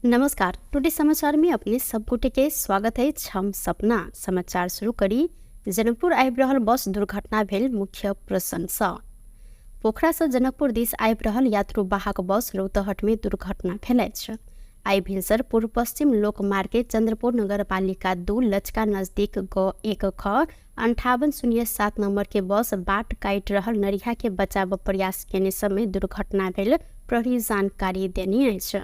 नमस्कार, टुडे समाचार में अपने सब गोटे के स्वागत है। हम सपना समाचार शुरू करी। जनकपुर आबि रहल बस दुर्घटना भेल मुख्य प्रशंसा। पोखरा से जनकपुर दिस आबि रहल यात्रु वाहक बस रौतहट में दुर्घटना भेल अछि। आइ भिनसर पूर्व पश्चिम लोकमार्ग के चंद्रपुर नगरपालिका 2 लचका नजदीक ग 1 ख 5807 नंबर के बस बाट काटि रहल नरिया के बचाव प्रयास केने समय दुर्घटना भेल प्रहरी जानकारी देने अछि।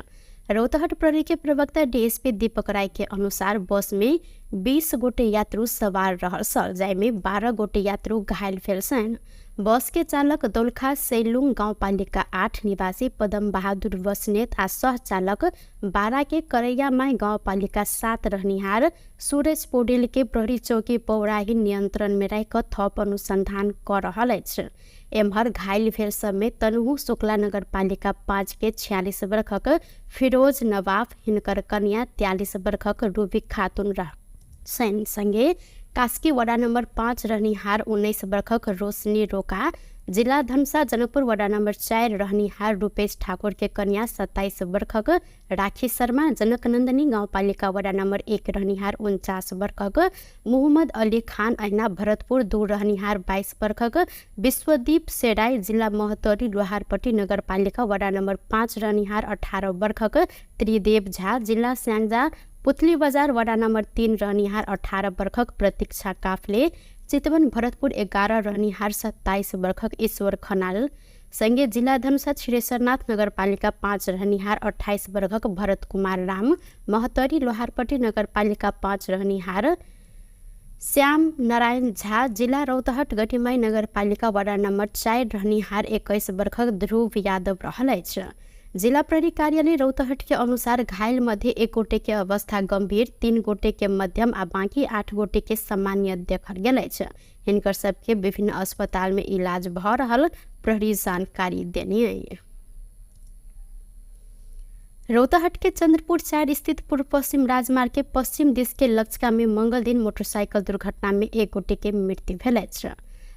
रौतहट प्रहरी के प्रवक्ता डीएसपी दीपक राय के अनुसार बस में 20 गोटे यात्रु सवार रहल छल, जाहिमे 12 गोटे यात्रु घायल भेल छनि। बस के चालक दोलखा सैलुङ गाउँपालिका 8 निवासी पदम बहादुर बस्नेत आ सह चालक 12 के करैयामाई गाउँपालिका 7 रहनिहार सूरज पौडेल के प्रहरी चौकी पौराही नियंत्रण में राखि थप अनुसंधान क रहल अछि। एम्हर घायल भेल सबमे तनहु शुक्ला नगरपालिका 5 के 46 वर्षक फिरोज नवाफ, हिनकर कन्या 43 वर्षक रूबी खातून रह छनि। संगे कास्की वडा नम्बर 5 रहनिहार 19 वर्षक रोशनी रोका, जिला धनुषा जनकपुर वडा नम्बर 4 रहनिहार रूपेश ठाकुर के कन्या 27 वर्षक राखी शर्मा, जनकनन्दनी गाउँपालिका वडा नम्बर 1 रहनिहार 49 वर्षक मोहम्मद अली खान, अहिना भरतपुर 2 रहनिहार 22 वर्षक विश्वदीप सेराई, जिला महोत्तरी लोहारपट्टी नगरपालिका वडा नम्बर 5 रहनिहार 18 वर्षक त्रिदेव झा, जिला स्याङ्जा पुतली बजार वडा नम्बर 3 रहनिहार 18 वर्षक प्रतीक्षा काफले, चितवन भरतपुर 11 रहनिहार 27 वर्षक ईश्वर खनाल, संगे जिला धनुषा क्षीरेश्वरनाथ नगरपालिका 5 रहनिहार 28 वर्षक भरत कुमार राम, महोत्तरी लोहारपट्टी नगरपालिका 5 रहनिहार श्याम नारायण झा, जिला रौतहट गठिमाई नगरपालिका वडा नम्बर 4 रहनिहार 21 वर्षक ध्रुव यादव रहल अछि। जिला प्रहरी कार्यालय रौतहट के अनुसार घायल मध्ये 1 गोटे के अवस्था गंभीर, 3 गोटे के मध्यम आ बाकी 8 गोटे के सामान्य देखल गेल अछि। हिनकर सबके विभिन्न अस्पताल में इलाज भ रहल प्रहरी जानकारी देने अछि। रौतहट के चंद्रपुर 4 स्थित पूर्व पश्चिम राजमार्ग के पश्चिम दिश के लचका में मंगल दिन मोटरसाइकिल दुर्घटना में 1 गोटे के मृत्यु भेल अछि।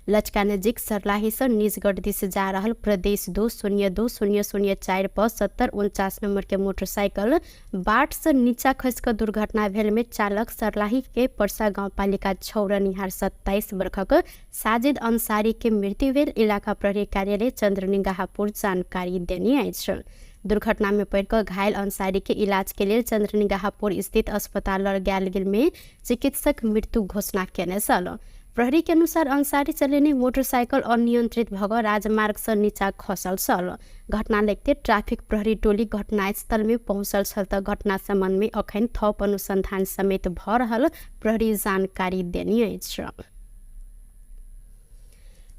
लचका नजिक सर्लाही से निजगढ़ दिश जा रहल प्रदेश 2 0 2 0 0 4 पर 7049 नंबर के मोटरसाइकिल बाट से नीचा खसि कऽ दुर्घटना भेल में चालक सर्लाही के परसा गाउँपालिका 6 रहनिहार 27 वर्षक साजिद अंसारी के मृत्यु भेल इलाका प्रहरी कार्यालय चंद्रनिगाहपुर जानकारी देने अछि। दुर्घटना में पड़ि कऽ घायल अंसारी के इलाज के लेल चंद्रनिगाहपुर स्थित अस्पताल लऽ गेल गेल में चिकित्सक मृत्यु घोषणा केने छल। प्रहरी के अनुसार अंसारी चलेने मोटरसाइकिल अनियंत्रित भऽ कऽ राजमार्ग से नीचा खसल छल। घटना लगिते ट्राफिक प्रहरी टोली घटनास्थल में पहुँचल छल तऽ घटना संबंध में अखन थप अनुसंधान समेत भऽ रहल प्रहरी जानकारी देने अछि।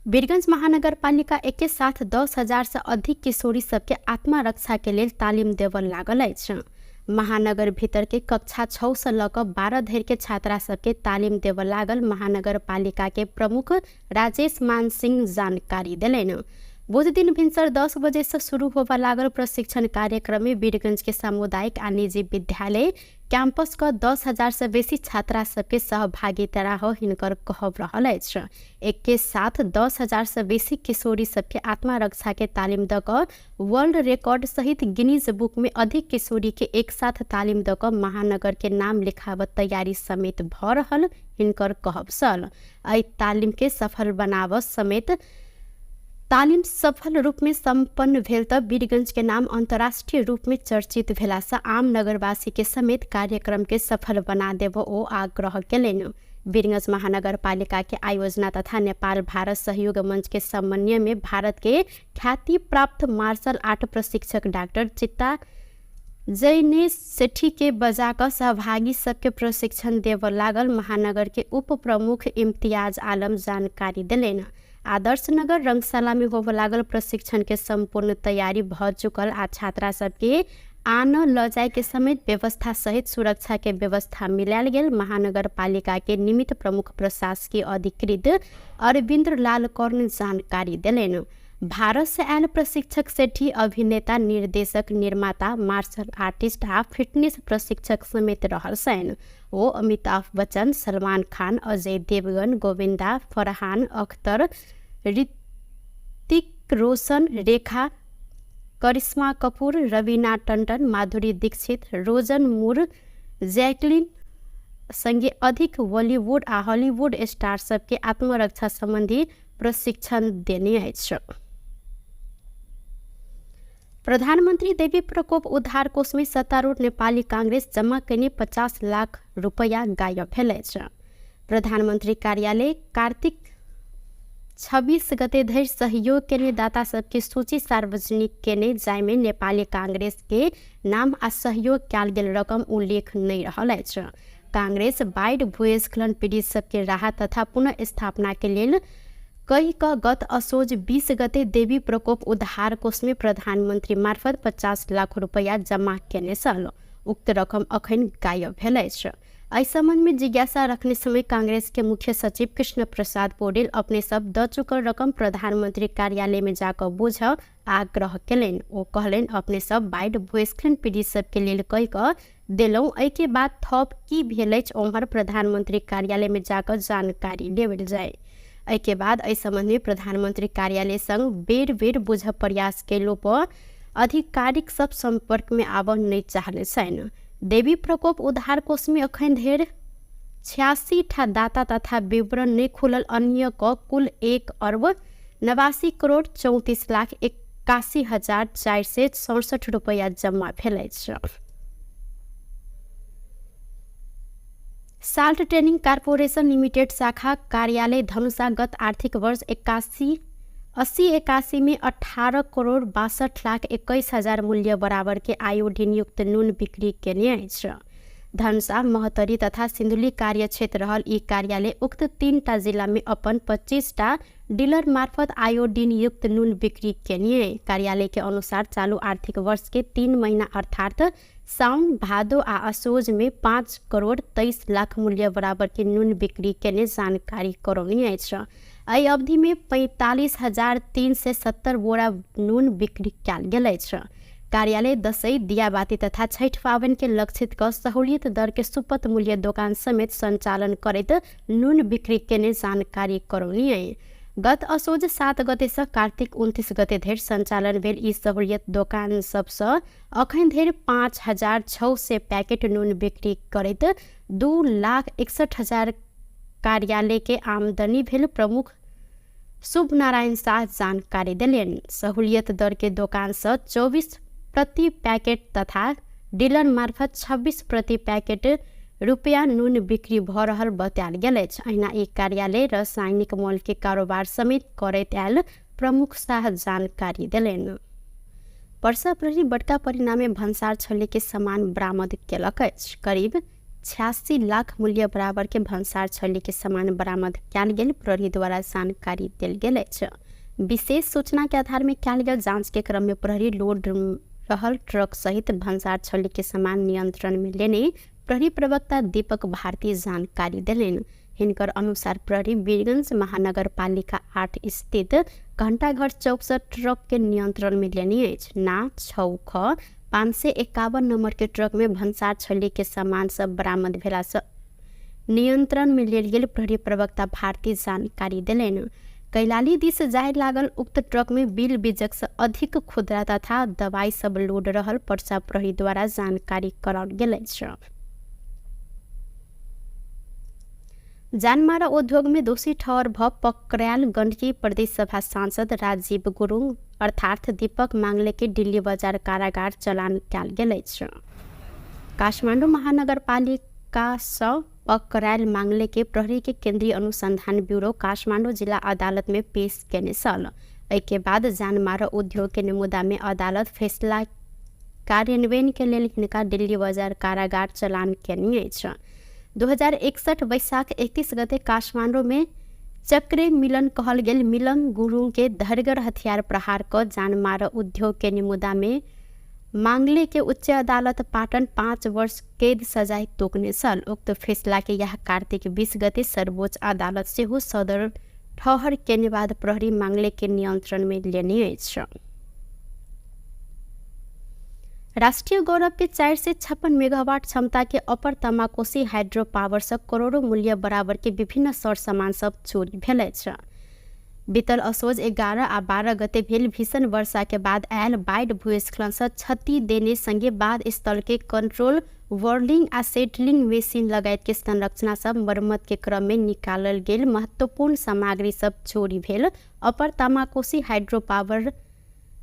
वीरगंज महानगरपालिका एके साथ 10,000 से अधिक किशोरी सबके आत्मरक्षा के लेल तालिम देबऽ लागल अछि। महानगर भीतर के कक्षा 6 से लऽ कऽ 12 धरि के छात्रा सबके तालिम देबऽ लागल महानगरपालिका के प्रमुख राजेश मान सिंह जानकारी देलनि। बुध दिन भिनसर 10 बजे से शुरू होबऽ लागल प्रशिक्षण कार्यक्रम में वीरगंज के सामुदायिक आ निजी विद्यालय कैंपस क 10,000 से बेसी छात्रा सबके सहभागिता रह हिनकर कहब रहल अछि। एके साथ 10,000 से बेसी किशोरी सबके आत्मरक्षा के तालिम दऽ कऽ वर्ल्ड रिकॉर्ड सहित गिनीज बुक में अधिक किशोरी के एक साथ तालिम दऽ कऽ महानगर के नाम लिखाबऽ तैयारी समेत भऽ रहल हिनकर कहब छल। एहि तालिम के सफल बनाबऽ समेत तालिम सफल रूप में संपन्न भेल तऽ वीरगंज के नाम अंतर्राष्ट्रीय रूप में चर्चित भेला से आम नगरवासी के समेत कार्यक्रम के सफल बना देबऽ ओ आग्रह केलनि। वीरगंज महानगरपालिका के आयोजना तथा नेपाल भारत सहयोग मंच के समन्वय में भारत के ख्याति प्राप्त मार्शल आर्ट प्रशिक्षक डॉक्टर चित्ता जैनेश सेठी के बजा कऽ सहभागी सबके प्रशिक्षण देबऽ लागल महानगर के उप प्रमुख इम्तियाज आलम जानकारी देलनि। आदर्श नगर रंगशाला में होबऽ लागल प्रशिक्षण के संपूर्ण तैयारी भऽ चुकल आ छात्रा सबके आन लऽ जाय के समेत व्यवस्था सहित सुरक्षा के व्यवस्था मिलायल गेल महानगरपालिका के निमित्त प्रमुख प्रशासकीय अधिकृत अरविंद्र लाल कर्ण जानकारी देलनि। भारत से आयल प्रशिक्षक सेठी अभिनेता, निर्देशक, निर्माता, मार्शल आर्टिस्ट आ फिटनेस प्रशिक्षक समेत रहल छनि। ओ अमिताभ बच्चन, सलमान खान, अजय देवगन, गोविंदा, फरहान अख्तर, ऋतिक रोशन, रेखा करिश्मा कपूर, रवीना टंडन, माधुरी दीक्षित, रोजन मूर, जैकलिन संगे अधिक बॉलीवुड आ हॉलीवुड स्टार सबके आत्मरक्षा संबंधी प्रशिक्षण देने अछि। प्रधानमन्त्री देवी प्रकोप उद्धार कोषमे सत्तारूढ़ नेपाली कांग्रेस जम्मा कयने 50 लाख रुपैयाँ गायब भेल अछि। प्रधानमन्त्री कार्यालय कार्तिक 26 गते धरि सहयोग केने दाता सबके सूची सार्वजनिक केने, जाहिमे नेपाली कांग्रेस के नाम आ सहयोग कयल गेल रकम उल्लेख नहि रहल अछि। कांग्रेस बाढ़ि भूस्खलन पीड़ित सबके राहत तथा पुनः स्थापना के लेल कहि कऽ गत असोज 20 गते देवी प्रकोप उद्धार कोषमे प्रधानमन्त्री मार्फत 50 लाख रुपैयाँ जम्मा केने छल। उक्त रकम अखन गायब भेल अछि। एहि सम्बन्धमे जिज्ञासा रखने समय कांग्रेस के मुख्य सचिव कृष्ण प्रसाद पौडेल अपने सब द चुकल रकम प्रधानमन्त्री कार्यालयमे जाकऽ बुझ आग्रह केलनि। ओ कहलनि, अपने सब बाढ़ि भूस्खलन पीड़ित सबके लेल कहि कऽ देलहुँ, एहिके बाद थप की भेल अछि ओम्हर प्रधानमन्त्री कार्यालयमे जाकऽ जानकारी लेबल जाय। एहिके बाद एहि सम्बन्धमे प्रधानमन्त्री कार्यालय संग बेर बेर बुझ प्रयास केलो पर आधिकारिक सब सम्पर्कमे आबऽ नहि चाहले छनि। देवी प्रकोप उद्धार कोषमे अखन धरि 86 ठा दाता तथा विवरण नहि खुलल अन्य क कुल 1 अर्ब 89 करोड़ 34 लाख 81 हजार 467 रुपैयाँ जम्मा भेल अछि। साल्ट ट्रेनिंग कॉर्पोरेशन लिमिटेड शाखा कार्यालय धनुषा गत आर्थिक वर्ष 81 80 81 में 18 करोड़ 62 लाख 21 हजार मूल्य बराबर के आयोडीन युक्त नुन बिक्री केने अछि। धनुषा, महोत्तरी तथा सिन्धुली कार्यक्षेत्र रहल ई कार्यालय उक्त 3टा जिलामे अपन 25टा डीलर मार्फत आयोडीन युक्त नुन बिक्री केने। कार्यालय के अनुसार चालू आर्थिक वर्ष के 3 महीना अर्थात साउन, भादो आ असोज में 5 करोड़ 23 लाख मूल्य बराबर के नुन बिक्री केने जानकारी करौने अछि। एहि अवधि में 45,370 बोरा नुन बिक्री कयल गेल अछि। कार्यालय दसैँ, दियाबाती तथा छठि पाबनि के लक्षित क सहूलियत दर के सुपथ मूल्य दोकान समेत सञ्चालन करैत नुन बिक्री केने जानकारी करौने। गत असोज 7 गते से कार्तिक 29 गते धरि सञ्चालन भेल ई सहूलियत दोकान सबसँ अखन धरि 5,600 पैकेट नुन बिक्री करैत 2,61,000 कार्यालय के आमदनी भेल प्रमुख शुभ नारायण शाह जानकारी देलनि। सहूलियत दर के दोकान से 24 प्रति पैकेट तथा डीलर मार्फत 26 प्रति पैकेट रुपया नुन बिक्री भ रहल बतायल गेल अछि। अहिना ई कार्यालय रासायनिक मॉल के कारोबार समेत करैत आयल प्रमुख शाह जानकारी देलनि। पर्सा प्रहरी बड़का परिणामे भन्सार छल्ले के सामान बरामद केलक अछि। करीब 86 लाख मूल्य बराबर के भन्सार छल्ले के सामान बरामद कयल गेल प्रहरी द्वारा जानकारी देल गेल अछि। विशेष सूचना के आधार में कयल गेल जांच के क्रम में प्रहरी लोड रहल ट्रक सहित भन्सार छल्ले के सामान नियंत्रण में लेने प्रहरी प्रवक्ता दीपक भारती जानकारी देलनि। हिनकर अनुसार प्रहरी वीरगंज महानगरपालिका 8 स्थित घंटाघर चौक से ट्रक के नियंत्रण में लेने अछि। ना 6 ख 551 नंबर के ट्रक में भन्सार छल्ली के सामान सब बरामद भेला से नियंत्रण में लेल गेल प्रहरी प्रवक्ता भारती जानकारी देलनि। कैलाली दिस जाय लागल उक्त ट्रक में बिल बीजक से अधिक खुदरा तथा दवाई सब लोड रहल पर्सा प्रहरी द्वारा जानकारी कराओल गेल अछि। जानमारा उद्योग में दोषी ठहर भ पकड़ायल गण्डकी प्रदेश सभा सांसद राजीव गुरुङ अर्थात दीपक मांगले के दिल्ली बजार कारागार चलान कयल गेल अछि। काठमाडौँ महानगरपालिका सँ पकड़ायल मांगले के प्रहरी के केंद्रीय अनुसंधान ब्यूरो काठमाडौँ जिला अदालत में पेश केने छल। एहिके बाद जानमारा उद्योग के मुद्दा में अदालत फैसला कार्यान्वयन के लेल हिनका दिल्ली बजार कारागार चलान केने अछि। 2061 वैशाख 31 गते काठमाडौँ में चक्रे मिलन कहल गेल मिलन गुरुङ के धरगर हथियार प्रहार क जानमार उद्योग के मुद्दा में मांगले के उच्च अदालत पाटन 5 वर्ष कैद सजाय तोकने छल। उक्त फैसला के यह कार्तिक 20 गते सर्वोच्च अदालत सेहो सदर ठहर केने बाद प्रहरी मांगले के नियंत्रण में लेने अछि। राष्ट्रीय गौरव के 456 मेगावाट क्षमता के अपर तमाकोसी हाइड्रो पावर से करोड़ों मूल्य बराबर के विभिन्न सर सामान सब चोरी भेल अछि। बीतल असोज 11 आ 12 गते भेल भीषण वर्षा के बाद आयल बाढ़ि भूस्खलन से क्षति देने संगे बाढ़ स्थल के कंट्रोल वर्लिंग आ सेटलिंग मशीन लगायत के संरचना सब मरम्मत के क्रम में निकालल गेल महत्वपूर्ण सामग्री सब चोरी भेल अपर तामाकोशी हाइड्रो पावर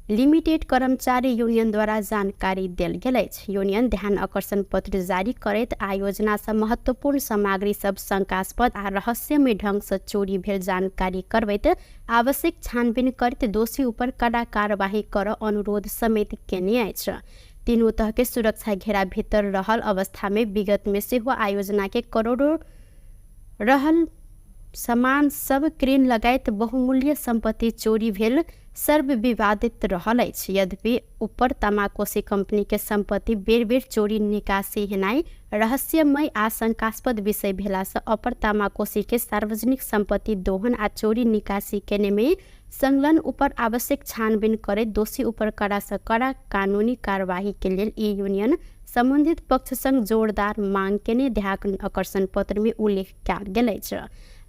लिमिटेड कर्मचारी यूनियन द्वारा जानकारी देल गेल अछि। यूनियन ध्यान आकर्षण पत्र जारी करैत आयोजना से महत्वपूर्ण सामग्री सब शंकास्पद आ रहस्यमय ढंग से चोरी भेल जानकारी करबैत आवश्यक छानबीन करैत दोषी ऊपर कड़ा कार्यवाही कर अनुरोध समेत केने अछि। तीनू तह के सुरक्षा घेरा भीतर रहल अवस्था में विगत में सेहो आयोजना के करोड़ों रहल सामान सब क्रेन लगायत बहुमूल्य संपत्ति चोरी भेल सर्वविवादित रहल अछि। यद्यपि ऊपर तमाकोसी कंपनी के संपत्ति बेर बेर चोरी निकासी हेनाइ रहस्यमय आ शंकास्पद विषय भेला से अपर तमाकोसी के सार्वजनिक संपत्ति दोहन आ चोरी निकासी केने में संलग्न ऊपर आवश्यक छानबीन करैत दोषी ऊपर कड़ा से कड़ा कानूनी कार्यवाही के लेल ई यूनियन संबंधित पक्ष संग जोरदार मांग केने ध्यान आकर्षण पत्र में उल्लेख कयल गेल अछि।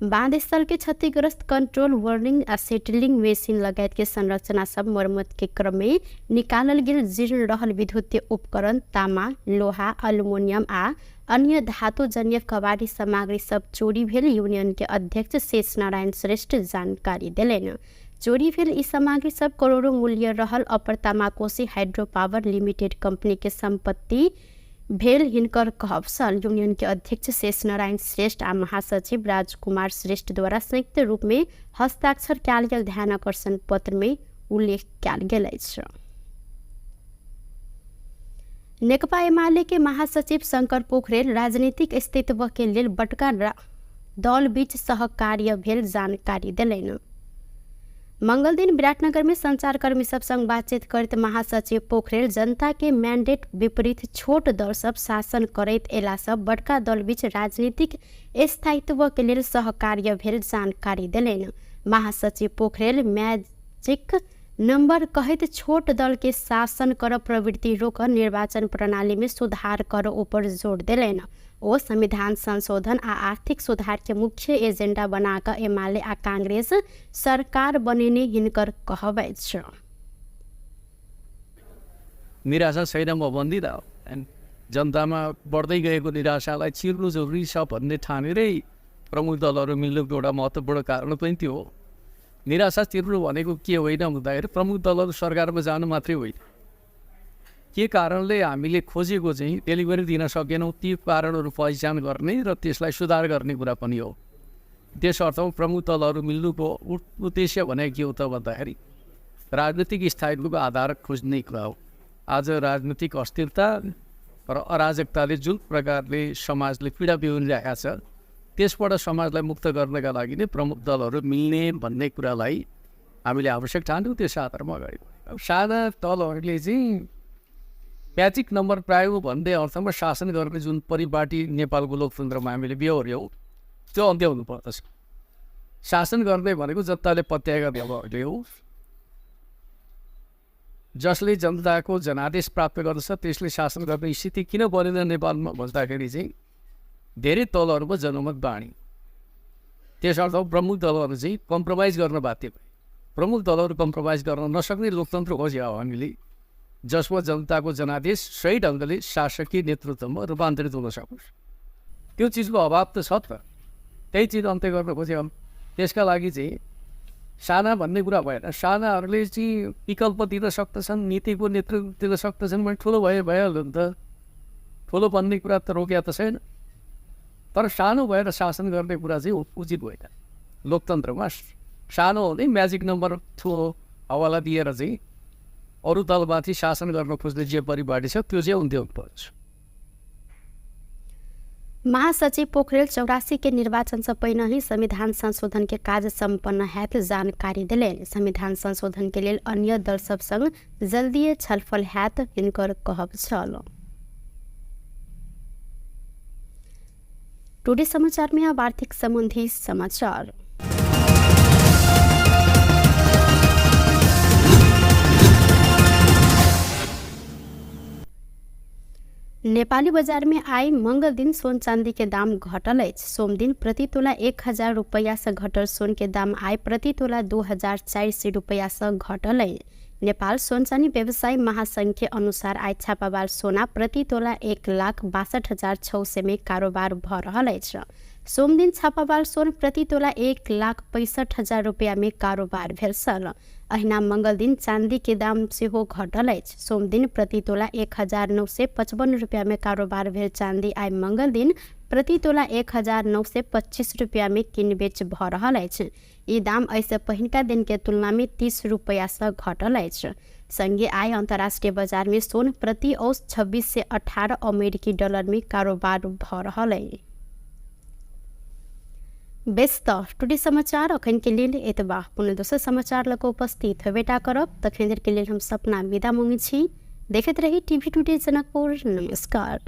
बांध स्थल के क्षतिग्रस्त कंट्रोल वर्लिंग आ सेटलिंग मशीन लगायत के संरचना सब मरम्मत के क्रम में निकालल गेल जीर्ण रहल विद्युतीय उपकरण तामा, लोहा, एल्युमिनियम आ अन्य धातुजन्य कबाड़ी सामग्री सब चोरी भेल यूनियन के अध्यक्ष शेष नारायण श्रेष्ठ जानकारी देलनि। चोरी भेल ई सामग्री सब करोड़ों मूल्य रहल upper Tamakoshi hydro power limited company के संपत्ति भेल हिनकर कहब छल। यूनियन के अध्यक्ष शेष नारायण श्रेष्ठ आ महासचिव राजकुमार श्रेष्ठ द्वारा संयुक्त रूप में हस्ताक्षर कयल गेल ध्यान आकर्षण पत्र में उल्लेख कयल गेल अछि। नेकपा एमाले के महासचिव शंकर पोखरेल राजनीतिक अस्तित्व के लेल बड़का दल बीच सहकार्य भेल जानकारी देलनि। मंगल दिन विराटनगर में संचारकर्मी सब संग बातचीत करैत महासचिव पोखरेल जनता के मैंडेट विपरीत छोट दल सब शासन करैत एला सब बड़का दल बीच राजनीतिक स्थायित्व के लेल सहकार्य भेल जानकारी देलनि। महासचिव पोखरेल मैजिक नंबर कहैत छोट दल के शासन कर प्रवृत्ति रोक निर्वाचन प्रणाली में सुधार कर ऊपर जोर देलनि। ओ संविधान संशोधन आ आर्थिक सुधार के मुख्य एजेंडा बना कऽ एमाले आ कांग्रेस सरकार बनेने हिनकर कहब अछि। निराशा छैन म भन्दिनँ, जनतामा बढ्दै गएको निराशालाई चिर्नु जरुरी छ भन्ने ठानेरै प्रमुख दलहरू मिल्नुको एउटा महत्त्वपूर्ण कारण पनि त्यो हो। निराशा चिर्नु भनेको के होइन भन्दाखेरि प्रमुख दलहरू सरकारमा जानु मात्रै होइन, के कारणले हामीले खोजेको चाहिँ डेलिभरी दिन सकेनौँ ती कारणहरू पहिचान गर्ने र त्यसलाई सुधार गर्ने कुरा पनि हो। त्यस अर्थमा प्रमुख दलहरू मिल्नुको उद्देश्य भनेको के हो त भन्दाखेरि राजनीतिक स्थायित्वको आधार खोज्ने कुरा हो। आज राजनीतिक अस्थिरता र अराजकताले जुन प्रकारले समाजले पीडा बिहोरिरहेको छ त्यसबाट समाजलाई मुक्त गर्नका लागि नै प्रमुख दलहरू मिल्ने भन्ने कुरालाई हामीले आवश्यक ठान्यौँ, त्यस आधारमा अगाडि बढ्यौँ। अब साना दलहरूले चाहिँ म्याजिक नम्बर पायो भन्ने अर्थमा शासन गर्ने जुन परिपाटी नेपालको लोकतन्त्रमा हामीले बेहोर्यौँ त्यो अन्त्य हुनुपर्दछ। शासन गर्ने भनेको जनताले पत्याएका दलहरूले हो, जसले जनताको जनादेश प्राप्त गर्दछ त्यसले शासन गर्ने स्थिति किन बनेन नेपालमा भन्दाखेरि चाहिँ धेरै दलहरूमा जनमत बाँडी, त्यस अर्थमा प्रमुख दलहरू चाहिँ कम्प्रोमाइज गर्न बाध्य भए। प्रमुख दलहरू कम्प्रोमाइज गर्न नसक्ने लोकतन्त्र खोज्यो हामीले, जसमा जनताको जनादेश सही ढङ्गले शासकीय नेतृत्वमा रूपान्तरित हुन सकोस्। त्यो चिजको अभाव त छ त, त्यही चिज अन्त्य गर्न खोज्यो। त्यसका लागि चाहिँ साना भन्ने कुरा भएन, सानाहरूले चाहिँ विकल्प दिन सक्दछन्, नीतिको नेतृत्व दिन सक्दछन् भने ठुलो भए भइहाल्यो नि त, ठुलो बन्ने कुरा त रोकिया त छैन। तर सानो भएर शासन गर्ने कुरा चाहिँ उचित होइन। लोकतन्त्रमा सानो हुने म्याजिक नम्बर ठुलो हवाला दिएर चाहिँ अरू दलमाथि शासन गर्न खोज्ने जे परिपाटी छ त्यो चाहिँ अन्त्य हुनुपर्छ। महासचिव पोखरेल 84 के निर्वाचन से पहिने ही संविधान संशोधन के कार्य सम्पन्न हैत जानकारी देलनि। संविधान संशोधन के लेल अन्य दल सब संग जल्दीए छलफल हैत हिनकर कहब छल। टुडे समाचार में अब आर्थिक संबंधी समाचार। नेपाली बजार में आइ मंगल दिन सोन चांदी के दाम घटल अछि। सोमदिन प्रति तोला 1000 रुपैया से घटल सोन के दाम आइ प्रति तोला 2400 रुपैया से घटल अछि। नेपाल सोन चानी व्यवसायी महासंघ के अनुसार आइ छापावाल सोना प्रति तोला 1,62,600 में कारोबार भ रहल अछि। सोमदिन छापावाल सोन प्रति तोला 1,65,000 रुपैया में कारोबार भेल छल। अहिना मंगल दिन चांदी के दाम सेहो घटल अछि। सोमदिन प्रति तोला 1955 रुपैया में कारोबार भेल चांदी आइ मंगल दिन प्रति तोला 1925 रुपैया में किनबेच भ रहल अछि। ई दाम एहिसँ पहिनका दिन के तुलना में 30 रुपैया सँ घटल अछि। संगे आइ अंतर्राष्ट्रीय बाजार में सोन प्रति औस 2618 अमेरिकी डॉलर में कारोबार भ रहल अछि। बेस त टुडे समाचार अखन के लेल एतबा। पुनः दोसर समाचार लऽ कऽ उपस्थित हेबेटा करब। तखन देर के लेल हम सपना विदा मांगै छी। देखैत रही टीवी टुडे जनकपुर। नमस्कार।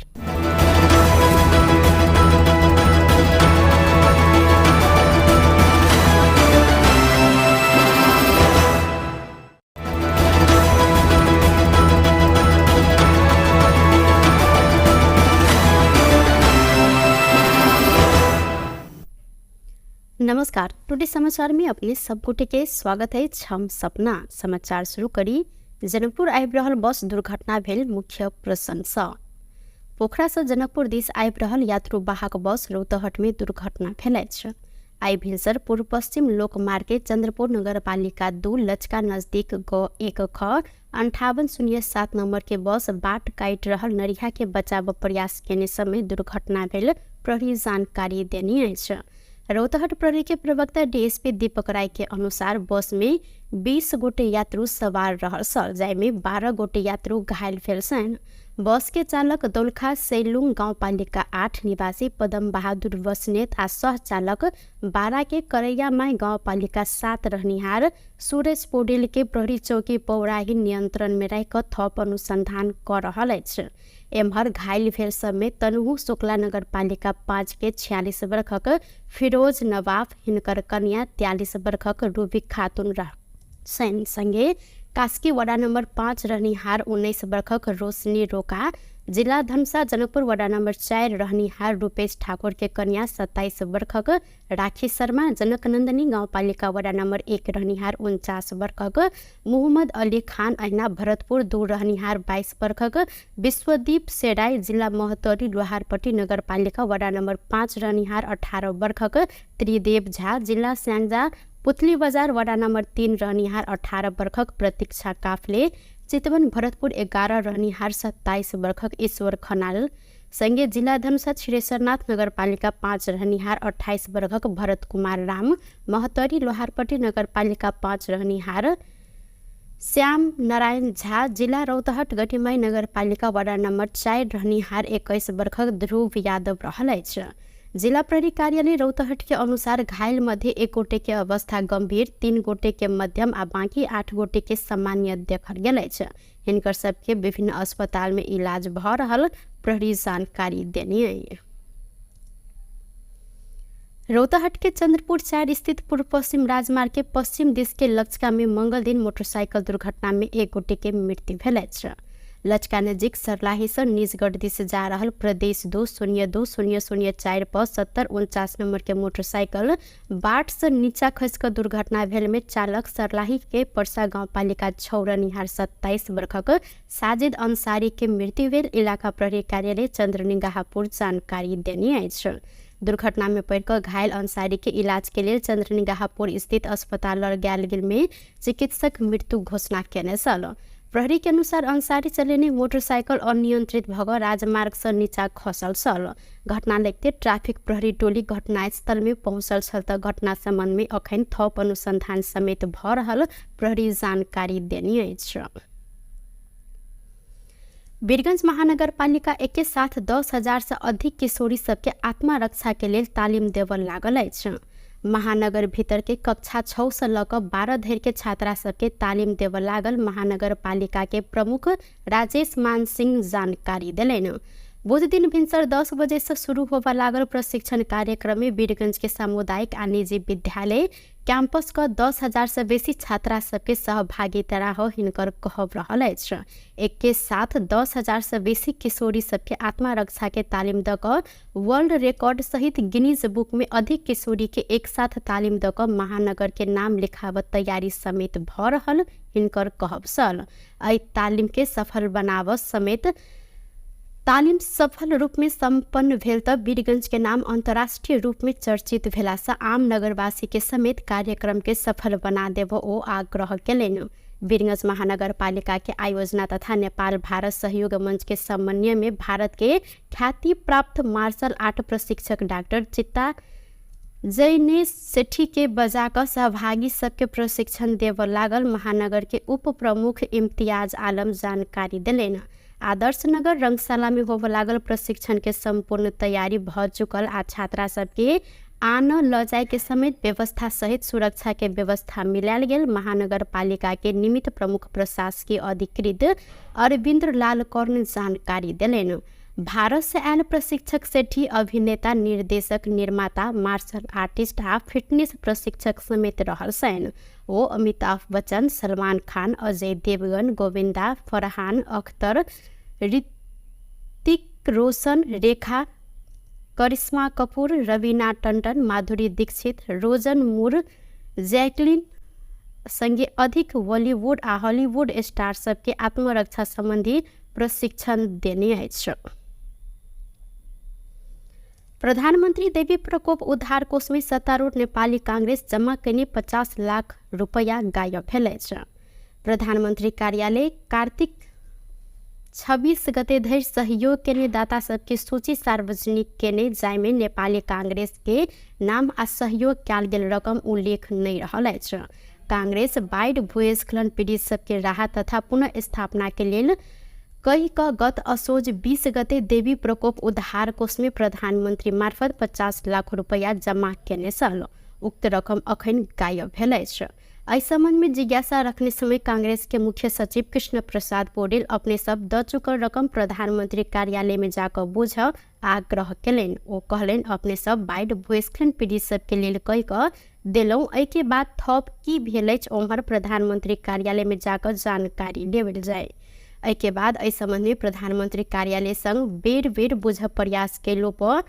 नमस्कार, टुडे समाचार में अपने सब गोटे के स्वागत है। हम सपना समाचार शुरू करी। जनकपुर आबि रहल बस दुर्घटना भेल मुख्य प्रशंसा। पोखरा से जनकपुर दिस आबि रहल यात्रु वाहक बस रौतहट में दुर्घटना भेल अछि। आइ भिनसर पूर्व पश्चिम लोकमार्ग के चंद्रपुर नगरपालिका 2 लचका नजदीक ग 1 ख 5807 नंबर के बस बाट काटि रहल नरिहा के बचाव प्रयास केने समय दुर्घटना भेल प्रहरी जानकारी देने अछि। रौतहट प्रहरी के प्रवक्ता डीएसपी दीपक राय के अनुसार बस में 20 गोटे यात्रु सवार रहल छल, जाहिमे 12 गोटे यात्रु घायल भेल छनि। बस के चालक दौलखा सैलुङ गाउँपालिका 8 निवासी पदम बहादुर बस्नेत आ सह चालक 12 के करैयामाई गाउँपालिका 7 रहनिहार सूरज पौडेल के प्रहरी चौकी पौराही नियंत्रण में राखि कऽ थप अनुसंधान कऽ रहल अछि। एम्हर घायल भेल सबमे तनहु शुक्ला नगरपालिका 5 के 46 वर्षक फिरोज नवाफ, हिनकर कन्या 43 वर्षक रूबी खातून छनि। संगे कास्की वडा नम्बर 5 रहनिहार 19 वर्षक रोशनी रोका, जिला धनुषा जनकपुर वडा नम्बर 4 रहनिहार रूपेश ठाकुर के कन्या 27 वर्षक राखी शर्मा, जनकनन्दनी गाउँपालिका वडा नम्बर 1 रहनिहार 49 वर्षक मोहम्मद अली खान, अहिना भरतपुर 2 रहनिहार 22 वर्षक विश्वदीप सेराई, जिला महोत्तरी लोहारपट्टी नगरपालिका वडा नम्बर 5 रहनिहार 18 वर्षक त्रिदेव झा, जिला स्याङ्जा पुतली बजार वडा नम्बर 3 रहनिहार 18 वर्षक प्रतीक्षा काफले, चितवन भरतपुर 11 रहनिहार 27 वर्षक ईश्वर खनाल, संगे जिला धनुषा क्षीरेश्वरनाथ नगरपालिका 5 रहनिहार 28 वर्षक भरत कुमार राम, महोत्तरी लोहारपट्टी नगरपालिका 5 रहनिहार श्याम नारायण झा, जिला रौतहट गठिमाई नगरपालिका वडा नम्बर 4 रहनिहार 21 वर्षक ध्रुव यादव रहल अछि। जिला प्रहरी कार्यालय रौतहट के अनुसार घायल मध्ये 1 गोटे के अवस्था गंभीर, 3 गोटे के मध्यम आ बाकी 8 गोटे के सामान्य देखल गेल अछि। हिनकर सबके विभिन्न अस्पताल में इलाज भ रहल प्रहरी जानकारी देने अछि। रौतहट के चंद्रपुर 4 स्थित पूर्व पश्चिम राजमार्ग के पश्चिम दिश के लचका में मंगल दिन मोटरसाइकिल दुर्घटना में 1 गोटे के मृत्यु भेल अछि। लचका नजिक सर्लाही से निजगढ़ दिश जा रहल प्रदेश 2 0 2 0 0 4 पर 7049 नंबर के मोटरसाइकिल बाट से नीचा खसि कऽ दुर्घटना भेल में चालक सर्लाही के परसा गाउँपालिका 6 रहनिहार 27 वर्षक साजिद अंसारी के मृत्यु भेल इलाका प्रहरी कार्यालय चंद्रनिगाहपुर जानकारी देने अछि। दुर्घटना में पड़ि कऽ घायल अंसारी के इलाज के लेल चंद्रनिगाहपुर स्थित अस्पताल लऽ गेल गेल में चिकित्सक मृत्यु घोषणा केने छल। प्रहरी के अनुसार अंसारी चलेने मोटरसाइकिल अनियंत्रित भऽ कऽ राजमार्ग से नीचा खसल छल। घटना लगते ट्रैफिक प्रहरी टोली घटनास्थल में पहुंचल छल तऽ घटना संबंध में अखन थप अनुसंधान समेत भऽ रहल प्रहरी जानकारी देने अछि। वीरगंज महानगरपालिका एके साथ 10,000 से अधिक किशोरी सबके आत्मरक्षा के लेल तालिम देबऽ लागल अछि। महानगर भीतर के कक्षा 6 से लऽ कऽ 12 धरि के छात्रा सबके तालिम देबऽ लागल महानगरपालिका के प्रमुख राजेश मान सिंह जानकारी देलनि। बुध दिन भिन्सर 10 बजे से शुरू होबा लागल प्रशिक्षण कार्यक्रम में वीरगंज के सामुदायिक आ निजी विद्यालय कैंपस क 10,000 से बेसी छात्रा सबके सहभागिता रह हिनकर कहब रहल अछि। एक के साथ 10,000 से बेसी किशोरी सबके आत्मरक्षा के तालिम द क वर्ल्ड रिकॉर्ड सहित गिनीज बुक में अधिक किशोरी के एक साथ तालिम द क महानगर के नाम लिखावत तैयारी समेत भ रहल हिनकर कहब छल। एहि तालिम के सफल बनाव समेत तालिम सफल रूप में सम्पन्न भेल त वीरगंज के नाम अंतर्राष्ट्रीय रूप में चर्चित भेला से आम नगरवासी के समेत कार्यक्रम के सफल बना देव ओ आग्रह केलनि। वीरगंज महानगरपालिका के आयोजना तथा नेपाल भारत सहयोग मंच के समन्वय में भारत के ख्याति प्राप्त मार्शल आर्ट प्रशिक्षक डाक्टर चित्ता जैनेश सेठी के बजा क सहभागी सबके प्रशिक्षण देव लागल महानगर के उप प्रमुख इम्तियाज आलम जानकारी देलनि। आदर्श नगर रंगशाला में होबय लागल प्रशिक्षण के संपूर्ण तैयारी भ चुकल आ छात्रा सबके आन ल जाय के समेत व्यवस्था सहित सुरक्षा के व्यवस्था मिलायल गेल महानगर पालिका के निमित्त प्रमुख प्रशासकीय अधिकृत अरविंद्र लाल कर्ण जानकारी देलनि। भारत से आयल प्रशिक्षक सेठी अभिनेता, निर्देशक, निर्माता, मार्शल आर्टिस्ट आ फिटनेस प्रशिक्षक समेत रहल छनि। ओ अमिताभ बच्चन, सलमान खान, अजय देवगन, गोविंदा, फरहान अख्तर, ऋतिक रोशन, रेखा, करिश्मा कपूर, रवीना टंडन, माधुरी दीक्षित, रोजन मूर, जैकलिन संगे अधिक बॉलीवुड आ हॉलीवुड स्टार सबके आत्मरक्षा संबंधी प्रशिक्षण देने अछि। प्रधानमन्त्री देवी प्रकोप उद्धार कोष में सत्तारूढ़ नेपाली कांग्रेस जमा कयने 50 लाख रुपैया गायब भेल अछि। प्रधानमन्त्री कार्यालय कार्तिक 26 गते धरि सहयोग केने दाता सबके सूची सार्वजनिक केने, जाहिमे नेपाली कांग्रेस के नाम आ सहयोग कयल गेल रकम उल्लेख नहि रहल अछि। कांग्रेस बाढ़ि भूस्खलन पीड़ित सबके राहत तथा पुनर्स्थापना के लेल कहि क गत असोज 20 गते देवी प्रकोप उद्धार कोष में प्रधानमन्त्री मार्फत 50 लाख रुपैया जमा केने छल। उक्त रकम अखन गायब भेल अछि। एहि सम्बन्ध में जिज्ञासा रखने समय कांग्रेस के मुख्य सचिव कृष्ण प्रसाद पौडेल अपने सब द चुकल रकम प्रधानमन्त्री कार्यालय में जाकर बुझ आग्रह केलनि। ओ कहलनि अपने सब बाढ़ि भूस्खलन पीड़ित सबके लेल कहि क देलहुँ, एहिके बाद थप की भेल अछि ओम्हर प्रधानमन्त्री कार्यालय में जाकर जानकारी लेबल जाय। एहिके बाद एहि सम्बन्ध में प्रधानमन्त्री कार्यालय संग बेर बेर बुझ प्रयास केलो पर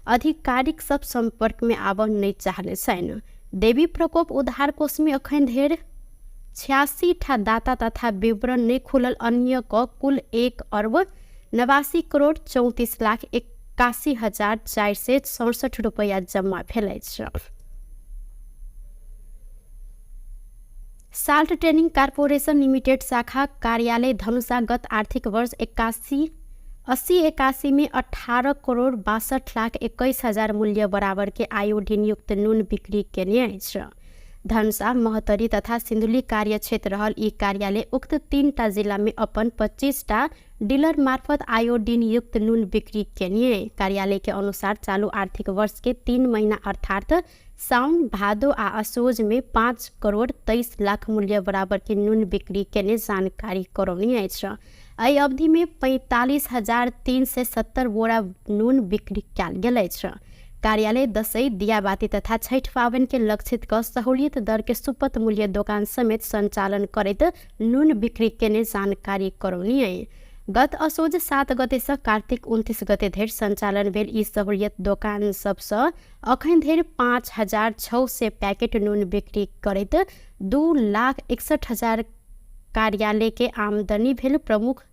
आधिकारिक सब संपर्क में आबऽ नहि चाहले छनि। देवी प्रकोप उद्धार कोष में अखन धरि 86 ठा दाता तथा विवरण नहि खुलल अन्य क कुल 1,89,34,81,467 रुपैया जम्मा भेल अछि। साल्ट ट्रेनिंग कॉर्पोरेशन लिमिटेड शाखा कार्यालय धनुषा गत आर्थिक वर्ष 81/81 में 18 करोड़ 62 लाख 21 हजार मूल्य बराबर के आयोडीन युक्त नून बिक्री केने अछि। धनुषा, महोत्तरी तथा सिन्धुली कार्यक्षेत्र रहल ई कार्यालय उक्त 3टा जिला में अपन 25टा डीलर मार्फत आयोडीन युक्त नून बिक्री केने। कार्यालय के अनुसार चालू आर्थिक वर्ष के 3 महीना अर्थात साउन, भादो आ असोज में 5 करोड़ 23 लाख मूल्य बराबर के नून बिक्री केने जानकारी करौने अछि। एहि अवधि में 45,370 बोरा नून बिक्री कयल गेल अछि। कार्यालय दसैँ, दियाबाती तथा छठि पाबनि के लक्षित क सहूलियत दर के सुपथ मूल्य दोकान समेत संचालन करैत नून बिक्री केने जानकारी करौने। गत असोज 7 गते से कार्तिक 29 गते धरि संचालन भेल ई सहूलियत दोकान सबसँ अखन धरि 5,600 पैकेट नून बिक्री करैत 2,61,000 कार्यालय के आमदनी भेल प्रमुख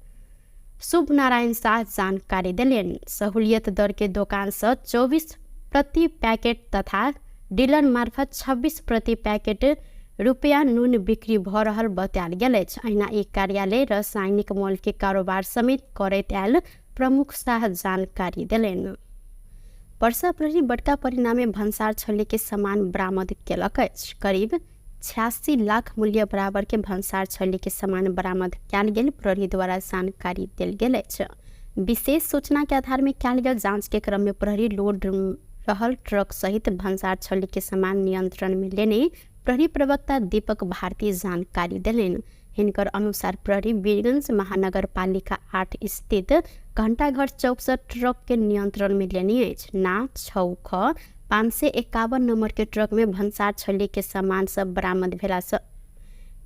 शुभ नारायण शाह जानकारी देलनि। सहूलियत दर के दोकान से 24 प्रति पैकेट तथा डीलर मार्फत 26 प्रति पैकेट रुपया नून बिक्री भ रहल बतायल गेल अछि। अहिना ई कार्यालय रासायनिक मॉल के कारोबार समेत करैत आयल प्रमुख शाह जानकारी देलनि। पर्सा प्रहरी बड़का परिणामे भन्सार छल्ली के सामान बरामद केलक अछि। करीब 86 लाख मूल्य बराबर के भन्सार छल्ली के सामान बरामद कयल गेल प्रहरी द्वारा जानकारी देल गेल अछि। विशेष सूचना के आधार में कयल गेल जांच के क्रम में प्रहरी लोड रहल ट्रक सहित भन्सार छल्ली के सामान नियंत्रण में लेने प्रहरी प्रवक्ता दीपक भारती जानकारी देलनि। हिनकर अनुसार प्रहरी वीरगंज महानगरपालिका 8 स्थित घंटाघर चौक से ट्रक के नियंत्रण में लेने अछि। ना 6 ख 551 नंबर के ट्रक में भन्सार छली के सामान सब बरामद भेला से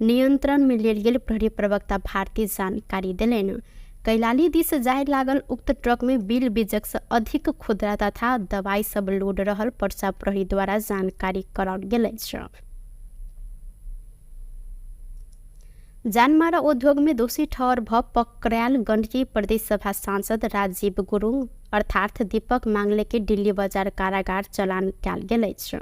नियंत्रण में लेल गेल प्रहरी प्रवक्ता भारती जानकारी देलनि। कैलाली दिस जाय लागल उक्त ट्रक में बिल बीजक से अधिक खुदरा तथा दवाई सब लोड रहल पर्चा प्रहरी द्वारा जानकारी कराओल गेल अछि। जानमारा उद्योग में दोषी ठहर भ पकड़ायल गण्डकी प्रदेश सभा सांसद राजीव गुरुङ अर्थात दीपक मांगले के दिल्ली बजार कारागार चलान कयल गेल अछि।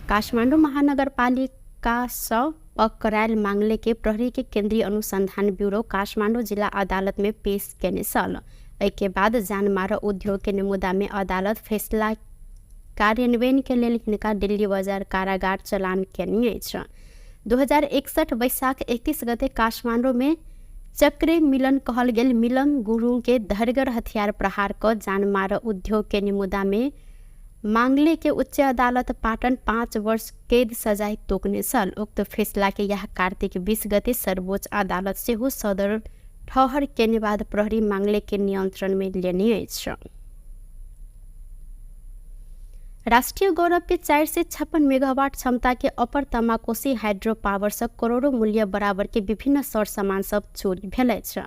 काठमाडौँ महानगरपालिका सँ पकड़ायल मांगले के प्रहरी के केंद्रीय अनुसंधान ब्यूरो काठमाडौँ जिला अदालत में पेश केने छल। एहिके बाद जानमारा उद्योग के मुद्दा में अदालत फैसला कार्यान्वयन के लेल हिनका दिल्ली बजार कारागार चलान केने अछि। 2061 वैशाख 31 गते काठमाडौँ में चक्रे मिलन कहल गेल मिलन गुरुङ के धरगर हथियार प्रहार क जानमारा उद्योग के मुद्दा में मांगले के उच्च अदालत पाटन 5 वर्ष कैद सजाय तोकने छल। उक्त फैसला के यह कार्तिक 20 गते सर्वोच्च अदालत सेहो सदर ठहर केने बाद प्रहरी मांगले के नियंत्रण में लेने अछि। राष्ट्रीय गौरव के 456 मेगावाट क्षमता के अपर तमाकोसी हाइड्रो पावर से करोड़ों मूल्य बराबर के विभिन्न सर सामान सब चोरी भेल अछि।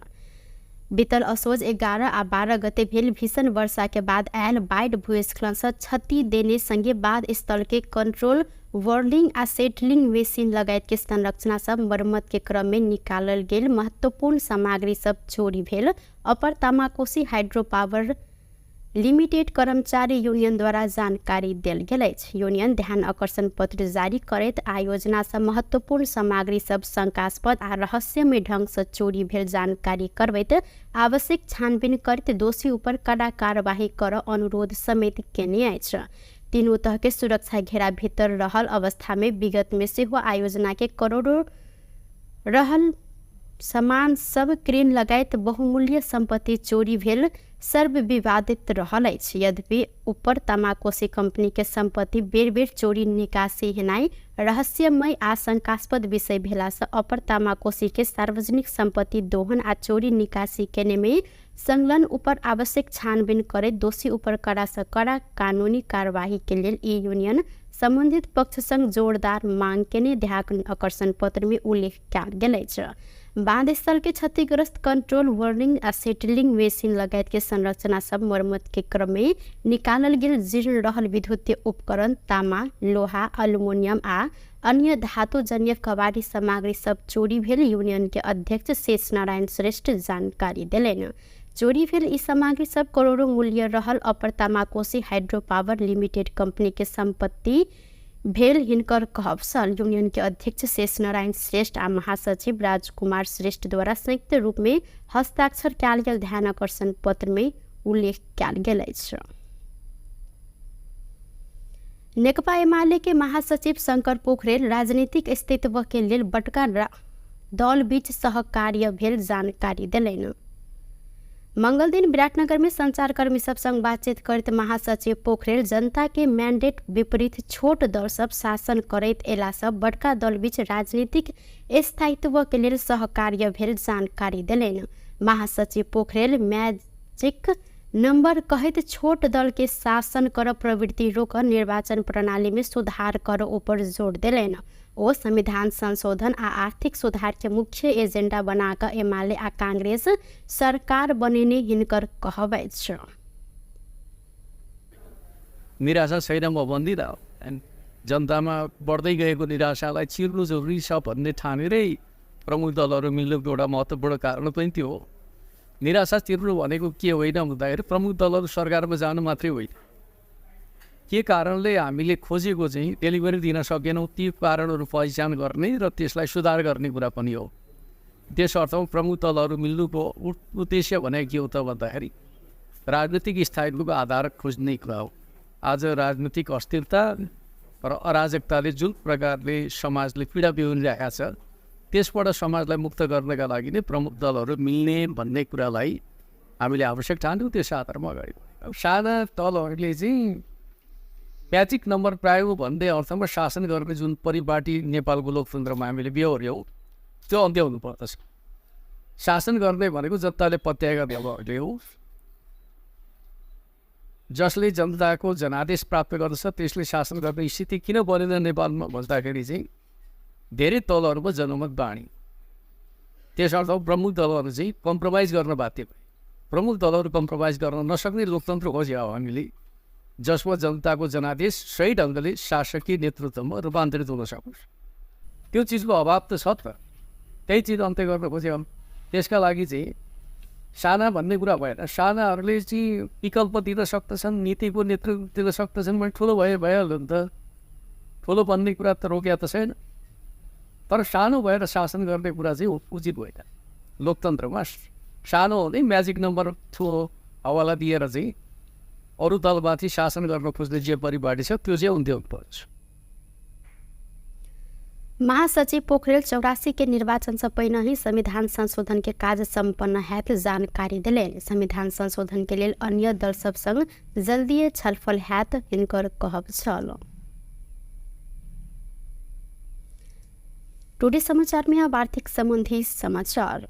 बीतल असोज 11 आ 12 गते भेल भीषण वर्षा के बाद आयल बाढ़ि भूस्खलन से क्षति देने संगे बाढ़ स्थल के कंट्रोल वर्लिंग आ सेटलिंग मशीन लगायत के संरचना सब मरम्मत के क्रम में निकालल गेल महत्वपूर्ण सामग्री सब चोरी भेल अपर तमाकोसी हाइड्रो पावर लिमिटेड कर्मचारी यूनियन द्वारा जानकारी देल गेल अछि। यूनियन ध्यान आकर्षण पत्र जारी करैत आयोजना से महत्वपूर्ण सामग्री सब शंकास्पद आ रहस्यमय ढंग से चोरी भेल जानकारी करबैत आवश्यक छानबीन करैत दोषी ऊपर कड़ा कार्यवाही कर अनुरोध समेत केने अछि। तीनू तह के सुरक्षा घेरा भीतर रहल अवस्था में विगत में सेहो आयोजना के करोड़ों रहल सामान सब क्रेन लगायत बहुमूल्य संपत्ति चोरी भेल सर्वविवादित रहल अछि। यद्यपि ऊपर तमाकोसी कंपनी के संपत्ति बेर बेर चोरी निकासी हेनाइ रहस्यमय आ शंकास्पद विषय भेला से अपर तमाकोसी के सार्वजनिक संपत्ति दोहन आ चोरी निकासी केने में संलग्न ऊपर आवश्यक छानबीन करैत दोषी ऊपर कड़ा से कड़ा कानूनी कार्यवाही के लेल ई यूनियन संबंधित पक्ष संग जोरदार मांग केने ध्यान आकर्षण पत्र में उल्लेख कयल गेल अछि। बांध स्थल के क्षतिग्रस्त कंट्रोल वर्निंग आ सेटलिंग मशीन लगायत के संरचना सब मरम्मत के क्रम में निकालल गेल जीर्ण रहल विद्युतीय उपकरण तामा, लोहा, अल्युमिनियम आ अन्य धातुजन्य कबाड़ी सामग्री सब चोरी भेल यूनियन के अध्यक्ष शेष नारायण श्रेष्ठ जानकारी देलनि। चोरी भेल ई सामग्री सब करोड़ों मूल्य रहल अपर तमाकोसी हाइड्रो पावर लिमिटेड कंपनी के संपत्ति भेल हिनकर कहब छल। यूनियन के अध्यक्ष शेष नारायण श्रेष्ठ आ महासचिव राजकुमार श्रेष्ठ द्वारा संयुक्त रूप में हस्ताक्षर कयल गेल ध्यान आकर्षण पत्र में उल्लेख कयल गेल अछि। नेकपा एमाले के महासचिव शंकर पोखरेल राजनीतिक अस्तित्व के लेल बड़का दल बीच सहकार्य भेल जानकारी देलनि। मंगल दिन विराटनगर में संचारकर्मी सब संग बातचीत करैत महासचिव पोखरेल जनता के मैंडेट विपरीत छोट दल सब शासन करैत एला सब बड़का दल बीच राजनीतिक स्थायित्व के लेल सहकार्य भेल जानकारी देलनि। महासचिव पोखरेल मैजिक नंबर कहैत छोट दल के शासन कर प्रवृत्ति रोक निर्वाचन प्रणाली में सुधार कर ऊपर जोर देलनि। ओ संविधान संशोधन आ आर्थिक सुधार के मुख्य एजेंडा बनाकर एमाले आ कांग्रेस सरकार बनेने हिनकर कहब अछि। निराशा छैन म भन्दिनँ, जनतामा बढ्दै गएको निराशालाई चिर्नु जरुरी छ भन्ने ठानेरै प्रमुख दलहरू मिल्नुको एउटा महत्त्वपूर्ण कारण पनि त्यो हो। निराशा चिर्नु भनेको के होइन भन्दाखेरि प्रमुख दलहरू सरकारमा जानु मात्रै होइन, के कारणले हामीले खोजेको चाहिँ डेलिभरी दिन सकेनौँ ती कारणहरू पहिचान गर्ने र त्यसलाई सुधार गर्ने कुरा पनि हो। त्यस अर्थमा प्रमुख दलहरू मिल्नुको उद्देश्य भनेको के हो त भन्दाखेरि राजनीतिक स्थायित्वको आधार खोज्ने कुरा हो। आज राजनीतिक अस्थिरता र अराजकताले जुन प्रकारले समाजले पीडा बिहोरिरहेको छ त्यसबाट समाजलाई मुक्त गर्नका लागि नै प्रमुख दलहरू मिल्ने भन्ने कुरालाई हामीले आवश्यक ठान्यौँ, त्यस आधारमा अगाडि बढ्यौँ। अब साना दलहरूले चाहिँ म्याजिक नम्बर पायो भन्ने अर्थमा शासन गर्ने जुन परिपाटी नेपालको लोकतन्त्रमा हामीले बेहोर्यौँ त्यो अन्त्य हुनुपर्दछ। शासन गर्ने भनेको जनताले पत्याएका दलहरूले हो। जसले जनताको जनादेश प्राप्त गर्दछ त्यसले शासन गर्ने स्थिति किन बनेन नेपालमा भन्दाखेरि चाहिँ धेरै दलहरूमा जनमत बाँडी, त्यसर्थ प्रमुख दलहरू चाहिँ कम्प्रोमाइज गर्न बाध्य भए। प्रमुख दलहरू कम्प्रोमाइज गर्न नसक्ने लोकतन्त्र खोज्यो हामीले, जसमा जनताको जनादेश सही ढङ्गले शासकीय नेतृत्वमा रूपान्तरित हुन सकोस्। त्यो चिजको अभाव त छ त, त्यही चिज अन्त्य गर्न खोज्यो। त्यसका लागि चाहिँ साना भन्ने कुरा भएन, सानाहरूले चाहिँ विकल्प दिन सक्दछन्, नीतिको नेतृत्व दिन सक्दछन् भने ठुलो भए भइहाल्यो नि त। ठुलो बन्ने कुरा त रोकिया त छैन, तर सानो भएर शासन गर्ने कुरा चाहिँ उचित होइन। लोकतन्त्रमा सानो हुने म्याजिक नम्बर ठुलो हवाला दिएर चाहिँ अरू दलमाथि शासन गर्न खोज्ने जे परिपाटी छ त्यो चाहिँ अन्त्य हुनुपर्छ। महासचिव पोखरेल 84 के निर्वाचन से पहिने ही संविधान संशोधन के कार्य सम्पन्न हैत जानकारी दिले। संविधान संशोधन के लेल अन्य दल सब संग जल्दीए छलफल हैत हिनकर कहब छल। टुडे समाचार में अब आर्थिक संबंधी समाचार।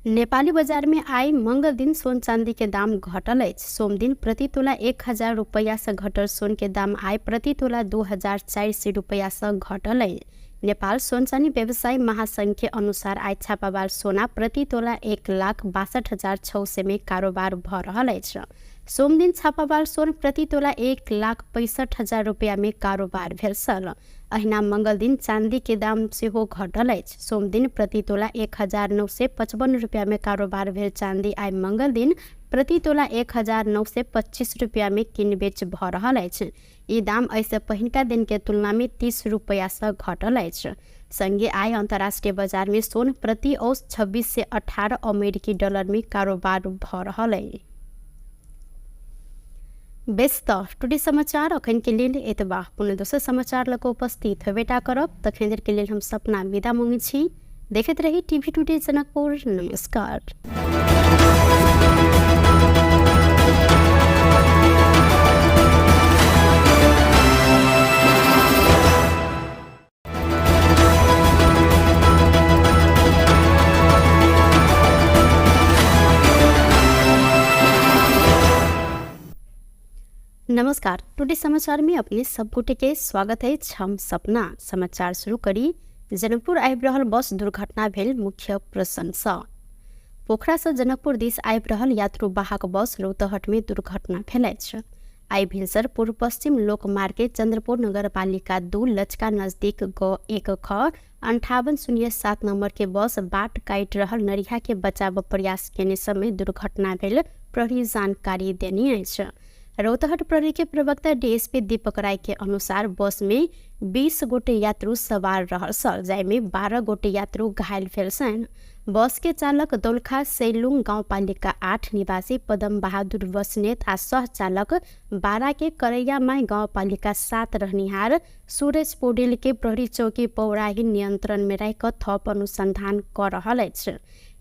नेपाली बजार में आई मंगल दिन सोन चांदी के दाम घटल अछि। सोम दिन प्रति तोला 1000 रुपया से घटल सोन के दाम आइ प्रति तोला 2400 रुपया से घटल अछि। नेपाल सोन चांदी व्यवसायी महासंघ के अनुसार आइ छापावाल सोना प्रति तोला 1,62,600 में कारोबार भ रहल अछि। सोम दिन छापावाल सोन प्रति तोला 1,65,000 रुपया में कारोबार भेल छल। अहिना मंगल दिन चांदी के दाम सेहो घटल अछि। सोम दिन प्रति तोला 1955 रुपया में कारोबार भेल चांदी आइ मंगल दिन प्रति तोला 1925 रुपया में किनबेच भ रहल अछि। ई दाम एहिसँ पहिनका दिन के तुलना में 30 रुपया से घटल अछि। संगे आइ अंतर्राष्ट्रीय बाजार में सोन प्रति औस 2618 अमेरिकी डॉलर में कारोबार भ रहल अछि। बेस त टुडे समाचार अखन के लेल एतबा। पुनः दोसर समाचार लग उपस्थित होबेटा करब, तखन देर के लेल हम सपना विदा मांगै छी। देखैत रही टीवी टुडे जनकपुर। नमस्कार। नमस्कार, टुडे समाचार में अपने सब गोटे के स्वागत है। हम सपना समाचार शुरू करी। जनकपुर आबि रहल बस दुर्घटना भेल मुख्य प्रशंसा। पोखरा से जनकपुर दिस आबि रहल यात्रु वाहक बस रौतहट में दुर्घटना भेल अछि। आइ भिनसर पूर्व पश्चिम लोकमार्ग के चंद्रपुर नगरपालिका 2 लचका नजदीक ग 1 ख 5807 नंबर के बस बाट काटि रहल नरिया के बचाव प्रयास केने समय दुर्घटना भेल प्रहरी जानकारी देने अछि। रौतहट प्रहरी के प्रवक्ता डीएसपी दीपक राय के अनुसार बस में 20 गोटे यात्रु सवार रहल छल, जाहिमे 12 गोटे यात्रु घायल भेल छनि। बस के चालक दोलखा सैलुङ गाउँपालिका 8 निवासी पदम बहादुर बस्नेत आ सह चालक 12 के करैयामाई गाउँपालिका 7 रहनिहार सूरज पौडेल के प्रहरी चौकी पौराही नियंत्रण में राखि कऽ थप अनुसंधान कऽ रहल अछि।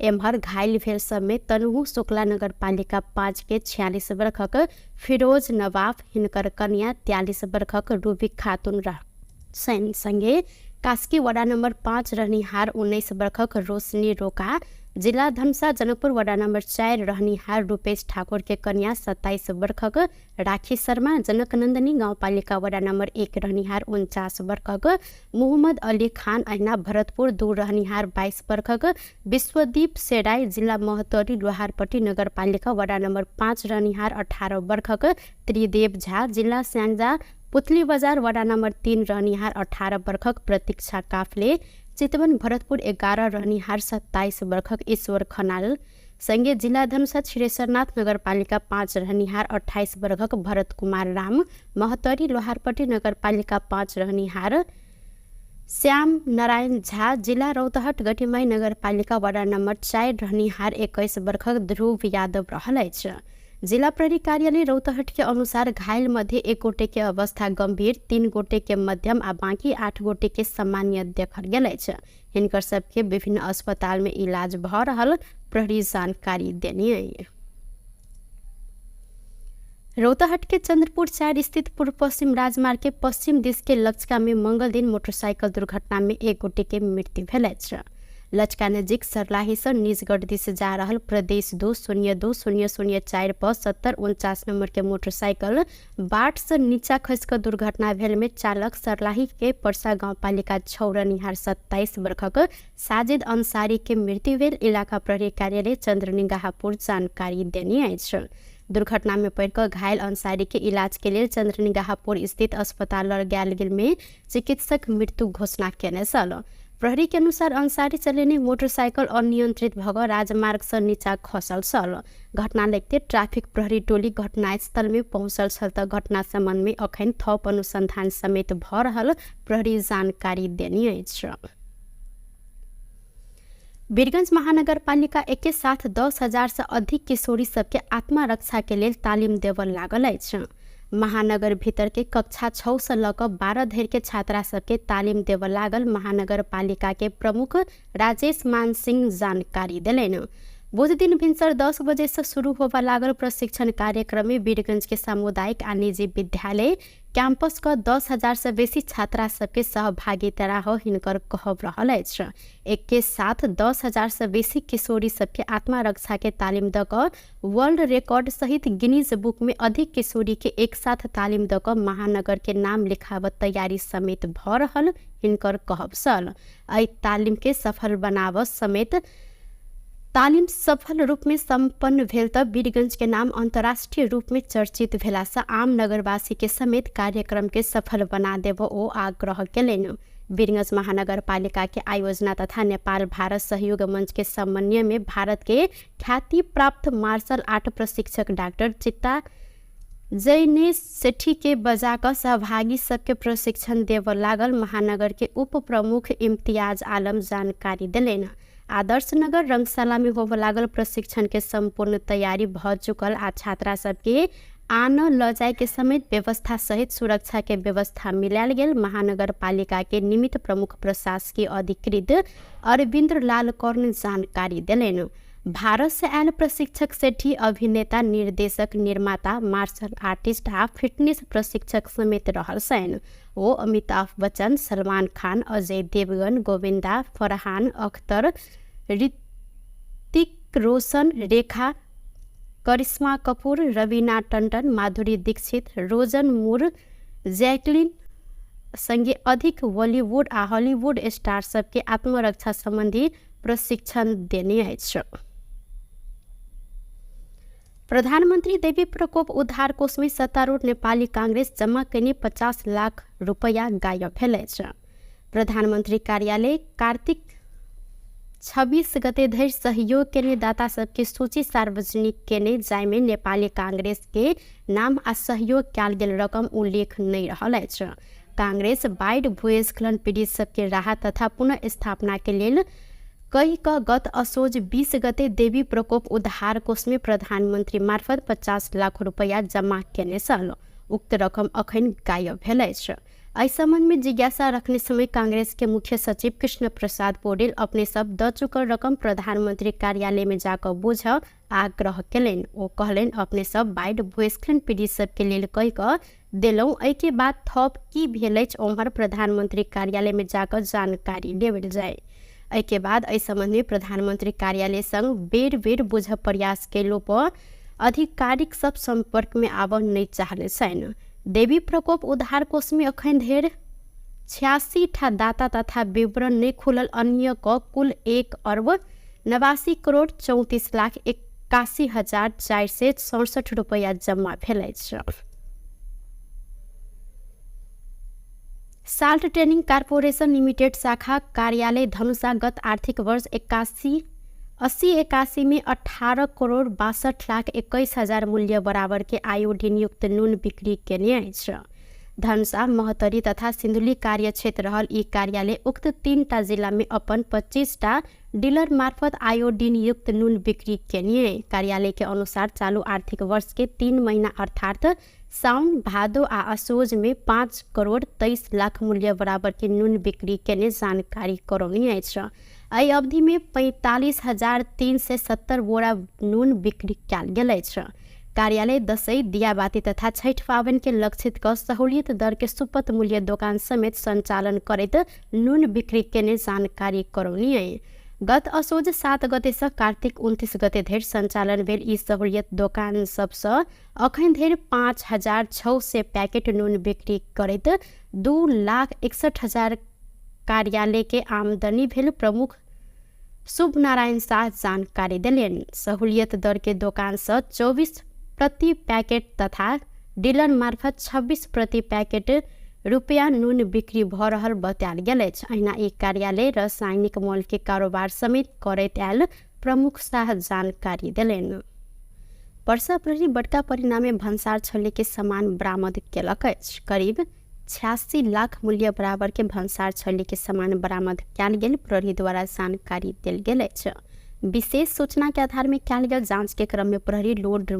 एम्हर घायल भेल सबमे तनहु शुक्ला नगरपालिका 5 के 46 वर्षक फिरोज नवाफ, हिनकर कन्या 43 वर्षक रूबी खातून छनि। संगे कास्की वडा नम्बर 5 रहनिहार 19 वर्षक रोशनी रोका, जिला धनुषा जनकपुर वडा नम्बर 4 रहनिहार रूपेश ठाकुर के कन्या 27 वर्षक राखी शर्मा, जनकनन्दनी गाउँपालिका वडा नम्बर 1 रहनिहार 49 वर्षक मोहम्मद अली खान, अहिना भरतपुर 2 रहनिहार 22 वर्षक विश्वदीप सेराई, जिला महोत्तरी लोहारपट्टी नगरपालिका वडा नम्बर 5 रहनिहार 18 वर्षक त्रिदेव झा, जिला स्याङ्जा पुतली बजार वडा नम्बर 3 रहनिहार 18 वर्षक प्रतीक्षा काफले, चितवन भरतपुर 11 रहनिहार 27 वर्षक ईश्वर खनाल, संगे जिला धनुषा क्षीरेश्वरनाथ नगरपालिका 5 रहनिहार 28 वर्षक भरत कुमार राम, महोत्तरी लोहारपट्टी नगरपालिका 5 रहनिहार श्याम नारायण झा, जिला रौतहट गठिमाई नगरपालिका वडा नम्बर 4 रहनिहार 21 वर्षक ध्रुव यादव रहल अछि। जिला प्रहरी कार्यालय रौतहट के अनुसार घायल मध्ये 1 गोटे के अवस्था गंभीर, 3 गोटे के मध्यम आ बाकी 8 गोटे के सामान्य देखल गेल अछि। हिनकर सबके विभिन्न अस्पताल में इलाज भ रहल प्रहरी जानकारी देने। रौतहट के चंद्रपुर 4 स्थित पूर्व पश्चिम राजमार्ग के पश्चिम दिश के लचका में मंगल दिन मोटरसाइकिल दुर्घटना में एक गोटे के मृत्यु भेल अछि। लचका नजीक सरलाही से निजगढ़ दिस जा रहल प्रदेश 2 0 2 0 0 4 पर 7049 नंबर के मोटरसाइकिल बाट से नीचा खसि कऽ दुर्घटना भेल में चालक सरलाही के परसा गाउँपालिका छौरनिहार 27 वर्षक साजिद अंसारी के मृत्यु भेल इलाका प्रहरी कार्यालय चंद्रनिगाहपुर जानकारी देने अछि। दुर्घटना में पड़ि कऽ घायल अंसारी के इलाज के लेल चंद्रनिगाहपुर स्थित अस्पताल लऽ गेल गेल में चिकित्सक मृत्यु घोषणा केने छल। प्रहरी के अनुसार अंसारी चलेने मोटरसाइकिल अनियंत्रित भऽ कऽ राजमार्ग से नीचा खसल छल। घटना लगते ट्राफिक प्रहरी टोली घटनास्थल में पहुंचल छल तऽ घटना संबंध में अखन थप अनुसंधान समेत भऽ रहल प्रहरी जानकारी देने अछि। वीरगंज महानगरपालिका एके साथ 10,000 से अधिक किशोरी सबके आत्मरक्षा के लेल तालिम देबऽ लागल अछि। महानगर भीतर के कक्षा 6 से लऽ कऽ 12 धरि के छात्रा सबके तालिम देबऽ लागल महानगरपालिका के प्रमुख राजेश मान सिंह जानकारी देलनि। बुध दिन भिनसर 10 बजे से शुरू होबऽ लागल प्रशिक्षण कार्यक्रम में वीरगंज के सामुदायिक आ निजी विद्यालय कैंपस क 10,000 से बेसी छात्रा सबके सहभागिता रह हिनकर कहब रहल अछि। एक साथ 10,000 से बेसी किशोरी सबके आत्मरक्षा के तालिम दऽ कऽ वर्ल्ड रिकॉर्ड सहित गिनीज बुक में अधिक किशोरी के एक साथ तालिम दऽ कऽ महानगर के नाम लिखाबऽ तैयारी समेत भऽ रहल हिनकर कहब छल। एहि तालिम के सफल बनाबऽ समेत तालिम सफल रूप में सम्पन्न भेल तऽ वीरगंज के नाम अंतर्राष्ट्रीय रूप में चर्चित भेला से आम नगरवासी के समेत कार्यक्रम के सफल बना देबऽ ओ आग्रह केलनि। वीरगंज महानगरपालिका के आयोजना तथा नेपाल भारत सहयोग मंच के समन्वय में भारत के ख्याति प्राप्त मार्शल आर्ट प्रशिक्षक डॉक्टर चित्ता जैनेश सेठी के बजा कऽ सहभागी सबके प्रशिक्षण देबऽ लागल महानगर के उप प्रमुख इम्तियाज आलम जानकारी देलनि। आदर्श नगर रंगशाला में होबऽ लागल प्रशिक्षण के संपूर्ण तैयारी भऽ चुकल आ छात्रा सबके आन लऽ जाय के समेत व्यवस्था सहित सुरक्षा के व्यवस्था मिलायल गेल महानगरपालिका के निमित्त प्रमुख प्रशासकीय अधिकृत अरविंद्र लाल कर्ण जानकारी देलनि। भारत से आयल प्रशिक्षक सेठी अभिनेता, निर्देशक, निर्माता, मार्शल आर्टिस्ट आ फिटनेस प्रशिक्षक समेत रहल छनि। ओ अमिताभ बच्चन, सलमान खान, अजय देवगन, गोविंदा, फरहान अख्तर, ऋतिक रोशन, रेखा, करिश्मा कपूर, रवीना टंडन, माधुरी दीक्षित, रोजन मूर, जैकलिन संगे अधिक बॉलीवुड आ हॉलीवुड स्टार सबके आत्मरक्षा संबंधी प्रशिक्षण देने अछि। प्रधानमन्त्री देवी प्रकोप उद्धार कोष में सत्तारूढ़ नेपाली कांग्रेस जमा केने 50 लाख रुपैया गायब भेल अछि। प्रधानमन्त्री कार्यालय कार्तिक 26 गते धरि सहयोग केने दाता सबके सूची सार्वजनिक केने, जाहिमे नेपाली कांग्रेस के नाम आ सहयोग कयल गेल रकम उल्लेख नहि रहल अछि। कांग्रेस बाढ़ि भूस्खलन पीड़ित सबके राहत तथा पुनर्स्थापना के लेल कहि कऽ गत असोज 20 गते देवी प्रकोप उद्धार कोष में प्रधानमन्त्री मार्फत 50 लाख रुपैया जमा केने छल। उक्त रकम अखन गायब भेल अछि। एहि संबंध में जिज्ञासा रखने समय कांग्रेस के मुख्य सचिव कृष्ण प्रसाद पौडेल अपने सब द चुकल रकम प्रधानमंत्री कार्यालय में जाकऽ बुझ आग्रह केलनि। ओ कहलनि अपने सब बाढ़ि भूस्खलन पीड़ित सबके लेल कहि कऽ देलहुँ, एहिके बाद थप की भेल अछि ओम्हर प्रधानमंत्री कार्यालय में जाकऽ जानकारी लेबल जाय। एहिके बाद एहि संबंध में प्रधानमंत्री कार्यालय संग बेर बेर बुझ प्रयास केलो पर आधिकारिक सब संपर्क में आबऽ नहि चाहले छनि। देवी प्रकोप उद्धार कोष में अखन धरि 86 ठा दाता तथा विवरण नहि खुलल अन्य क कुल 1 अर्ब 89 करोड़ 34 लाख 81,467 रुपैया जम्मा भेल अछि। साल्ट ट्रेनिंग कॉर्पोरेशन लिमिटेड शाखा कार्यालय धनुषा गत आर्थिक वर्ष 81-81 में 18 करोड़ 62 लाख 21 हजार मूल्य बराबर के आयोडीन युक्त नून बिक्री केने अछि। धनुषा, महोत्तरी तथा सिन्धुली कार्यक्षेत्र रहल ई कार्यालय उक्त 3 जिला में अपन 25 टा डीलर मार्फत आयोडीन युक्त नून बिक्री केने। कार्यालय के अनुसार चालू आर्थिक वर्ष के 3 महीना अर्थात साउन, भादो आ असोज में 5 करोड़ 23 लाख मूल्य बराबर के नून बिक्री केने जानकारी करौने अछि। एहि अवधि में 45,370 बोरा नून बिक्री कयल गेल अछि। कार्यालय दशैं, दियाबाती तथा छठि पाबनि के लक्षित क सहूलियत दर के सुपथ मूल्य दोकान समेत संचालन करैत नुन बिक्री केने जानकारी करौनी। गत असोज 7 गते से कार्तिक 29 गते धरि संचालन भेल ई सहूलियत दोकान सबसँ अखन धरि 5600 पैकेट नुन बिक्री करैत 2,61,000 कार्यालय के आमदनी भेल प्रमुख शुभ नारायण शाह जानकारी देलनि। सहूलियत दर के दोकान से 24 प्रति पैकेट तथा डीलर मार्फत 26 प्रति पैकेट रुपया नुन बिक्री भ रहल बतायल गेल अछि। अहिना ई कार्यालय रासायनिक मॉल के कारोबार समेत करैत आयल प्रमुख शाह जानकारी देलनि। पर्सा प्रहरी बड़का परिणामे भन्सार छल्ली के सामान बरामद केलक अछि। करीब 86 लाख मूल्य बराबर के भन्सार छल्ली के सामान बरामद कयल गेल प्रहरी द्वारा जानकारी देल गेल अछि। विशेष सूचना के आधार में कयल गेल जांच के क्रम में प्रहरी लोड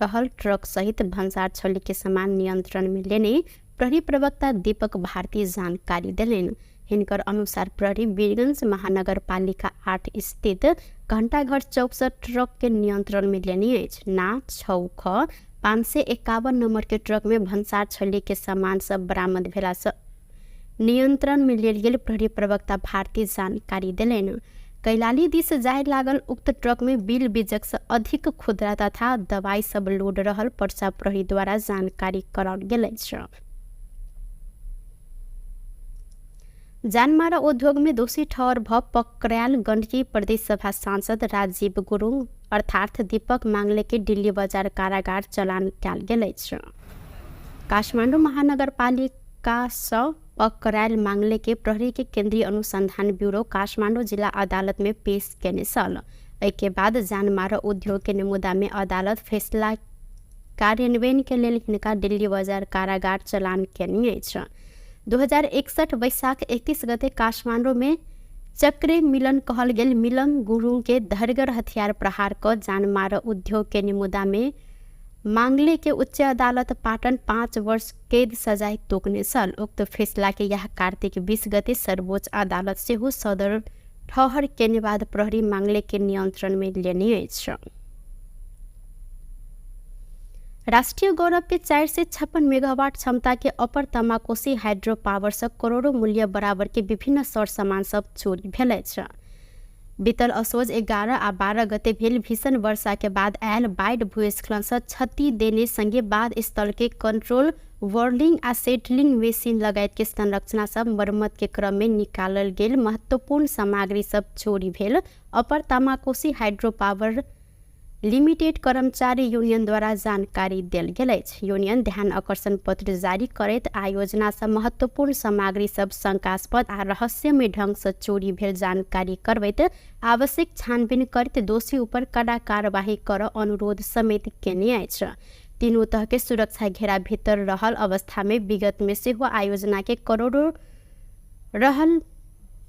रहल ट्रक सहित भन्सार छल्ली के सामान नियंत्रण में लेने प्रहरी प्रवक्ता दीपक भारती जानकारी देलनि। हिनकर अनुसार प्रहरी वीरगंज महानगरपालिका 8 स्थित घंटाघर चौक से ट्रक के नियंत्रण में लेने अछि। ना 6 ख 551 नंबर के ट्रक में भन्सार छल्ली के सामान सब बरामद भेला से नियंत्रण में लेल गेल प्रहरी प्रवक्ता भारती जानकारी देलनि। कैलाली दिस जाय लागल उक्त ट्रक में बिल बीजक से अधिक खुदरा तथा दवाई सब लोड रहल पर्सा प्रहरी द्वारा जानकारी कराओल गेल अछि। जानमारा उद्योग में दोषी ठहर भ पकड़ायल गण्डकी प्रदेश सभा सांसद राजीव गुरुङ अर्थात दीपक मांगले के दिल्ली बजार कारागार चलान कयल गेल अछि। काठमाडौँ महानगरपालिका सँ पकड़ायल मांगले के प्रहरी के केंद्रीय अनुसंधान ब्यूरो काठमाडौँ जिला अदालत में पेश केने छल। एहिके बाद जानमारा उद्योग के मुद्दा में अदालत फैसला कार्यान्वयन के लेल हिनका दिल्ली बजार कारागार चलान केने अछि। 2061 वैशाख 31 गते काठमाडौँ में चक्रे मिलन कहल गेल मिलन गुरुङ के धरगर हथियार प्रहार क जानमार उद्योग के मुद्दा में मांगले के उच्च अदालत पाटन 5 वर्ष कैद सजाय तोकने छल। उक्त फैसला के यह कार्तिक 20 गते सर्वोच्च अदालत सेहो सदर ठहर केने बाद प्रहरी मांगले के नियंत्रण में लेने अछि। राष्ट्रीय गौरव के 456 मेगावाट क्षमता के अपर तमाकोसी हाइड्रो पावर से करोड़ों मूल्य बराबर के विभिन्न सर सामान सब चोरी भेल अछि। बीतल असोज 11 आ 12 गते भेल भीषण वर्षा के बाद आयल बाढ़ि भूस्खलन से क्षति देने संगे बाढ़ स्थल के कंट्रोल वर्लिंग आ सेटलिंग मशीन लगायत के संरचना सब मरम्मत के क्रम में निकालल गेल महत्वपूर्ण सामग्री सब चोरी भेल अपर तमाकोसी हाइड्रो पावर लिमिटेड कर्मचारी यूनियन द्वारा जानकारी देल गेल अछि। यूनियन ध्यान आकर्षण पत्र जारी करैत आयोजना से महत्वपूर्ण सामग्री सब शंकास्पद आ रहस्यमय ढंग से चोरी भेल जानकारी करबैत आवश्यक छानबीन करैत दोषी ऊपर कड़ा कार्यवाही कर अनुरोध समेत केने अछि। तीनू तह के सुरक्षा घेरा भीतर रहल अवस्था में विगत में सेहो आयोजना के करोड़ों रहल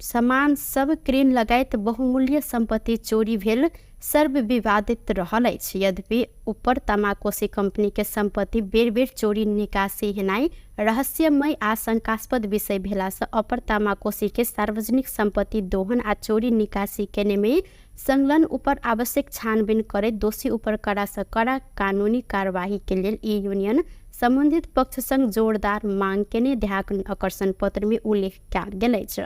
सामान सब क्रेन लगायत बहुमूल्य संपत्ति चोरी भेल सर्वविवादित रहल अछि। यद्यपि ऊपर तमाकोसी कंपनी के संपत्ति बेर बेर चोरी निकासी हेनाइ रहस्यमय आ शंकास्पद विषय भेला से अपर तमाकोसी के सार्वजनिक संपत्ति दोहन आ चोरी निकासी केने में संलग्न ऊपर आवश्यक छानबीन करैत दोषी ऊपर कड़ा से कड़ा कानूनी कार्यवाही के लेल ई यूनियन संबंधित पक्ष संग जोरदार मांग केने ध्यान आकर्षण पत्र में उल्लेख कयल गेल अछि।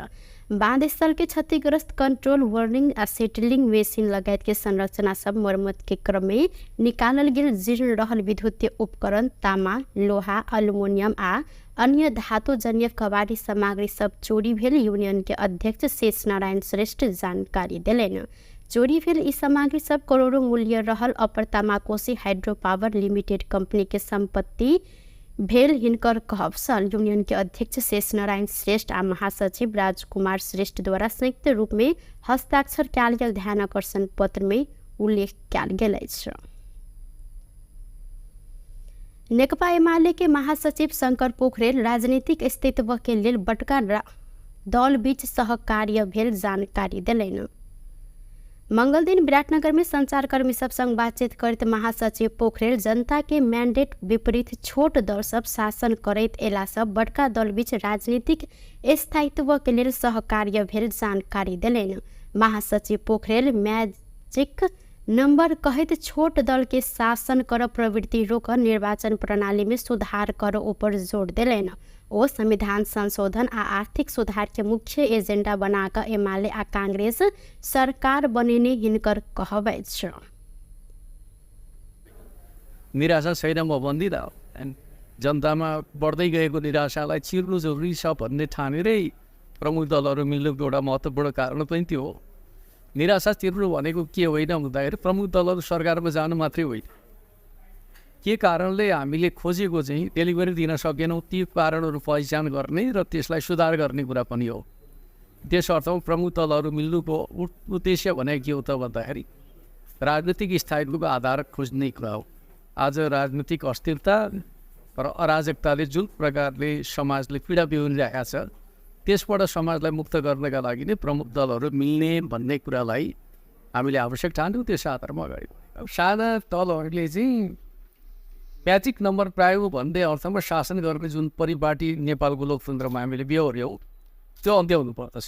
बांध स्थल के क्षतिग्रस्त कंट्रोल वर्निंग आ सेटलिंग मशीन लगायत के संरचना सब मरम्मत के क्रम में निकालल गेल जीर्ण रहल विद्युतीय उपकरण तामा, लोहा, अल्युमिनियम आ अन्य धातुजन्य कबाड़ी सामग्री सब चोरी भेल यूनियन के अध्यक्ष शेष नारायण श्रेष्ठ जानकारी देलनि। चोरी भेल ई सामग्री सब करोड़ों मूल्य रहल अपर तमाकोसी हाइड्रो पावर लिमिटेड कंपनी के संपत्ति भेल हिनकर कहब छल। यूनियन के अध्यक्ष शेष नारायण श्रेष्ठ आ महासचिव राजकुमार श्रेष्ठ द्वारा संयुक्त रूप में हस्ताक्षर कयल गेल ध्यान आकर्षण पत्र में उल्लेख कयल गेल अछि। नेकपा एमाले के महासचिव शंकर पोखरेल राजनीतिक अस्तित्व के लेल बड़का दल बीच सहकार्य भेल जानकारी देलनि। मंगल दिन विराटनगर में संचारकर्मी सब संग बातचीत करैत महासचिव पोखरेल जनता के मैंडेट विपरीत छोट दल सब शासन करैत एला सब बड़का दल बीच राजनीतिक स्थायित्व के लेल सहकार्य भेल जानकारी देलनि। महासचिव पोखरेल मैजिक नंबर कहैत छोट दल के शासन कर प्रवृत्ति रोक निर्वाचन प्रणाली में सुधार कर ऊपर जोर देलनि। ओ संविधान संशोधन आ आर्थिक सुधार के मुख्य एजेंडा बना कऽ एमाले आ कांग्रेस सरकार बनेने हिनकर कहब अछि। निराशा छैन म भन्दिनँ, जनतामा बढ्दै गएको निराशालाई चिर्नु जरुरी छ भन्ने ठानेरै प्रमुख दलहरू मिल्नुको एउटा महत्त्वपूर्ण कारण पनि त्यो हो। निराशा चिर्नु भनेको के होइन भन्दाखेरि प्रमुख दलहरू सरकारमा जानु मात्रै होइन, के कारणले हामीले खोजेको चाहिँ डेलिभरी दिन सकेनौँ ती कारणहरू पहिचान गर्ने र त्यसलाई सुधार गर्ने कुरा पनि हो। त्यस अर्थमा प्रमुख दलहरू मिल्नुको उद्देश्य भनेको के हो त भन्दाखेरि राजनीतिक स्थायित्वको आधार खोज्ने कुरा हो। आज राजनीतिक अस्थिरता र अराजकताले जुन प्रकारले समाजले पीडा बिहोरिरहेको छ त्यसबाट समाजलाई मुक्त गर्नका लागि नै प्रमुख दलहरू मिल्ने भन्ने कुरालाई हामीले आवश्यक ठान्यौँ, त्यस आधारमा अगाडि बढ्यौँ। अब साना दलहरूले चाहिँ म्याजिक नम्बर पायो भन्ने अर्थमा शासन गर्ने जुन परिपाटी नेपालको लोकतन्त्रमा हामीले बेहोर्यौँ त्यो अन्त्य हुनुपर्दछ।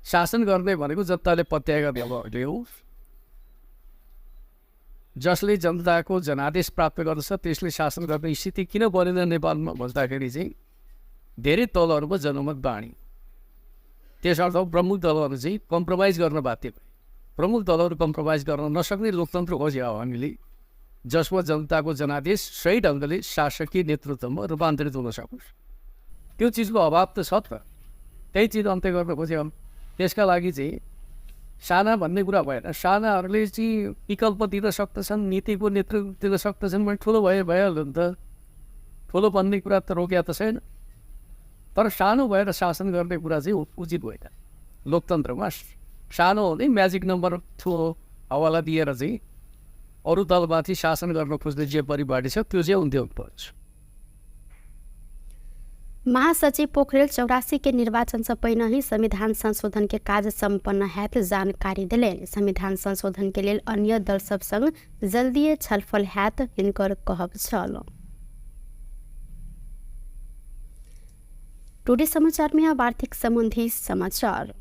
शासन गर्ने भनेको जनताले पत्याएका दलहरूले हो, जसले जनताको जनादेश प्राप्त गर्दछ त्यसले शासन गर्ने स्थिति किन बनेन नेपालमा भन्दाखेरि चाहिँ धेरै दलहरूमा जनमत बाँडी, त्यस अर्थमा प्रमुख दलहरू चाहिँ कम्प्रोमाइज गर्न बाध्य भए। प्रमुख दलहरू कम्प्रोमाइज गर्न नसक्ने लोकतन्त्र खोज्यो हामीले, जसमा जनताको जनादेश सही ढङ्गले शासकीय नेतृत्वमा रूपान्तरित हुन सकोस्। त्यो चिजको अभाव त छ त, त्यही चिज अन्त्य गर्न खोज्यो। त्यसका लागि चाहिँ साना भन्ने कुरा भएन, सानाहरूले चाहिँ विकल्प दिन सक्दछन्, नीतिको नेतृत्व दिन सक्दछन् भने ठुलो भए भइहाल्यो नि त, ठुलो बन्ने कुरा त रोकिया त छैन। तर सानो भएर शासन गर्ने कुरा चाहिँ उचित होइन। लोकतन्त्रमा सानो हुने म्याजिक नम्बर ठुलो हवाला दिएर चाहिँ अरू दलमाथि शासन गर्न खोज्ने जे परिपाटी छ त्यो चाहिँ अन्त्य हुनुपर्छ। महासचिव पोखरेल 84 के निर्वाचन से पहिने ही संविधान संशोधन के कार्य सम्पन्न हैत जानकारी देलनि। संविधान संशोधन के लेल अन्य दल सब संग जल्दिए छलफल हैत हिनकर कहब छल। टुडे समाचार में अब आर्थिक संबंधी समाचार।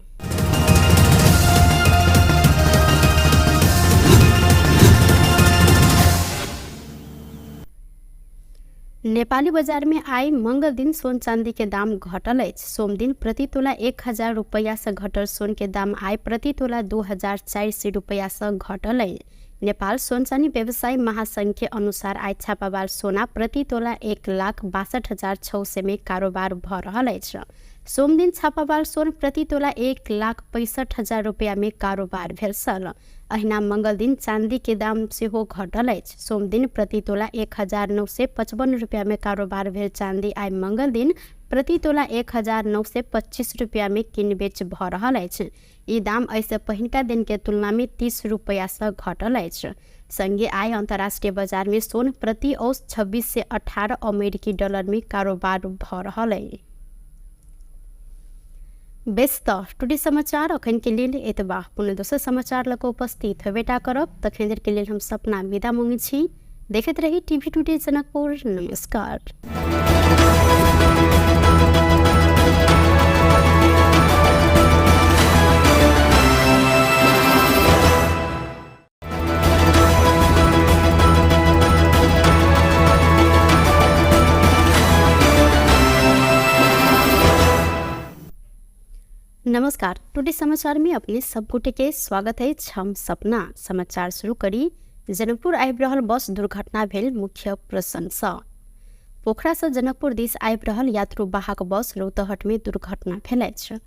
नेपाली बाजार में आई मंगल दिन सोन चांदी के दाम घटल अछि। सोम दिन प्रति तोला 1000 रुपया से घटल सोन के दाम आई प्रति तोला 2400 रुपया से घटल अछि। नेपाल सोन चानी व्यवसायी महासंघ के अनुसार आई छापावाल सोना प्रति तोला 1,62,600 में कारोबार भ रहल अछि। सोम दिन छापावाल सोन प्रति तोला 1,65,000 रुपया में कारोबार भेल छल। अहिना मंगल दिन चांदी के दाम सेहो घटल अछि। सोम दिन प्रति तोला 1955 रुपया में कारोबार भेल चांदी आई मंगल दिन प्रति तोला 1925 रुपया में किनबेच भ रहल अछि। ई दाम एहिसँ पहिनका दिन के तुलना में 30 रुपया से घटल अछि। संगे आइ अंतर्राष्ट्रीय बाजार में सोन प्रति औस 2618 अमेरिकी डॉलर में कारोबार भ रहल अछि। बेस त टुडे समाचार अखन के लेल एतबा। पुनः दोसर समाचार लऽ कऽ उपस्थित होबेटा करब, तखन देर के लेल हम सपना विदा मांगै छी। देखैत रही टीवी टुडे जनकपुर। नमस्कार। नमस्कार, टुडे समाचार में अपने सब गोटे के स्वागत है। हम सपना समाचार शुरू करी। जनकपुर आबि रहल बस दुर्घटना भेल मुख्य प्रशंसा। पोखरा से जनकपुर दिस आबि रहल यात्रु वाहक बस रौतहट में दुर्घटना भेल अछि।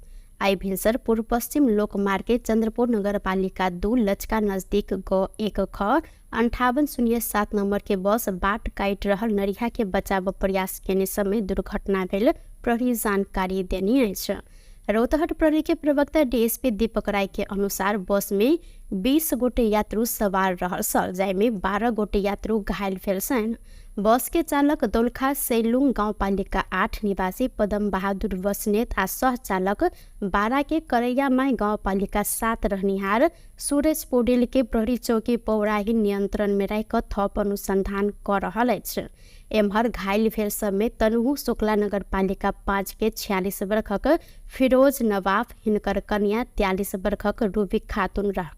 आइ भिनसर पूर्व पश्चिम लोकमार्ग के चंद्रपुर नगरपालिका 2 लचका नजदीक ग 1 ख 5807 नंबर के बस बाट काटि रहल नरिहा के बचाव प्रयास केने समय दुर्घटना भेल प्रहरी जानकारी देने अछि। रौतहट प्रहरी के प्रवक्ता डीएसपी दीपक राय के अनुसार बस में 20 गोटे यात्रु सवार रहल छल, जाहिमे 12 गोटे यात्रु घायल भेल छनि। बस के चालक दोलखा सैलुङ गाउँपालिका 8 निवासी पदम बहादुर बस्नेत आ सहचालक 12 के करैयामाई गाउँपालिका 7 रहनिहार सूरज पौडेल के प्रहरी चौकी पौराही नियंत्रण में राखि कऽ थप अनुसंधान कऽ रहल अछि। एम्हर घायल भेल सबमे तनहु शुक्ला नगरपालिका 5 के 46 वर्षक फिरोज नवाफ, हिनकर कन्या 43 वर्षक रूबी खातून रह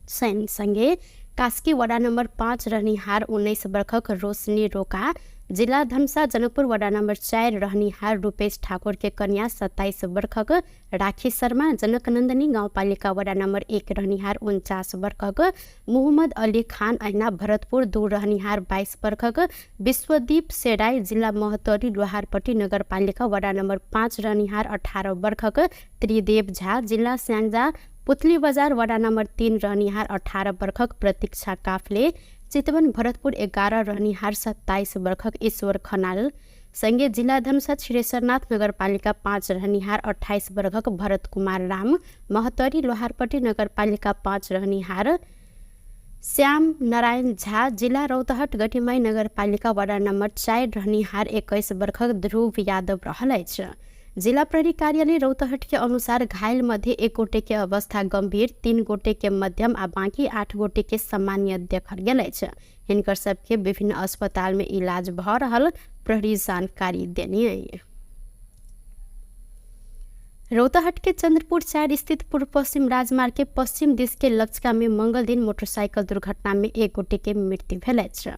छनि। संगे कास्की वडा नम्बर 5 रहनिहार 19 बर्खक रोशनी रोका, जिला धनुषा जनकपुर वडा नम्बर 4 रहनिहार रूपेश ठाकुर के कन्या 27 बर्खक राखी शर्मा, जनकनन्दनी गाउँपालिका वडा नम्बर 1 रहनिहार 49 बर्खक मोहम्मद अली खान, अहिना भरतपुर 2 रहनिहार 22 बर्खक विश्वदीप सेराई, जिला महोत्तरी लोहारपट्टी नगरपालिका वडा नम्बर 5 रहनिहार 18 बर्खक त्रिदेव झा, जिला स्याङ्जा पुतली बजार वडा नम्बर 3 रहनिहार 18 बर्खक प्रतीक्षा काफले, चितवन भरतपुर 11 रहनिहार 27 बर्खक ईश्वर खनाल सँगै जिला धनुषा क्षीरेश्वरनाथ नगरपालिका 5 रहनिहार 28 बर्खक भरत कुमार राम, महोत्तरी लोहारपट्टी नगरपालिका 5 रहनिहार श्याम नारायण झा, जिला रौतहट गठिमाई नगरपालिका वडा नम्बर 4 रहनिहार 21 बर्खक ध्रुव यादव रहल अछि। जिला प्रहरी कार्यालय रौतहट के अनुसार घायल मध्ये 1 गोटे के अवस्था गंभीर, 3 गोटे के मध्यम आ बाकी 8 गोटे के सामान्य देखल गेल अछि। हिनकर सबके विभिन्न अस्पताल में इलाज भ रहल प्रहरी जानकारी देने अछि। रौतहट के चंद्रपुर 4 स्थित पूर्व पश्चिम राजमार्ग के पश्चिम दिश के लचका में मंगल दिन मोटरसाइकिल दुर्घटना में 1 गोटे के मृत्यु भेल अछि।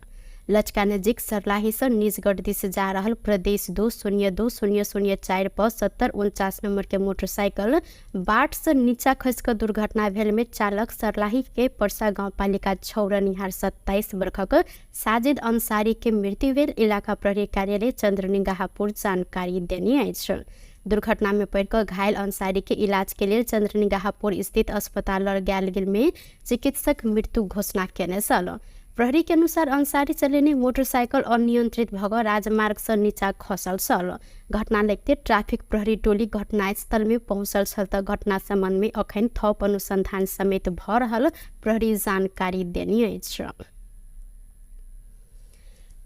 लचका नजिक सर्लाही से निजगढ़ दिश जा रहल प्रदेश 2 0 2 0 0 4 पर 7049 नंबर के मोटरसाइकिल बाट से नीचा खसि कऽ दुर्घटना भेल में चालक सर्लाही के परसा गाउँपालिका 6 रहनिहार 27 बर्खक साजिद अंसारी के मृत्यु भेल इलाका प्रहरी कार्यालय चंद्रनिगाहपुर जानकारी देने अछि। दुर्घटना में पड़ि कऽ घायल अंसारी के इलाज के लेल चंद्रनिगाहपुर स्थित अस्पताल लऽ गेल गेल में चिकित्सक मृत्यु घोषणा केने छल। प्रहरी के अनुसार अंसारी चलेने मोटरसाइकिल अनियंत्रित भऽ कऽ राजमार्ग से नीचा खसल छल। घटना लगते ट्राफिक प्रहरी टोली घटनास्थल में पहुंचल छल तऽ घटना संबंध में अखन थप अनुसंधान समेत भऽ रहल प्रहरी जानकारी देने अछि।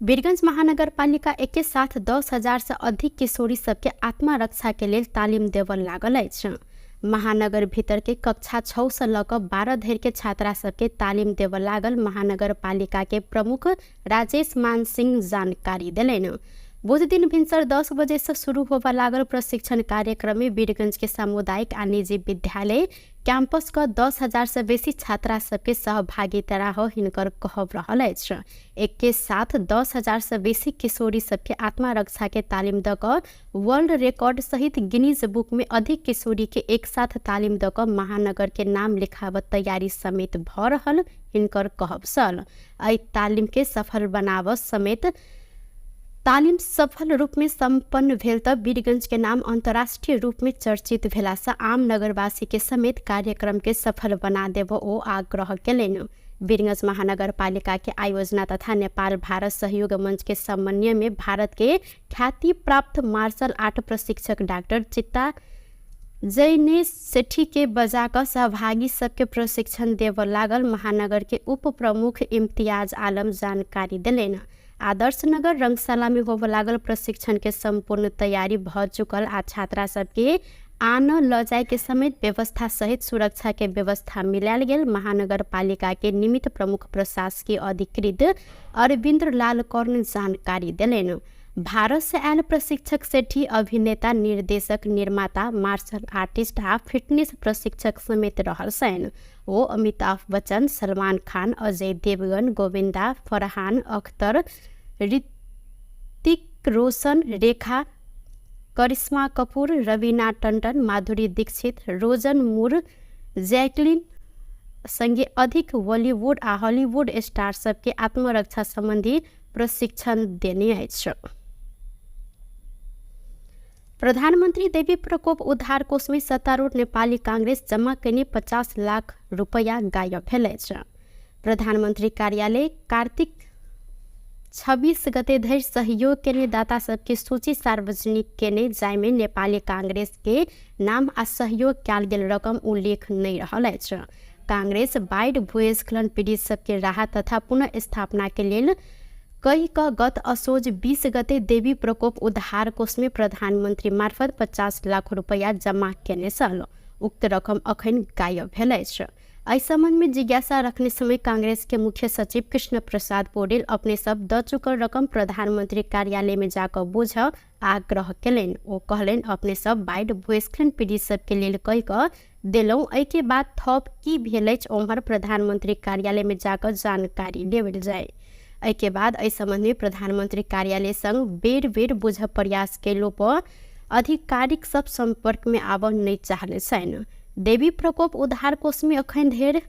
वीरगंज महानगरपालिका एके साथ 10,000 से अधिक किशोरी सबके आत्मरक्षा के लेल तालिम देबऽ लागल अछि। महानगर भीतर के कक्षा 6 से लऽ कऽ 12 धरि के छात्रा सबके तालिम देबऽ लागल महानगरपालिका के प्रमुख राजेश मान सिंह जानकारी देलनि। बुध दिन भिनसर 10 बजे से शुरू होबऽ लागल प्रशिक्षण कार्यक्रम में वीरगंज के सामुदायिक आ निजी विद्यालय कैंपस क 10,000 से बेसी छात्रा सबके सहभागिता रह हिनकर कहब रहल अछि। एके साथ 10,000 से बेसी किशोरी सबके आत्मरक्षा के तालिम दऽ कऽ वर्ल्ड रिकॉर्ड सहित गिनीज बुक में अधिक किशोरी के एक साथ तालिम दऽ कऽ महानगर के नाम लिखाबऽ तैयारी समेत भऽ रहल हिनकर कहब छल। एहि तालिम के सफल बनाबऽ समेत तालिम सफल रूप में संपन्न भेल तऽ वीरगंज के नाम अंतर्राष्ट्रीय रूप में चर्चित भेला से आम नगरवासी के समेत कार्यक्रम के सफल बना देब ओ आग्रह केलनि। वीरगंज महानगरपालिका के आयोजना तथा नेपाल भारत सहयोग मंच के समन्वय में भारत के ख्याति प्राप्त मार्शल आर्ट प्रशिक्षक डॉक्टर चित्ता जैनेश सेठी के बजा कऽ सहभागी सबके प्रशिक्षण देबऽ लागल महानगर के उप प्रमुख इम्तियाज आलम जानकारी देलनि। आदर्श नगर रंगशाला में होबऽ लागल प्रशिक्षण के संपूर्ण तैयारी भऽ चुकल आ छात्रा सबके आन लऽ जाय के समेत व्यवस्था सहित सुरक्षा के व्यवस्था मिलायल गेल महानगरपालिका के निमित्त प्रमुख प्रशासकीय अधिकृत अरविंद्र लाल कर्ण जानकारी देलनि। भारत से आयल प्रशिक्षक सेठी अभिनेता, निर्देशक, निर्माता, मार्शल आर्टिस्ट आ फिटनेस प्रशिक्षक समेत रहल छनि। ओ अमिताभ बच्चन, सलमान खान, अजय देवगन, गोविंदा, फरहान अख्तर, ऋतिक रोशन, रेखा, करिश्मा कपूर, रवीना टंडन, माधुरी दीक्षित, रोजन मूर, जैकलिन संगे अधिक बॉलीवुड आ हॉलीवुड स्टार सबके आत्मरक्षा संबंधी प्रशिक्षण देने अछि। प्रधानमन्त्री देवी प्रकोप उद्धार कोष में सत्तारूढ़ नेपाली कांग्रेस जमा कयने 50 लाख रुपैया गायब भेल अछि। प्रधानमन्त्री कार्यालय कार्तिक 26 गते धरि सहयोग केने दाता सबके सूची सार्वजनिक केने, जाहिमे नेपाली कांग्रेस के नाम आ सहयोग कयल गेल रकम उल्लेख नहि रहल अछि। कांग्रेस बाढ़ि भूस्खलन पीड़ित सबके राहत तथा पुनर्स्थापना के लेल कहि कऽ गत असोज 20 गते देवी प्रकोप उद्धार कोष में प्रधानमन्त्री मार्फत 50 लाख रुपैया जमा केने छल। उक्त रकम अखन गायब भेल अछि। एहि संबंध में जिज्ञासा रखने समय कांग्रेस के मुख्य सचिव कृष्ण प्रसाद पौडेल अपने सब द चुकल रकम प्रधानमंत्री कार्यालय में जाकर बुझ आग्रह केलनि। ओ कहलनि अपने सब बाढ़ि भूस्खलन पीड़ित सबके लेल कहि कऽ देलहुँ, एहिके बाद थप की भेल अछि ओम्हर प्रधानमंत्री कार्यालय में जाकर जानकारी लेवल जाय। एहिके बाद एहि संबंध में प्रधानमंत्री कार्यालय संग बेर बेर बुझ प्रयास केलो पर आधिकारिक सब संपर्क में आबऽ नहि चाहले छनि। देवी प्रकोप उद्धार कोष में अखन धरि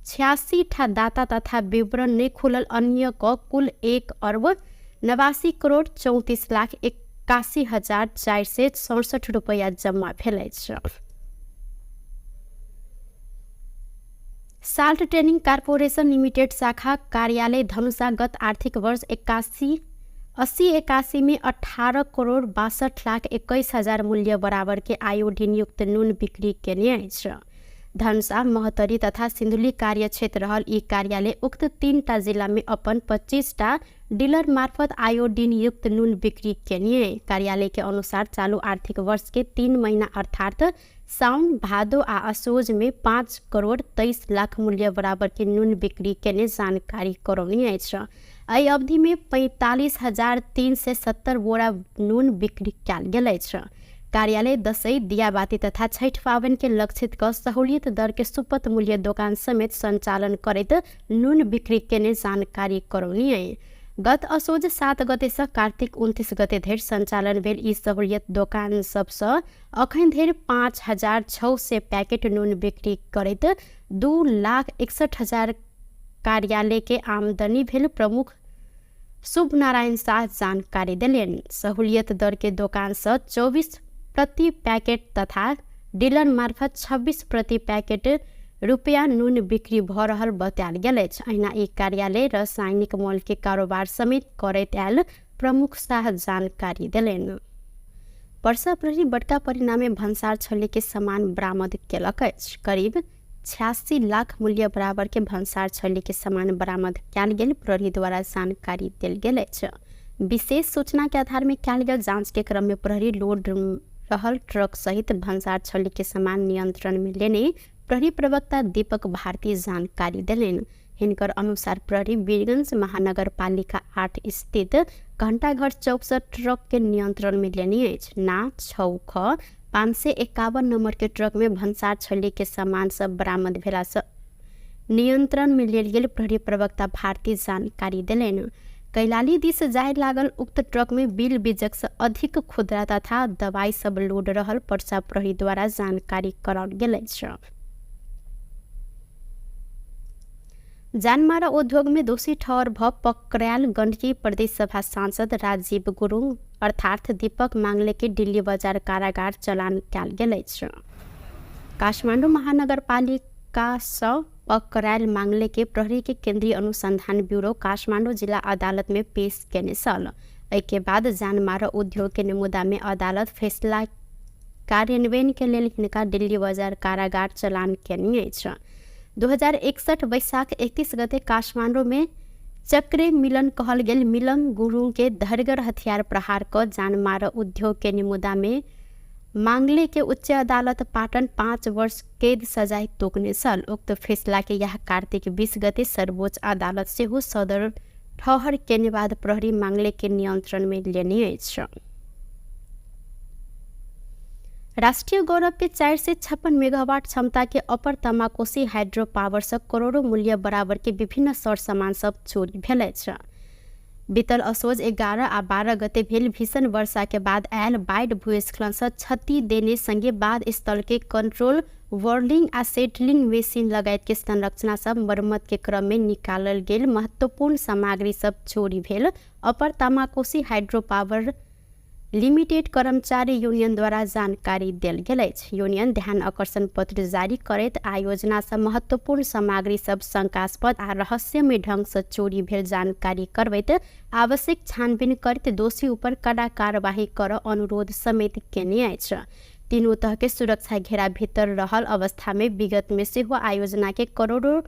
86 ठा दाता तथा विवरण नहि खुलल अन्य क कुल 1,89,34,81,467 रुपैआ जम्मा भेल अछि। साल्ट ट्रेनिंग कॉर्पोरेशन लिमिटेड शाखा कार्यालय धनुषा गत आर्थिक वर्ष 81/81 में 18,62,21,000 मूल्य बराबर के आयोडीन युक्त नून बिक्री केने अछि। धनुषा, महोत्तरी तथा सिन्धुली कार्य क्षेत्र रहल ई कार्यालय उक्त 3टा जिला में अपन 25टा डीलर मार्फत आयोडीन युक्त नून बिक्री केने। कार्यालय के अनुसार चालू आर्थिक वर्ष के 3 महीना अर्थात साउन, भादो आ असोज में 5,23,00,000 मूल्य बराबर के नून बिक्री केने जानकारी करौने अछि। एहि अवधि में 45,370 बोरा नून बिक्री कयल गेल अछि। कार्यालय दसैँ, दियाबाती तथा छठि पाबनि के लक्षित क सहूलियत दर के सुपथ मूल्य दोकान समेत संचालन करैत नून बिक्री केने जानकारी करौने। गत असोज 7 गते सँ कार्तिक 29 गते धरि संचालन भेल ई सहूलियत दोकान सबसँ अखन धरि 5,600 पैकेट नून बिक्री करैत 2,61,000 कार्यालय के आमदनी भेल प्रमुख शुभ नारायण शाह जानकारी देलनि। सहूलियत दर के दोकान सँ 24 प्रति पैकेट तथा डीलर मार्फत 26 प्रति पैकेट रुपया नून बिक्री भ रहल बतायल गेल अछि। अहिना ई कार्यालय रासायनिक मॉल के कारोबार समेत करैत आयल प्रमुख शाह जानकारी देलनि। पर्सा प्रहरी बड़का परिणामे भन्सार छल्ली के सामान बरामद केलक अछि। करीब 86 लाख मूल्य बराबर के भन्सार छल्ली के सामान बरामद कयल गेल प्रहरी द्वारा जानकारी देल गेल अछि। विशेष सूचना के आधार में कयल गेल जांच के क्रम में प्रहरी लोड रहल ट्रक सहित भन्सार छल्ली के सामान नियंत्रण में लेने प्रहरी प्रवक्ता दीपक भारती जानकारी देलनि। हिनकर अनुसार प्रहरी वीरगंज महानगरपालिका 8 स्थित घंटाघर चौक से ट्रक के नियंत्रण में लेने अछि। ना 6 ख 551 नंबर के ट्रक में भन्सार छल्ली के सामान सब बरामद भेला से नियंत्रण में लेल गेल प्रहरी प्रवक्ता भारती जानकारी देलनि। कैलाली दिस जाय लागल उक्त ट्रक में बिल बीजक से अधिक खुदरा तथा दवाई सब लोड रहल पर्सा प्रहरी द्वारा जानकारी कराओल गेल अछि। जानमारा उद्योग में दोषी ठहर भ पकड़ायल गण्डकी प्रदेश सभा सांसद राजीव गुरुङ अर्थात दीपक मांगले के दिल्ली बजार कारागार चलान कयल गेल अछि। काठमाडौँ महानगरपालिका सँ पकड़ायल मांगले के प्रहरी के केंद्रीय अनुसंधान ब्यूरो काठमाडौँ जिला अदालत में पेश केने छल। एहिके बाद जानमारा उद्योग के मुद्दा में अदालत फैसला कार्यान्वयन के लेल हिनका दिल्ली बजार कारागार चलान केने अछि। 2061 वैशाख 31 गते काठमाडौँ में चक्रे मिलन कहल गेल मिलन गुरुङ के धरगर हथियार प्रहार क जानमारा उद्योग के मुद्दा में मांगले के उच्च अदालत पाटन 5 वर्ष कैद सजाय तोकने छल। उक्त फैसला के यह कार्तिक 20 गते सर्वोच्च अदालत सेहो सदर ठहर केने बाद प्रहरी मांगले के नियंत्रण में लेने अछि। राष्ट्रीय गौरव के 456 मेगावाट क्षमता के अपर तमाकोसी हाइड्रो पावर से करोड़ों मूल्य बराबर के विभिन्न सर सामान सब चोरी भेल अछि। बीतल असोज 11 आ 12 गते भेल भीषण वर्षा के बाद आयल बाढ़ि भूस्खलन से क्षति देने संगे बाद स्थल के कंट्रोल वर्लिंग आ सेटलिंग मशीन लगायत के संरचना सब मरम्मत के क्रम में निकालल गेल महत्वपूर्ण सामग्री सब चोरी भेल अपर तमाकोसी हाइड्रो पावर लिमिटेड कर्मचारी यूनियन द्वारा जानकारी देल गेल अछि। यूनियन ध्यान आकर्षण पत्र जारी करैत आयोजना से महत्वपूर्ण सामग्री सब शंकास्पद आ रहस्यमय ढंग से चोरी भेल जानकारी करबैत आवश्यक छानबीन करैत दोषी ऊपर कड़ा कार्यवाही कर अनुरोध समेत केने अछि। तीनू तह के सुरक्षा घेरा भीतर रहल अवस्था में विगत में सेहो आयोजना के करोड़ों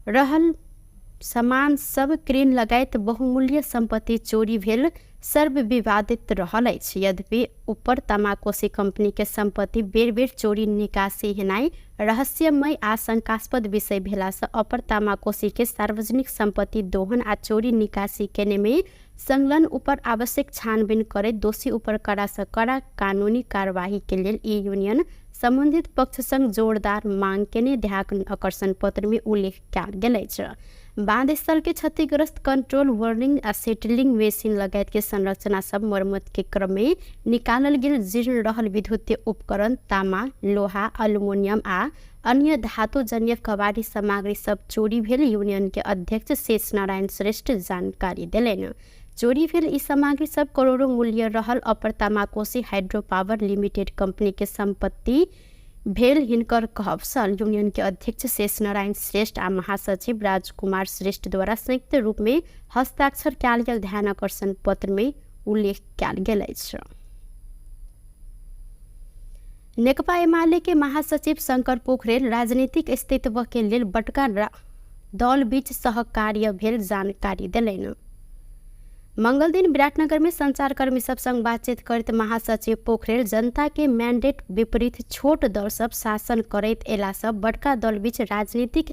रहल सामान सब क्रेन लगायत बहुमूल्य संपत्ति चोरी भेल सर्वविवादित रहल अछि। यद्यपि ऊपर तामाकोशी कंपनी के संपत्ति बेर बेर चोरी निकासी हेनाइ रहस्यमय आ शंकास्पद विषय भेलासँ अपर तामाकोशी के सार्वजनिक संपत्ति दोहन आ चोरी निकासी केने में संलग्न ऊपर आवश्यक छानबीन करैत दोषी ऊपर कड़ा सँ कड़ा कानूनी कार्यवाही के लेल ई यूनियन संबंधित पक्ष संग जोरदार मांग केने ध्यान आकर्षण पत्र में उल्लेख कयल गेल अछि। बांध स्थल के क्षतिग्रस्त कंट्रोल वर्निंग आ सेटलिंग मशीन लगायत के संरचना सब मरम्मत के क्रम में निकालल गेल जीर्ण रहल विद्युतीय उपकरण, तामा, लोहा, अल्युमिनियम आ अन्य धातुजन्य कबाड़ी सामग्री सब चोरी भेल यूनियन के अध्यक्ष शेष नारायण श्रेष्ठ जानकारी देलनि। चोरी भेल ई सामग्री सब करोड़ों मूल्य रहल upper Tamakoshi hydro power limited company के संपत्ति भेल हिनकर कहब छल। यूनियन के अध्यक्ष शेष नारायण श्रेष्ठ आ महासचिव राजकुमार श्रेष्ठ द्वारा संयुक्त रूप में हस्ताक्षर कयल गेल ध्यान आकर्षण पत्र में उल्लेख कयल गेल अछि। नेकपा एमाले के महासचिव शंकर पोखरेल राजनीतिक अस्तित्व के लेल बड़का दल बीच सहकार्य भेल जानकारी देलनि। मंगल दिन विराटनगर में संचारकर्मी सब संग बातचीत करैत महासचिव पोखरेल जनता के मैंडेट विपरीत छोट दल सब शासन करैत एला सब बड़का दल बीच राजनीतिक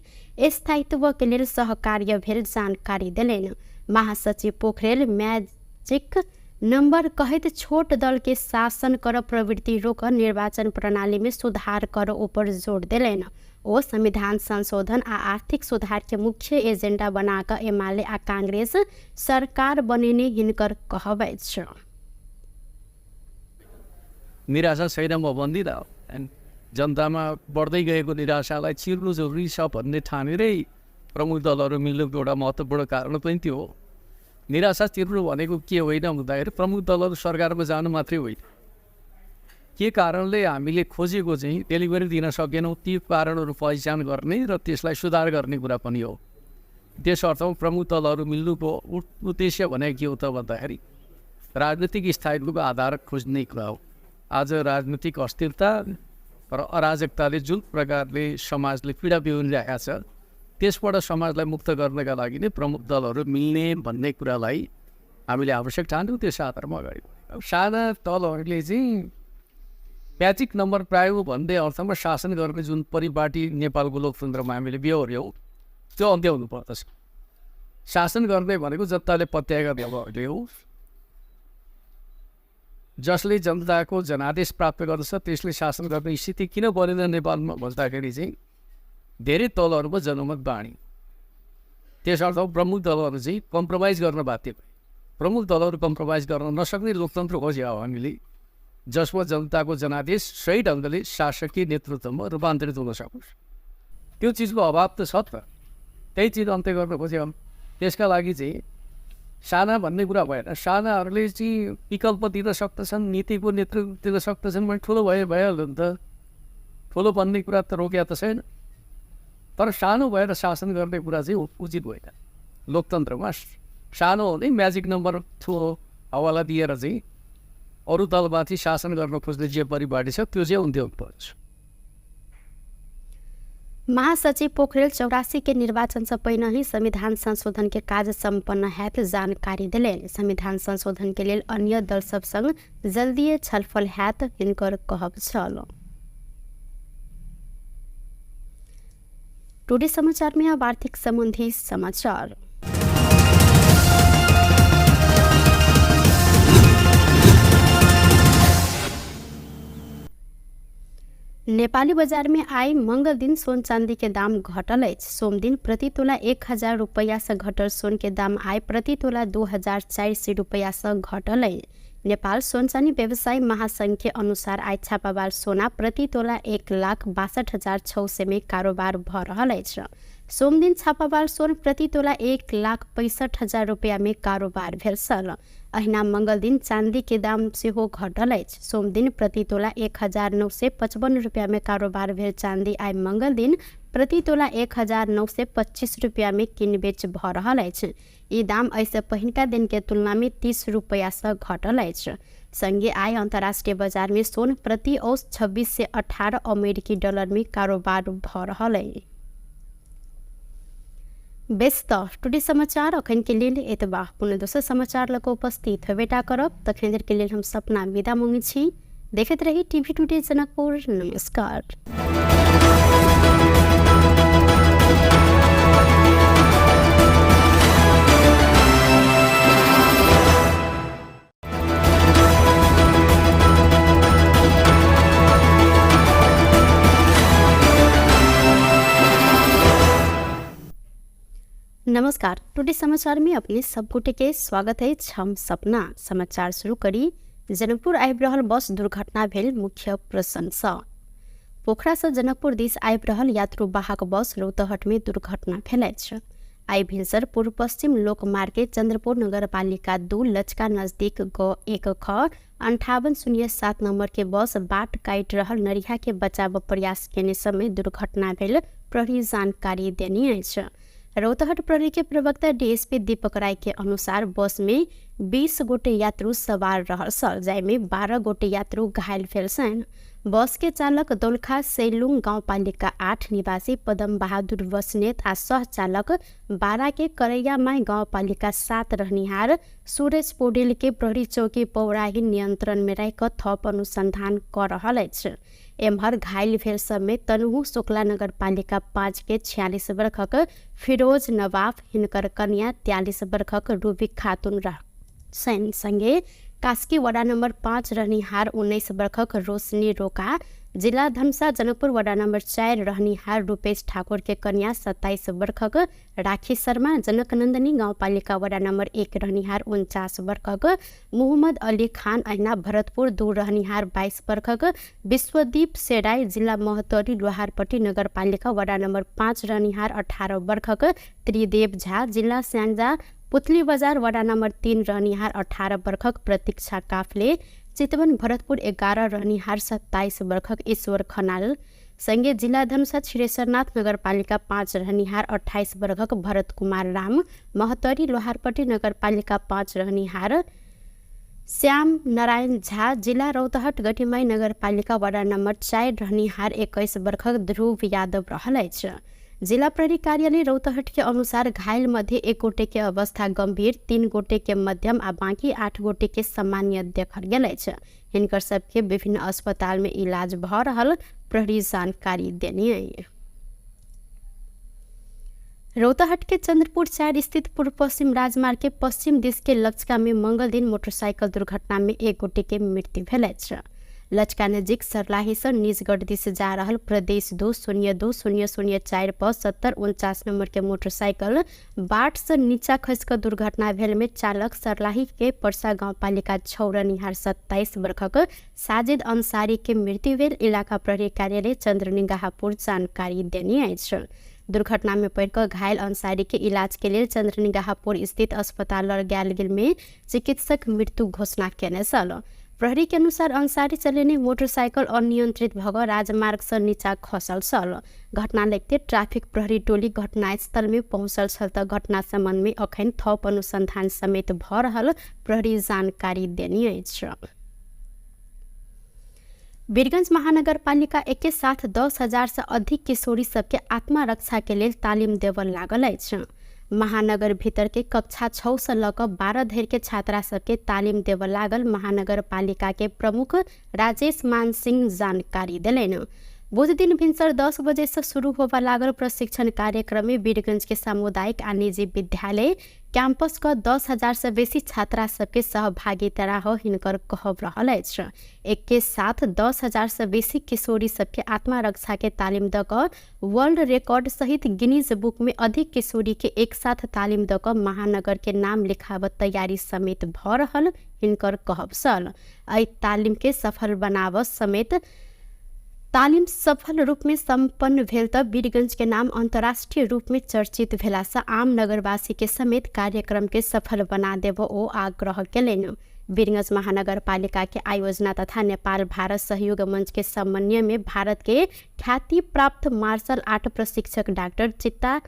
स्थायित्व के लेल सहकार्य भेल जानकारी देलनि। महासचिव पोखरेल मैजिक नंबर कहैत छोट दल के शासन कर प्रवृत्ति रोक निर्वाचन प्रणाली में सुधार कर ऊपर जोर देलनि। ओ संविधान संशोधन आ आर्थिक सुधार के मुख्य एजेंडा बना कऽ एमाले आ कांग्रेस सरकार बनेने हिनकर कहब अछि। निराशा छैन म भन्दिनँ, हैन, जनतामा बढ्दै गएको निराशालाई चिर्नु जरुरी छ भन्ने ठानेरै प्रमुख दलहरू मिल्नुको एउटा महत्त्वपूर्ण कारण पनि त्यो हो। निराशा चिर्नु भनेको के होइन भन्दाखेरि प्रमुख दलहरू सरकारमा जानु मात्रै होइन, के कारणले हामीले खोजेको चाहिँ डेलिभरी दिन सकेनौँ ती कारणहरू पहिचान गर्ने र त्यसलाई सुधार गर्ने कुरा पनि हो। त्यस अर्थमा प्रमुख दलहरू मिल्नुको उद्देश्य भनेको के हो त भन्दाखेरि राजनीतिक स्थायित्वको आधार खोज्ने कुरा हो। आज राजनीतिक अस्थिरता र अराजकताले जुन प्रकारले समाजले पीडा बिहोरिरहेको छ त्यसबाट समाजलाई मुक्त गर्नका लागि नै प्रमुख दलहरू मिल्ने भन्ने कुरालाई हामीले आवश्यक ठान्यौँ, त्यस आधारमा अगाडि बढ्यौँ। अब साना दलहरूले चाहिँ म्याजिक नम्बर पायो भन्ने अर्थमा शासन गर्ने जुन परिपाटी नेपालको लोकतन्त्रमा हामीले बेहोर्यौँ त्यो अन्त्य हुनुपर्दछ। शासन गर्ने भनेको जनताले पत्याएका दलहरूले हो, जसले जनताको जनादेश प्राप्त गर्दछ त्यसले शासन गर्ने स्थिति किन बनेन नेपालमा भन्दाखेरि चाहिँ धेरै दलहरूमा जनमत बाँड्यो। त्यसर्थ प्रमुख दलहरू चाहिँ कम्प्रोमाइज गर्न बाध्य भए। प्रमुख दलहरू कम्प्रोमाइज गर्न नसक्ने लोकतन्त्र खोज्यो हो हामीले, जसमा जनताको जनादेश सही ढङ्गले शासकीय नेतृत्वमा रूपान्तरित हुन सकोस्। त्यो चिजको अभाव त छ त, त्यही चिज अन्त्य गर्न खोज्यो। त्यसका लागि चाहिँ साना भन्ने कुरा भएन, सानाहरूले चाहिँ विकल्प दिन सक्दछन्, नीतिको नेतृत्व दिन सक्दछन् भने ठुलो भए भइहाल्यो नि त। ठुलो बन्ने कुरा त रोकिया त छैन, तर सानो भएर शासन गर्ने कुरा चाहिँ उचित होइन। लोकतन्त्रमा सानो हुने म्याजिक नम्बर ठुलो हवाला दिएर चाहिँ अरू दलमाथि शासन गर्न खोज्ने जे परिपाटी छ त्यो चाहिँ अन्त्य हुनुपर्छ। महासचिव पोखरेल 84 के निर्वाचन से पहिने ही संविधान संशोधन के कार्य सम्पन्न हैत जानकारी देलनि। संविधान संशोधन के लेल अन्य दल सब संग जल्दीए छलफल हैत हिनकर कहब छल। टुडे समाचार में अब आर्थिक संबंधी समाचार। नेपाली बजार में आइ मंगल दिन सोन चांदी के दाम घटल अछि। सोम दिन प्रति तोला 1000 रुपया से घटल सोन के दाम आइ प्रति तोला 2400 रुपया से घटल अछि। नेपाल सोन चानी व्यवसायी महासंघ के अनुसार आइ छापावाल सोना प्रति तोला 1,62,600 में कारोबार भ रहल अछि। सोम दिन छापावाल सोन प्रति तोला 1,65,000 रुपया में कारोबार भेल छल। अहिना मंगल दिन चांदी के दाम सेहो घटल अछि। सोम दिन प्रति तोला 1955 रुपया में कारोबार भेल चांदी आइ मंगल दिन प्रति तोला 1925 रुपया में किनबेच भ रहल अछि। ई दाम एहिसँ पहिनका दिन के तुलना में 30 रुपया से घटल अछि। संगे आइ अंतर्राष्ट्रीय बाजार में सोन प्रति औस 2618 अमेरिकी डॉलर में कारोबार भ रहल अछि। बेस तऽ टुडे समाचार अखन के लेल एतबा। पुनः दोसर समाचार लऽ कऽ उपस्थित हेबेटा करब, तखन धरि के लेल हम सपना विदा मांगै छी। देखैत रही टीवी टुडे जनकपुर। नमस्कार। नमस्कार, टुडे समाचार में अपने सब गोटे के स्वागत है। हम सपना समाचार शुरू करी। जनकपुर आबि रहल बस दुर्घटना भेल मुख्य प्रसंग। पोखरा से जनकपुर दिस आबि रहल यात्रु वाहक बस रौतहट में दुर्घटना भेल अछि। आइ भिनसर पूर्व पश्चिम लोकमार्ग के चंद्रपुर नगरपालिका 2 लचका नजदीक ग 1 ख 5807 नंबर के बस बाट काटि रहल नरिहा के बचाव प्रयास केने समय दुर्घटना भेल प्रहरी जानकारी देने अछि। रौतहट प्रहरी के प्रवक्ता डीएसपी दीपक राय के अनुसार बस में 20 गोटे यात्रु सवार रहल छल, जाहिमे 12 गोटे यात्रु घायल भेल छनि। बस के चालक दोलखा सैलुङ गाउँपालिका 8 निवासी पदम बहादुर बस्नेत आ सह चालक 12 के करैयामाई गाउँपालिका 7 रहनिहार सुरेश पौडेल के प्रहरी चौकी पौराही नियंत्रण में राखि थप अनुसंधान क रहल अछि। एम्हर घायल भेल सबमे तनहु शुक्ला नगरपालिका 5 के 46 वर्षक फिरोज नवाफ, हिनकर कन्या 43 वर्षक रूबी खातून रह संगे कास्की वडा नम्बर 5 रहनिहार 19 वर्षक रोशनी रोका, जिला धनुषा जनकपुर वडा नम्बर 4 रहनिहार रूपेश ठाकुर के कन्या 27 वर्षक राखी शर्मा, जनकनन्दनी गाउँपालिका वडा नम्बर 1 रहनिहार 49 वर्षक मोहम्मद अली खान, अहिना भरतपुर 2 रहनिहार 22 वर्षक विश्वदीप सेराई, जिला महोत्तरी लोहारपट्टी नगरपालिका वडा नम्बर 5 रहनिहार 18 वर्षक त्रिदेव झा, जिला स्याङ्जा पुतली बजार वडा नम्बर 3 रहनिहार 18 वर्षक प्रतीक्षा काफले, चितवन भरतपुर 11 रहनिहार 27 वर्षक ईश्वर खनाल संगे जिला धनुषा क्षीरेश्वरनाथ नगरपालिका 5 रहनिहार 28 वर्षक भरत कुमार राम, महोत्तरी लोहारपट्टी नगरपालिका 5 रहनिहार श्याम नारायण झा, जिला रौतहट गठिमाई नगरपालिका वडा नम्बर 4 रहनिहार 21 वर्षक ध्रुव यादव रहल अछि। जिला प्रहरी कार्यालय रौतहट के अनुसार घायल मध्ये 1 गोटे के अवस्था गंभीर, 3 गोटे के मध्यम आ बाकी 8 गोटे के सामान्य देखल गेल अछि। हिनकर सबके विभिन्न अस्पताल में इलाज भ रहल प्रहरी जानकारी देने अछि। रौतहट के चंद्रपुर 4 स्थित पूर्व पश्चिम राजमार्ग के पश्चिम दिश के लचका में मंगल दिन मोटरसाइकिल दुर्घटना में 1 गोटे के मृत्यु भेल अछि। लचका नजिक सर्लाही से निजगढ़ दिस जा रहल प्रदेश 2 0 2 0 0 4 पर 70 49 नंबर के मोटरसाइकिल बाट से नीचा खसि कऽ दुर्घटना भेल में चालक सर्लाही के परसा गाउँपालिका 6 रहनिहार 27 वर्षक साजिद अंसारी के मृत्यु भेल इलाका प्रहरी कार्यालय चंद्रनिगाहपुर जानकारी देने अछि। दुर्घटना में पड़ि कऽ घायल अंसारी के इलाज के लेल चंद्रनिगाहपुर स्थित अस्पताल लऽ गेल गेल में चिकित्सक मृत्यु घोषणा केने छल। प्रहरी के अनुसार अंसारी चलेने मोटरसाइकिल अनियंत्रित भऽ कऽ राजमार्ग से नीचा खसल छल। घटना लगिते ट्राफिक प्रहरी टोली घटनास्थल में पहुँचल छल तऽ घटना संबंध में अखन थप अनुसंधान समेत भऽ रहल प्रहरी जानकारी देने अछि। वीरगंज महानगरपालिका एके साथ 10,000 से अधिक किशोरी सबके आत्मरक्षा के लेल तालिम देबऽ लागल अछि। महानगर भीतर के कक्षा 6 से लऽ कऽ 12 धरि के छात्रा सबके तालिम देबऽ लागल महानगरपालिका के प्रमुख राजेश मान सिंह जानकारी देलनि। बुध दिन भिनसर 10 बजे से शुरू होबऽ लागल प्रशिक्षण कार्यक्रम में वीरगंज के सामुदायिक आ निजी विद्यालय कैंपस क 10,000 से बेसी छात्रा सबके सहभागिता रह हिनकर कहब रहल अछि। एके साथ 10,000 से बेसी किशोरी सबके आत्मरक्षा के तालिम दऽ कऽ वर्ल्ड रिकॉर्ड सहित गिनीज बुक में अधिक किशोरी के एक साथ तालिम दऽ कऽ महानगर के नाम लिखाबऽ तैयारी समेत भऽ रहल हिनकर कहब छल। एहि तालिम के सफल बनाबऽ समेत तालिम सफल रूप में संपन्न भेल तऽ वीरगंज के नाम अंतर्राष्ट्रीय रूप में चर्चित भेला से आम नगरवासी के समेत कार्यक्रम के सफल बना देबऽ ओ आग्रह केलनि। वीरगंज महानगरपालिका के आयोजना तथा नेपाल भारत सहयोग मंच के समन्वय में भारत के ख्याति प्राप्त मार्शल आर्ट प्रशिक्षक डॉक्टर चित्ता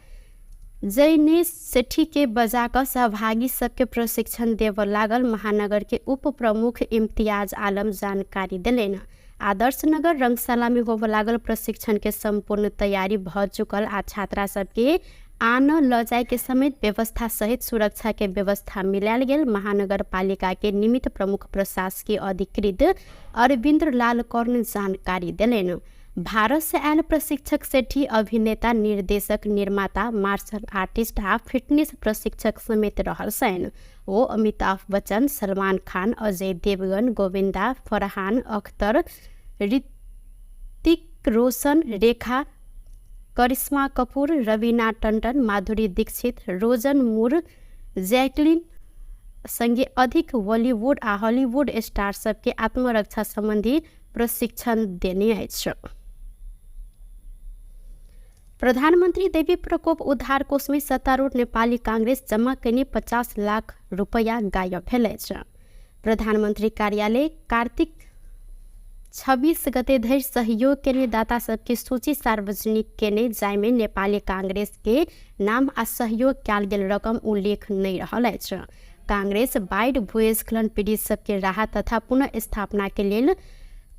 जैनेश सेठी के बजा कऽ सहभागी सबके प्रशिक्षण देबऽ लागल महानगर के उप प्रमुख इम्तियाज आलम जानकारी देलनि। आदर्श नगर रंगशाला में होबऽ लागल प्रशिक्षण के संपूर्ण तैयारी भऽ चुकल आ छात्रा सबके आन ल जाय के समेत व्यवस्था सहित सुरक्षा के व्यवस्था मिलायल गेल महानगरपालिका के निमित्त प्रमुख प्रशासकीय अधिकृत अरविन्द लाल कर्ण जानकारी देलनि। भारत से आयल प्रशिक्षक सेठी अभिनेता, निर्देशक, निर्माता, मार्शल आर्टिस्ट आ फिटनेस प्रशिक्षक समेत रहल छनि। ओ अमिताभ बच्चन, सलमान खान, अजय देवगन, गोविंदा, फरहान अख्तर, ऋतिक रोशन, रेखा, करिश्मा कपूर, रवीना टंडन, माधुरी दीक्षित, रोजन मूर, जैकलिन संगे अधिक बॉलीवुड आ हॉलीवुड स्टार सबके आत्मरक्षा संबंधी प्रशिक्षण देने अछि। प्रधानमन्त्री देवी प्रकोप उद्धार कोषमे सत्तारूढ़ नेपाली कांग्रेस जम्मा कयने 50 लाख रुपैयाँ गायब भेल अछि। प्रधानमन्त्री कार्यालय कार्तिक 26 गते धरि सहयोग केने दाता सबके सूची सार्वजनिक केने, जाहिमे नेपाली कांग्रेस के नाम आ सहयोग कयल गेल रकम उल्लेख नहि रहल अछि। कांग्रेस बाढ़ि भूस्खलन पीड़ित सबके राहत तथा पुनः स्थापना के लेल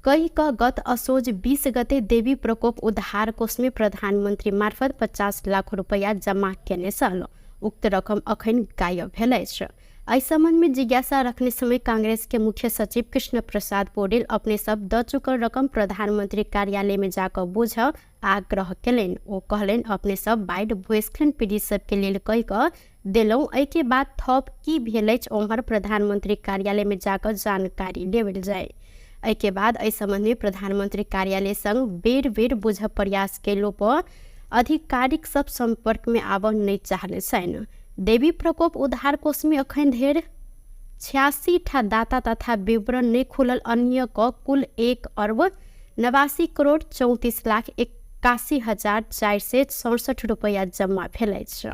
कहि कऽ गत असोज 20 गते देवी प्रकोप उद्धार कोषमे प्रधानमन्त्री मार्फत 50 लाख रुपैयाँ जम्मा केने छल। उक्त रकम अखन गायब भेल अछि। एहि सम्बन्धमे जिज्ञासा रखने समय कांग्रेस के मुख्य सचिव कृष्ण प्रसाद पौडेल अपने सब द चुकल रकम प्रधानमन्त्री कार्यालयमे जाकऽ बुझ आग्रह केलनि। ओ कहलनि, अपने सब बाढ़ि भूस्खलन पीड़ित सबके लेल कहि कऽ देलहुँ, एहिके बाद थप की भेल अछि ओम्हर प्रधानमन्त्री कार्यालयमे जाकऽ जानकारी लेबल जाय। एहिके बाद एहि सम्बन्धमे प्रधानमन्त्री कार्यालय संग बेर बेर बुझ प्रयास केलो पर आधिकारिक सब सम्पर्कमे आबऽ नहि चाहने छनि। देवी प्रकोप उद्धार कोषमे अखन धरि 86 ठा दाता तथा विवरण नहि खुलल अन्य क कुल 1 अर्ब 89 करोड़ 34 लाख 81 हजार 467 रुपैयाँ जम्मा भेल अछि।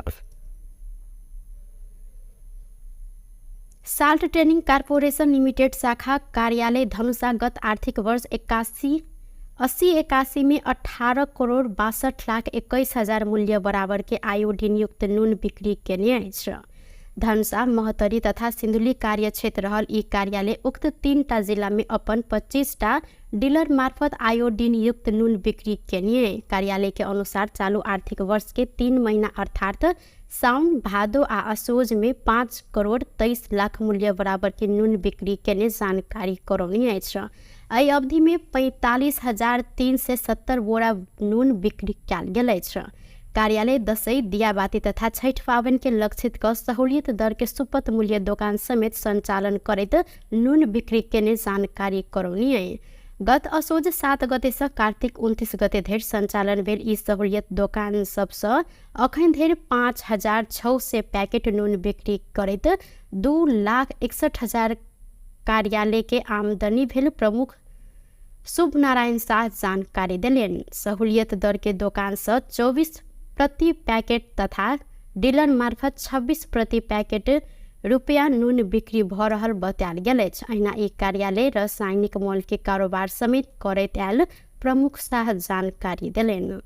साल्ट ट्रेनिंग कॉर्पोरेशन लिमिटेड शाखा कार्यालय धनुषा गत आर्थिक वर्ष 81 80 81 में 18 करोड़ 62 लाख 21 हजार मूल्य बराबर के आयोडीन युक्त नुन बिक्री केने अछि। धनुषा, महोत्तरी तथा सिन्धुली कार्यक्षेत्र रहल ई कार्यालय उक्त 3टा जिलामे अपन 25टा डीलर मार्फत आयोडीन युक्त नुन बिक्री केने। कार्यालय के अनुसार चालू आर्थिक वर्ष के 3 महिना अर्थात साउन, भादो आ असोज में 5 करोड़ 23 लाख मूल्य बराबर के नुन बिक्री केने जानकारी करौने अछि। एहि अवधि में 45,370 बोरा नुन बिक्री कयल गेल अछि। कार्यालय दसैँ, दियाबाती तथा छठि पाबनि के लक्षित क सहूलियत दर के सुपथ मूल्य दोकान समेत सञ्चालन करैत नुन बिक्री केने जानकारी करौने। गत असोज 7 गते से कार्तिक 29 गते धरि सञ्चालन भेल ई सहूलियत दोकान सबसँ अखन धरि 5,600 पैकेट नुन बिक्री करैत 2,61,000 कार्यालय के आमदनी भेल प्रमुख शुभ नारायण शाह जानकारी देलनि। सहूलियत दर के दोकान से 24 प्रति पैकेट तथा डीलर मार्फत 26 प्रति पैकेट रुपया नुन बिक्री भ रहल बतायल गेल अछि। अहिना ई कार्यालय रासायनिक मल के कारोबार समेत करैत आयल प्रमुख शाह जानकारी देलनि।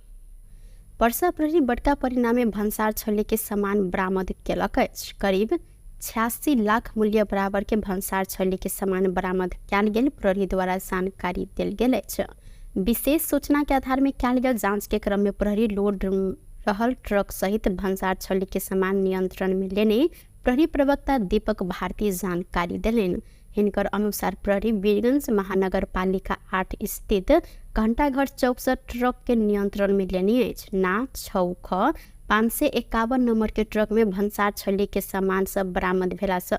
पर्सा प्रहरी बड़का परिणामे भन्सार छल्ले के सामान बरामद केलक अछि। करीब 86 लाख मूल्य बराबर के भन्सार छल्ले के सामान बरामद कयल गेल प्रहरी द्वारा जानकारी देल गेल अछि। विशेष सूचना के आधार में कयल गेल जांच के क्रम में प्रहरी लोड रहल ट्रक सहित भन्सार छल्ली के सामान नियंत्रण में लेने प्रहरी प्रवक्ता दीपक भारती जानकारी देलनि। हिनकर अनुसार प्रहरी वीरगंज महानगरपालिका 8 स्थित घंटाघर चौक से ट्रक के नियंत्रण में लेने अछि। ना 6 ख 551 नंबर के ट्रक में भन्सार छल्ली के सामान सब बरामद भेला से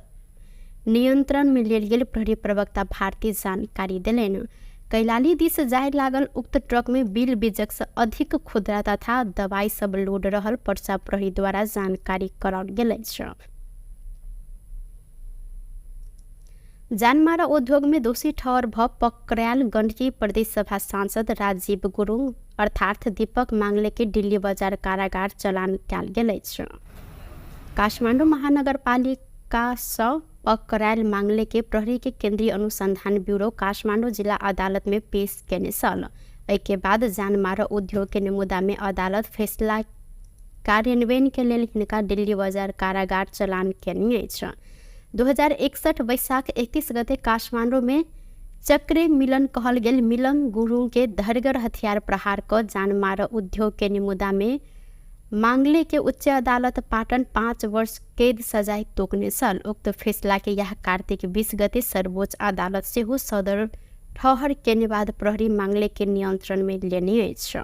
नियंत्रण में लेल गेल प्रहरी प्रवक्ता भारती जानकारी देलनि। कैलाली दिस जाय लागल उक्त ट्रक में बिल बीजक से अधिक खुदरा तथा दवाई सब लोड रहल पर्सा प्रहरी द्वारा जानकारी कराओल गेल अछि। जानमारा उद्योग में दोषी ठहर भ पकड़ायल गण्डकी प्रदेश सभा सांसद राजीव गुरुङ अर्थात दीपक मांगले के दिल्ली बजार कारागार चलान कयल गेल अछि। काठमाडौँ महानगरपालिका सँ पकड़ायल मांगले के प्रहरी के केन्द्रीय अनुसंधान ब्यूरो काठमाडौँ जिला अदालत में पेश केने छल। एहिके बाद जानमारा उद्योग के मुद्दा में अदालत फैसला कार्यान्वयन के लेल हिनका दिल्ली बजार कारागार चलान केने अछि। 2061 वैशाख 31 गते काठमाडौँ में चक्रे मिलन कहल गेल मिलन गुरुङ के धरगर हथियार प्रहार क जानमारा उद्योग के मुद्दा में मांगले के उच्च अदालत पाटन 5 वर्ष कैद सजाय तोकने छल। उक्त फैसला के यह कार्तिक 20 गते सर्वोच्च अदालत सेहो सदर ठहर केने बाद प्रहरी मांगले के नियंत्रण में लेने अछि।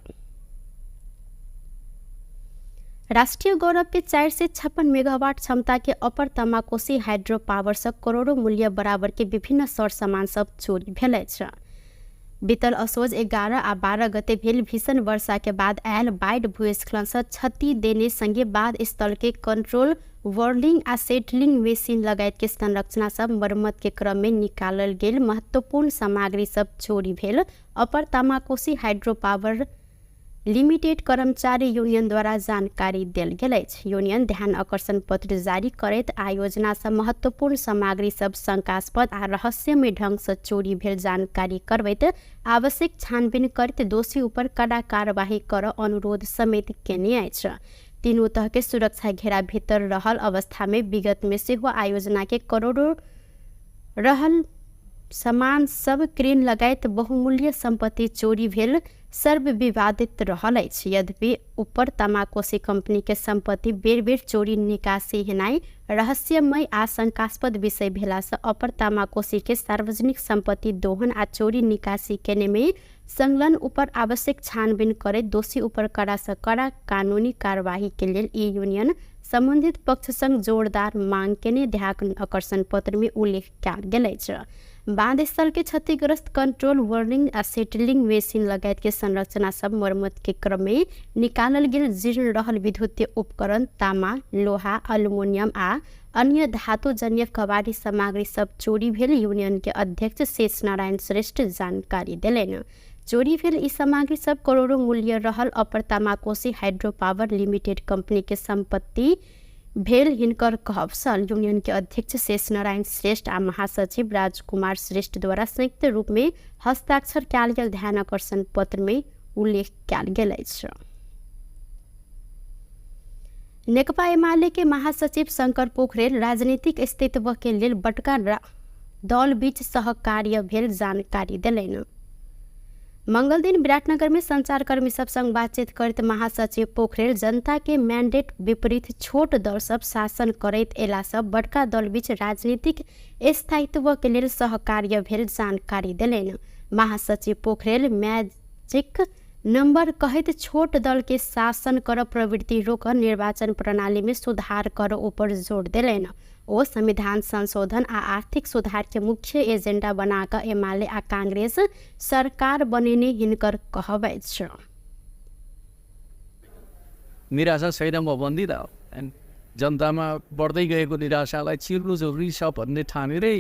राष्ट्रिय गौरव के 456 मेगावाट क्षमता के अपर तमाकोसी हाइड्रो पावर से करोड़ों मूल्य बराबर के विभिन्न सर सामान सब चोरी भेल अछि। बीतल असोज 11 आ 12 गते भेल भीषण वर्षा के बाद आयल बाढ़ि भूस्खलन से क्षति देने संगे बाढ़ स्थल के कंट्रोल वर्लिंग आ सेटलिंग मशीन लगायत के संरचना सब मरम्मत के क्रम में निकालल गेल महत्वपूर्ण सामग्री सब चोरी भेल अपर तमाकोसी हाइड्रो पावर लिमिटेड कर्मचारी यूनियन द्वारा जानकारी देल गेल अछि। यूनियन ध्यान आकर्षण पत्र जारी करैत आयोजना से महत्वपूर्ण सामग्री सब शंकास्पद आ रहस्यमय ढंग से चोरी भेल जानकारी करबैत आवश्यक छानबीन करैत दोषी ऊपर कड़ा कार्यवाही कर अनुरोध समेत केने अछि। तीनू तह के सुरक्षा घेरा भीतर रहल अवस्था में विगत में सेहो आयोजना के करोड़ों रहल सामान सब क्रेन लगायत बहुमूल्य संपत्ति चोरी भेल सर्वविवादित रहल अछि। यद्यपि ऊपर तमाकोसी कंपनी के संपत्ति बेर बेर चोरी निकासी हेनाइ रहस्यमय आ शंकास्पद विषय भेला से अपर तमाकोसी के सार्वजनिक संपत्ति दोहन आ चोरी निकासी केने में संलग्न ऊपर आवश्यक छानबीन करैत दोषी ऊपर कड़ा से कड़ा कानूनी कार्यवाही के लेल ई यूनियन संबंधित पक्ष संग जोरदार मांग केने ध्यान आकर्षण पत्र में उल्लेख कयल गेल अछि। बांध स्थल के क्षतिग्रस्त कंट्रोल वर्लिंग आ सेटलिंग मशीन लगायत के संरचना सब मरम्मत के क्रम में निकालल गेल जीर्ण रहल विद्युतीय उपकरण तामा, लोहा, अल्युमिनियम आ अन्य धातुजन्य कबाड़ी सामग्री सब चोरी भेल यूनियन के अध्यक्ष शेष नारायण श्रेष्ठ जानकारी देलनि। चोरी भेल ई सामग्री सब करोड़ों मूल्य रहल अपर तमाकोसी हाइड्रो पावर लिमिटेड कंपनी के संपत्ति भेल हिनकर कहब छल। यूनियन के अध्यक्ष शेष नारायण श्रेष्ठ आ महासचिव राजकुमार श्रेष्ठ द्वारा संयुक्त रूप में हस्ताक्षर कयल गेल ध्यान आकर्षण पत्र में उल्लेख कयल गेल अछि। नेकपा एमाले के महासचिव शंकर पोखरेल राजनीतिक अस्तित्व के लेल बड़का दल बीच सहकार्य भेल जानकारी देलनि। मंगल दिन विराटनगर में संचारकर्मी सब संग बातचीत करैत महासचिव पोखरेल जनता के मैंडेट विपरीत छोट दल सब शासन करैत एला सब बड़का दल बीच राजनीतिक स्थायित्व के लेल सहकार्य भेल जानकारी देलनि। महासचिव पोखरेल मैजिक नंबर कहैत छोट दल के शासन कर प्रवृत्ति रोक निर्वाचन प्रणाली में सुधार कर ऊपर जोर देलनि। ओ संविधान संशोधन आ आर्थिक सुधार के मुख्य एजेंडा बनाकर एमाले आ कांग्रेस सरकार बनेने हिनकर कहब अछि। निराशा छैन म भन्दिनँ, जनतामा बढ्दै गएको निराशालाई चिर्नु जरुरी छ भन्ने ठानेरै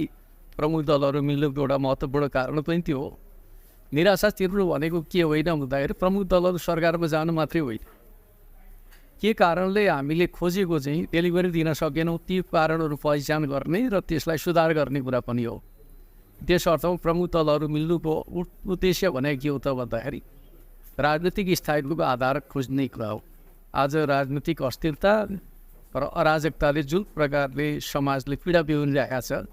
प्रमुख दलहरू मिल्नुको एउटा महत्त्वपूर्ण कारण पनि त्यो हो। निराशा चिर्नु भनेको के होइन भन्दाखेरि प्रमुख दलहरू सरकारमा जानु मात्रै होइन, के कारणले हामीले खोजेको चाहिँ डेलिभरी दिन सकेनौँ ती कारणहरू पहिचान गर्ने र त्यसलाई सुधार गर्ने कुरा पनि हो। त्यस अर्थमा प्रमुख दलहरू मिल्नुको उद्देश्य भनेको के हो त भन्दाखेरि राजनीतिक स्थायित्वको आधार खोज्ने कुरा हो। आज राजनीतिक अस्थिरता र अराजकताले जुन प्रकारले समाजले पीडा बिहोरिरहेको छ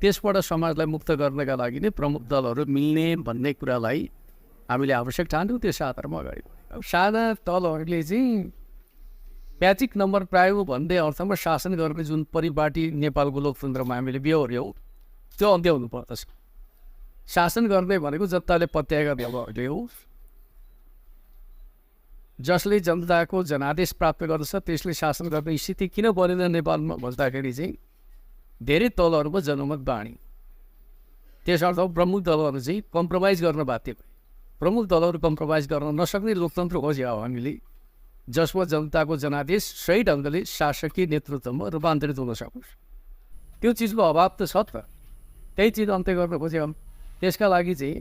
त्यसबाट समाजलाई मुक्त गर्नका लागि नै प्रमुख दलहरू मिल्ने भन्ने कुरालाई हामीले आवश्यक ठान्यौँ। त्यस आधारमा अगाडि बढ्यौँ। साना दलहरूले चाहिँ म्याजिक नम्बर पायो भन्ने अर्थमा शासन गर्ने जुन परिपाटी नेपालको लोकतन्त्रमा हामीले बेहोर्यौँ त्यो अन्त्य हुनुपर्दछ। शासन गर्ने भनेको जनताले पत्याएका दलहरूले हो, जसले जनताको जनादेश प्राप्त गर्दछ त्यसले शासन गर्ने स्थिति किन बनेन नेपालमा भन्दाखेरि चाहिँ धेरै दलहरूको जनमत बाँडी, त्यसर्थ प्रमुख दलहरू चाहिँ कम्प्रोमाइज गर्न बाध्य भए। प्रमुख दलहरू कम्प्रोमाइज गर्न नसक्ने लोकतन्त्र खोज्यो हामीले, जसमा जनताको जनादेश सही ढङ्गले शासकीय नेतृत्वमा रूपान्तरित हुन सकोस्। त्यो चिजको अभाव त छ त, त्यही चिज अन्त्य गर्न खोज्यो। त्यसका लागि चाहिँ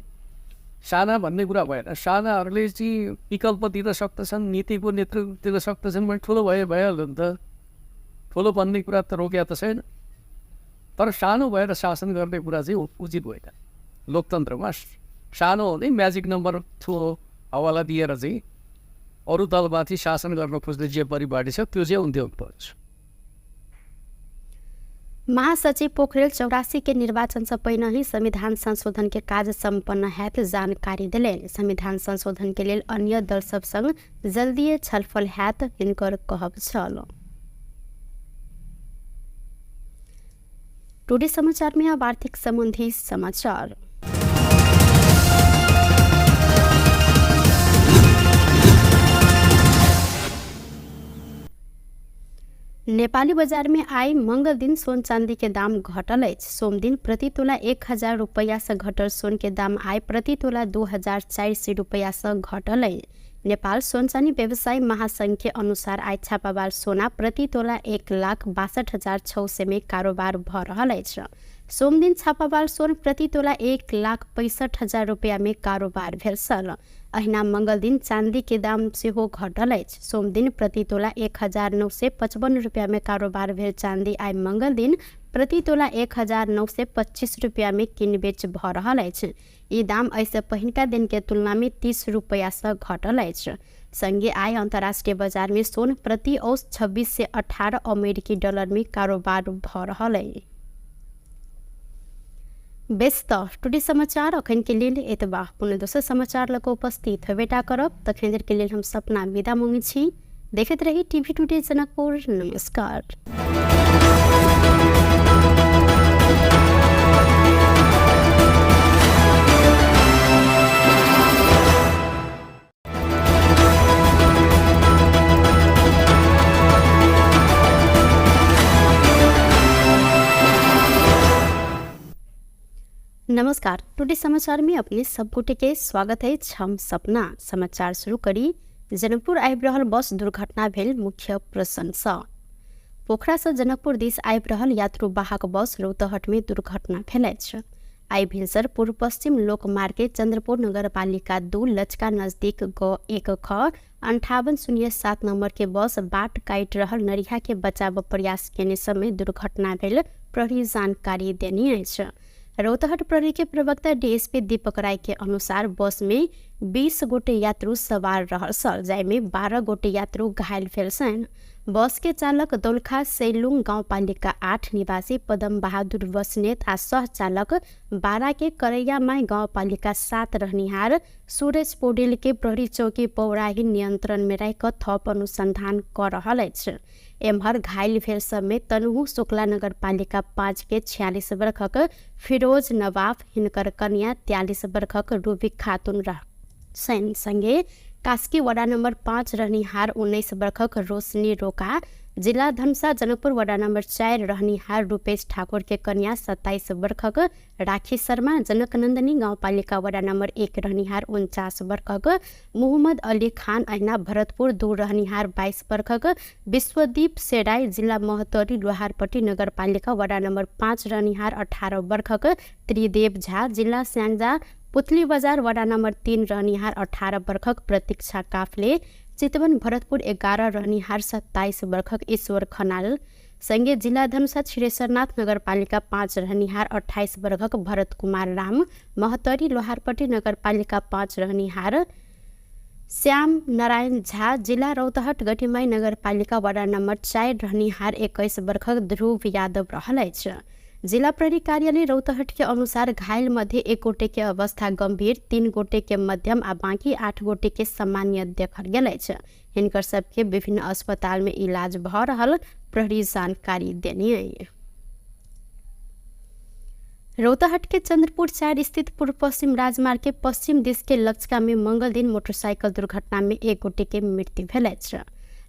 साना भन्ने कुरा भएन, सानाहरूले चाहिँ विकल्प दिन सक्दछन्, नीतिको नेतृत्व दिन सक्दछन् भने ठुलो भए भइहाल्यो नि त। ठुलो बन्ने कुरा त रोकिया त छैन, तर सानो भएर शासन गर्ने कुरा चाहिँ उचित होइन। लोकतन्त्रमा सानो हुँदै म्याजिक नम्बर ठुलो हवाला दिएर चाहिँ अरू दलमाथि शासन गर्न खोज्ने जे परिपाटी छ त्यो चाहिँ अन्त्य हुनुपर्छ। महासचिव पोखरेल 84 के निर्वाचन से पहिने ही संविधान संशोधन के काज सम्पन्न हैत जानकारी देलनि। संविधान संशोधन के लेल अन्य दल सब संग जल्दिए छलफल हैत हिनकर कहब छल। टुडे समाचार में अब आर्थिक संबंधी समाचार। नेपाली बजार में आइ मंगल दिन सोन चांदी के दाम घटल अछि। सोमदिन प्रति तोला 1000 रुपैया से घटल सोन के दाम आइ प्रति तोला 2400 रुपैया से घटल अछि। नेपाल सोन चानी व्यवसायी महासंघ के अनुसार आइ छापावाल सोना प्रति तोला 1,62,600 में कारोबार भ रहल अछि। सोमदिन छापावाल सोन प्रति तोला 1,65,000 रुपैया में कारोबार भेल छल। अहिना मंगल दिन चांदी के दाम सेहो घटल अछि। सोमदिन प्रति तोला 1955 रुपैया में कारोबार भेल चांदी आइ मंगल दिन प्रति तोला 1925 रुपैया में किनबेच भ रहल अछि। ई दाम एहिसँ पहिनका दिन के तुलना में 30 रुपैया सँ घटल अछि। संगे आइ अंतर्राष्ट्रीय बाजार में सोन प्रति औस 2618 अमेरिकी डॉलर में कारोबार भ रहल अछि। बेस तऽ टुडे समाचार अखन के लेल एतबा। पुनः दोसर समाचार लऽ कऽ उपस्थित हेबेटा करब। तखन देर के लेल हम सपना विदा मांगै छी। देखैत रही टीवी टुडे जनकपुर। नमस्कार। नमस्कार, टुडे समाचार में अपने सब गोटे के स्वागत है। हम सपना समाचार शुरू करी। जनकपुर आबि रहल बस दुर्घटना भेल मुख्य प्रशंसा। पोखरा से जनकपुर दिस आबि रहल यात्रु वाहक बस रौतहट में दुर्घटना भेल अछि। आइ भिनसर पूर्व पश्चिम लोकमार्ग के चंद्रपुर नगरपालिका 2 लचका नजदीक ग 1 ख 5807 नंबर के बस बाट काटि रहल नरिया के बचाव प्रयास केने समय दुर्घटना भेल प्रहरी जानकारी देने अछि। रौतहट प्रहरी के प्रवक्ता डीएसपी दीपक राय के अनुसार बस में 20 गोटे यात्रु सवार रहल छल, जाहिमे 12 गोटे यात्रु घायल भेल छनि। बस के चालक दोलखा सैलुङ गाउँपालिका 8 निवासी पदम बहादुर बस्नेत आ सह चालक 12 के करैयामाई गाउँपालिका 7 रहनिहार सूरज पौडेल के प्रहरी चौकी पौराही नियंत्रण में राखि कऽ थप अनुसंधान कऽ रहल अछि। एम्हर घायल भेल सबमे तनहु शुक्ला नगरपालिका 5 के 46 बरखक फिरोज नवाफ, हिनकर कन्या 43 बरखक रूबी खातून रह छनि। संगे कास्की वडा नंबर 5 रहनिहार 19 बरखक रोशनी रोका, जिला धनुषा जनकपुर वडा नंबर 4 रहनिहार रूपेश ठाकुर के कन्या 27 बरखक राखी शर्मा, जनकनंदनी गाउँपालिका वडा नंबर 1 रहनिहार 49 बरखक मोहम्मद अली खान, अहिना भरतपुर 2 रहनिहार 22 बरखक विश्वदीप सेराई, जिला महोत्तरी लोहारपट्टी नगरपालिका वडा नंबर 5 रहनिहार 18 बरखक त्रिदेव झा, जिला स्याङ्जा पुतली बजार वडा नंबर 3 रहनिहार 18 बरखक प्रतीक्षा काफले, चितवन भरतपुर 11 रहनिहार 27 बरखक ईश्वर खनाल, संगे जिला धनुषा क्षीरेश्वरनाथ नगरपालिका 5 रहनिहार 28 बरखक भरत कुमार राम, महोत्तरी लोहारपट्टी नगरपालिका 5 रहनिहार श्याम नारायण झा, जिला रौतहट गठिमाई नगरपालिका वडा नंबर 4 रहनिहार 21 बरखक ध्रुव यादव रहल अछि। जिला प्रहरी कार्यालय रौतहट के अनुसार घायल मध्ये 1 गोटे के अवस्था गंभीर, 3 गोटे के मध्यम आ बाकी 8 गोटे के सामान्य देखल गेल अछि। हिनकर सबके विभिन्न अस्पताल में इलाज भ रहल प्रहरी जानकारी देने अछि। रौतहट के चंद्रपुर 4 स्थित पूर्व पश्चिम राजमार्ग के पश्चिम दिश के लचका में मंगल दिन मोटरसाइकिल दुर्घटना में 1 गोटे के मृत्यु भेल अछि।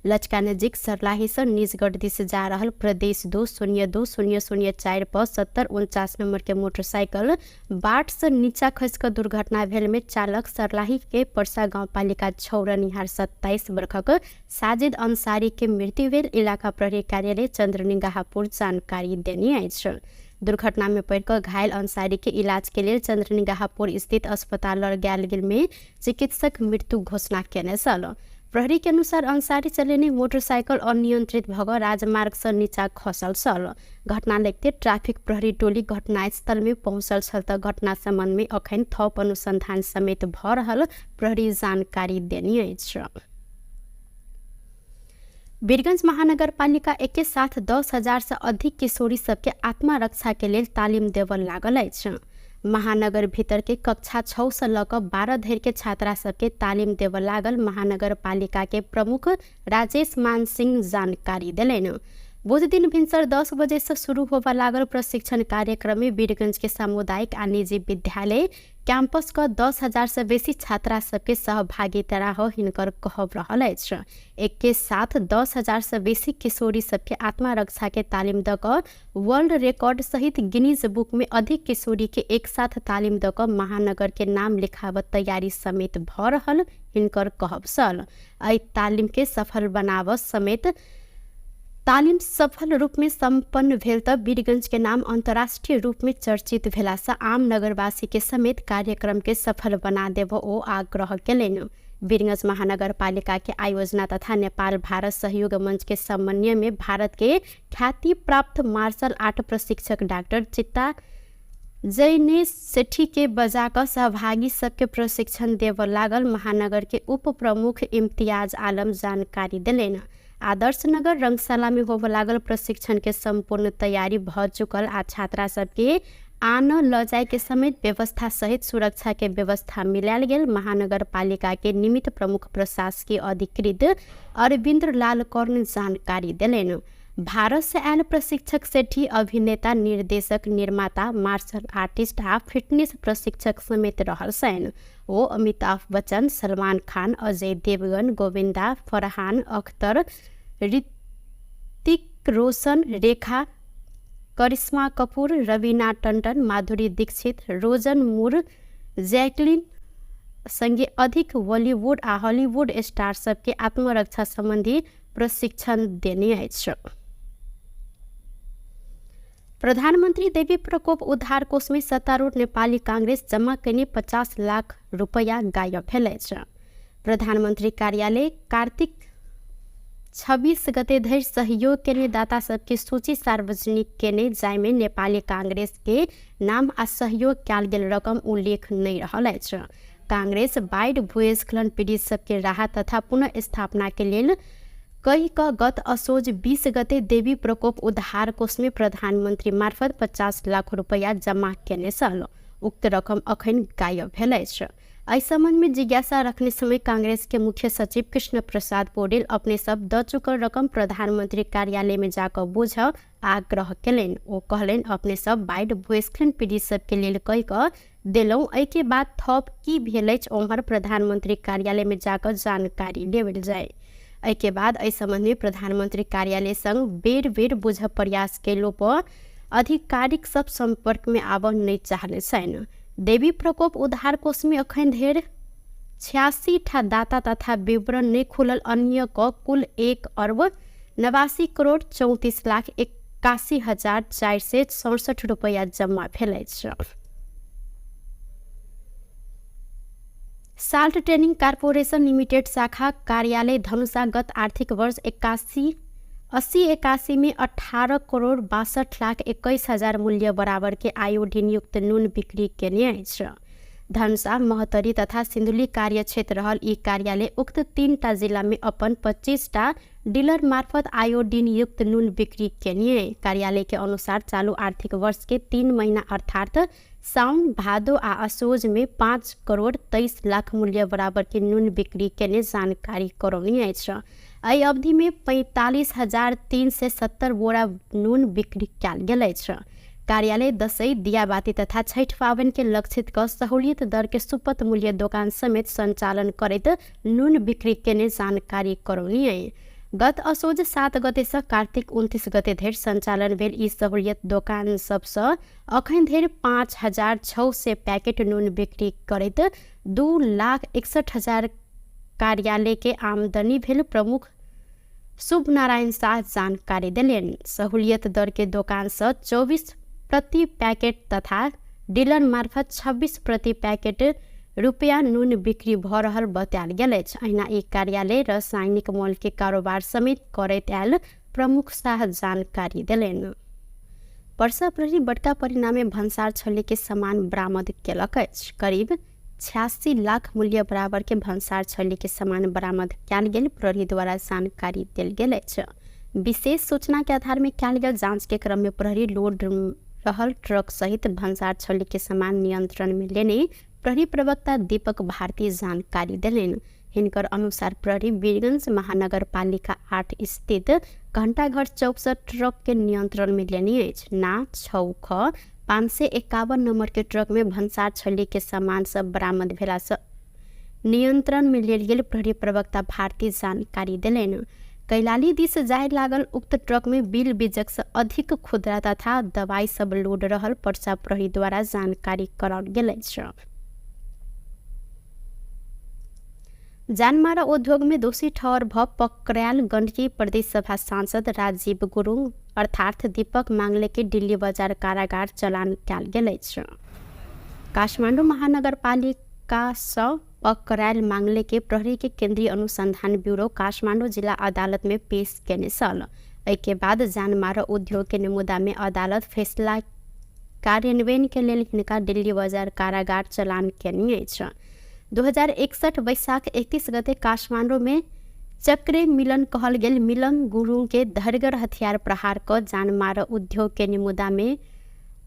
लचका नजीक सरलाही से निजगढ़ दिश जा रहल प्रदेश 2 0 2 0 0 4 पर 7049 नंबर के मोटरसाइकिल बाट से नीचा खसि कऽ दुर्घटना भेल में चालक सरलाही के परसा गाउँपालिका 6 रहनिहार 27 बरखक साजिद अंसारी के मृत्यु भेल इलाका प्रहरी कार्यालय चंद्रनिगाहपुर जानकारी देने अछि। दुर्घटना में पड़ि कऽ घायल अंसारी के इलाज के लेल चंद्रनिगाहपुर स्थित अस्पताल लऽ गेल गेल में चिकित्सक मृत्यु घोषणा केने छल। प्रहरी के अनुसार अंसारी चलेने मोटरसाइकिल अनियंत्रित भऽ कऽ राजमार्ग से नीचा खसल छल। घटना लगते ट्रैफिक प्रहरी टोली घटनास्थल में पहुंचल छल तऽ घटना संबंध में अखन थप अनुसंधान समेत भऽ रहल प्रहरी जानकारी देने अछि। वीरगंज महानगरपालिका एके साथ 10,000 से अधिक किशोरी सबके आत्मरक्षा के लेल तालिम देबऽ लागल अछि। महानगर भीतर के कक्षा 6 से लऽ कऽ 12 धरि के छात्रा सबके तालिम देबऽ लागल महानगरपालिका के प्रमुख राजेश मान सिंह जानकारी देलनि। बुध दिन भिनसर 10 बजे से शुरू होबऽ लागल प्रशिक्षण कार्यक्रम में वीरगंज के सामुदायिक आ निजी विद्यालय कैंपस क 10,000 से बेसी छात्रा सबके सहभागिता रह हिनकर कहब रहल अछि। एक साथ 10,000 से बेसी किशोरी सबके आत्मरक्षा के तालिम द कऽ वर्ल्ड रिकॉर्ड सहित गिनीज बुक में अधिक किशोरी के एक साथ तालिम द कऽ महानगर के नाम लिखावत तैयारी समेत भऽ रहल हिनकर कहब छल। एहि तालिम के सफल बनाबऽ समेत तालिम सफल रूप में सम्पन्न भेल तऽ वीरगंज के नाम अंतर्राष्ट्रीय रूप में चर्चित भेला से आम नगरवासी के समेत कार्यक्रम के सफल बना देब ओ आग्रह केलनि। वीरगंज महानगरपालिका के आयोजना तथा नेपाल भारत सहयोग मंच के समन्वय में भारत के ख्याति प्राप्त मार्शल आर्ट प्रशिक्षक डॉक्टर चित्ता जैनेश सेठी के बजा कऽ सहभागी सबके प्रशिक्षण देबऽ लागल महानगर के उप प्रमुख इम्तियाज आलम जानकारी देलनि। आदर्श नगर रंगशाला में होबऽ लागल प्रशिक्षण के संपूर्ण तैयारी भऽ चुकल आ छात्रा सबके आन ल जाय के समेत व्यवस्था सहित सुरक्षा के व्यवस्था मिलायल गेल महानगरपालिका के निमित्त प्रमुख प्रशासकीय अधिकृत अरविंद्र लाल कर्ण जानकारी देलनि। भारत से आयल प्रशिक्षक सेठी अभिनेता, निर्देशक, निर्माता, मार्शल आर्टिस्ट आ फिटनेस प्रशिक्षक समेत रहल छनि। ओ अमिताभ बच्चन, सलमान खान, अजय देवगन, गोविंदा, फरहान अख्तर, ऋतिक रोशन, रेखा, करिश्मा कपूर, रवीना टंडन, माधुरी दीक्षित, रोजन मूर, जैकलिन संगे अधिक बॉलीवुड आ हॉलीवुड स्टार सबके आत्मरक्षा संबंधी प्रशिक्षण देने अछि। प्रधानमन्त्री देवी प्रकोप उद्धार कोषमे सत्तारूढ़ नेपाली कांग्रेस जमा कयने 50 लाख रुपैया गायब भेल अछि। प्रधानमन्त्री कार्यालय कार्तिक 26 गते धरि सहयोग केने दाता सबके सूची सार्वजनिक केने, जाहिमे नेपाली कांग्रेस के नाम आ सहयोग कयल गेल रकम उल्लेख नहि रहल अछि। कांग्रेस बाढ़ि भूस्खलन पीड़ित सबके राहत तथा पुनर्स्थापना के लेल कहि कऽ गत असोज 20 गते देवी प्रकोप उद्धार कोषमे प्रधानमन्त्री मार्फत 50 लाख रुपैया जमा केने छल। उक्त रकम अखन गायब भेल अछि। एहि सम्बन्धमे जिज्ञासा रखने समय कांग्रेस के मुख्य सचिव कृष्ण प्रसाद पौडेल अपने सब द चुकल रकम प्रधानमन्त्री कार्यालय में जाकऽ बुझ आग्रह केलनि। ओ कहलनि, अपने सब बाढ़ि भूस्खलन पीड़ित सबके लेल कहि कऽ देलहुँ, एहिके बाद थप की भेल अछि ओम्हर प्रधानमन्त्री कार्यालय में जाकऽ जानकारी लेबल जाय। एहिके बाद एहि सम्बन्धमे प्रधानमन्त्री कार्यालय संग बेर बेर बुझ प्रयास केलो पर आधिकारिक सब संपर्क में आबऽ नहि चाहने छनि। देवी प्रकोप उद्धार कोषमे अखन धरि 86 ठा दाता तथा विवरण नहि खुलल अन्य क कुल 1 अर्ब 89 करोड़ 34 लाख 81,467 रुपैया जम्मा भेल अछि। साल्ट ट्रेनिंग कॉर्पोरेशन लिमिटेड शाखा कार्यालय धनुषा गत आर्थिक वर्ष 81 80 81 में 18 करोड़ 62 लाख 21 हजार मूल्य बराबर के आयोडीन युक्त नुन बिक्री केने अछि। धनुषा, महोत्तरी तथा सिन्धुली कार्यक्षेत्र रहल ई कार्यालय उक्त 3टा जिला में अपन 25टा डीलर मार्फत आयोडीन युक्त नुन बिक्री केने। कार्यालय के अनुसार चालू आर्थिक वर्ष के 3 महीना अर्थात साउन, भादो आ असोज में 5 करोड़ 23 लाख मूल्य बराबर के नुन बिक्री केने जानकारी करौने अछि। एहि अवधि में 45,370 बोरा नुन बिक्री कयल गेल अछि। कार्यालय दसैँ, दियाबाती तथा छठि पाबनि के लक्षित कऽ सहूलियत दर के सुपथ मूल्य दोकान समेत सञ्चालन करैत नुन बिक्री केने जानकारी करौने। गत असोज 7 गते से कार्तिक 29 गते धरि सञ्चालन भेल ई सहूलियत दोकान सबसँ अखन धरि 5,600 पैकेट नुन बिक्री करैत 2,61,000 कार्यालय के आमदनी भेल प्रमुख शुभ नारायण शाह जानकारी देलनि। सहूलियत दर के दोकान से 24 प्रति पैकेट तथा डीलर मार्फत 26 प्रति पैकेट रुपया नुन बिक्री भऽ रहल बतायल गेल अछि। अहिना ई कार्यालय रासायनिक मॉल के कारोबार समेत करैत आयल प्रमुख शाह जानकारी देलनि। पर्सा प्रहरी बड़का परिणाममे भन्सार छले के सामान बरामद केलक अछि। करीब 86 लाख मूल्य बराबर के भन्सार छली के सामान बरामद कयल गेल प्रहरी द्वारा जानकारी देल गेल अछि। विशेष सूचना के आधार में कयल गेल जांच के क्रम में प्रहरी लोड रहल ट्रक सहित भन्सार छली के सामान नियंत्रण में लेने प्रहरी प्रवक्ता दीपक भारती जानकारी देलनि। हिनकर अनुसार प्रहरी वीरगंज महानगरपालिका 8 स्थित घंटाघर चौक से ट्रक के नियंत्रण में लेने अछि। ना 6 ख 551 नंबर के ट्रक में भन्सार छली के सामान सब बरामद भेला से नियंत्रण में लेल गेल प्रहरी प्रवक्ता भारती जानकारी देलनि। कैलाली दिस जाय लागल उक्त ट्रक में बिल बीजक से अधिक खुदरा तथा दवाई सब लोड रहल पर्चा प्रहरी द्वारा जानकारी कराओल गेल अछि। जानमारा उद्योग में दोषी ठहर भ पकड़ायल गण्डकी प्रदेश सभा सांसद राजीव गुरुङ अर्थात दीपक मांगले के दिल्ली बजार कारागार चलान कयल गेल अछि। काठमाडौँ महानगरपालिका सँ पकड़ायल मांगले के प्रहरी के केन्द्रीय अनुसंधान ब्यूरो काठमाडौँ जिला अदालत में पेश केने छल। एहिके बाद जानमारा उद्योग के मुद्दा में अदालत फैसला कार्यान्वयन के लेल हिनका दिल्ली बजार कारागार चलान केने अछि। 2061 वैशाख 31 गते काठमाडौँ में चक्रे मिलन कहल गेल मिलन गुरुङ के धरगर हथियार प्रहार क जानमारा उद्योग के मुद्दा में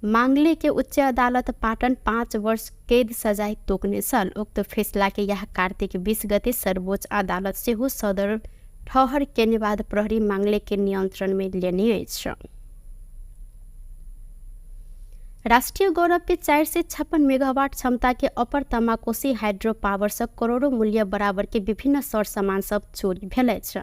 मांगले के उच्च अदालत पाटन 5 वर्ष कैद सजाय तोकने छल। उक्त फैसला के यह कार्तिक 20 गते सर्वोच्च अदालत सेहो सदर ठहर केने बाद प्रहरी मांगले के नियंत्रण में लेने अछि। राष्ट्रीय गौरव के 456 मेगावाट क्षमता के अपर तमाकोसी हाइड्रो पावर से करोड़ों मूल्य बराबर के विभिन्न सर सामान सब चोरी भेल अछि।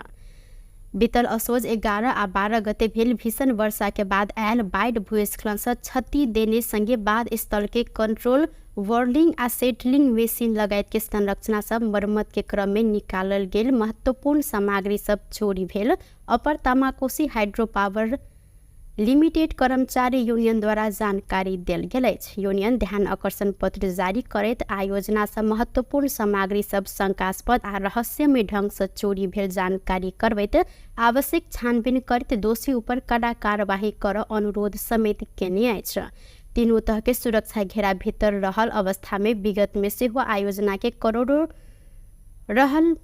बीतल असोज 11 आ 12 गते भेल भीषण वर्षा के बाद आयल बाढ़ि भूस्खलन से क्षति देने संगे बाद स्थल के कंट्रोल वर्लिंग आ सेटलिंग मशीन लगायत के संरचना सब मरम्मत के क्रम में निकालल गेल महत्वपूर्ण सामग्री सब चोरी भेल अपर तमाकोसी हाइड्रो पावर लिमिटेड कर्मचारी यूनियन द्वारा जानकारी देल गेल अछि। यूनियन ध्यान आकर्षण पत्र जारी करैत आयोजना से महत्वपूर्ण सामग्री सब शंकास्पद आ रहस्यमय ढंग से चोरी भेल जानकारी करबैत आवश्यक छानबीन करैत दोषी ऊपर कड़ा कार्यवाही कर अनुरोध समेत केने अछि। तीनू तह के सुरक्षा घेरा भीतर रहल अवस्था में विगत में सेहो आयोजना के करोड़ों रहल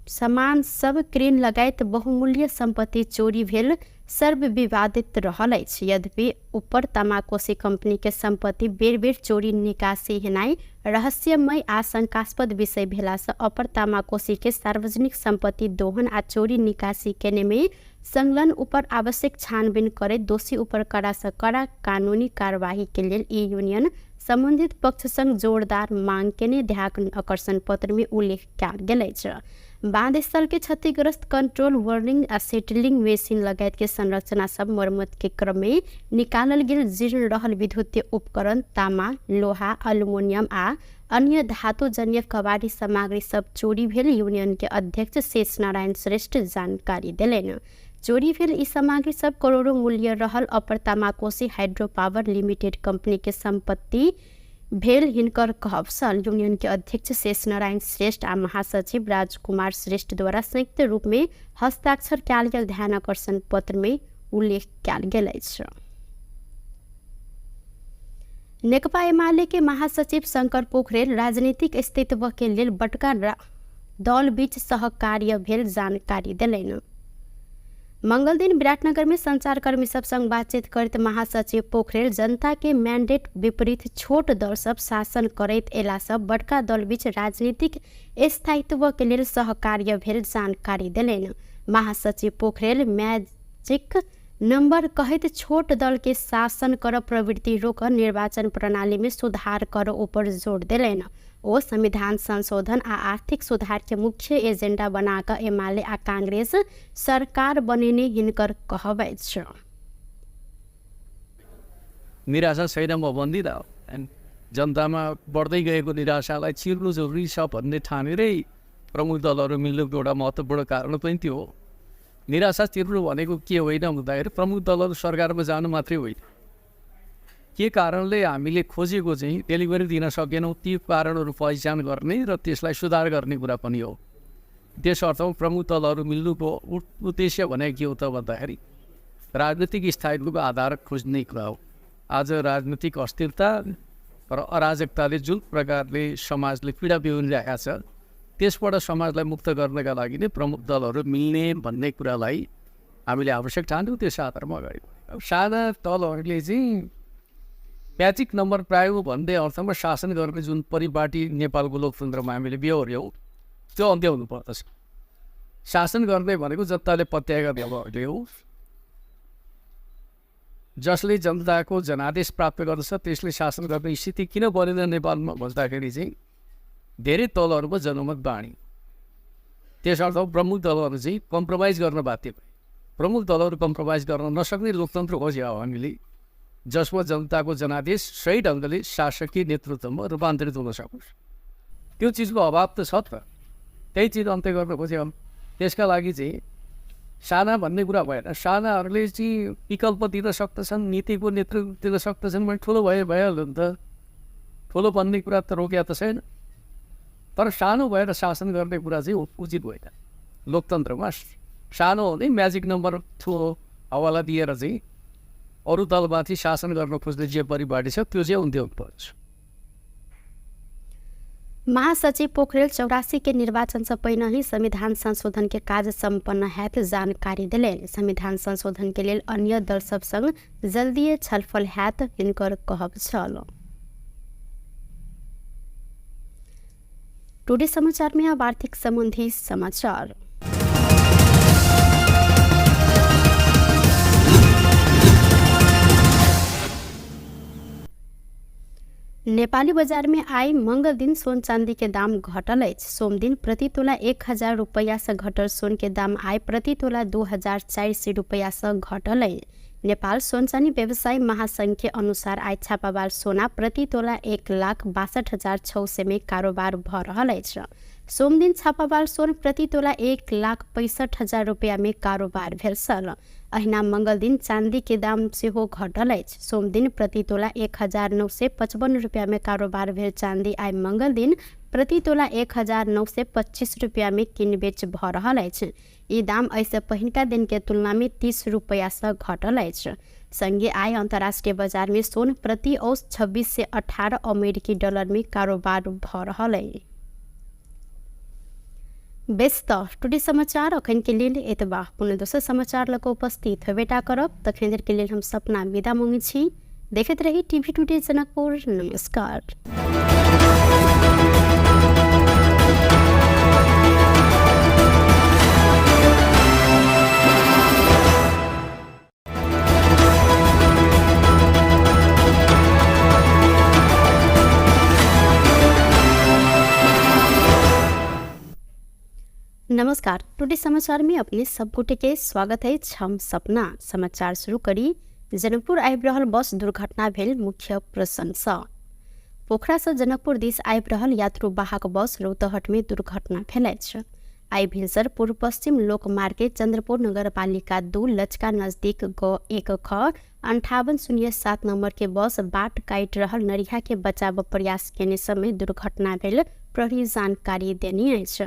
सामान सब क्रेन लगायत बहुमूल्य संपत्ति चोरी भेल सर्वविवादित रहल अछि। यद्यपि ऊपर तमाकोसी कंपनी के संपत्ति बेर बेर चोरी निकासी हेनाइ रहस्यमय आ शंकास्पद विषय भेला से अपर तमाकोसी के सार्वजनिक संपत्ति दोहन आ चोरी निकासी केने में संलग्न ऊपर आवश्यक छानबीन करैत दोषी ऊपर कड़ा से कड़ा कानूनी कार्यवाही के लेल ई यूनियन संबंधित पक्ष संग जोरदार मांग केने ध्यान आकर्षण पत्र में उल्लेख कयल गेल अछि। बांध स्थल के क्षतिग्रस्त कंट्रोल वर्निंग आ सेटलिंग मशीन लगायत के संरचना सब मरम्मत के क्रम में निकालल गेल जीर्ण रहल विद्युतीय उपकरण तामा, लोहा, एल्युमिनियम आ अन्य धातुजन्य कबाड़ी सामग्री सब चोरी भेल यूनियन के अध्यक्ष शेष नारायण श्रेष्ठ जानकारी देलनि। चोरी भेल ई सामग्री सब करोड़ों मूल्य रहल अपर तमाकोसी हाइड्रो पावर लिमिटेड कंपनी के संपत्ति भेल हिनकर कहब छल। यूनियन के अध्यक्ष शेष नारायण श्रेष्ठ आ महासचिव राजकुमार श्रेष्ठ द्वारा संयुक्त रूप में हस्ताक्षर कयल गेल ध्यान आकर्षण पत्र में उल्लेख कयल गेल अछि। नेकपा एमाले के महासचिव शंकर पोखरेल राजनीतिक अस्तित्व के लेल बड़का दल बीच सहकार्य भेल जानकारी देलनि। मंगल दिन विराटनगर में संचारकर्मी सब संग बातचीत करैत महासचिव पोखरेल जनता के मैंडेट विपरीत छोट दल सब शासन करैत एला सब बड़का दल बीच राजनीतिक स्थायित्व के लेल सहकार्य भेल जानकारी देलनि। महासचिव पोखरेल मैजिक नंबर कहैत छोट दल के शासन कर प्रवृत्ति रोक निर्वाचन प्रणाली में सुधार कर ऊपर जोर देलनि। ओ संविधान संशोधन आ आर्थिक सुधार के मुख्य एजेंडा बनाकर एमाले आ कांग्रेस सरकार बनेने हिनकर कहब अछि। निराशा छैन म भन्दिनँ, जनतामा बढ्दै गएको निराशालाई चिर्नु जरुरी छ भन्ने ठानेरै प्रमुख दलहरू मिल्नुको एउटा महत्त्वपूर्ण कारण पनि त्यो हो। निराशा चिर्नु भनेको के होइन भन्दाखेरि प्रमुख दलहरू सरकारमा जानु मात्रै होइन, के कारणले हामीले खोजेको चाहिँ डेलिभरी दिन सकेनौँ ती कारणहरू पहिचान गर्ने र त्यसलाई सुधार गर्ने कुरा पनि हो। त्यस अर्थमा प्रमुख दलहरू मिल्नुको उद्देश्य भनेको के हो त भन्दाखेरि राजनीतिक स्थायित्वको आधार खोज्ने कुरा हो। आज राजनीतिक अस्थिरता, र अराजकताले जुन प्रकारले समाजले पीडा बिहोरिरहेको छ त्यसबाट समाजलाई मुक्त गर्नका लागि नै प्रमुख दलहरू मिल्ने भन्ने कुरालाई हामीले आवश्यक ठान्यौँ। त्यस आधारमा अगाडि बढ्यौँ। अब साना दलहरूले चाहिँ म्याजिक नम्बर प्रायो भन्दै अर्थमा शासन गर्ने जुन परिपाटी नेपालको लोकतन्त्रमा हामीले बेहोर्यौँ त्यो अन्त्य हुनुपर्दछ। शासन गर्ने भनेको जनताले पत्याएका दलहरूले हो, जसले जनताको जनादेश प्राप्त गर्दछ त्यसले शासन गर्ने स्थिति किन बनेन नेपालमा भन्दाखेरि चाहिँ धेरै दलहरूको जनमत बाँडी, त्यसर्थ प्रमुख दलहरू चाहिँ कम्प्रोमाइज गर्न बाध्य भए। प्रमुख दलहरू कम्प्रोमाइज गर्न नसक्ने लोकतन्त्र खोज्यो हामीले, जसमा जनताको जनादेश सही ढङ्गले शासकीय नेतृत्वमा रूपान्तरित हुन सकोस्। त्यो चिजको अभाव त छ त, त्यही चिज अन्त्य गर्न खोज्यो। त्यसका लागि चाहिँ साना भन्ने कुरा भएन, सानाहरूले चाहिँ विकल्प दिन सक्दछन्, नीतिको नेतृत्व दिन सक्दछन् भने ठुलो भए भइहाल्यो नि त। ठुलो बन्ने कुरा त रोकिया त छैन, तर सानो भएर शासन गर्ने कुरा चाहिँ उचित होइन। लोकतन्त्रमा सानो हुने म्याजिक नम्बर ठुलो हवाला दिएर चाहिँ अरू दलमाथि शासन गर्न खोज्ने जे परिपाटी छ त्यो चाहिँ अन्त्य हुनुपर्छ। महासचिव पोखरेल 84 के निर्वाचन से पहिने ही संविधान संशोधन के कार्य सम्पन्न हैत जानकारी दिलनि। संविधान संशोधन के लेल अन्य दल सब संग जल्दिए छलफल हैत हिनकर कहब छल। टुडे समाचार में अब आर्थिक संबंधी समाचार। नेपाली बजार में आई मंगल दिन सोन चांदी के दाम घटल अछि। सोम दिन प्रति तोला 1000 रुपैया से घटल सोन के दाम आई प्रति तोला 2400 रुपैया से घटल अछि। नेपाल सोन चानी व्यवसायी महासंघ के अनुसार आई छापावाल सोना प्रति तोला 1,62,600 में कारोबार भ रहल अछि। सोम दिन छापावाल सोन प्रति तोला 1,65,000 रुपैया में कारोबार भेल छल। अहिना मंगल दिन चांदी के दाम सेहो घटल अछि। सोम दिन प्रति तोला 1955 रुपैया में कारोबार भेल चांदी आई मंगल दिन प्रति तोला 1925 रुपैया में किन बेच भ रहल अछि। ई दाम एहिसँ पहिनका दिन के तुलना में 30 रुपैया से घटल अछि। संगे आई अंतर्राष्ट्रीय बाजार में सोन प्रति औस 2618 अमेरिकी डॉलर में कारोबार भ रहल अछि। बेस त टुडे समाचार अखन के लेल एतबा। पुनः दोसर समाचार लऽ कऽ उपस्थित होबेटा करब, तखन देर के लेल हम सपना विदा मांगै छी। देखैत रही टीवी टुडे जनकपुर। नमस्कार। नमस्कार, टुडे समाचार में अपने सब गोटे के स्वागत है। हम सपना समाचार शुरू करी। जनकपुर आबि रहल बस दुर्घटना भेल मुख्य प्रशंसा। पोखरा से जनकपुर दिस आबि रहल यात्रु वाहक बस रौतहट में दुर्घटना भेल अछि। आई भिनसर पूर्व पश्चिम लोकमार्ग के चंद्रपुर नगरपालिका 2 लचका नजदीक ग 1 ख 5807 नंबर के बस बाट काटि रहल नरिहा के बचाव प्रयास केने समय दुर्घटना भेल प्रहरी जानकारी देने अछि।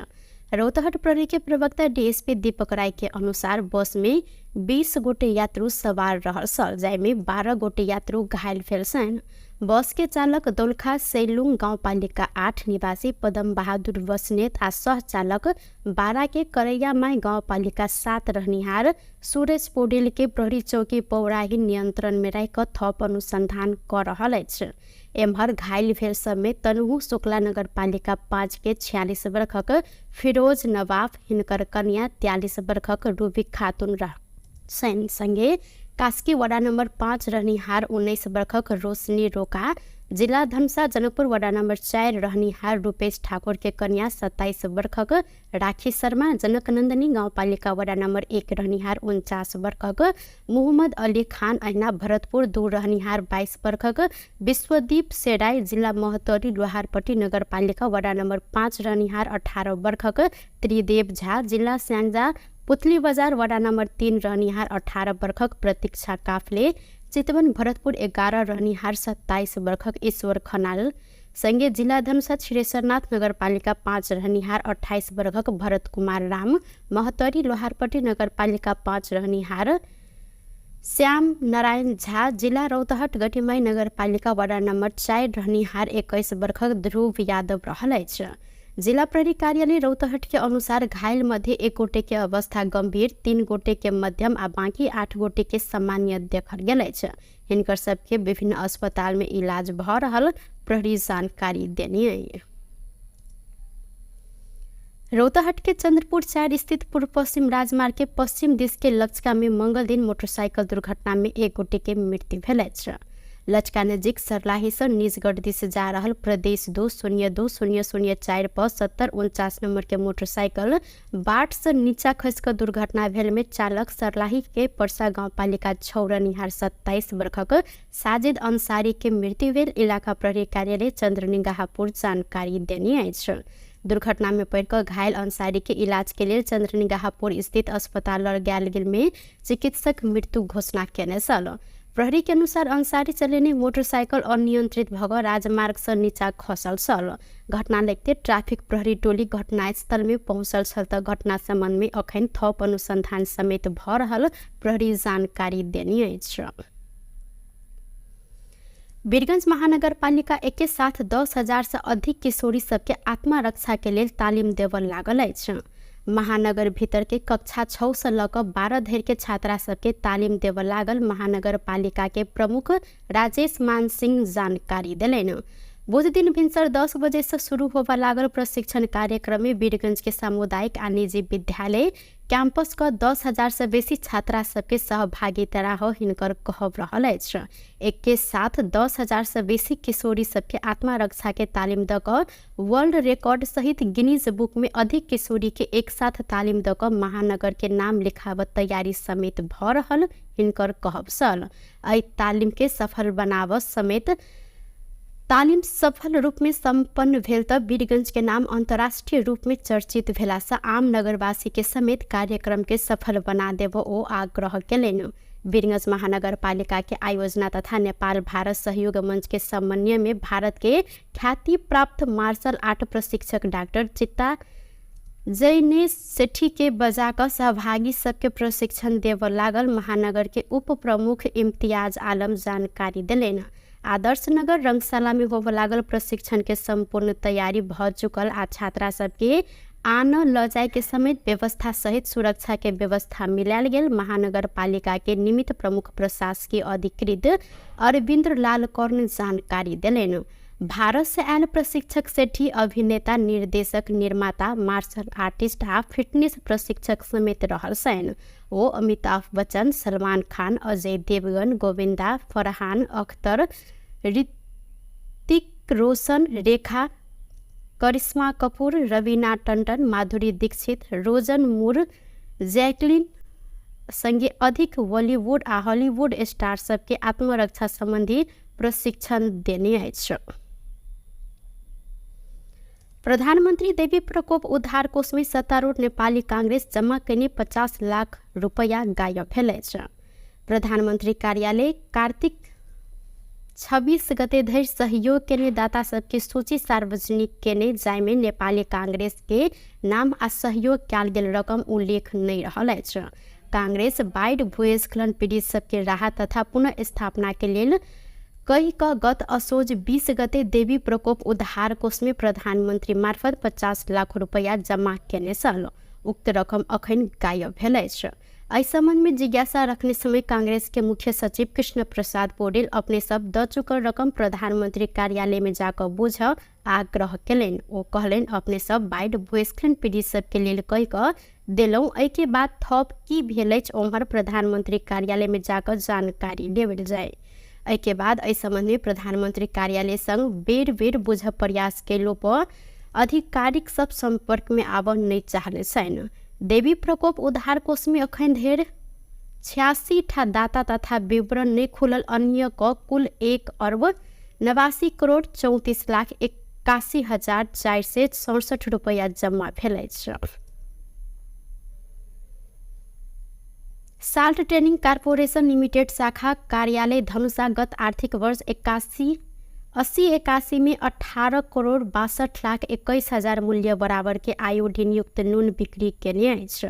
रौतहट प्रहरी के प्रवक्ता डीएसपी दीपक राय के अनुसार बस में 20 गोटे यात्रु सवार रहल छल, जाहिमे 12 गोटे यात्रु घायल भेल छनि। बस के चालक दोलखा सैलुङ गाउँपालिका 8 निवासी पदम बहादुर बस्नेत आ सह चालक 12 के करैयामाई गाउँपालिका 7 रहनिहार सुरेश पौडेल के प्रहरी चौकी पौराही नियंत्रण में राखि थप अनुसंधान क रहल अछि। एम्हर घायल भेल सबमे तनहु शुक्ला नगरपालिका 5 के 46 वर्षक फिरोज नवाफ, हिनकर कन्या 43 वर्षक रूबी खातुन छनि। संगे कास्की वडा नम्बर 5 रहनिहार 19 वर्षक रोशनी रोका, जिला धनुषा जनकपुर वडा नम्बर 4 रहनिहार रूपेश ठाकुर के कन्या 27 वर्षक राखी शर्मा, जनकनन्दनी गाउँपालिका वडा नम्बर 1 रहनिहार 49 वर्षक मोहम्मद अली खान, अहिना भरतपुर 2 रहनिहार 22 वर्षक विश्वदीप सेराई, जिला महोत्तरी लोहारपट्टी नगरपालिका वडा नम्बर 5 रहनिहार 18 वर्षक त्रिदेव झा, जिला स्याङ्जा पुतली बजार वडा नम्बर 3 रहनिहार 18 वर्षक प्रतीक्षा काफले, चितवन भरतपुर 11 रहनिहार 27 वर्षक ईश्वर खनाल, संगे जिला धनुषा क्षीरेश्वरनाथ नगरपालिका 5 रहनिहार 28 वर्षक भरत कुमार राम, महोत्तरी लोहारपट्टी नगरपालिका 5 रहनिहार श्याम नारायण झा जिला रौतहट गठिमाई नगरपालिका वडा नम्बर 4 रहनिहार 21 वर्षक ध्रुव यादव रहल अछि। जिला प्रहरी कार्यालय रौतहट के अनुसार घायल मध्ये 1 गोटे के अवस्था गंभीर, 3 गोटे के मध्यम आ बाकी 8 गोटे के सामान्य देखल गेल अछि। हिनकर सबके विभिन्न अस्पताल में इलाज भ रहल प्रहरी जानकारी देने। रौतहट के चंद्रपुर 4 स्थित पूर्व पश्चिम राजमार्ग के पश्चिम दिश के लचका में मंगल दिन मोटरसाइकिल दुर्घटना में 1 गोटे के मृत्यु भेल अछि। लचका नजीक सरलाही से निजगढ़ दिश जा रहल प्रदेश 2 0 2 0 0 4 पर 7049 नंबर के मोटरसाइकिल बाट से नीचा खसि कऽ दुर्घटना भेल में चालक सरलाही के परसा गाउँपालिका 6 रहनिहार 27 वर्षक साजिद अंसारी के मृत्यु भेल इलाका प्रहरी कार्यालय चंद्रनिगाहपुर जानकारी देने अछि। दुर्घटना में पड़िकऽ घायल अंसारी के इलाज के लेल चंद्रनिगाहपुर स्थित अस्पताल लऽ गेल में चिकित्सक मृत्यु घोषणा केने छल। प्रहरी के अनुसार अंसारी चलेने मोटरसाइकिल अनियंत्रित भऽ कऽ राजमार्ग से नीचा खसल छल। घटना लगते ट्राफिक प्रहरी टोली घटनास्थल में पहुँचल छल तऽ घटना संबंध में अखन थप अनुसंधान समेत भऽ रहल प्रहरी जानकारी देने अछि। वीरगंज महानगरपालिका एके साथ 10,000 से अधिक किशोरी सबके आत्मरक्षा के लेल तालिम देबऽ लागल अछि। महानगर भीतर के कक्षा 6 से लऽ कऽ 12 धरि के छात्रा सबके तालिम देबऽ लागल महानगरपालिका के प्रमुख राजेश मान सिंह जानकारी देलनि। बुध दिन भिनसर 10 बजे से शुरू होबऽ लागल प्रशिक्षण कार्यक्रम में वीरगंज के सामुदायिक आ निजी विद्यालय कैंपस क 10,000 से बेसी छात्रा सबके सहभागिता रह हिनकर कहब रहल अछि। एके साथ 10,000 से बेसी किशोरी सबके आत्मरक्षा के तालिम द कऽ वर्ल्ड रिकॉर्ड सहित गिनीज बुक में अधिक किशोरी के एक साथ तालिम द कऽ महानगर के नाम लिखाबऽ तैयारी समेत भऽ रहल हिनकर कहब छल। एहि तालिम के सफल बनाबऽ समेत तालिम सफल रूप में संपन्न भेल तऽ वीरगंज के नाम अंतर्राष्ट्रीय रूप में चर्चित भेला से आम नगरवासी के समेत कार्यक्रम के सफल बना देबऽ ओ आग्रह केलनि। वीरगंज महानगरपालिका के आयोजना तथा नेपाल भारत सहयोग मंच के समन्वय में भारत के ख्याति प्राप्त मार्शल आर्ट प्रशिक्षक डॉक्टर चित्ता जैनेश सेठी के बजा कऽ सहभागी सबके प्रशिक्षण देबऽ लागल महानगर के उप प्रमुख इम्तियाज आलम जानकारी देलनि। आदर्श नगर रंगशाला में होबऽ लागल प्रशिक्षण के संपूर्ण तैयारी भऽ चुकल आ छात्रा सबके आन ल जाय के समेत व्यवस्था सहित सुरक्षा के व्यवस्था मिलायल गेल महानगरपालिका के निमित्त प्रमुख प्रशासकीय अधिकृत अरविंद्र लाल कर्ण जानकारी देलनि। भारत से आयल प्रशिक्षक सेठी अभिनेता, निर्देशक, निर्माता, मार्शल आर्टिस्ट आ फिटनेस प्रशिक्षक समेत रहल छनि। ओ अमिताभ बच्चन, सलमान खान, अजय देवगन, गोविंदा, फरहान अख्तर, ऋतिक रोशन, रेखा, करिश्मा कपूर, रवीना टंडन, माधुरी दीक्षित, रोजन मूर, जैकलिन संगे अधिक बॉलीवुड आ हॉलीवुड स्टार सबके आत्मरक्षा संबंधी प्रशिक्षण देने अछि। प्रधानमन्त्री देवी प्रकोप उद्धार कोष में सत्तारूढ़ नेपाली कांग्रेस जमा कयने 50 लाख रुपैया गायब भेल अछि। प्रधानमन्त्री कार्यालय कार्तिक 26 गते धरि सहयोग केने दाता सबके सूची सार्वजनिक केने, जाहिमे नेपाली कांग्रेस के नाम आ सहयोग कयल गेल रकम उल्लेख नहि रहल अछि। कांग्रेस बाढ़ि भूस्खलन पीड़ित सबके राहत तथा पुनर्स्थापना के लेल कहि कऽ गत असोज 20 गते देवी प्रकोप उद्धार कोष में प्रधानमन्त्री मार्फत 50 लाख रुपैया जमा केने छल। उक्त रकम अखन गायब भेल अछि। एहि संबंध में जिज्ञासा रखने समय कांग्रेस के मुख्य सचिव कृष्ण प्रसाद पौडेल अपने सब द चुकल रकम प्रधानमंत्री कार्यालय में जाकऽ बुझ आग्रह केलनि। ओ कहलनि अपने सब बाढ़ि भूस्खलन पीड़ित सबके लेल कहि कऽ देलहुँ, एहिके बाद थप की भेल अछि ओम्हर प्रधानमंत्री कार्यालय में जाकऽ जानकारी लेबल जाय। एहिके बाद एहि संबंध में प्रधानमंत्री कार्यालय संग बेर बेर बुझ प्रयास केलो पर आधिकारिक सब संपर्क में आबऽ नहि चाहले छनि। देवी प्रकोप उद्धार कोष में अखन धरि 86 ठा दाता तथा विवरण नहि खुलल अन्य क कुल 1 अर्ब 89 करोड़ 34 लाख 81 हजार 467 रुपैया जम्मा भेल अछि। साल्ट ट्रेनिंग कॉर्पोरेशन लिमिटेड शाखा कार्यालय धनुषा गत आर्थिक वर्ष 81 में 18 करोड़ 62 लाख 21 हजार मूल्य बराबर के आयोडीन युक्त नुन बिक्री केने अछि।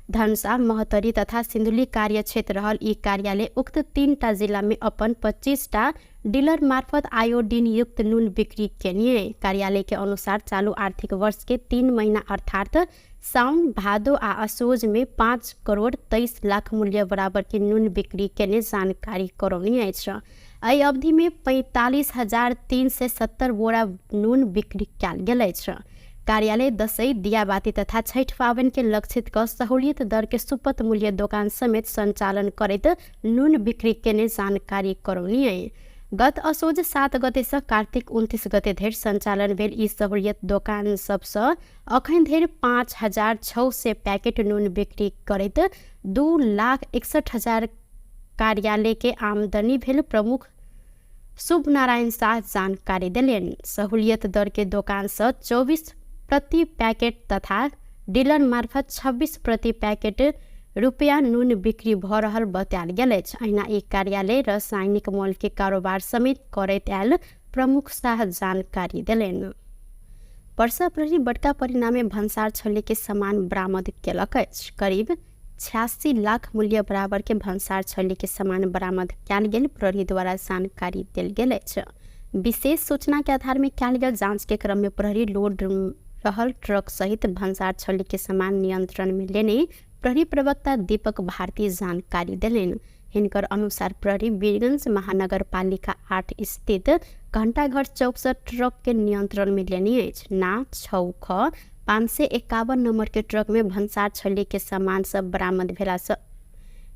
धनुषा, महोत्तरी तथा सिन्धुली कार्यक्षेत्र रहल ई कार्यालय उक्त 3टा जिला में अपन 25टा डीलर मार्फत आयोडीन युक्त नुन बिक्री केनिए। कार्यालय के अनुसार चालू आर्थिक वर्ष के 3 महीना अर्थात साउन, भादो आ असोज में 5 करोड़ 23 लाख मूल्य बराबर के नुन बिक्री केने जानकारी करौनी अछि। एहि अवधि में 45,370 बोरा नुन बिक्री कयल गेल अछि। कार्यालय दसैँ, दियाबाती तथा छठि पाबनि के लक्षित क सहूलियत दर के सुपथ मूल्य दोकान समेत सञ्चालन करैत नुन बिक्री केने जानकारी करौनी अछि। गत असोज 7 गते सँ कार्तिक 29 गते धरि सञ्चालन भेल ई सहूलियत दोकान सबसँ अखन धरि 5,600 पैकेट नुन बिक्री करैत 2,61,000 कार्यालय के आमदनी भेल प्रमुख शुभ नारायण शाह जानकारी देलनि। सहूलियत दर के दोकान सँ 24 प्रति पैकेट तथा डीलर मार्फत 26 प्रति पैकेट रुपया नुन बिक्री भ रहल बतायल गेल अछि। अहिना ई कार्यालय रासायनिक मॉल के कारोबार समेत करैत आयल प्रमुख शाह जानकारी देलनि। पर्सा प्रहरी बड़का परिणामे भन्सार छल्ले के सामान बरामद केलक अछि। करीब 86 लाख मूल्य बराबर के भन्सार छल्ले के सामान बरामद कयल गेल प्रहरी द्वारा जानकारी देल गेल अछि। विशेष सूचना के आधार में कयल गेल जांच के क्रम में प्रहरी लोड रहल ट्रक सहित भन्सार छल्ले के सामान नियंत्रण में लेने प्रहरी प्रवक्ता दीपक भारती जानकारी देलनि। हिनकर अनुसार प्रहरी वीरगंज महानगरपालिका 8 स्थित घंटाघर चौक से ट्रक के नियंत्रण में लेने अछि। ना 6 ख 551 नंबर के ट्रक में भन्सार छल्ले के सामान सब बरामद भेला से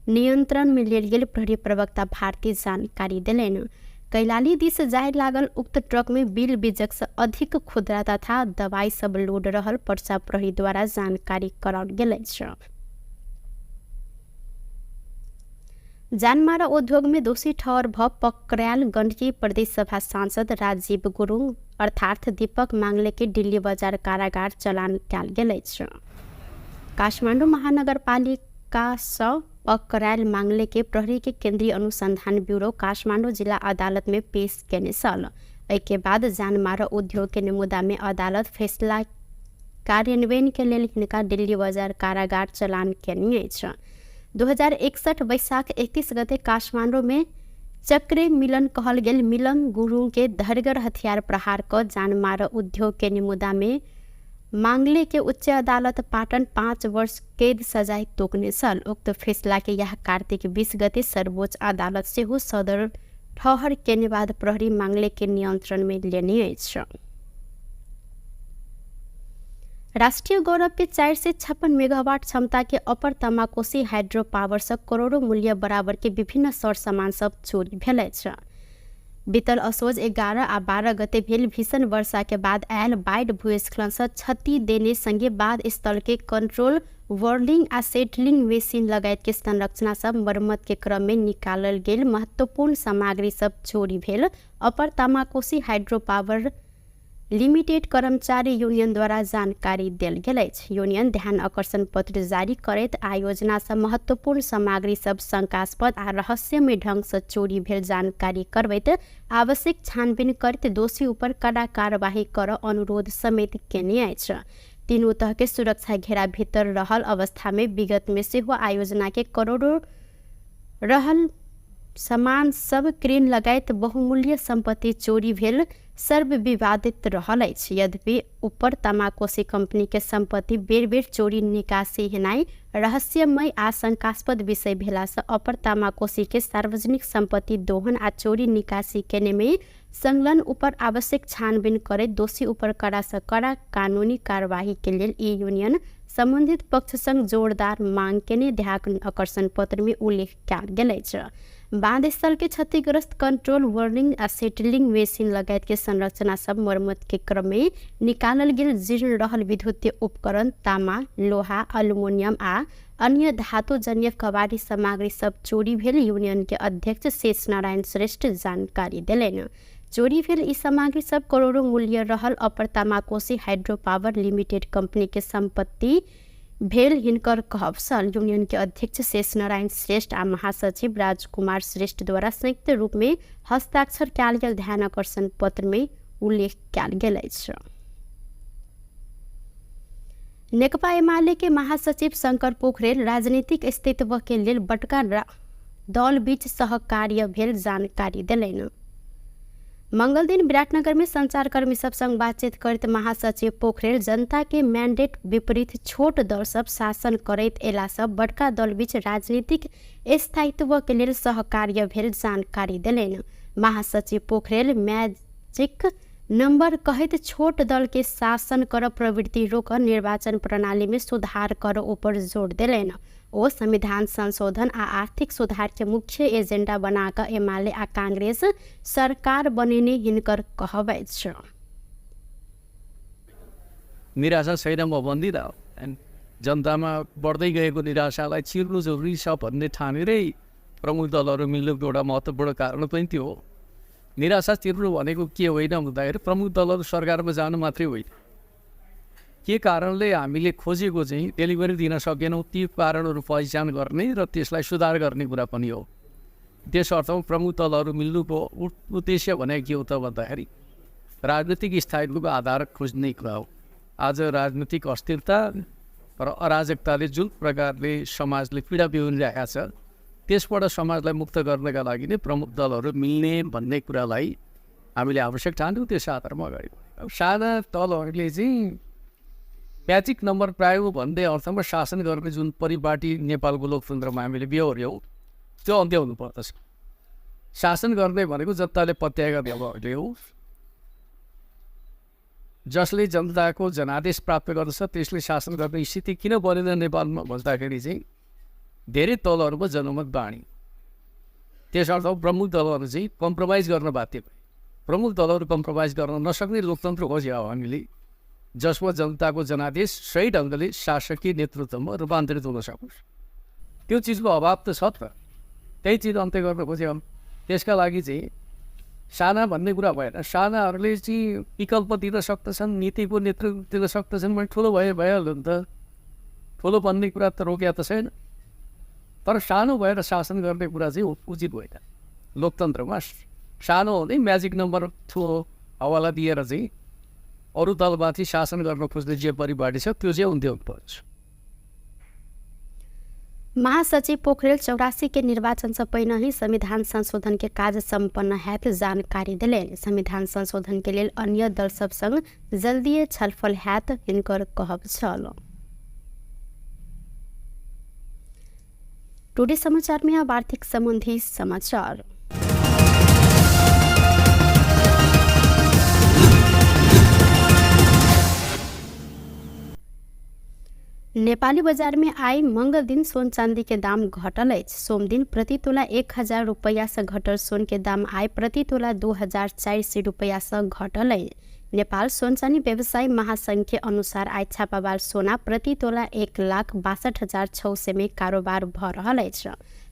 नियंत्रण में लेल गेल प्रहरी प्रवक्ता भारती जानकारी देलनि। कैलाली दिस जाय लागल उक्त ट्रक में बिल बीजक से अधिक खुदरा तथा दवाई सब लोड रहल पर्सा प्रहरी द्वारा जानकारी कराओल गेल अछि। जानमारा उद्योग में दोषी ठहर भ पकड़ायल गण्डकी प्रदेश सभा सांसद राजीव गुरुङ अर्थात दीपक मांगले के दिल्ली बजार कारागार चलान कयल गेल अछि। काठमाडौँ महानगरपालिका सँ पकड़ायल मांगले के प्रहरी के केंद्रीय अनुसंधान ब्यूरो काठमाडौँ जिला अदालत में पेश केने छल। एहिके बाद जानमारा उद्योग के मुद्दा में अदालत फैसला कार्यान्वयन के लेल हिनका दिल्ली बजार कारागार चलान केने अछि। 2061 वैशाख 31 गते काठमाडौँ में चक्रे मिलन कहल गेल मिलन गुरुङ के धरगर हथियार प्रहार क जानमारा उद्योग के मुद्दा में मांगले के उच्च अदालत पाटन 5 वर्ष कैद सजाय तोकने छल। उक्त फैसला के यह कार्तिक 20 गते सर्वोच्च अदालत सेहो सदर ठहर केने बाद प्रहरी मांगले के नियंत्रण में लेने अछि। राष्ट्रीय गौरव के 456 मेगावाट क्षमता के अपर तमाकोसी हाइड्रो पावर से करोड़ों मूल्य बराबर के विभिन्न सर सामान सब चोरी भेल अछि। बीतल असोज 11 आ 12 गते भेल भीषण वर्षा के बाद आयल बाढ़ि भूस्खलन से क्षति देने संगे बाढ़ स्थल के कंट्रोल वर्लिंग आ सेटलिंग मशीन लगायत के संरचना सब मरम्मत के क्रम में निकालल गेल महत्वपूर्ण सामग्री सब चोरी भेल अपर तमाकोसी हाइड्रो पावर लिमिटेड कर्मचारी यूनियन द्वारा जानकारी देल गेल अछि। यूनियन ध्यान आकर्षण पत्र जारी करैत आयोजना से महत्वपूर्ण सामग्री सब शंकास्पद आ रहस्यमय ढंग से चोरी भेल जानकारी करबैत आवश्यक छानबीन करैत दोषी ऊपर कड़ा कार्यवाही कर अनुरोध समेत केने अछि। तीनू तह के सुरक्षा घेरा भीतर रहल अवस्था में विगत में सेहो आयोजना के करोड़ों रहल सामान सब क्रेन लगायत बहुमूल्य संपत्ति चोरी भेल सर्वविवादित रहल अछि। यद्यपि ऊपर तमाकोसी कंपनी के संपत्ति बेर बेर चोरी निकासी हेनाइ रहस्यमय आ शंकास्पद विषय भेला से अपर तमाकोसी के सार्वजनिक संपत्ति दोहन आ चोरी निकासी केने में संलग्न ऊपर आवश्यक छानबीन करैत दोषी ऊपर कड़ा से कड़ा कानूनी कार्यवाही के लेल ई यूनियन संबंधित पक्ष संग जोरदार मांग केने ध्यान आकर्षण पत्र में उल्लेख कयल गेल अछि। बांध स्थल के क्षतिग्रस्त कंट्रोल वर्निंग आ सेटलिंग मशीन लगायत के संरचना सब मरम्मत के क्रम में निकालल गेल जीर्ण रहल विद्युतीय उपकरण तामा, लोहा, अल्युमिनियम आ अन्य धातुजन्य कबाड़ी सामग्री सब चोरी भेल यूनियन के अध्यक्ष शेष नारायण श्रेष्ठ जानकारी देलनि। चोरी भेल ई सामग्री सब करोड़ों मूल्य रहल अपर तमाकोसी हाइड्रो पावर लिमिटेड कंपनी के संपत्ति भेल हिनकर कहब छल। यूनियन के अध्यक्ष शेष नारायण श्रेष्ठ आ महासचिव राजकुमार श्रेष्ठ द्वारा संयुक्त रूप में हस्ताक्षर कयल गेल ध्यान आकर्षण पत्र में उल्लेख कयल गेल अछि। नेकपा एमाले के महासचिव शंकर पोखरेल राजनीतिक अस्तित्व के लेल बड़का दल बीच सहकार्य भेल जानकारी देलनि। मंगलदिन विराटनगर में संचारकर्मी सब संग बातचीत करैत महासचिव पोखरेल जनता के मैंडेट विपरीत छोट दल सब शासन करैत एला सब बड़का दल बीच राजनीतिक स्थायित्व के लेल सहकार्य भेल जानकारी देलनि। महासचिव पोखरेल मैजिक नंबर कहैत छोट दल के शासन कर प्रवृत्ति रोक निर्वाचन प्रणाली में सुधार कर ऊपर जोर देलनि। ओ संविधान संशोधन आ आर्थिक सुधार के मुख्य एजेंडा बनाकर एमाले आ कांग्रेस सरकार बनेने हिनकर कहब अछि। निराशा छैन म भन्दिनँ, जनतामा बढ्दै गएको निराशालाई चिर्नु जरुरी छ भन्ने ठानेरै प्रमुख दलहरू मिल्नुको एउटा महत्त्वपूर्ण कारण पनि त्यो हो। निराशा चिर्नु भनेको के होइन भन्दाखेरि प्रमुख दलहरू सरकारमा जानु मात्रै होइन, के कारणले हामीले खोजेको चाहिँ डेलिभरी दिन सकेनौँ ती कारणहरू पहिचान गर्ने र त्यसलाई सुधार गर्ने कुरा पनि हो। त्यस अर्थमा प्रमुख दलहरू मिल्नुको उद्देश्य भनेको के हो त भन्दाखेरि राजनीतिक स्थायित्वको आधार खोज्ने कुरा हो। आज राजनीतिक अस्थिरता र अराजकताले जुन प्रकारले समाजले पीडा बिहोरिरहेको छ त्यसबाट समाजलाई मुक्त गर्नका लागि नै प्रमुख दलहरू मिल्ने भन्ने कुरालाई हामीले आवश्यक ठान्यौँ, त्यस आधारमा अगाडि बढ्यौँ। अब साना दलहरूले चाहिँ म्याजिक नम्बर पायो भन्ने अर्थमा शासन गर्ने जुन परिपाटी नेपालको लोकतन्त्रमा हामीले बेहोर्यौँ त्यो अन्त्य हुनुपर्दछ। शासन गर्ने भनेको जनताले पत्याएका दलहरूले हो, जसले जनताको जनादेश प्राप्त गर्दछ त्यसले शासन गर्ने स्थिति किन बनेन नेपालमा भन्दाखेरि चाहिँ धेरै दलहरूको जनमत बाँडी, त्यसर्थ प्रमुख दलहरू चाहिँ कम्प्रोमाइज गर्न बाध्य भए। प्रमुख दलहरू कम्प्रोमाइज गर्न नसक्ने लोकतन्त्र खोज्यो हामीले, जसमा जनताको जनादेश सही ढङ्गले शासकीय नेतृत्वमा रूपान्तरित हुन सकोस्। त्यो चिजको अभाव त छ त, त्यही चिज अन्त्य गर्न खोज्यो। त्यसका लागि चाहिँ साना भन्ने कुरा भएन, सानाहरूले चाहिँ विकल्प दिन सक्दछन्, नीतिको नेतृत्व दिन सक्दछन् भने ठुलो भए भइहाल्यो नि त, ठुलो बन्ने कुरा त रोकिया त छैन। तर सानो भएर शासन गर्ने कुरा चाहिँ उचित होइन। लोकतन्त्रमा सानो हुँदै म्याजिक नम्बर ठुलो हवाला दिएर चाहिँ अरू दलमाथि शासन गर्न खोज्ने जे परिपाटी छ त्यो चाहिँ अन्त्य हुनुपर्छ। महासचिव पोखरेल 84 के निर्वाचन से पहिने ही संविधान संशोधन के कार्य सम्पन्न हैत जानकारी देलनि। संविधान संशोधन के लेल अन्य दल सब संग जल्दीए छलफल हैत हिनकर कहब छल। टुडे समाचार में अब आर्थिक संबंधी समाचार। नेपाली बजार में आई मंगल दिन सोन चांदी के दाम घटल अछि। सोमदिन प्रति तोला 1000 रुपैया से घटल सोन के दाम आई प्रति तोला 2400 रुपैया से घटल अछि। नेपाल सोन चांदी व्यवसायी महासंघ के अनुसार आई छापावाल सोना प्रति तोला 1,62,600 में कारोबार भ रहल अछि।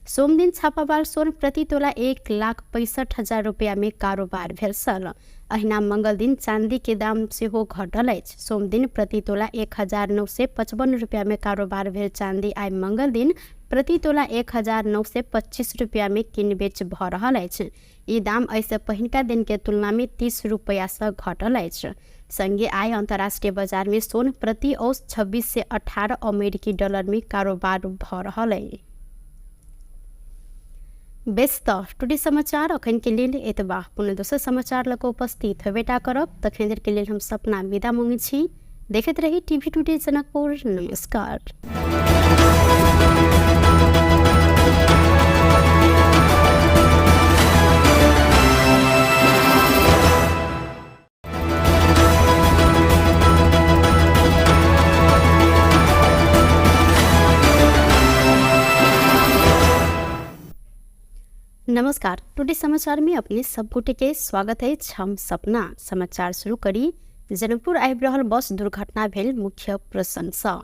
सोमदिन छापावाल सोन प्रति तोला 1,65,000 रुपैया में कारोबार भेल छल। अहिना मंगल दिन चांदी के दाम सेहो घटल अछि। सोमदिन प्रति तोला 1955 रुपैया में कारोबार भेल चांदी आई मंगल दिन प्रति तोला 1925 रुपैया में किनबेच भ रहल अछि। ई दाम एहिसँ पहिनका दिन के तुलना में 30 रुपैया से घटल अछि। संगे आइ अंतर्राष्ट्रीय बाजार में सोन प्रति औस 2618 अमेरिकी डॉलर में कारोबार भ रहल अछि। बेस त टुडे समाचार अखन के लेल एतबा। पुनः दोसर समाचार लऽ कऽ उपस्थित होबेटा करब, तखन देर के लेल हम सपना विदा मांगै छी। देखैत रही टीवी टुडे जनकपुर। नमस्कार। नमस्कार, टुडे समाचार में अपने सब गोटे के स्वागत है। हम सपना समाचार शुरू करी। जनकपुर आबि रहल बस दुर्घटना भेल मुख्य प्रशंसा।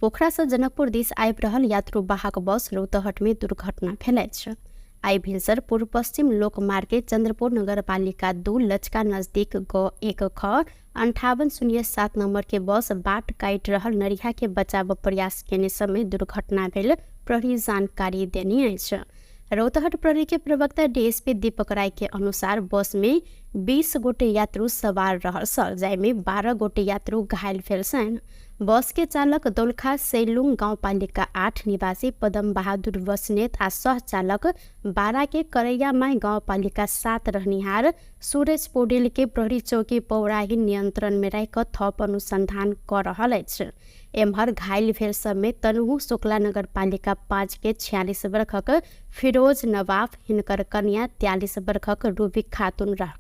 पोखरा से जनकपुर दिस आबि रहल यात्रु वाहक बस रौतहट में दुर्घटना भेल अछि। आइ भिनसर पूर्व पश्चिम लोकमार्ग के चंद्रपुर नगरपालिका 2 लचका नजदीक ग 1 ख 5807 नंबर के बस बाट काटि रहल नरिया के बचाव प्रयास केने समय दुर्घटना भेल प्रहरी जानकारी देने अछि। रौतहट प्रहरी के प्रवक्ता डीएसपी दीपक राय के अनुसार बस में 20 गोटे यात्रु सवार रहल छल, जाहिमे 12 गोटे यात्रु घायल भेल छनि। बस के चालक दोलखा सैलुङ गाउँपालिका 8 निवासी पदम बहादुर बस्नेत आ सहचालक बारा के करैयामाई गाउँपालिका 7 रहनिहार सूरज पौडेल के प्रहरी चौकी पौराही नियंत्रण में राखि कऽ थप अनुसंधान कऽ रहल अछि। एम्हर घायल भेल सबमे तनहु शुक्ला नगरपालिका 5 के 46 वर्षक फिरोज नवाफ, हिनकर कन्या 43 वर्षक रूबी खातून रह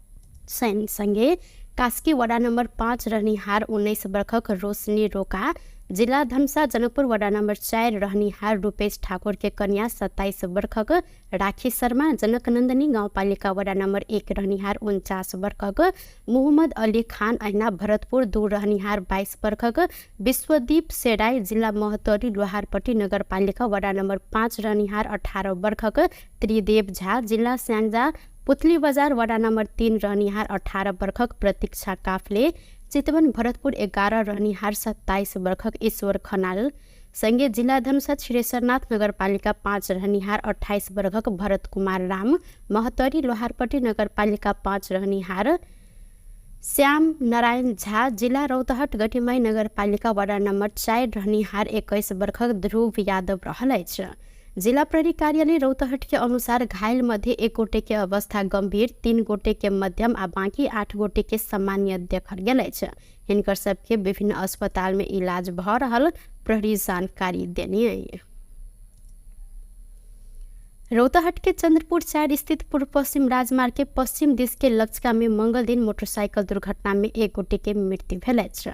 संगे कास्की वडा नम्बर 5 रहनिहार 19 वर्षक रोशनी रोका, जिला धनुषा जनकपुर वडा नम्बर 4 रहनिहार रूपेश ठाकुर के कन्या 27 वर्षक राखी शर्मा, जनकनन्दनी गाउँपालिका वडा नम्बर 1 रहनिहार 49 वर्षक मोहम्मद अली खान, अहिना भरतपुर 2 रहनिहार 22 वर्षक विश्वदीप सेराई, जिला महोत्तरी लोहारपट्टी नगरपालिका वडा नम्बर 5 रहनिहार 18 वर्षक त्रिदेव झा, जिला स्याङ्जा पुतली बजार वडा नम्बर 3 रहनिहार 18 वर्षक प्रतीक्षा काफले, चितवन भरतपुर 11 रहनिहार 27 वर्षक ईश्वर खनाल संगे जिला धनुषा क्षीरेश्वरनाथ नगरपालिका 5 रहनिहार 28 वर्षक भरत कुमार राम, महोत्तरी लोहारपट्टी नगरपालिका 5 रहनिहार श्याम नारायण झा, जिला रौतहट गठिमाई नगरपालिका वडा नम्बर 4 रहनिहार 21 वर्षक ध्रुव यादव रहल अछि। जिला प्रहरी कार्यालय रौतहट के अनुसार घायल मध्ये 1 गोटे के अवस्था गंभीर, 3 गोटे के मध्यम आ बाकी 8 गोटे के सामान्य देखल गेल अछि। हिनकर सबके विभिन्न अस्पताल में इलाज भऽ रहल प्रहरी जानकारी देने अछि। रौतहट के चंद्रपुर 4 स्थित पूर्व पश्चिम राजमार्ग के पश्चिम दिश के लचका में मंगल दिन मोटरसाइकिल दुर्घटना में 1 गोटे के मृत्यु भेल अछि।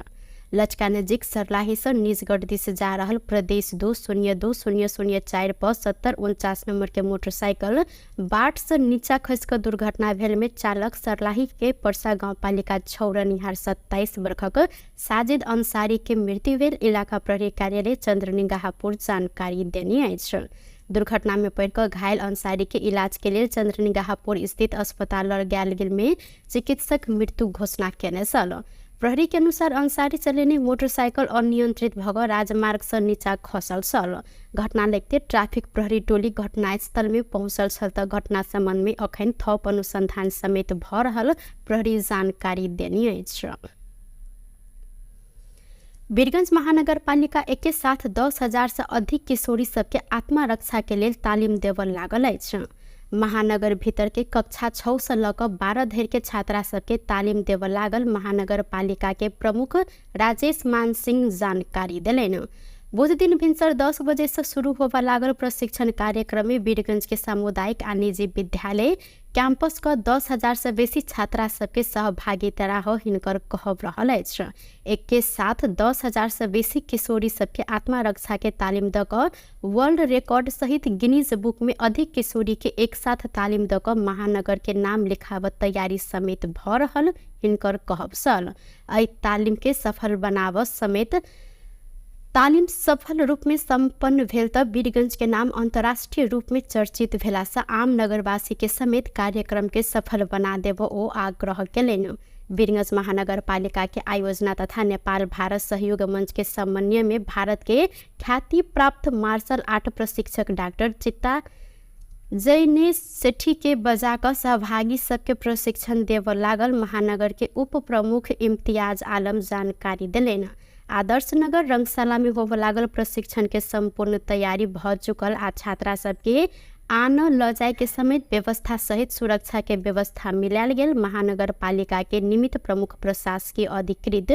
लचका नजिक सर्लाही से निजगढ़ दिश जा रहल प्रदेश 2 0 2 0 0 4 पर 7049 नंबर के मोटरसाइकिल बाट से नीचा खसि कऽ दुर्घटना भेल में चालक सर्लाही के परसा गाउँपालिका 6 रहनिहार 27 वर्षक साजिद अंसारी के मृत्यु भेल इलाका प्रहरी कार्यालय चंद्रनिगाहपुर जानकारी देने अछि। दुर्घटना में पड़ि कऽ घायल अंसारी के इलाज के लेल चंद्रनिगाहपुर स्थित अस्पताल लऽ गेल गेल में चिकित्सक मृत्यु घोषणा केने छल। प्रहरी के अनुसार अंसारी चलेने मोटरसाइकिल अनियंत्रित भऽ राजमार्ग से नीचा खसल छल। घटना लगते ट्राफिक प्रहरी टोली घटनास्थल में पहुंचल छल तऽ घटना संबंध में अखन थप अनुसंधान समेत भऽ रहल प्रहरी जानकारी देने अछि। वीरगंज महानगरपालिका एके साथ 10,000 से अधिक किशोरी सबके आत्मरक्षा के लेल तालिम देबऽ लागल अछि। महानगर भीतर के कक्षा 6 से लऽ कऽ 12 धरि के छात्रा सबके तालिम देबऽ लागल महानगरपालिका के प्रमुख राजेश मान सिंह जानकारी देलनि। बुध दिन भिनसर 10 बजे से शुरू होबऽ लागल प्रशिक्षण कार्यक्रम में वीरगंज के सामुदायिक आ निजी विद्यालय कैंपस क 10,000 से बेसी छात्रा सबके सहभागिता रह हिनकर कहब रहल अछि। एके साथ 10,000 से बेसी किशोरी सबके आत्मरक्षा के तालिम दऽ कऽ वर्ल्ड रिकॉर्ड सहित गिनीज बुक में अधिक किशोरी के एक साथ तालिम दऽ कऽ महानगर के नाम लिखाबऽ तैयारी समेत भऽ रहल हिनकर कहब छल। एहि तालिम के सफल बनाबऽ समेत तालिम सफल रूप में सम्पन्न भेल तऽ वीरगंज के नाम अंतर्राष्ट्रीय रूप में चर्चित भेला से आम नगरवासी के समेत कार्यक्रम के सफल बना देबऽ ओ आग्रह केलनि। वीरगंज महानगरपालिका के आयोजना तथा नेपाल भारत सहयोग मंच के समन्वय में भारत के ख्याति प्राप्त मार्शल आर्ट प्रशिक्षक डॉक्टर चित्ता जैनेश सेठी के बजा कऽ सहभागी सबके प्रशिक्षण देबऽ लागल महानगर के उप प्रमुख इम्तियाज आलम जानकारी देलनि। आदर्श नगर रंगशाला में होबऽ लागल प्रशिक्षण के संपूर्ण तैयारी भऽ चुकल आ छात्रा सबके आन लऽ जाय के समेत व्यवस्था सहित सुरक्षा के व्यवस्था मिलायल गेल महानगरपालिका के निमित्त प्रमुख प्रशासकीय अधिकृत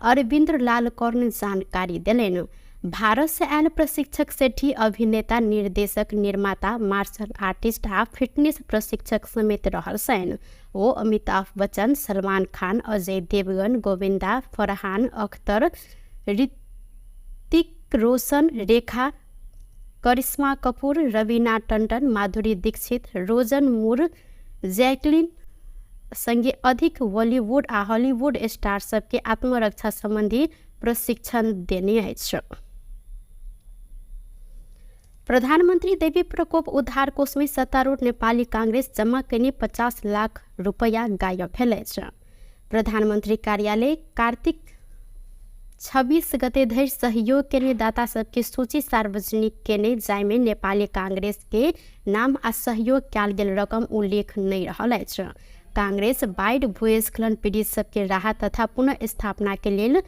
अरविंद्र लाल कर्ण जानकारी देलनि। भारत से आयल प्रशिक्षक सेठी अभिनेता, निर्देशक, निर्माता, मार्शल आर्टिस्ट आ फिटनेस प्रशिक्षक समेत रहल छनि। ओ अमिताभ बच्चन, सलमान खान, अजय देवगन, गोविंदा, फरहान अख्तर, ऋतिक रोशन, रेखा, करिश्मा कपूर, रवीना टंडन, माधुरी दीक्षित, रोजन मूर, जैकलिन संगे अधिक बॉलीवुड आ हॉलीवुड स्टार सबके आत्मरक्षा संबंधी प्रशिक्षण देने अछि। प्रधानमन्त्री देवी प्रकोप उद्धार कोषमे सत्तारूढ़ नेपाली कांग्रेस जम्मा कयने 50 लाख रुपैयाँ गायब भेल अछि। प्रधानमन्त्री कार्यालय कार्तिक 26 गते धरि सहयोग केने दाता सबके सूची सार्वजनिक केने, जाहिमे नेपाली कांग्रेस के नाम आ सहयोग कयल गेल रकम उल्लेख नहि रहल अछि। कांग्रेस बाढ़ि भूस्खलन पीड़ित सबके राहत तथा पुनः स्थापना के लेल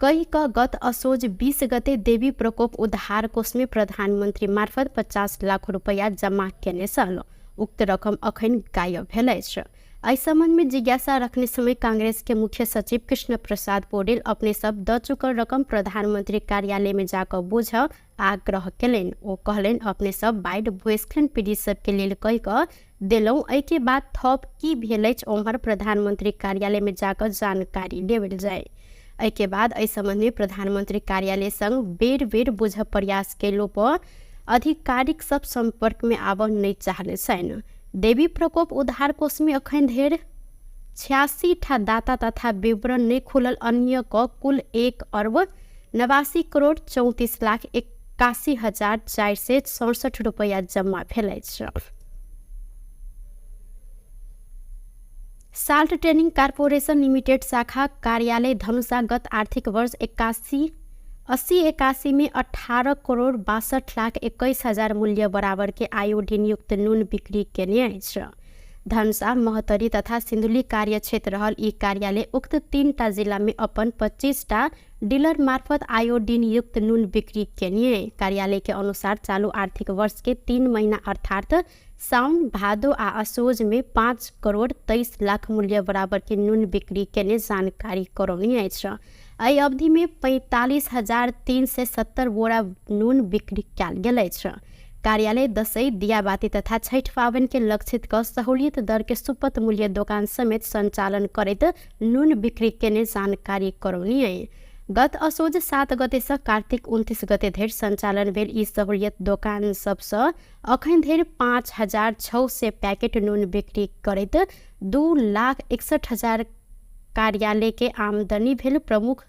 कहि क गत असोज 20 गते देवी प्रकोप उद्धार कोष में प्रधानमन्त्री मार्फत 50 लाख रुपैयाँ जम्मा केने छल। उक्त रकम अखन गायब भेल अछि। एहि सम्बन्ध में जिज्ञासा रखने समय कांग्रेस के मुख्य सचिव कृष्ण प्रसाद पौडेल अपने सब द चुकल रकम प्रधानमन्त्री कार्यालय में जाकर बुझ आग्रह केलनि। ओ कहलनि अपने सब बाढ़ि भूस्खलन पीड़ित सबके लेल कहि कऽ देलहुँ, एहिके बाद थप की भेल अछि ओम्हर प्रधानमन्त्री कार्यालय में जाकर जानकारी लेवल जाय। एहिके बाद एहि सम्बन्ध में प्रधानमन्त्री कार्यालय संग बेर बेर बुझ प्रयास केलो पर आधिकारिक सब संपर्क में आबऽ नहि चाहले छनि। देवी प्रकोप उद्धार कोष में अखन धरि 86 ठा दाता तथा विवरण नहि खुलल अन्य क कुल 1 अर्ब 89 करोड़ 34 लाख 81,467 रुपैया जम्मा भेल अछि। साल्ट ट्रेनिंग कॉर्पोरेशन लिमिटेड शाखा कार्यालय धनुषा गत आर्थिक वर्ष 81-81 में 18 करोड़ 62 लाख 21 हजार मूल्य बराबर के आयोडीन युक्त नुन बिक्री केने अछि। धनुषा, महोत्तरी तथा सिन्धुली कार्यक्षेत्र रहल ई कार्यालय उक्त 3टा जिला में अपन 25टा डीलर मार्फत आयोडीन युक्त नुन बिक्री केने। कार्यालय के अनुसार चालू आर्थिक वर्ष के 3 महीना अर्थात साउन, भादो आ असोज में 5 करोड़ 23 लाख मूल्य बराबर के नुन बिक्री केने जानकारी करौने अछि। एहि अवधि में 45,370 बोरा नुन बिक्री कयल गेल अछि। कार्यालय दसैँ, दियाबाती तथा छठि पाबनि के लक्षित क सहूलियत दर के सुपथ मूल्य दोकान समेत सञ्चालन करैत नुन बिक्री केने जानकारी करौने। गत असोज 7 गते सँ कार्तिक 29 गते धरि सञ्चालन भेल ई सहूलियत दोकान सबसँ अखन धरि 5,600 पैकेट नुन बिक्री करैत 2,61,000 कार्यालय के आमदनी भेल प्रमुख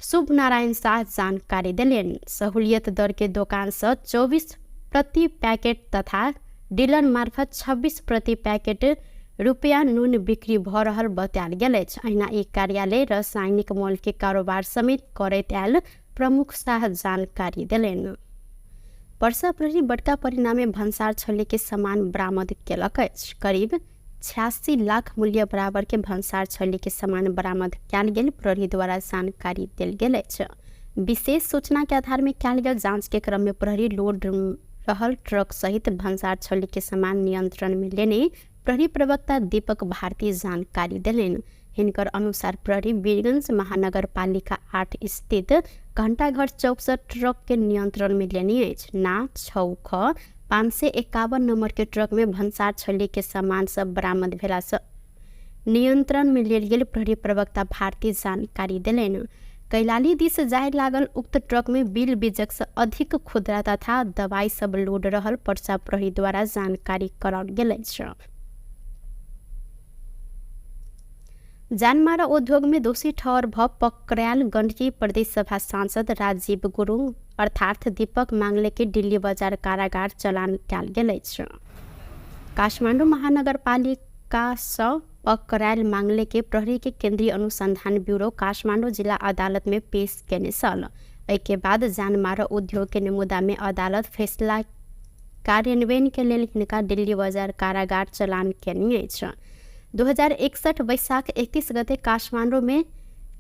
शुभ नारायण शाह जानकारी देलनि। सहूलियत दर के दोकान सँ 24 प्रति पैकेट तथा डीलर मार्फत 26 प्रति पैकेट रुपया नुन बिक्री भ रहल बतायल गेल अछि। अहिना ई कार्यालय रासायनिक मॉल के कारोबार समेत करैत आयल प्रमुख शाह जानकारी देलनि। पर्सा प्रहरी बड़का परिणामे भन्सार छल्ले के सामान बरामद केलक अछि। करीब 86 लाख मूल्य बराबर के भन्सार छल्ले के सामान बरामद कयल गेल प्रहरी द्वारा जानकारी देल गेल अछि। विशेष सूचना के आधार में कयल गेल जांच के क्रम में प्रहरी लोड रहल ट्रक सहित भन्सार छल्ले के सामान नियंत्रण में लेने प्रहरी प्रवक्ता दीपक भारती जानकारी देलनि। हिनकर अनुसार प्रहरी वीरगंज महानगरपालिका 8 स्थित घंटाघर चौक से ट्रक के नियंत्रण में लेने अछि। ना 6 ख 551 नंबर के ट्रक में भन्सार छल्ले के सामान सब बरामद भेला से नियंत्रण में लेल गेल प्रहरी प्रवक्ता भारती जानकारी देलनि। कैलाली दिस जाय लागल उक्त ट्रक में बिल बीजक से अधिक खुदरा तथा दवाई सब लोड रहल पर्सा प्रहरी द्वारा जानकारी कराओल गेल अछि। जानमारा उद्योग में दोषी ठहर भ पकड़ायल गण्डकी प्रदेश सभा सांसद राजीव गुरुङ अर्थात दीपक मांगले के दिल्ली बजार कारागार चलान कयल गेल अछि। काठमाडौँ महानगरपालिका सँ पकड़ायल मांगले के प्रहरी के केन्द्रीय अनुसंधान ब्यूरो काठमाडौँ जिला अदालत में पेश केने छल। एहिके बाद जानमारा उद्योग के मुद्दा में अदालत फैसला कार्यान्वयन के लेल हिनका दिल्ली बजार कारागार चलान केने अछि। 2061 वैशाख 31 गते काठमाडौँ में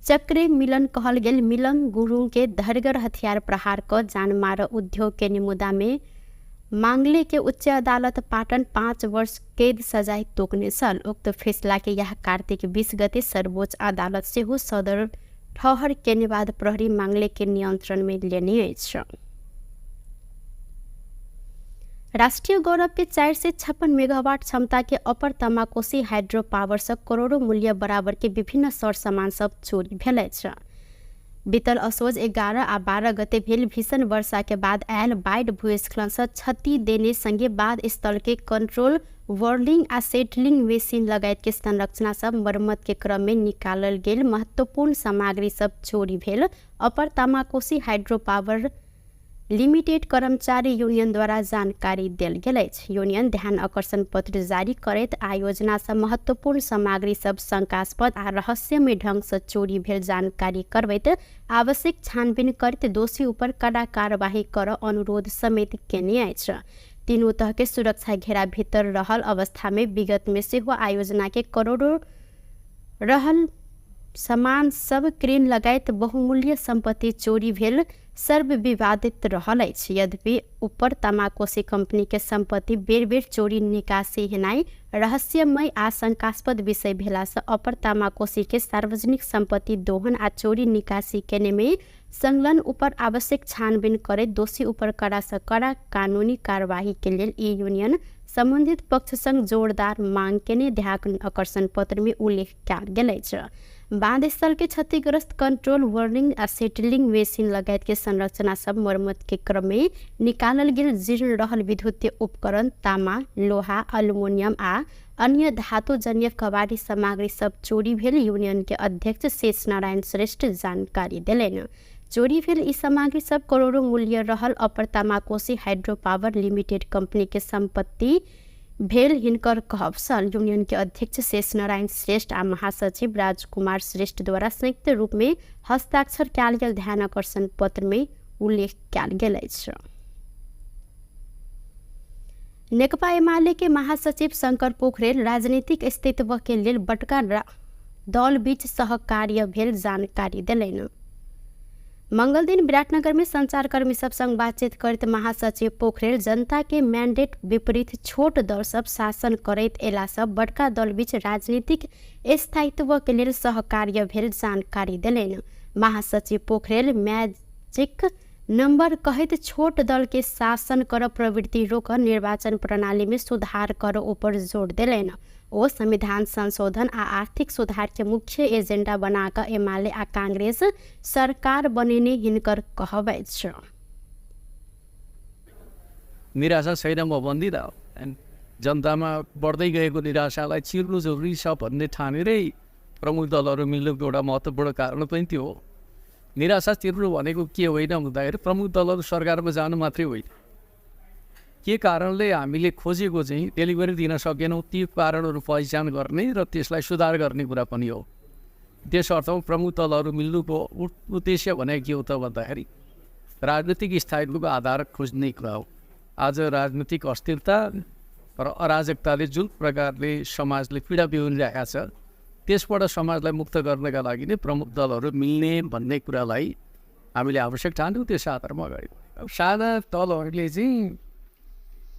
चक्रे मिलन कहल गेल मिलन गुरुङ के धरगर हथियार प्रहार क जानमारा उद्योग के मुद्दा में मांगले के उच्च अदालत पाटन 5 वर्ष कैद सजाय तोकने छल। उक्त फैसला के यह कार्तिक 20 गते सर्वोच्च अदालत सेहो सदर ठहर केने बाद प्रहरी मांगले के नियंत्रण में लेने अछि। राष्ट्रीय गौरव के 456 मेगावाट क्षमता के अपर तमाकोसी हाइड्रो पावर से करोड़ों मूल्य बराबर के विभिन्न सर सामान सब चोरी भेल अछि। बीतल असोज 11 आ 12 गते भेल भीषण वर्षा के बाद आयल बाढ़ि भूस्खलन से क्षति देने संगे बाद स्थल के कंट्रोल वर्लिंग आ सेटलिंग मशीन लगायत के संरचना सब मरम्मत के क्रम में निकालल गेल महत्वपूर्ण सामग्री सब चोरी भेल अपर तमाकोसी हाइड्रो पावर लिमिटेड कर्मचारी यूनियन द्वारा जानकारी देल गेल अछि। यूनियन ध्यान आकर्षण पत्र जारी करैत आयोजना से महत्वपूर्ण सामग्री सब शंकास्पद आ रहस्यमय ढंग से चोरी भेल जानकारी करबैत आवश्यक छानबीन करैत दोषी ऊपर कड़ा कार्यवाही कर अनुरोध समेत केने अछि। तीनू तह के सुरक्षा घेरा भीतर रहल अवस्था में विगत में सेहो आयोजना के करोड़ों रहल सामान सब क्रेन लगायत बहुमूल्य सम्पत्ति चोरी भेल सर्वविवादित रहल अछि। यद्यपि उपर तामाकोशी कंपनी के सम्पत्ति बेर बेर चोरी निकासी हेनाइ रहस्यमय आ शंकास्पद विषय भेलासँ अपर तामाकोशी के सार्वजनिक सम्पत्ति दोहन आ चोरी निकासी केने में संलग्न उपर आवश्यक छानबीन करैत दोषी उपर कड़ा सँ कड़ा कानूनी कार्यवाही के लेल ई यूनियन सम्बन्धित पक्षसँग जोरदार मांग केने ध्यान आकर्षण पत्र में उल्लेख कयल गेल अछि। बांध स्थल के क्षतिग्रस्त कंट्रोल वर्निंग आ सेटलिंग मशीन लगायत के संरचना सब मरम्मत के क्रम में निकालल गेल जीर्ण रहल विद्युतीय उपकरण तामा, लोहा, अल्युमिनियम आ अन्य धातुजन्य कबाड़ी सामग्री सब चोरी भेल यूनियन के अध्यक्ष शेष नारायण श्रेष्ठ जानकारी देलनि। चोरी भेल ई सामग्री सब करोड़ों मूल्य रहल upper Tamakoshi hydro power limited company के संपत्ति भेल हिनकर कहब छल। यूनियन के अध्यक्ष शेष नारायण श्रेष्ठ आ महासचिव राजकुमार श्रेष्ठ द्वारा संयुक्त रूप में हस्ताक्षर कयल गेल ध्यान आकर्षण पत्र में उल्लेख कयल गेल अछि। नेकपा एमाले के महासचिव शंकर पोखरेल राजनीतिक अस्तित्व के लेल बड़का दल बीच सहकार्य भेल जानकारी देलनि। मंगल दिन विराटनगर में संचारकर्मी सब संग बातचीत करैत महासचिव पोखरेल जनता के मैंडेट विपरीत छोट दल सब शासन करैत एला सब बड़का दल बीच राजनीतिक स्थायित्व के लेल सहकार्य भेल जानकारी देलनि। महासचिव पोखरेल मैजिक नंबर कहैत छोट दल के शासन कर प्रवृत्ति रोक निर्वाचन प्रणाली में सुधार कर ऊपर जोर देलनि। ओ संविधान संशोधन आ आर्थिक सुधार के मुख्य एजेंडा बनाकर एमाले आ कांग्रेस सरकार बनेने हिनकर कहब अछि। निराशा छैन म भन्दिनँ, जनतामा बढ्दै गएको निराशालाई चिर्नु जरुरी छ भन्ने ठानेरै प्रमुख दलहरू मिल्नुको एउटा महत्त्वपूर्ण कारण पनि त्यो हो। निराशा चिर्नु भनेको के होइन भन्दाखेरि प्रमुख दलहरू सरकारमा जानु मात्रै होइन, के कारणले हामीले खोजेको चाहिँ डेलिभरी दिन सकेनौँ ती कारणहरू पहिचान गर्ने र त्यसलाई सुधार गर्ने कुरा पनि हो। त्यस अर्थमा प्रमुख दलहरू मिल्नुको उद्देश्य भनेको के हो त भन्दाखेरि राजनीतिक स्थायित्वको आधार खोज्ने कुरा हो। आज राजनीतिक अस्थिरता र अराजकताले जुन प्रकारले समाजले पीडा बिहोरिरहेको छ त्यसबाट समाजलाई मुक्त गर्नका लागि नै प्रमुख दलहरू मिल्ने भन्ने कुरालाई हामीले आवश्यक ठान्यौँ, त्यस आधारमा अगाडि बढ्यौँ। साना दलहरूले चाहिँ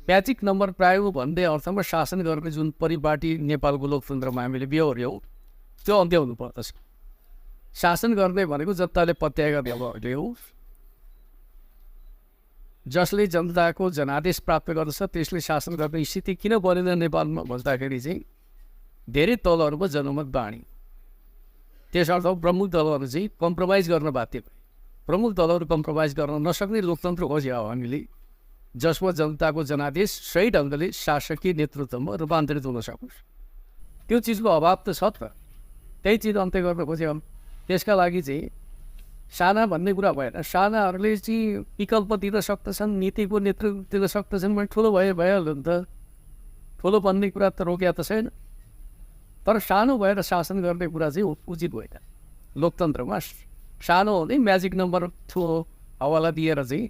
म्याजिक नम्बर पायो भन्ने अर्थमा शासन गर्ने जुन परिपाटी नेपालको लोकतन्त्रमा हामीले बिहोर्यौँ त्यो अन्त्य हुनुपर्दछ। शासन गर्ने भनेको जनताले पत्याएका दलहरूले हो, जसले जनताको जनादेश प्राप्त गर्दछ त्यसले शासन गर्ने स्थिति किन बनेन नेपालमा भन्दाखेरि चाहिँ धेरै दलहरूको जनमत बाँडी, त्यसर्थ प्रमुख दलहरू चाहिँ कम्प्रोमाइज गर्न बाध्य भए। प्रमुख दलहरू कम्प्रोमाइज गर्न नसक्ने लोकतन्त्र खोज्यो हामीले, जसमा जनताको जनादेश सही ढङ्गले शासकीय नेतृत्वमा रूपान्तरित हुन सकोस्। त्यो चिजको अभाव त छ त, त्यही चिज अन्त्य गर्न खोज्यो। त्यसका लागि चाहिँ साना भन्ने कुरा भएन, सानाहरूले चाहिँ विकल्प दिन सक्दछन्, नीतिको नेतृत्व दिन सक्दछन् भने ठुलो भए भइहाल्यो नि त। ठुलो बन्ने कुरा त रोकिया त छैन, तर सानो भएर शासन गर्ने कुरा चाहिँ उचित होइन। लोकतन्त्रमा सानो हुने म्याजिक नम्बर ठुलो हवाला दिएर चाहिँ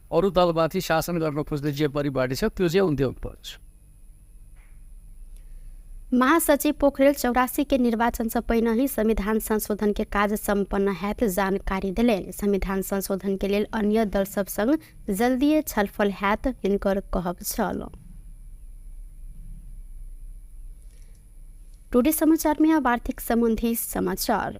अरू दलमाथि शासन गर्न खोज्ने जे परिपाटी छ त्यो चाहिँ अन्त्य हुनुपर्छ। महासचिव पोखरेल 84 के निर्वाचन से पहिने ही संविधान संशोधन के कार्य सम्पन्न हैत जानकारी देलनि। संविधान संशोधन के लेल अन्य दल सब संग जल्दीए छलफल हैत हिनकर कहब छल। टुडे समाचार में अब आर्थिक संबंधी समाचार।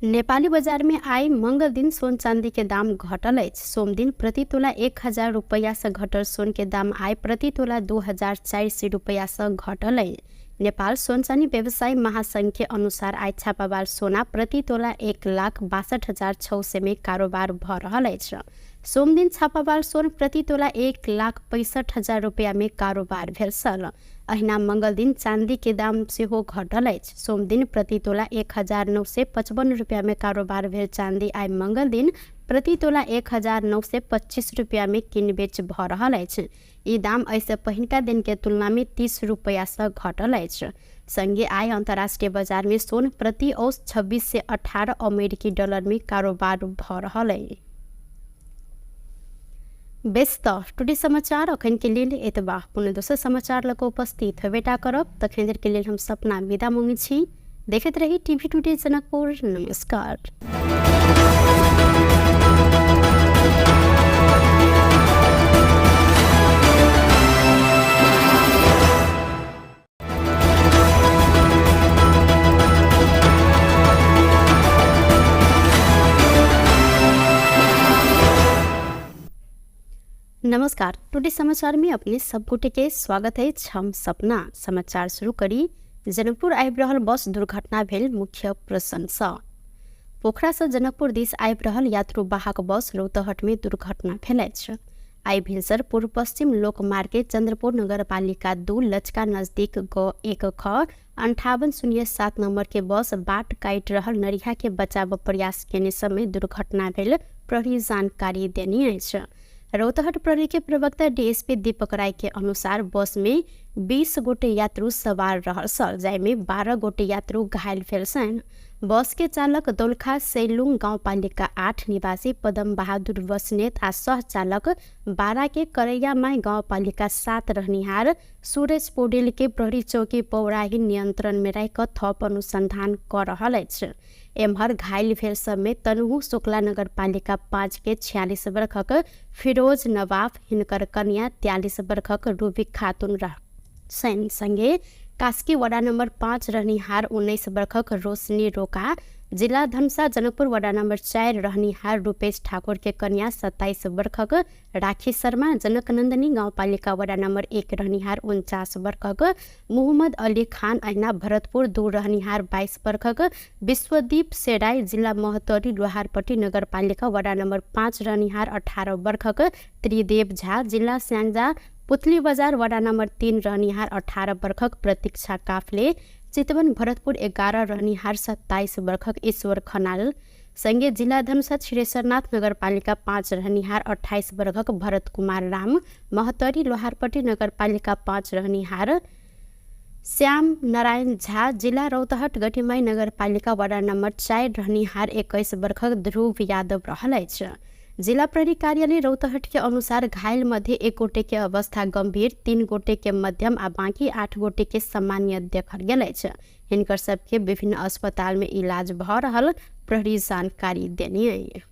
नेपाली बजार में आइ मंगल दिन सोन चांदी के दाम घटल अछि। सोम दिन प्रति तोला 1000 रुपैया से घटल सोन के दाम आइ प्रति तोला 2400 रुपैया से घटल अछि। नेपाल सोन चानी व्यवसायी महासंघ के अनुसार आइ छापावाल सोना प्रति तोला 1,62,600 में कारोबार भ रहल अछि। सोम दिन छापावाल सोन प्रति तोला 1,65,000 रुपैया में कारोबार भेल छल। अहिना मंगल दिन चांदी के दाम सेहो घटल अछि। सोम दिन प्रति तोला 1955 रुपैया में कारोबार भेल चांदी आइ मंगल दिन प्रति तोला 1925 रुपैया में किनबेच भ रहल अछि। ई दाम एहिसँ पहिनका दिन के तुलना में 30 रुपैया से घटल अछि। संगे आइ अंतर्राष्ट्रीय बाजार में सोन प्रति औस 2618 अमेरिकी डॉलर में कारोबार भ रहल अछि। बेस त टुडे समाचार अखन के लेल एतबा। पुनः दोसर समाचार लऽ कऽ उपस्थित हेबेटा करब, तखन देर के लेल हम सपना विदा मांगै छी। देखैत रही टीवी टुडे जनकपुर। नमस्कार। नमस्कार, टुडे समाचार में अपने सब गोटे के स्वागत है। हम सपना समाचार शुरू करी। जनकपुर आबि रहल बस दुर्घटना भेल मुख्य प्रशंसा। पोखरा से जनकपुर दिस आबि रहल यात्रु वाहक बस रौतहट में दुर्घटना भेल अछि। आइ भिनसर पूर्व पश्चिम लोकमार्ग के चंद्रपुर नगरपालिका 2 लचका नजदीक ग 1 ख 5807 नंबर के बस बाट काटि रहल नरिहा के बचाव प्रयास केने समय दुर्घटना भेल प्रहरी जानकारी देने अछि। रौतहट प्रहरी के प्रवक्ता डीएसपी दीपक राय के अनुसार बस में 20 गोटे यात्रु सवार रहल छल, जाहिमे 12 गोटे यात्रु घायल भेल छनि। बस के चालक दोलखा सैलुङ गाउँपालिका 8 निवासी पदम बहादुर बस्नेत आ सह चालक 12 के करैयामाई गाउँपालिका 7 रहनिहार सूरज पौडेल के प्रहरी चौकी पौराही नियंत्रण में राखि थप अनुसंधान क रहल अछि। एम्हर घायल भेल सबमे तनहु शुक्ला नगरपालिका 5 के 46 वर्षक फिरोज नवाफ, हिनकर कन्या 43 वर्षक रूबी खातून रह संगे कास्की वडा नम्बर 5 रहनिहार 19 वर्षक रोशनी रोका, जिला धनुषा जनकपुर वडा नम्बर 4 रहनिहार रूपेश ठाकुर के कन्या 27 वर्षक राखी शर्मा, जनकनन्दनी गाउँपालिका वडा नम्बर 1 रहनिहार 49 वर्षक मोहम्मद अली खान, अहिना भरतपुर 2 रहनिहार 22 वर्षक विश्वदीप सेराई, जिला महोत्तरी लोहारपट्टी नगरपालिका वडा नम्बर 5 रहनिहार 18 वर्षक त्रिदेव झा, जिला स्याङ्जा पुतली बजार वडा नम्बर 3 रहनिहार 18 वर्षक प्रतीक्षा काफले, चितवन भरतपुर 11 रहनिहार 27 वर्षक ईश्वर खनाल संगे जिला धनुषा क्षीरेश्वरनाथ नगरपालिका 5 रहनिहार 28 वर्षक भरत कुमार राम, महोत्तरी लोहारपट्टी नगरपालिका 5 रहनिहार श्याम नारायण झा, जिला रौतहट गठिमाई नगरपालिका वडा नम्बर 4 रहनिहार 21 वर्षक ध्रुव यादव रहल अछि। जिला प्रहरी कार्यालय रौतहट के अनुसार घायल मध्ये 1 गोटे के अवस्था गंभीर, 3 गोटे के मध्यम आ बाकी 8 गोटे के सामान्य देखल गेल अछि। हिनकर सबके विभिन्न अस्पताल में इलाज भ रहल प्रहरी जानकारी देने।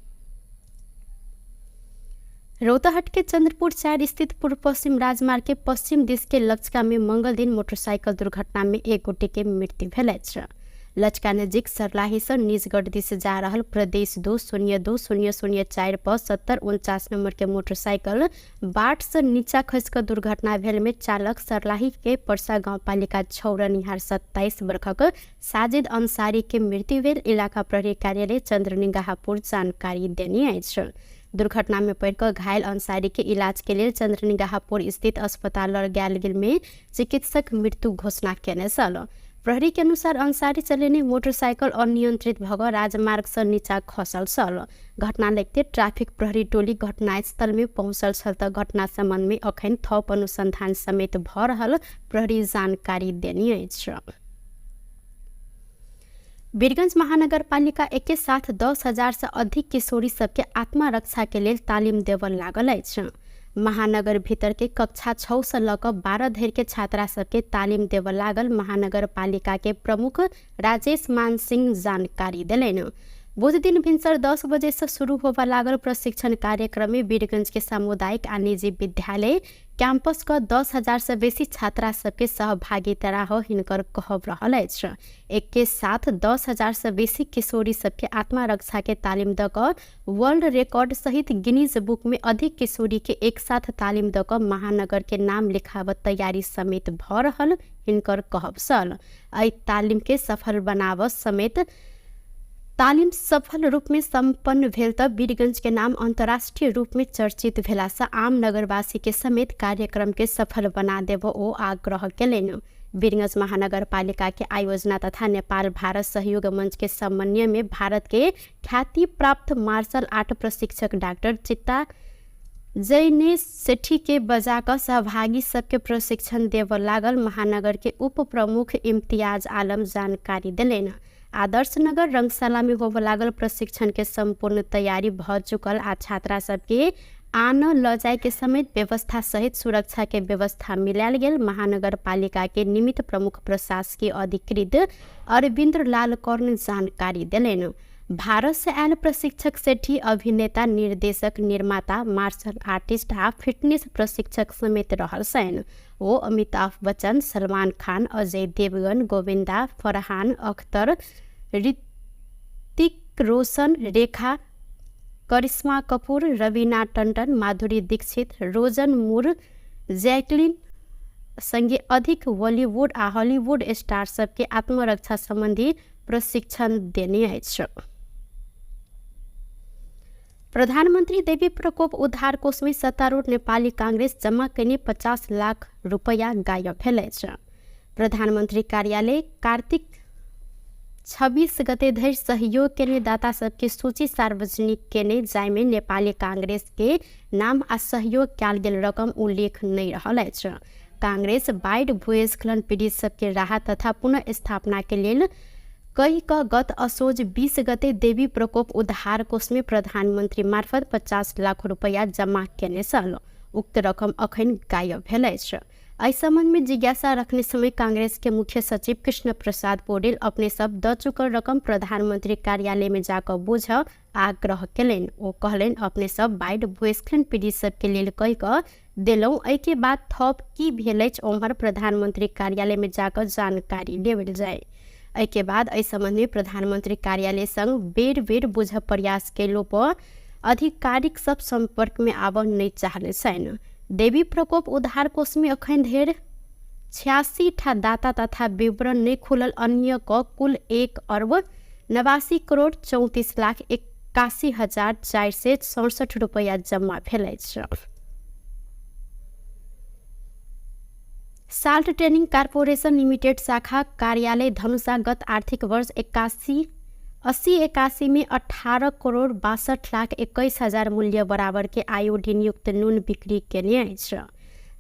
रौतहट के चंद्रपुर 4 स्थित पूर्व पश्चिम राजमार्ग के पश्चिम दिश के लचका में मंगल दिन मोटरसाइकिल दुर्घटना में 1 गोटे के मृत्यु भेल अछि। लचका नजिक सर्लाही से निजगढ़ दिस जा रहल प्रदेश 2 0 2 0 0 4 पर 7049 नंबर के मोटरसाइकिल बाट से नीचा खसि कऽ दुर्घटना भेल में चालक सर्लाही के परसा गाउँपालिका 6 रहनिहार 27 वर्षक साजिद अंसारी के मृत्यु भेल इलाका प्रहरी कार्यालय चंद्रनिगाहपुर जानकारी देने अछि। दुर्घटना में पड़ि कऽ घायल अंसारी के इलाज के लेल चंद्रनिगाहपुर स्थित अस्पताल लऽ गेल में चिकित्सक मृत्यु घोषणा केने छल। प्रहरी के अनुसार अंसारी चलेने मोटरसाइकिल अनियंत्रित भऽ कऽ राजमार्ग से नीचा खसल छल। घटना लगिते ट्राफिक प्रहरी टोली घटनास्थल में पहुँचल छल तऽ घटना संबंध में अखन थप अनुसंधान समेत भऽ रहल प्रहरी जानकारी देने अछि। वीरगंज महानगरपालिका एके साथ 10,000 से अधिक किशोरी सबके आत्मरक्षा के लेल तालिम देबऽ लागल अछि। महानगर भीतर के कक्षा 6 से लऽ कऽ 12 धरि के छात्रा सबके तालिम देबऽ लागल महानगरपालिका के प्रमुख राजेश मान सिंह जानकारी देलनि। बुध दिन भिनसर 10 बजे से शुरू होबऽ लागल प्रशिक्षण कार्यक्रम में वीरगंज के सामुदायिक आ निजी विद्यालय कैंपस क 10,000 से बेसी छात्रा सबके सहभागिता रह हिनकर कहब रहल अछि। एके साथ 10,000 से बेसी किशोरी सबके आत्मरक्षा के तालिम दऽ कऽ वर्ल्ड रिकॉर्ड सहित गिनीज बुक में अधिक किशोरी के एक साथ तालिम दऽ कऽ महानगर के नाम लिखाबऽ तैयारी समेत भऽ रहल हिनकर कहब छल। एहि तालिम के सफल बनाबऽ समेत तालिम सफल रूप में सम्पन्न भेल तऽ वीरगंज के नाम अंतर्राष्ट्रीय रूप में चर्चित भेला से आम नगरवासी के समेत कार्यक्रम के सफल बना देबऽ ओ आग्रह केलनि। वीरगंज महानगरपालिका के आयोजना तथा नेपाल भारत सहयोग मंच के समन्वय में भारत के ख्याति प्राप्त मार्शल आर्ट प्रशिक्षक डॉक्टर चित्ता जैनेश सेठी के बजा कऽ सहभागी सबके प्रशिक्षण देबऽ लागल महानगर के उप प्रमुख इम्तियाज आलम जानकारी देलनि। आदर्श नगर रंगशाला में होबऽ लागल प्रशिक्षण के संपूर्ण तैयारी भऽ चुकल आ छात्रा सबके आन ल जाय के समेत व्यवस्था सहित सुरक्षा के व्यवस्था मिलायल गेल महानगरपालिका के निमित्त प्रमुख प्रशासकीय अधिकृत अरविन्द लाल कर्ण जानकारी देलनि। भारत से आयल प्रशिक्षक सेठी अभिनेता, निर्देशक, निर्माता, मार्शल आर्टिस्ट आ फिटनेस प्रशिक्षक समेत रहल छनि। ओ अमिताभ बच्चन, सलमान खान, अजय देवगन, गोविंदा, फरहान अख्तर, ऋतिक रोशन, रेखा, करिश्मा कपूर, रवीना टंडन, माधुरी दीक्षित, रोजन मूर, जैकलिन संगे अधिक बॉलीवुड आ हॉलीवुड स्टार सबके आत्मरक्षा संबंधी प्रशिक्षण देने अछि। प्रधानमन्त्री देवी प्रकोप उद्धार कोषमे सत्तारूढ़ नेपाली कांग्रेस जम्मा कयने 50 लाख रुपैयाँ गायब भेल अछि। प्रधानमन्त्री कार्यालय कार्तिक 26 गते धरि सहयोग केने दाता सबके सूची सार्वजनिक केने, जाहिमे नेपाली कांग्रेस के नाम आ सहयोग कयल गेल रकम उल्लेख नहि रहल अछि। कांग्रेस बाढ़ि भूस्खलन पीड़ित सबके राहत तथा पुनर्स्थापना के लेल कहि कऽ गत असोज 20 गते देवी प्रकोप उद्धार कोषमे प्रधानमन्त्री मार्फत 50 लाख रुपैयाँ जम्मा केने छल। उक्त रकम अखन गायब भेल अछि। एहि सम्बन्धमे जिज्ञासा रखने समय कांग्रेस के मुख्य सचिव कृष्ण प्रसाद पौडेल अपने सब द चुकल रकम प्रधानमन्त्री कार्यालयमे जाकऽ बुझ आग्रह केलनि। ओ कहलनि, अपने सब बाढ़ि भूस्खलन पीड़ित सबके लेल कहि कऽ देलहुँ, एहिके बाद थप की भेल अछि ओम्हर प्रधानमन्त्री कार्यालयमे जाकऽ जानकारी लेबल जाय। एहिके बाद एहि सम्बन्धमे प्रधानमन्त्री कार्यालय संग बेर बेर बुझ प्रयास केलो पर आधिकारिक सब सम्पर्कमे आबऽ नहि चाहले छनि। देवी प्रकोप उद्धार कोषमे अखन धरि 86 ठा दाता तथा विवरण नहि खुलल अन्य क कुल 1 अर्ब 89 करोड़ 34 लाख 81 हजार 467 रुपैया जम्मा भेल अछि। साल्ट ट्रेनिंग कॉर्पोरेशन लिमिटेड शाखा कार्यालय धनुषा गत आर्थिक वर्ष 81 81 में 18 करोड़ 62 लाख 21 हजार मूल्य बराबर के आयोडीन युक्त नुन बिक्री केने अछि।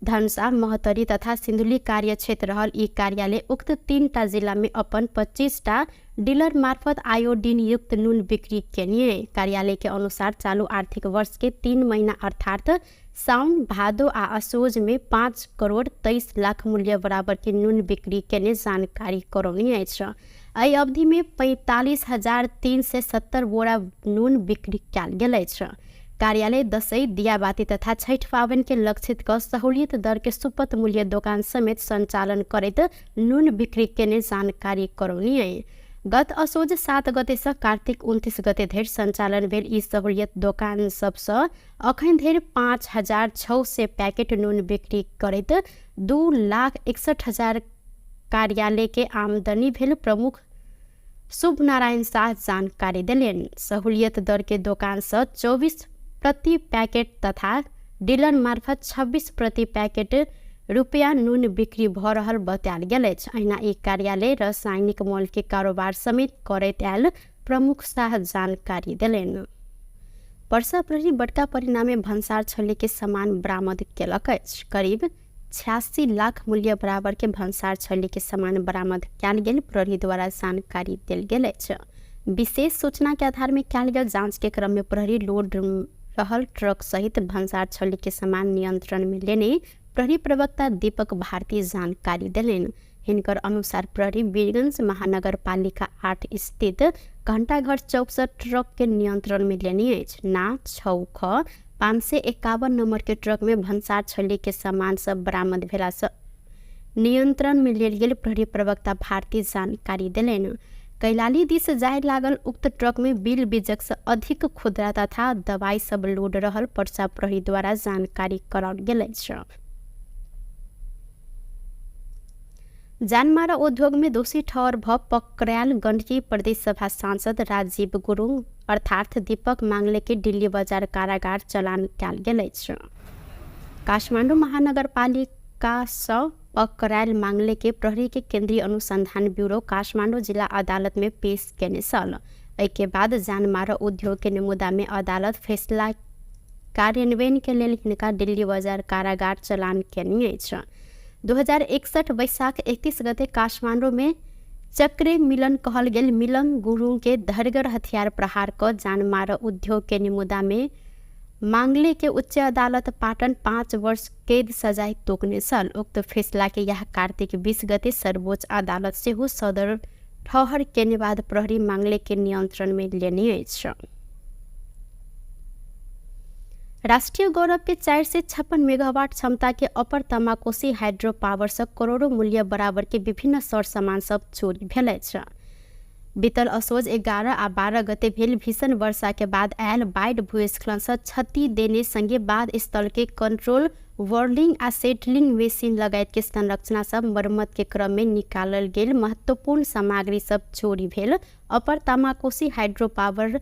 धनुषा, महोत्तरी तथा सिन्धुली कार्यक्षेत्र रहल ई कार्यालय उक्त 3टा जिलामे अपन 25टा डीलर मार्फत आयोडीन युक्त नुन बिक्री केने। कार्यालय के अनुसार चालू आर्थिक वर्ष के 3 महीना अर्थात साउन, भादो आ असोज में 5 करोड़ 23 लाख मूल्य बराबर के नुन बिक्री केने जानकारी करौने अछि। एहि अवधि में 45,370 बोरा नुन बिक्री कयल गेल अछि। कार्यालय दसैँ, दियाबाती तथा छठि पाबनि के लक्षित क सहूलियत दर के सुपथ मूल्य दोकान समेत सञ्चालन करैत नुन बिक्री केने जानकारी करौने अछि। गत असोज 7 गते सँ कार्तिक 29 गते धरि सञ्चालन भेल ई सहूलियत दोकान सबसँ अखन धरि 5,600 पैकेट नुन बिक्री करैत 2,61,000 कार्यालय के आमदनी भेल प्रमुख शुभ नारायण शाह जानकारी देलनि। सहूलियत दर के दोकान सँ 24 प्रति पैकेट तथा डीलर मार्फत 26 प्रति पैकेट रुपया नुन बिक्री भऽ रहल बतायल गेल अछि। अहिना ई कार्यालय रासायनिक मॉल के कारोबार समेत करैत आयल प्रमुख शाह जानकारी देलनि। पर्सा प्रहरी बड़का परिणामे भन्सार छल्ली के सामान बरामद केलक अछि। करीब 86 लाख मूल्य बराबर के भन्सार छल्ली के सामान बरामद कयल गेल प्रहरी द्वारा जानकारी देल गेल अछि। विशेष सूचना के आधार में कयल गेल जांच के क्रम में प्रहरी लोड रहल ट्रक सहित भन्सार छल्ली के सामान नियंत्रण में लेने प्रहरी प्रवक्ता दीपक भारती जानकारी देलनि। हिनकर अनुसार प्रहरी वीरगंज महानगरपालिका 8 स्थित घंटाघर चौक से ट्रक के नियंत्रण में लेने अछि। ना 6 ख 551 नंबर के ट्रक में भन्सार छल्ली के सामान सब बरामद भेला से नियंत्रण में लेल गेल प्रहरी प्रवक्ता भारती जानकारी देलनि। कैलाली दिस जाय लागल उक्त ट्रक में बिल बीजक से अधिक खुदरा तथा दवाई सब लोड रहल पर्सा प्रहरी द्वारा जानकारी कराओल गेल अछि। जानमारा उद्योग में दोषी ठहर भ पकड़ायल गण्डकी प्रदेश सभा सांसद राजीव गुरुङ अर्थात दीपक मांगले के दिल्ली बजार कारागार चलान कयल गेल अछि। काठमाडौँ महानगरपालिका सँ पकड़ायल मांगले के प्रहरी के केंद्रीय अनुसंधान ब्यूरो काठमाडौँ जिला अदालत में पेश केने छल। एहिके बाद जानमारा उद्योग के मुद्दा में अदालत फैसला कार्यान्वयन के लेल हिनका दिल्ली बजार कारागार चलान केने अछि। 2061 वैशाख 31 गते काठमाडौँ में चक्रे मिलन कहल गेल मिलन गुरुङ के धरगर हथियार प्रहार क जानमारा उद्योग के मुद्दा में मांगले के उच्च अदालत पाटन 5 वर्ष कैद सजाय तोकने छल। उक्त फैसला के यह कार्तिक 20 गते सर्वोच्च अदालत सेहो सदर ठहर केने बाद प्रहरी मांगले के नियंत्रण में लेने अछि। राष्ट्रिय गौरव के 456 मेगावाट क्षमता के अपर तमाकोसी हाइड्रो पावर से करोड़ों मूल्य बराबर के विभिन्न सर सामान सब चोरी भेल अछि। बीतल असोज 11 आ 12 गते भेल भीषण वर्षा के बाद आयल बाढ़ि भूस्खलन से क्षति देने संगे बाढ़ स्थल के कंट्रोल वर्लिंग आ सेटलिंग मशीन लगायत के संरचना सब मरम्मत के क्रम में निकालल गेल महत्वपूर्ण सामग्री सब चोरी भेल अपर तमाकोसी हाइड्रो पावर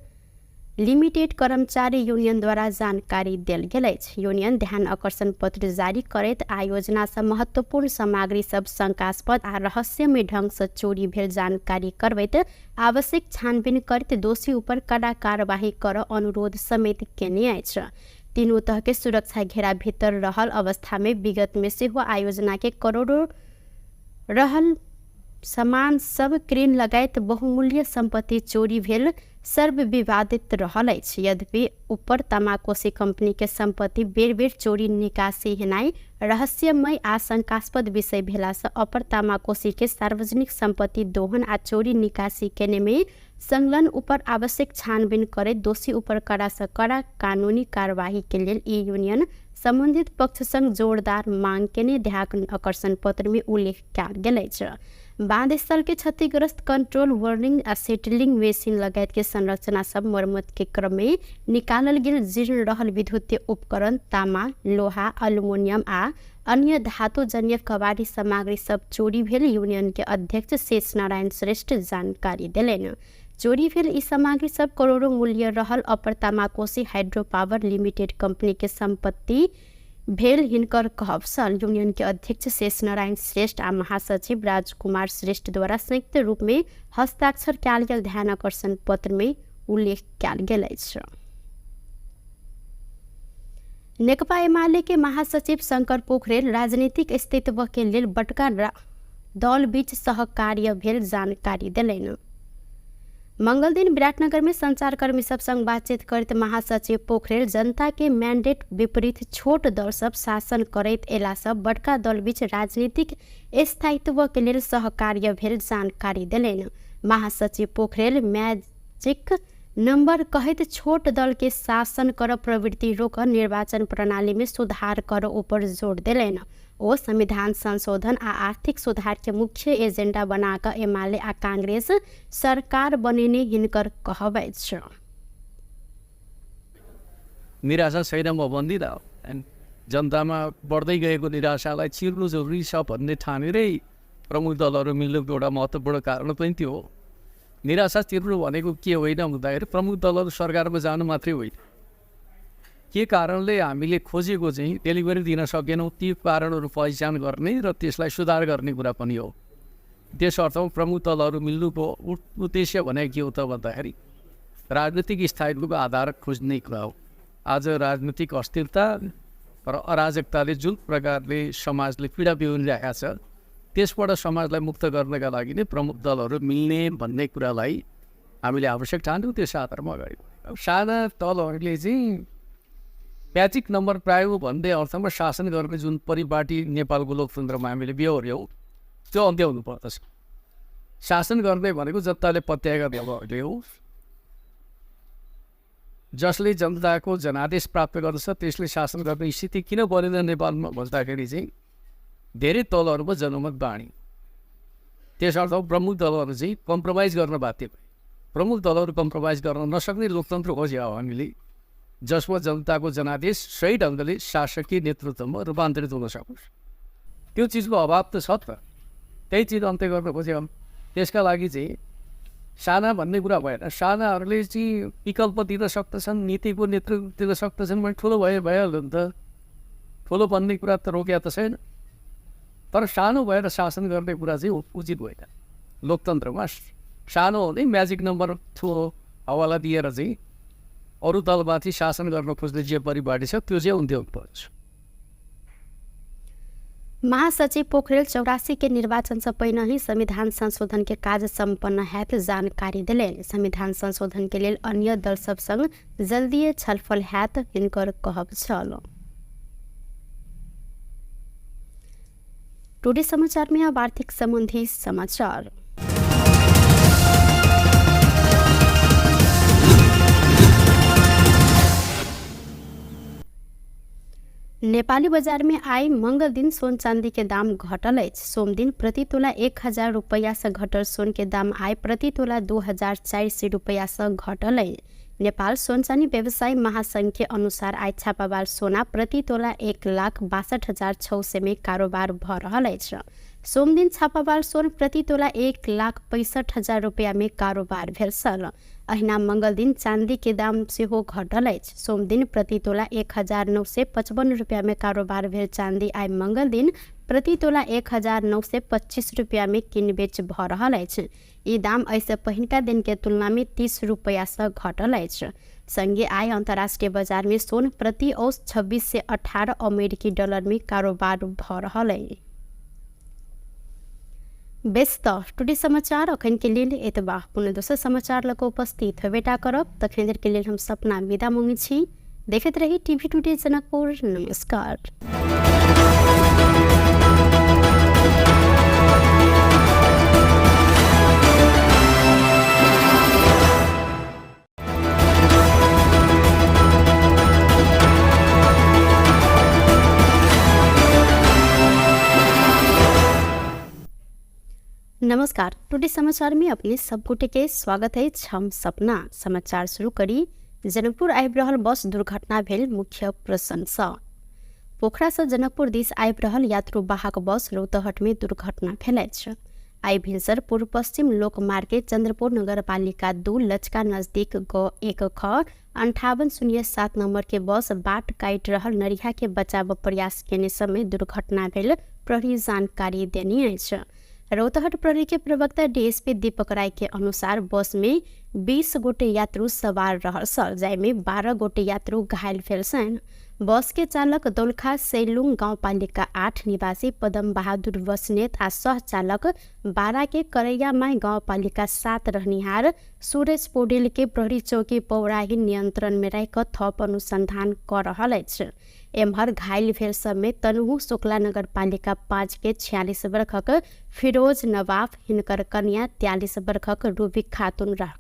लिमिटेड कर्मचारी यूनियन द्वारा जानकारी देल गेल अछि। यूनियन ध्यान आकर्षण पत्र जारी करैत आयोजना से महत्वपूर्ण सामग्री सब शंकास्पद आ रहस्यमय ढंग से चोरी भेल जानकारी करबैत आवश्यक छानबीन करैत दोषी ऊपर कड़ा कार्यवाही कर अनुरोध समेत केने अछि। तीनू तह के सुरक्षा घेरा भीतर रहल अवस्था में विगत में सेहो आयोजना के करोड़ों रहल सामान सब क्रेन लगायत बहुमूल्य संपत्ति चोरी भेल सर्वविवादित रहल अछि। यद्यपि ऊपर तमाकोसी कंपनी के संपत्ति बेर बेर चोरी निकासी हेनाइ रहस्यमय आ शंकास्पद विषय भेला से अपर तमाकोसी के सार्वजनिक संपत्ति दोहन आ चोरी निकासी केने में संलग्न ऊपर आवश्यक छानबीन करैत दोषी ऊपर कड़ा से कड़ा कानूनी कार्यवाही के लेल ई यूनियन संबंधित पक्ष संग जोरदार मांग केने ध्यान आकर्षण पत्र में उल्लेख कयल गेल अछि। बांध स्थल के क्षतिग्रस्त कंट्रोल वर्निंग आ सेटलिंग मशीन लगायत के संरचना सब मरम्मत के क्रम में निकालल गेल जीर्ण रहल विद्युतीय उपकरण तामा, लोहा, अल्युमिनियम आ अन्य धातुजन्य कबाड़ी सामग्री सब चोरी भेल यूनियन के अध्यक्ष शेष नारायण श्रेष्ठ जानकारी देलनि। चोरी भेल ई सामग्री सब करोड़ों मूल्य रहल अपर तमाकोसी हाइड्रो पावर लिमिटेड कंपनी के संपत्ति भेल हिनकर कहब छल। यूनियन के अध्यक्ष शेष नारायण श्रेष्ठ आ महासचिव राजकुमार श्रेष्ठ द्वारा संयुक्त रूप में हस्ताक्षर कयल गेल ध्यान आकर्षण पत्र में उल्लेख कयल गेल अछि। नेकपा एमाले के महासचिव शंकर पोखरेल राजनीतिक अस्तित्व के लेल बड़का दल बीच सहकार्य भेल जानकारी देलनि। मंगल दिन विराटनगर में संचारकर्मी सब संग बातचीत करैत महासचिव पोखरेल जनता के मैंडेट विपरीत छोट दल सब शासन करैत एला सब बड़का दल बीच राजनीतिक स्थायित्व के लेल सहकार्य भेल जानकारी देलनि। महासचिव पोखरेल मैजिक नंबर कहैत छोट दल के शासन कर प्रवृत्ति रोक निर्वाचन प्रणाली में सुधार कर ऊपर जोर देलनि। ओ संविधान संशोधन आ आर्थिक सुधार के मुख्य एजेंडा बनाकर एमाले आ कांग्रेस सरकार बनेने हिनकर कहब अछि। निराशा छैन म भन्दिनँ, जनतामा बढ्दै गएको निराशालाई चिर्नु जरुरी छ भन्ने ठानेरै प्रमुख दलहरू मिल्नुको एउटा महत्त्वपूर्ण कारण पनि त्यो हो। निराशा चिर्नु भनेको के होइन भन्दाखेरि प्रमुख दलहरू सरकारमा जानु मात्रै होइन, के कारणले हामीले खोजेको चाहिँ डेलिभरी दिन सकेनौँ ती कारणहरू पहिचान गर्ने र त्यसलाई सुधार गर्ने कुरा पनि हो। त्यस अर्थमा प्रमुख दलहरू मिल्नुको उद्देश्य भनेको के हो त भन्दाखेरि राजनीतिक स्थायित्वको आधार खोज्ने कुरा हो। आज राजनीतिक अस्थिरता र अराजकताले जुन प्रकारले समाजले पीडा बिहोरिरहेको छ त्यसबाट समाजलाई मुक्त गर्नका लागि नै प्रमुख दलहरू मिल्ने भन्ने कुरालाई हामीले आवश्यक ठान्यौँ। त्यस आधारमा अगाडि बढ्यौँ। साना दलहरूले चाहिँ म्याजिक नम्बर पायो भन्ने अर्थमा शासन गर्ने जुन परिपाटी नेपालको लोकतन्त्रमा हामीले बेहोर्यौँ त्यो अन्त्य हुनुपर्दछ। शासन गर्ने भनेको जनताले पत्याएका दलहरूले हो, जसले जनताको जनादेश प्राप्त गर्दछ त्यसले शासन गर्ने स्थिति किन बनेन नेपालमा भन्दाखेरि चाहिँ धेरै दलहरूमा जनमत बाँडी, त्यसर्थ प्रमुख दलहरू चाहिँ कम्प्रोमाइज गर्न बाध्य भए। प्रमुख दलहरू कम्प्रोमाइज गर्न नसक्ने लोकतन्त्र खोज्यो हामीले, जसमा जनताको जनादेश सही ढङ्गले शासकीय नेतृत्वमा रूपान्तरित हुन सकोस्। त्यो चिजको अभाव त छ त, त्यही चिज अन्त्य गर्न खोज्यो। त्यसका लागि चाहिँ साना भन्ने कुरा भएन, सानाहरूले चाहिँ विकल्प दिन सक्दछन्, नीतिको नेतृत्व दिन सक्दछन् भने ठुलो भए भइहाल्यो नि त। ठुलो बन्ने कुरा त रोकिया त छैन, तर सानो भएर शासन गर्ने कुरा चाहिँ उचित होइन। लोकतन्त्रमा सानो हुँदै म्याजिक नम्बर ठुलो हवाला दिएर चाहिँ अरू दलमाथि शासन गर्न खोज्ने जे परिपाटी छ त्यो चाहिँ अन्त्य हुनुपर्छ। महासचिव पोखरेल 84 के निर्वाचन से पहिने ही संविधान संशोधन के काज सम्पन्न हैत जानकारी देलनि। संविधान संशोधन के लेल अन्य दल सब संग जल्दिए छलफल हैत हिनकर कहब छल। टुडे समाचार में अब आर्थिक संबंधी समाचार। नेपाली बजार में आइ मंगल दिन सोन चांदी के दाम घटल अछि। सोमदिन प्रति तोला 1000 रुपैया से घटल सोन के दाम आइ प्रति तोला 2400 रुपैया से घटल अछि। नेपाल सोन चानी व्यवसायी महासंघ के अनुसार आइ छापावाल सोना प्रति तोला 1,62,600 में कारोबार भ रहल अछि। सोमदिन छापावाल सोन प्रति तोला 1,65,000 रुपैया में कारोबार भेल छल। अहिना मंगल दिन चांदी के दाम सेहो घटल अछि। सोमदिन प्रति तोला 1955 रुपैया में कारोबार भेल चांदी आइ मंगल दिन प्रति तोला 1925 रुपैया में किनबेच भ रहल अछि। ई दाम एहिसँ पहिनका दिन के तुलना में 30 रुपैया सँ घटल अछि। संगे आइ अंतर्राष्ट्रीय बाजार में सोन प्रति औस 2618 अमेरिकी डॉलर में कारोबार भ रहल अछि। बेस तऽ टुडे समाचार अखन के लेल एतबा। पुनः दोसर समाचार लऽ कऽ उपस्थित होबेटा करब। तखन देर के लेल हम सपना विदा मांगै छी। देखैत रही टीवी टुडे जनकपुर। नमस्कार। नमस्कार, टुडे समाचार में अपने सब गोटे के स्वागत है। हम सपना समाचार शुरू करी। जनकपुर आबि रहल बस दुर्घटना भेल मुख्य प्रशंसा। पोखरा से जनकपुर दिस आबि रहल यात्रु वाहक बस रौतहट में दुर्घटना भेल अछि। आइ भिनसर पूर्व पश्चिम लोकमार्ग के चंद्रपुर नगरपालिका 2 लचका नजदीक ग 1 ख 5807 नंबर के बस बाट काटि रहल नरिहा के बचाव प्रयास केने समय दुर्घटना भेल प्रहरी जानकारी देने अछि। रौतहट प्रहरी के प्रवक्ता डीएसपी दीपक राय के अनुसार बस में 20 गोटे यात्रु सवार रहल छल, जाहिमे 12 गोटे यात्रु घायल भेल छनि। बस के चालक दौलखा सैलुङ गाउँपालिका 8 निवासी पदम बहादुर बस्नेत आ सह चालक 12 के करैयामाई गाउँपालिका 7 रहनिहार सूरज पौडेल के प्रहरी चौकी पौराही नियंत्रण में राखि कऽ थप अनुसंधान कऽ रहल अछि। एम्हर घायल भेल सबमे तनहु शुक्ला नगरपालिका 5 के 46 वर्षक फिरोज नवाफ, हिनकर कन्या 43 वर्षक रूबी खातून रह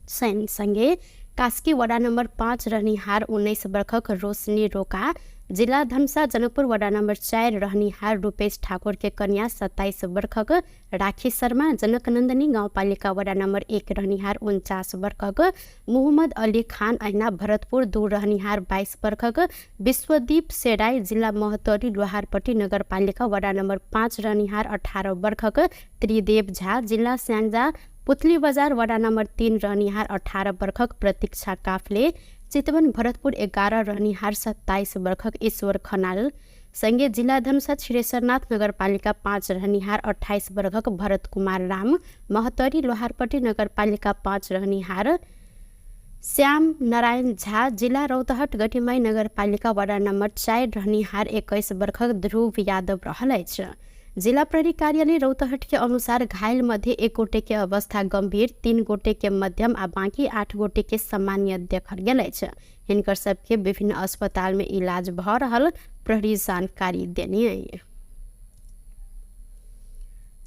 छनि। संगे कास्की वडा नंबर 5 रहनिहार 19 वर्षक रोशनी रोका, जिला धनुषा जनकपुर वडा नंबर 4 रहनिहार रूपेश ठाकुर के कन्या 27 वर्षक राखी शर्मा, जनकनंदनी गाउँपालिका वडा नंबर 1 रहनिहार 49 वर्षक मोहम्मद अली खान, अहिना भरतपुर 2 रहनिहार 22 वर्षक विश्वदीप सेराई, जिला महोत्तरी लोहारपट्टी नगरपालिका वडा नंबर 5 रहनिहार 18 वर्षक त्रिदेव झा, जिला स्याङ्जा पुतली बजार वडा नंबर 3 रहनिहार 18 वर्षक प्रतीक्षा काफले, चितवन भरतपुर 11 रहनिहार 27 वर्षक ईश्वर खनाल, संगे जिला धनुषा क्षीरेश्वरनाथ नगरपालिका 5 रहनिहार 28 वर्षक भरत कुमार राम, महोत्तरी लोहारपट्टी नगरपालिका 5 रहनिहार श्याम नारायण झा, जिला रौतहट गठिमाई नगरपालिका वडा नंबर 4 रहनिहार 21 वर्षक ध्रुव यादव रहल अछि। जिला प्रहरी कार्यालय रौतहट के अनुसार घायल मध्ये 1 गोटे के अवस्था गंभीर, 3 गोटे के मध्यम आ बाकी 8 गोटे के सामान्य देखल गेल अछि। हिनकर सबके विभिन्न अस्पताल में इलाज भ रहल प्रहरी जानकारी देने अछि।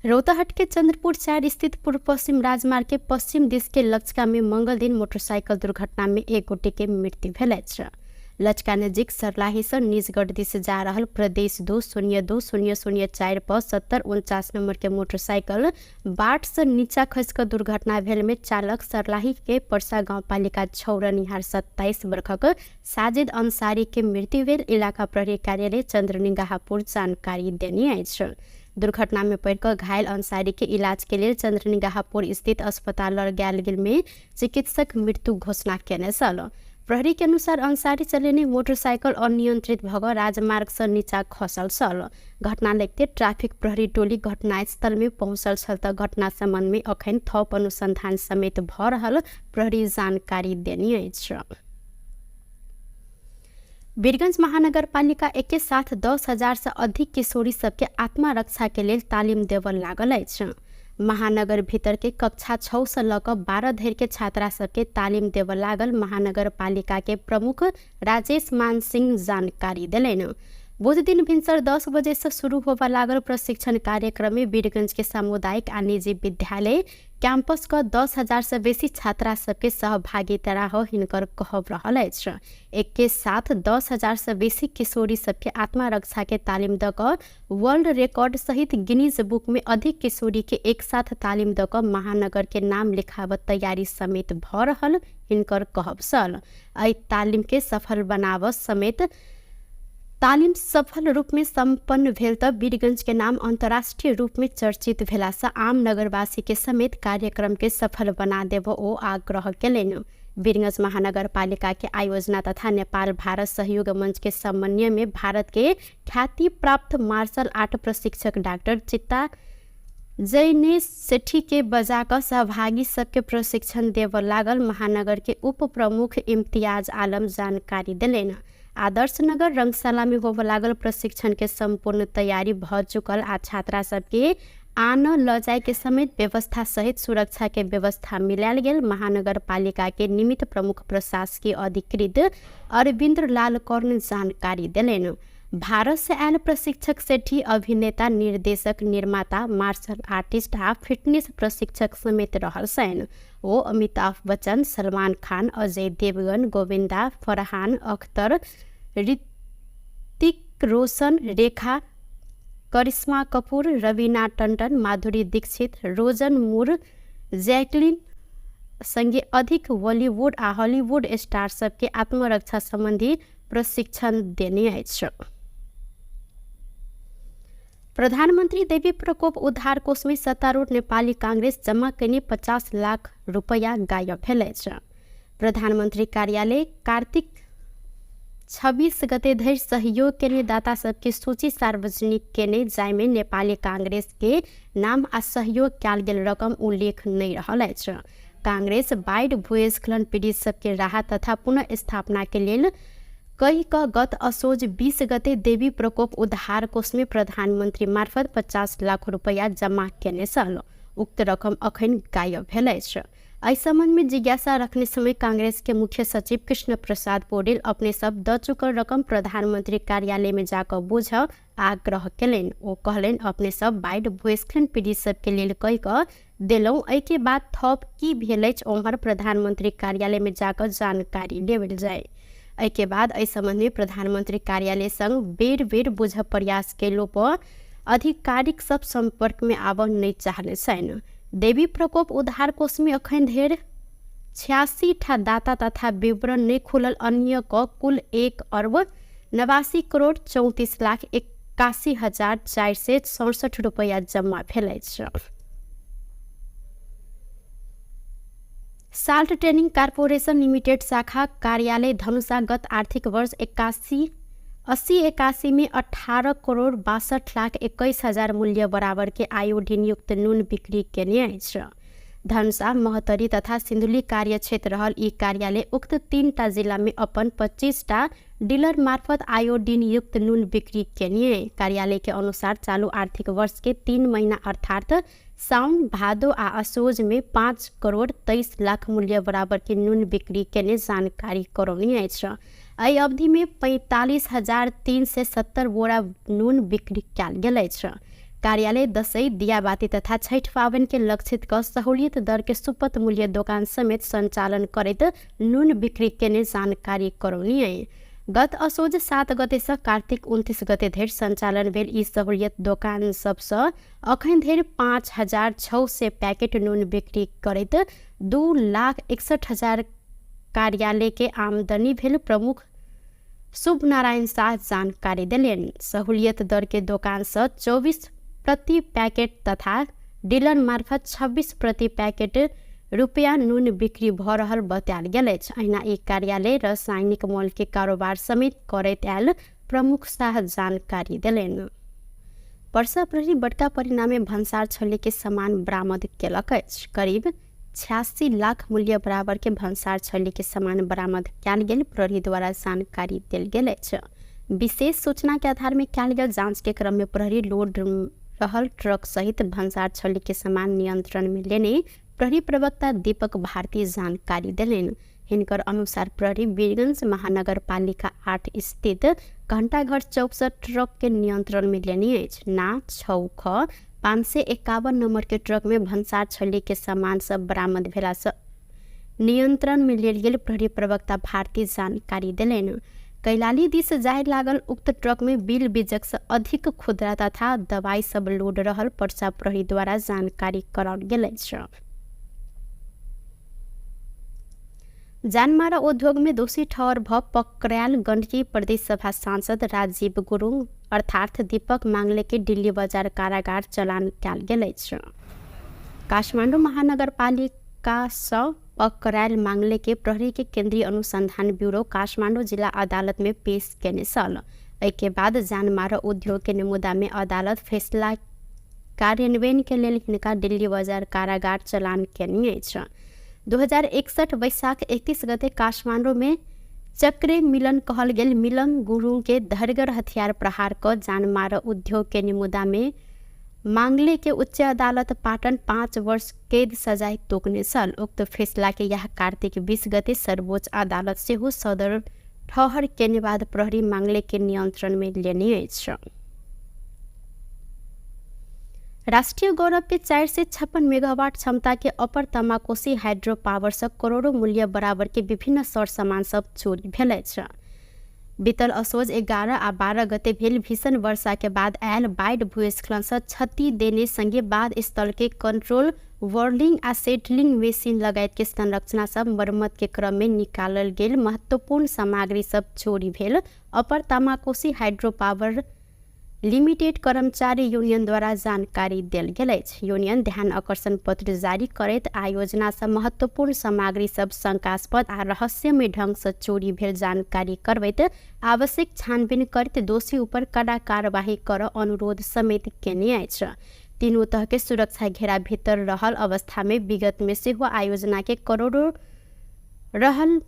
रौतहट के चंद्रपुर 4 स्थित पूर्व पश्चिम राजमार्ग के पश्चिम दिश के लचका में मंगल दिन मोटरसाइकिल दुर्घटना में 1 गोटे के मृत्यु भेल अछि। लचका नजीक सरलाही से निजगढ़ दिश जा रहल प्रदेश 2 0 2 0 0 4 पर 7049 नंबर के मोटरसाइकिल बाट से नीचा खसि कऽ दुर्घटना भेल में चालक सरलाही के परसा गाउँपालिका 6 रहनिहार 27 वर्षक साजिद अंसारी के मृत्यु भेल इलाका प्रहरी कार्यालय चंद्रनिगाहपुर जानकारी देने अछि। दुर्घटना में पड़ि कऽ घायल अंसारी के इलाज के लेल चंद्रनिगाहपुर स्थित अस्पताल लऽ गेल गेल में चिकित्सक मृत्यु घोषणा केने छल। प्रहरी के अनुसार अंसारी चलेने मोटरसाइकिल अनियंत्रित भऽ कऽ राजमार्ग से नीचा खसल छल। घटना लगिते ट्रैफिक प्रहरी टोली घटनास्थल में पहुंचल छल तऽ घटना संबंध में अखन थप अनुसंधान समेत भऽ रहल प्रहरी जानकारी देने अछि। वीरगंज महानगरपालिका एके साथ 10,000 से अधिक किशोरी सबके आत्मरक्षा के लेल तालिम देबऽ लागल अछि। महानगर भीतर के कक्षा 6 से लऽ कऽ 12 धरि के छात्रा सबके तालिम देबऽ लागल महानगरपालिका के प्रमुख राजेश मान सिंह जानकारी देलनि। बुध दिन भिनसर 10 बजे से शुरू होबऽ लागल प्रशिक्षण कार्यक्रम में वीरगंज के सामुदायिक आ निजी विद्यालय कैंपस क 10,000 से बेसी छात्रा सबके सहभागिता रह हिनकर कहब रहल अछि। एक के साथ 10,000 से बेसी किशोरी सबके आत्मरक्षा के तालिम द कऽ वर्ल्ड रिकॉर्ड सहित गिनीज बुक में अधिक किशोरी के एक साथ तालिम द कऽ महानगर के नाम लिखावत तैयारी समेत भऽ रहल हिनकर कहब छल। एहि तालिम के सफल बनाबऽ समेत तालिम सफल रूप में सम्पन्न भेल तऽ वीरगंज के नाम अंतर्राष्ट्रीय रूप में चर्चित भेला से आम नगरवासी के समेत कार्यक्रम के सफल बना देब ओ आग्रह केलनि। वीरगंज महानगरपालिका के आयोजना तथा नेपाल भारत सहयोग मंच के समन्वय में भारत के ख्याति प्राप्त मार्शल आर्ट प्रशिक्षक डॉक्टर चित्ता जैनेश सेठी के बजा कऽ सहभागी सबके प्रशिक्षण देबऽ लागल महानगर के उप प्रमुख इम्तियाज आलम जानकारी देलनि। आदर्श नगर रंगशाला में होबऽ लागल प्रशिक्षण के संपूर्ण तैयारी भऽ चुकल आ छात्रा सबके आन ल जाय के समेत व्यवस्था सहित सुरक्षा के व्यवस्था मिलायल गेल महानगरपालिका के निमित्त प्रमुख प्रशासकीय अधिकृत अरविंद्र लाल कर्ण जानकारी देलनि। भारत से आयल प्रशिक्षक सेठी अभिनेता, निर्देशक, निर्माता, मार्शल आर्टिस्ट आ फिटनेस प्रशिक्षक समेत रहल छनि। ओ अमिताभ बच्चन, सलमान खान, अजय देवगन, गोविंदा, फरहान अख्तर, ऋतिक रोशन, रेखा, करिश्मा कपूर, रवीना टंडन, माधुरी दीक्षित, रोजन मूर, जैकलिन संगे अधिक बॉलीवुड आ हॉलीवुड स्टार सबके आत्मरक्षा संबंधी प्रशिक्षण देने अछि। प्रधानमन्त्री देवी प्रकोप उद्धार कोषमे सत्तारूढ़ नेपाली कांग्रेस जमा कयने 50 लाख रुपैया गायब भेल अछि। प्रधानमन्त्री कार्यालय कार्तिक 26 गते धरि सहयोग केने दाता सबके सूची सार्वजनिक केने, जाहिमे नेपाली कांग्रेस के नाम आ सहयोग कयल गेल रकम उल्लेख नहि रहल अछि। कांग्रेस बाढ़ि भूस्खलन पीड़ित सबके राहत तथा पुनः स्थापना के लेल कहि कऽ गत असोज 20 गते देवी प्रकोप उद्धार कोषमे प्रधानमन्त्री मार्फत 50 लाख रुपैया जमा केने छल। उक्त रकम अखन गायब भेल अछि। एहि सम्बन्ध में जिज्ञासा रखने समय कांग्रेस के मुख्य सचिव कृष्ण प्रसाद पौडेल अपने सब द चुकल रकम प्रधानमंत्री कार्यालय में जाकऽ बुझ आग्रह केलनि। ओ कहलनि, अपने सब बाढ़ि भूस्खलन पीड़ित सबके लेल कहि कऽ देलहुँ, एहिके बाद थप की भेल अछि ओम्हर प्रधानमंत्री कार्यालय में जाकऽ जानकारी लेबल जाय। एहिके बाद एहि सम्बन्ध में प्रधानमंत्री कार्यालय संग बेर बेर बुझ प्रयास केलो पर आधिकारिक सब संपर्क में आबऽ नहि चाहने छनि। देवी प्रकोप उद्धार कोष में अखन धरि 86 ठा दाता तथा विवरण नहि खुलल अन्य क कुल 1 अर्ब 89 करोड़ 34 लाख 81 हजार 467 रुपैया जम्मा भेल अछि। साल्ट ट्रेनिंग कॉर्पोरेशन लिमिटेड शाखा कार्यालय धनुषा गत आर्थिक वर्ष 81 80 81 में 18 करोड़ 62 लाख 21 हजार मूल्य बराबर के आयोडीन युक्त नून बिक्री केने अछि। धनुषा, महोत्तरी तथा सिन्धुली कार्यक्षेत्र रहल ई कार्यालय उक्त 3टा जिला में अपन 25टा डीलर मार्फत आयोडीन युक्त नून बिक्री केने। कार्यालय के अनुसार चालू आर्थिक वर्ष के 3 महीना अर्थात साउन, भादो आ असोज में 5 करोड़ 23 लाख मूल्य बराबर के नून बिक्री केने जानकारी करौने अछि। एहि अवधि में 45,370 बोरा नून बिक्री कयल गेल अछि। कार्यालय दसैँ, दियाबाती तथा छठि पाबनि के लक्षित कऽ सहूलियत दर के सुपथ मूल्य दोकान समेत सञ्चालन करैत नून बिक्री केने जानकारी करौने। गत असोज 7 गते से कार्तिक 29 गते धरि सञ्चालन भेल ई सहूलियत दोकान सबसँ अखन धरि 5,600 पैकेट नून बिक्री करैत 2,61,000 कार्यालय के आमदनी भेल प्रमुख शुभ नारायण शाह जानकारी देलनि। सहूलियत दर के दोकान से 24 प्रति पैकेट तथा डीलर मार्फत 26 प्रति पैकेट रुपया नून बिक्री भऽ रहल बतायल गेल अछि। अहिना ई कार्यालय रासायनिक मॉल के कारोबार समेत करैत आयल प्रमुख शाह जानकारी देलनि। पर्सा प्रहरी बड़का परिणामे भन्सार छले के सामान बरामद केलक अछि। करीब 86 लाख मूल्य बराबर के भन्सार छली के सामान बरामद कयल गेल प्रहरी द्वारा जानकारी देल गेल अछि। विशेष सूचना के आधार में कयल गेल जांच के क्रम में प्रहरी लोड रहल ट्रक सहित भन्सार छली के सामान नियंत्रण में लेने प्रहरी प्रवक्ता दीपक भारती जानकारी देलनि। हिनकर अनुसार प्रहरी वीरगंज महानगरपालिका 8 स्थित घंटाघर चौक से ट्रक के नियंत्रण में लेने अछि। ना 6 ख 551 नंबर के ट्रक में भन्सार छली के सामान सब बरामद भेला से नियंत्रण में लेल गेल प्रहरी प्रवक्ता भारती जानकारी देलनि। कैलाली दिस जाय लागल उक्त ट्रक में बिल बीजक से अधिक खुदरा तथा दवाई सब लोड रहल पर्चा प्रहरी द्वारा जानकारी कराओल गेल अछि। जानमारा उद्योग में दोषी ठहर भ पकड़ायल गण्डकी प्रदेश सभा सांसद राजीव गुरुङ अर्थात दीपक मांगले के दिल्ली बजार कारागार चलान कयल गेल अछि। काठमाडौँ महानगरपालिका सँ पकड़ायल मांगले के प्रहरी के केंद्रीय अनुसंधान ब्यूरो काठमाडौँ जिला अदालत में पेश केने छल। एहिके बाद जानमारा उद्योग के मुद्दा में अदालत फैसला कार्यान्वयन के लेल हिनका दिल्ली बजार कारागार चलान केने अछि। 2061 वैशाख 31 गते काठमाडौँ में चक्रे मिलन कहल गेल मिलन गुरुङ के धरगर हथियार प्रहार क जानमारा उद्योग के मुद्दा में मांगले के उच्च अदालत पाटन 5 वर्ष कैद सजाय तोकने छल। उक्त फैसला के यह कार्तिक 20 गते सर्वोच्च अदालत सेहो सदर ठहर केने बाद प्रहरी मांगले के नियंत्रण में लेने अछि। राष्ट्रीय गौरव के 456 मेगावाट क्षमता के अपर तमाकोसी हाइड्रो पावर से करोड़ों मूल्य बराबर के विभिन्न सर सामान सब चोरी भेल अछि। बीतल असोज 11 आ 12 गते भेल भीषण वर्षा के बाद आयल बाढ़ि भूस्खलन से क्षति देने संगे बाढ़ स्थल के कंट्रोल वर्लिंग आ सेटलिंग मशीन लगायत के संरचना सब मरम्मत के क्रम में निकालल गेल महत्वपूर्ण सामग्री सब चोरी भेल अपर तमाकोसी हाइड्रो पावर लिमिटेड कर्मचारी यूनियन द्वारा जानकारी देल गेल अछि। यूनियन ध्यान आकर्षण पत्र जारी करैत आयोजना से महत्वपूर्ण सामग्री सब शंकास्पद आ रहस्यमय ढंग से चोरी भेल जानकारी करबैत आवश्यक छानबीन करैत दोषी ऊपर कड़ा कार्यवाही कर अनुरोध समेत केने अछि। तीनू तह के सुरक्षा घेरा भीतर रहल अवस्था में विगत में सेहो आयोजना के करोड़ों रहल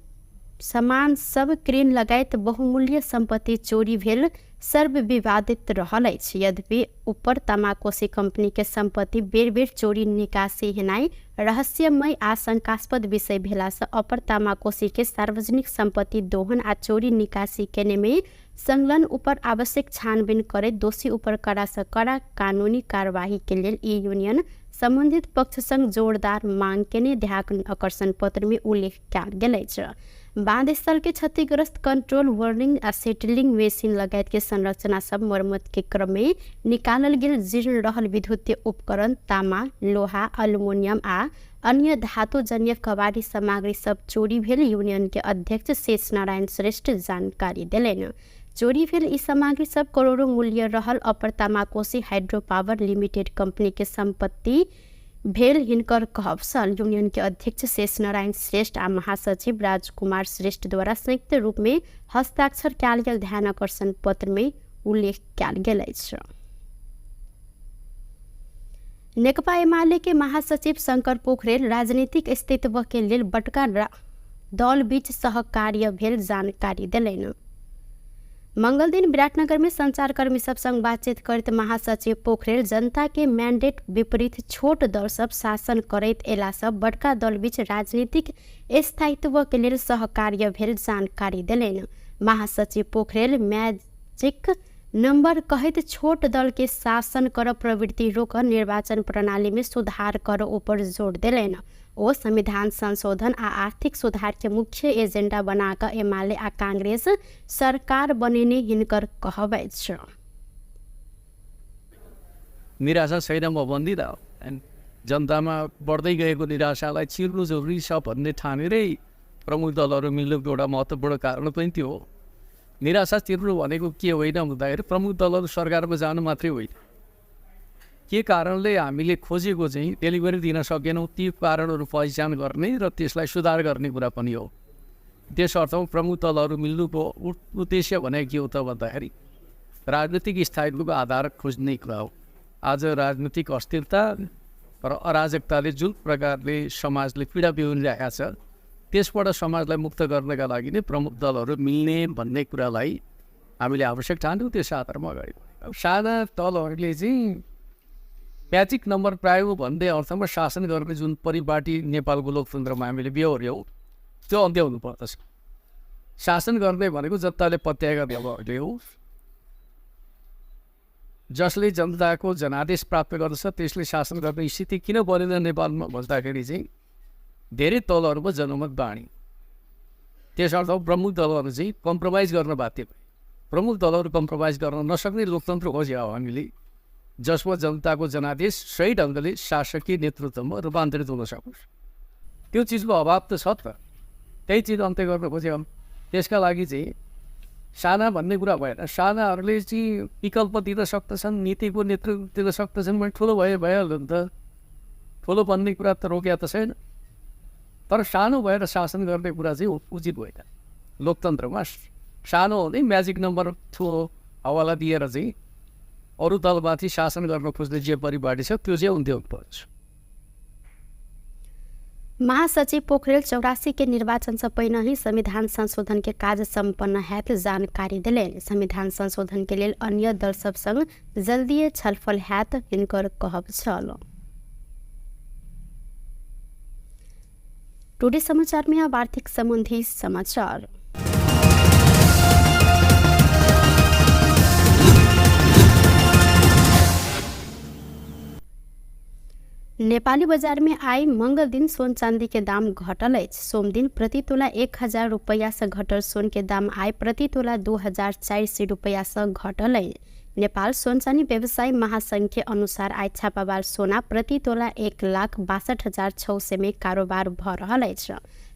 सामान सब क्रेन लगायत बहुमूल्य संपत्ति चोरी भेल सर्वविवादित रहल अछि। यद्यपि ऊपर तमाकोसी कंपनी के संपत्ति बेर बेर चोरी निकासी हेनाइ रहस्यमय आ शंकास्पद विषय भेला से अपर तमाकोसी के सार्वजनिक संपत्ति दोहन आ चोरी निकासी केने में संलग्न ऊपर आवश्यक छानबीन करैत दोषी ऊपर कड़ा से कड़ा कानूनी कार्यवाही के लेल ई यूनियन संबंधित पक्ष संग जोरदार मांग केने ध्यान आकर्षण पत्र में उल्लेख कयल गेल अछि। बांध स्थल के क्षतिग्रस्त कंट्रोल वर्लिंग आ सेटलिंग मशीन लगायत के संरचना सब मरम्मत के क्रम में निकालल गेल जीर्ण रहल विद्युतीय उपकरण तामा, लोहा, एल्युमिनियम आ अन्य धातुजन्य कबाड़ी सामग्री सब चोरी भेल यूनियन के अध्यक्ष शेष नारायण श्रेष्ठ जानकारी देलनि। चोरी भेल ई सामग्री सब करोड़ों मूल्य रहल अपर तमाकोसी हाइड्रो पावर लिमिटेड कंपनी के संपत्ति भेल हिनकर कहब छल। यूनियन के अध्यक्ष शेष नारायण श्रेष्ठ आ महासचिव राजकुमार श्रेष्ठ द्वारा संयुक्त रूप में हस्ताक्षर कयल गेल ध्यान आकर्षण पत्र में उल्लेख कयल गेल अछि। नेकपा एमाले के महासचिव शंकर पोखरेल राजनीतिक अस्तित्व के लेल बटका दल बीच सहकार्य भेल जानकारी देलनि। मंगलदिन विराटनगर में संचारकर्मी सब संग बातचीत करैत महासचिव पोखरेल जनता के मैंडेट विपरीत छोट दल सब शासन करैत एला सब बड़का दल बीच राजनीतिक स्थायित्व के लेल सहकार्य भेल जानकारी देलनि। महासचिव पोखरेल मैजिक नंबर कहैत छोट दल के शासन कर प्रवृत्ति रोक निर्वाचन प्रणाली में सुधार कर ऊपर जोर देलनि। ओ संविधान संशोधन आ आर्थिक सुधार के मुख्य एजेंडा बनाकर एमाले आ कांग्रेस सरकार बनेने हिनकर कहब अछि। निराशा छैन म भन्दिनँ, जनतामा बढ्दै गएको निराशालाई चिर्नु जरुरी छ भन्ने ठानेरै प्रमुख दलहरू मिल्नुको एउटा महत्त्वपूर्ण कारण पनि त्यो हो। निराशा चिर्नु भनेको के होइन भन्दाखेरि प्रमुख दलहरू सरकारमा जानु मात्रै होइन, के कारणले हामीले खोजेको चाहिँ डेलिभरी दिन सकेनौँ ती कारणहरू पहिचान गर्ने र त्यसलाई सुधार गर्ने कुरा पनि हो। त्यस अर्थमा प्रमुख दलहरू मिल्नुको उद्देश्य भनेको के हो त भन्दाखेरि राजनीतिक स्थायित्वको आधार खोज्ने कुरा हो। आज राजनीतिक अस्थिरता, तर अराजकताले जुन प्रकारले समाजले पीडा बिहोरिरहेको छ त्यसबाट समाजलाई मुक्त गर्नका लागि नै प्रमुख दलहरू मिल्ने भन्ने कुरालाई हामीले आवश्यक ठान्यौँ। त्यस आधारमा अगाडि बढ्यौँ। अब साना दलहरूले चाहिँ म्याजिक नम्बर पायो भन्ने अर्थमा शासन गर्ने जुन परिपाटी नेपालको लोकतन्त्रमा हामीले बेहोर्यौँ त्यो अन्त्य हुनुपर्दछ। शासन गर्ने भनेको जनताले पत्याएका दलहरूले हो। जसले जनताको जनादेश प्राप्त गर्दछ त्यसले शासन गर्ने स्थिति किन बनेन नेपालमा भन्दाखेरि चाहिँ धेरै दलहरूमा जनमत बाँडी, त्यसर्थ प्रमुख दलहरू चाहिँ कम्प्रोमाइज गर्न बाध्य भए। प्रमुख दलहरू कम्प्रोमाइज गर्न नसक्ने लोकतन्त्र खोज्यो हामीले, जसमा जनताको जनादेश सही ढङ्गले शासकीय नेतृत्वमा रूपान्तरित हुन सकोस्। त्यो चिजको अभाव त छ त, त्यही चिज अन्त्य गर्न खोज्यो। त्यसका लागि चाहिँ साना भन्ने कुरा भएन, सानाहरूले चाहिँ विकल्प दिन सक्दछन्, नीतिको नेतृत्व दिन सक्दछन् भने ठुलो भए भइहाल्यो नि त। ठुलो बन्ने कुरा त रोकिया त छैन, तर सानो भएर शासन गर्ने कुरा चाहिँ उचित होइन। लोकतन्त्रमा सानो हुँदै म्याजिक नम्बर ठुलो हवाला दिएर चाहिँ अरू दलमाथि शासन गर्न खोज्ने जे परिपाटी छ त्यो चाहिँ अन्त्य हुनुपर्छ। महासचिव पोखरेल 84 के निर्वाचन से पहिने ही संविधान संशोधन के कार्य सम्पन्न हैत जानकारी दिलेन। संविधान संशोधन के लेल अन्य दल सब संग जल्दीए छलफल हैत हिनकर कहब छल। टुडे समाचार में अब आर्थिक संबंधी समाचार। नेपाली बजार में आई मंगल दिन सोन चांदी के दाम घटल अछि। सोम दिन प्रति तोला 1000 रुपैया से घटल सोन के दाम आई प्रति तोला 2400 रुपैया से घटल अछि। नेपाल सोन चांदी व्यवसायी महासंघ के अनुसार आई छापावाल सोना प्रति तोला 1,62,600 में कारोबार भ रहल अछि।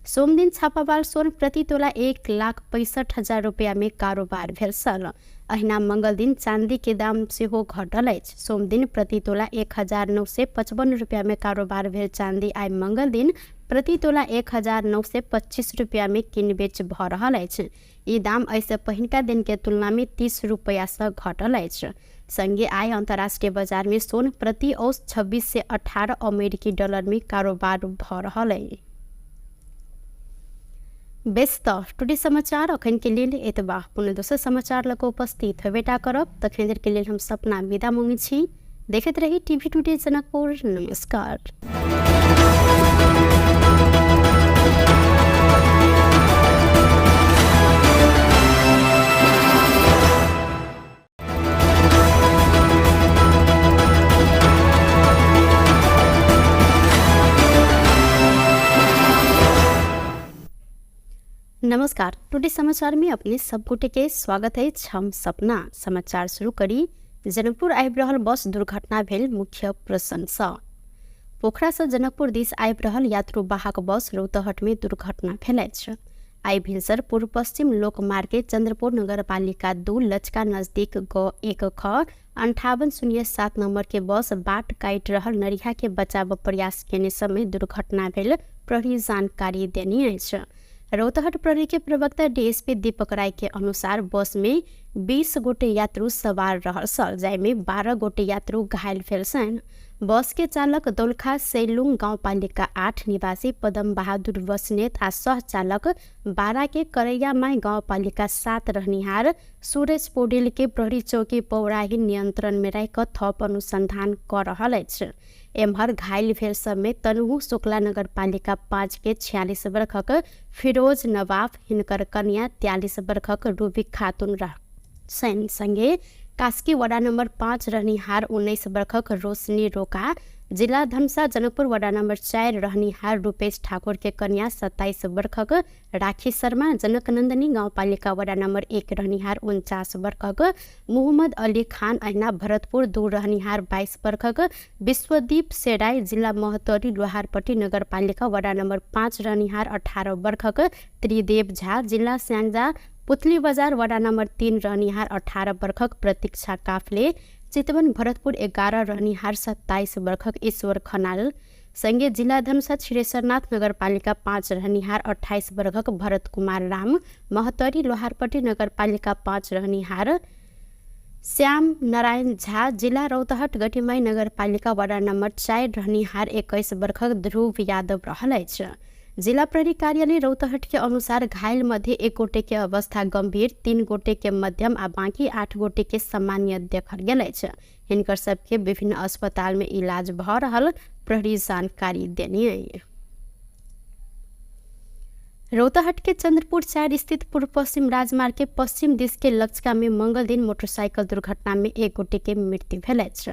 सोम दिन छापावाल सोन प्रति तोला 1,65,000 रुपैया में कारोबार भेल छल। अहिना मंगल दिन चांदी के दाम सेहो घटल अछि। सोम दिन प्रति तोला 1955 रुपैया में कारोबार भेल चांदी आई मंगल दिन प्रति तोला 1925 रुपैया में किनबेच भ रहल अछि। ई दाम एहिसँ पहिनका दिन के तुलना में 30 रुपैया से घटल अछि। संगे आइ अंतर्राष्ट्रीय बाजार में सोन प्रति औस 2618 अमेरिकी डॉलर में कारोबार भ रहल अछि। बेस त टुडे समाचार अखन के लेल एतबा। पुनः दोसर समाचार लग उपस्थित होबेटा करब, तखन देर के लेल हम सपना विदा मांगै छी। देखैत रही टीवी टुडे जनकपुर। नमस्कार। नमस्कार, टुडे समाचार में अपने सब गोटे के स्वागत है। हम सपना समाचार शुरू करी। जनकपुर आबि रहल बस दुर्घटना भेल मुख्य प्रशंसा। पोखरा से जनकपुर दिस आबि रहल यात्रु वाहक बस रौतहट में दुर्घटना भेल अछि। आइ भिनसर पूर्व पश्चिम लोकमार्ग के चंद्रपुर नगरपालिका 2 लचका नजदीक ग 1 ख 5807 नंबर के बस बाट काटि रहल नरिया के बचाव प्रयास केने समय दुर्घटना भेल प्रहरी जानकारी देने अछि। रौतहट प्रहरी के प्रवक्ता डीएसपी दीपक राय के अनुसार बस में 20 गोटे यात्रु सवार रहल छल, जाहिमे 12 गोटे यात्रु घायल भेल छनि। बस के चालक दोलखा सैलुङ गाउँपालिका 8 निवासी पदम बहादुर बस्नेत आ सह चालक 12 के करैयामाई गाउँपालिका 7 रहनिहार सूरज पौडेल के प्रहरी चौकी पौराही नियंत्रण में राखि कऽ थप अनुसंधान कऽ रहल अछि। एम्हर घायल भेल सबमे तनहु शुक्ला नगरपालिका 5 के 46 वर्षक फिरोज नवाब, हिनकर कन्या 43 वर्षक रूबी खातून छनि। संगे कास्की वडा नम्बर 5 रहनिहार 19 वर्षक रोशनी रोका, जिला धनुषा जनकपुर वडा नम्बर 4 रहनिहार रूपेश ठाकुर के कन्या 27 वर्षक राखी शर्मा, जनकनन्दनी गाउँपालिका वडा नम्बर 1 रहनिहार 49 वर्षक मोहम्मद अली खान, अहिना भरतपुर 2 रहनिहार 22 वर्षक विश्वदीप सेराई, जिला महोत्तरी लोहारपट्टी नगरपालिका वडा नम्बर 5 रहनिहार 18 वर्षक त्रिदेव झा, जिला स्याङ्जा पुतली बजार वडा नम्बर 3 रहनिहार 18 वर्षक प्रतीक्षा काफले, चितवन भरतपुर 11 रहनिहार 27 वर्षक ईश्वर खनाल, संगे जिला धनुषा क्षीरेश्वरनाथ नगरपालिका 5 रहनिहार 28 वर्षक भरत कुमार राम, महोत्तरी लोहारपट्टी नगरपालिका 5 रहनिहार श्याम नारायण झा जिला रौतहट गठिमाई नगरपालिका वडा नम्बर 4 रहनिहार 21 वर्षक ध्रुव यादव रहल अछि। जिला प्रहरी कार्यालय रौतहट के अनुसार घायल मध्ये 1 गोटे के अवस्था गंभीर, 3 गोटे के मध्यम आ बाकी 8 गोटे के सामान्य देखल गेल अछि। हिनकर सबके विभिन्न अस्पताल में इलाज भ रहल प्रहरी जानकारी देने अछि। रौतहट के चंद्रपुर 4 स्थित पूर्व पश्चिम राजमार्ग के पश्चिम दिश के लचका में मंगल दिन मोटरसाइकिल दुर्घटना में 1 गोटे के मृत्यु भेल अछि।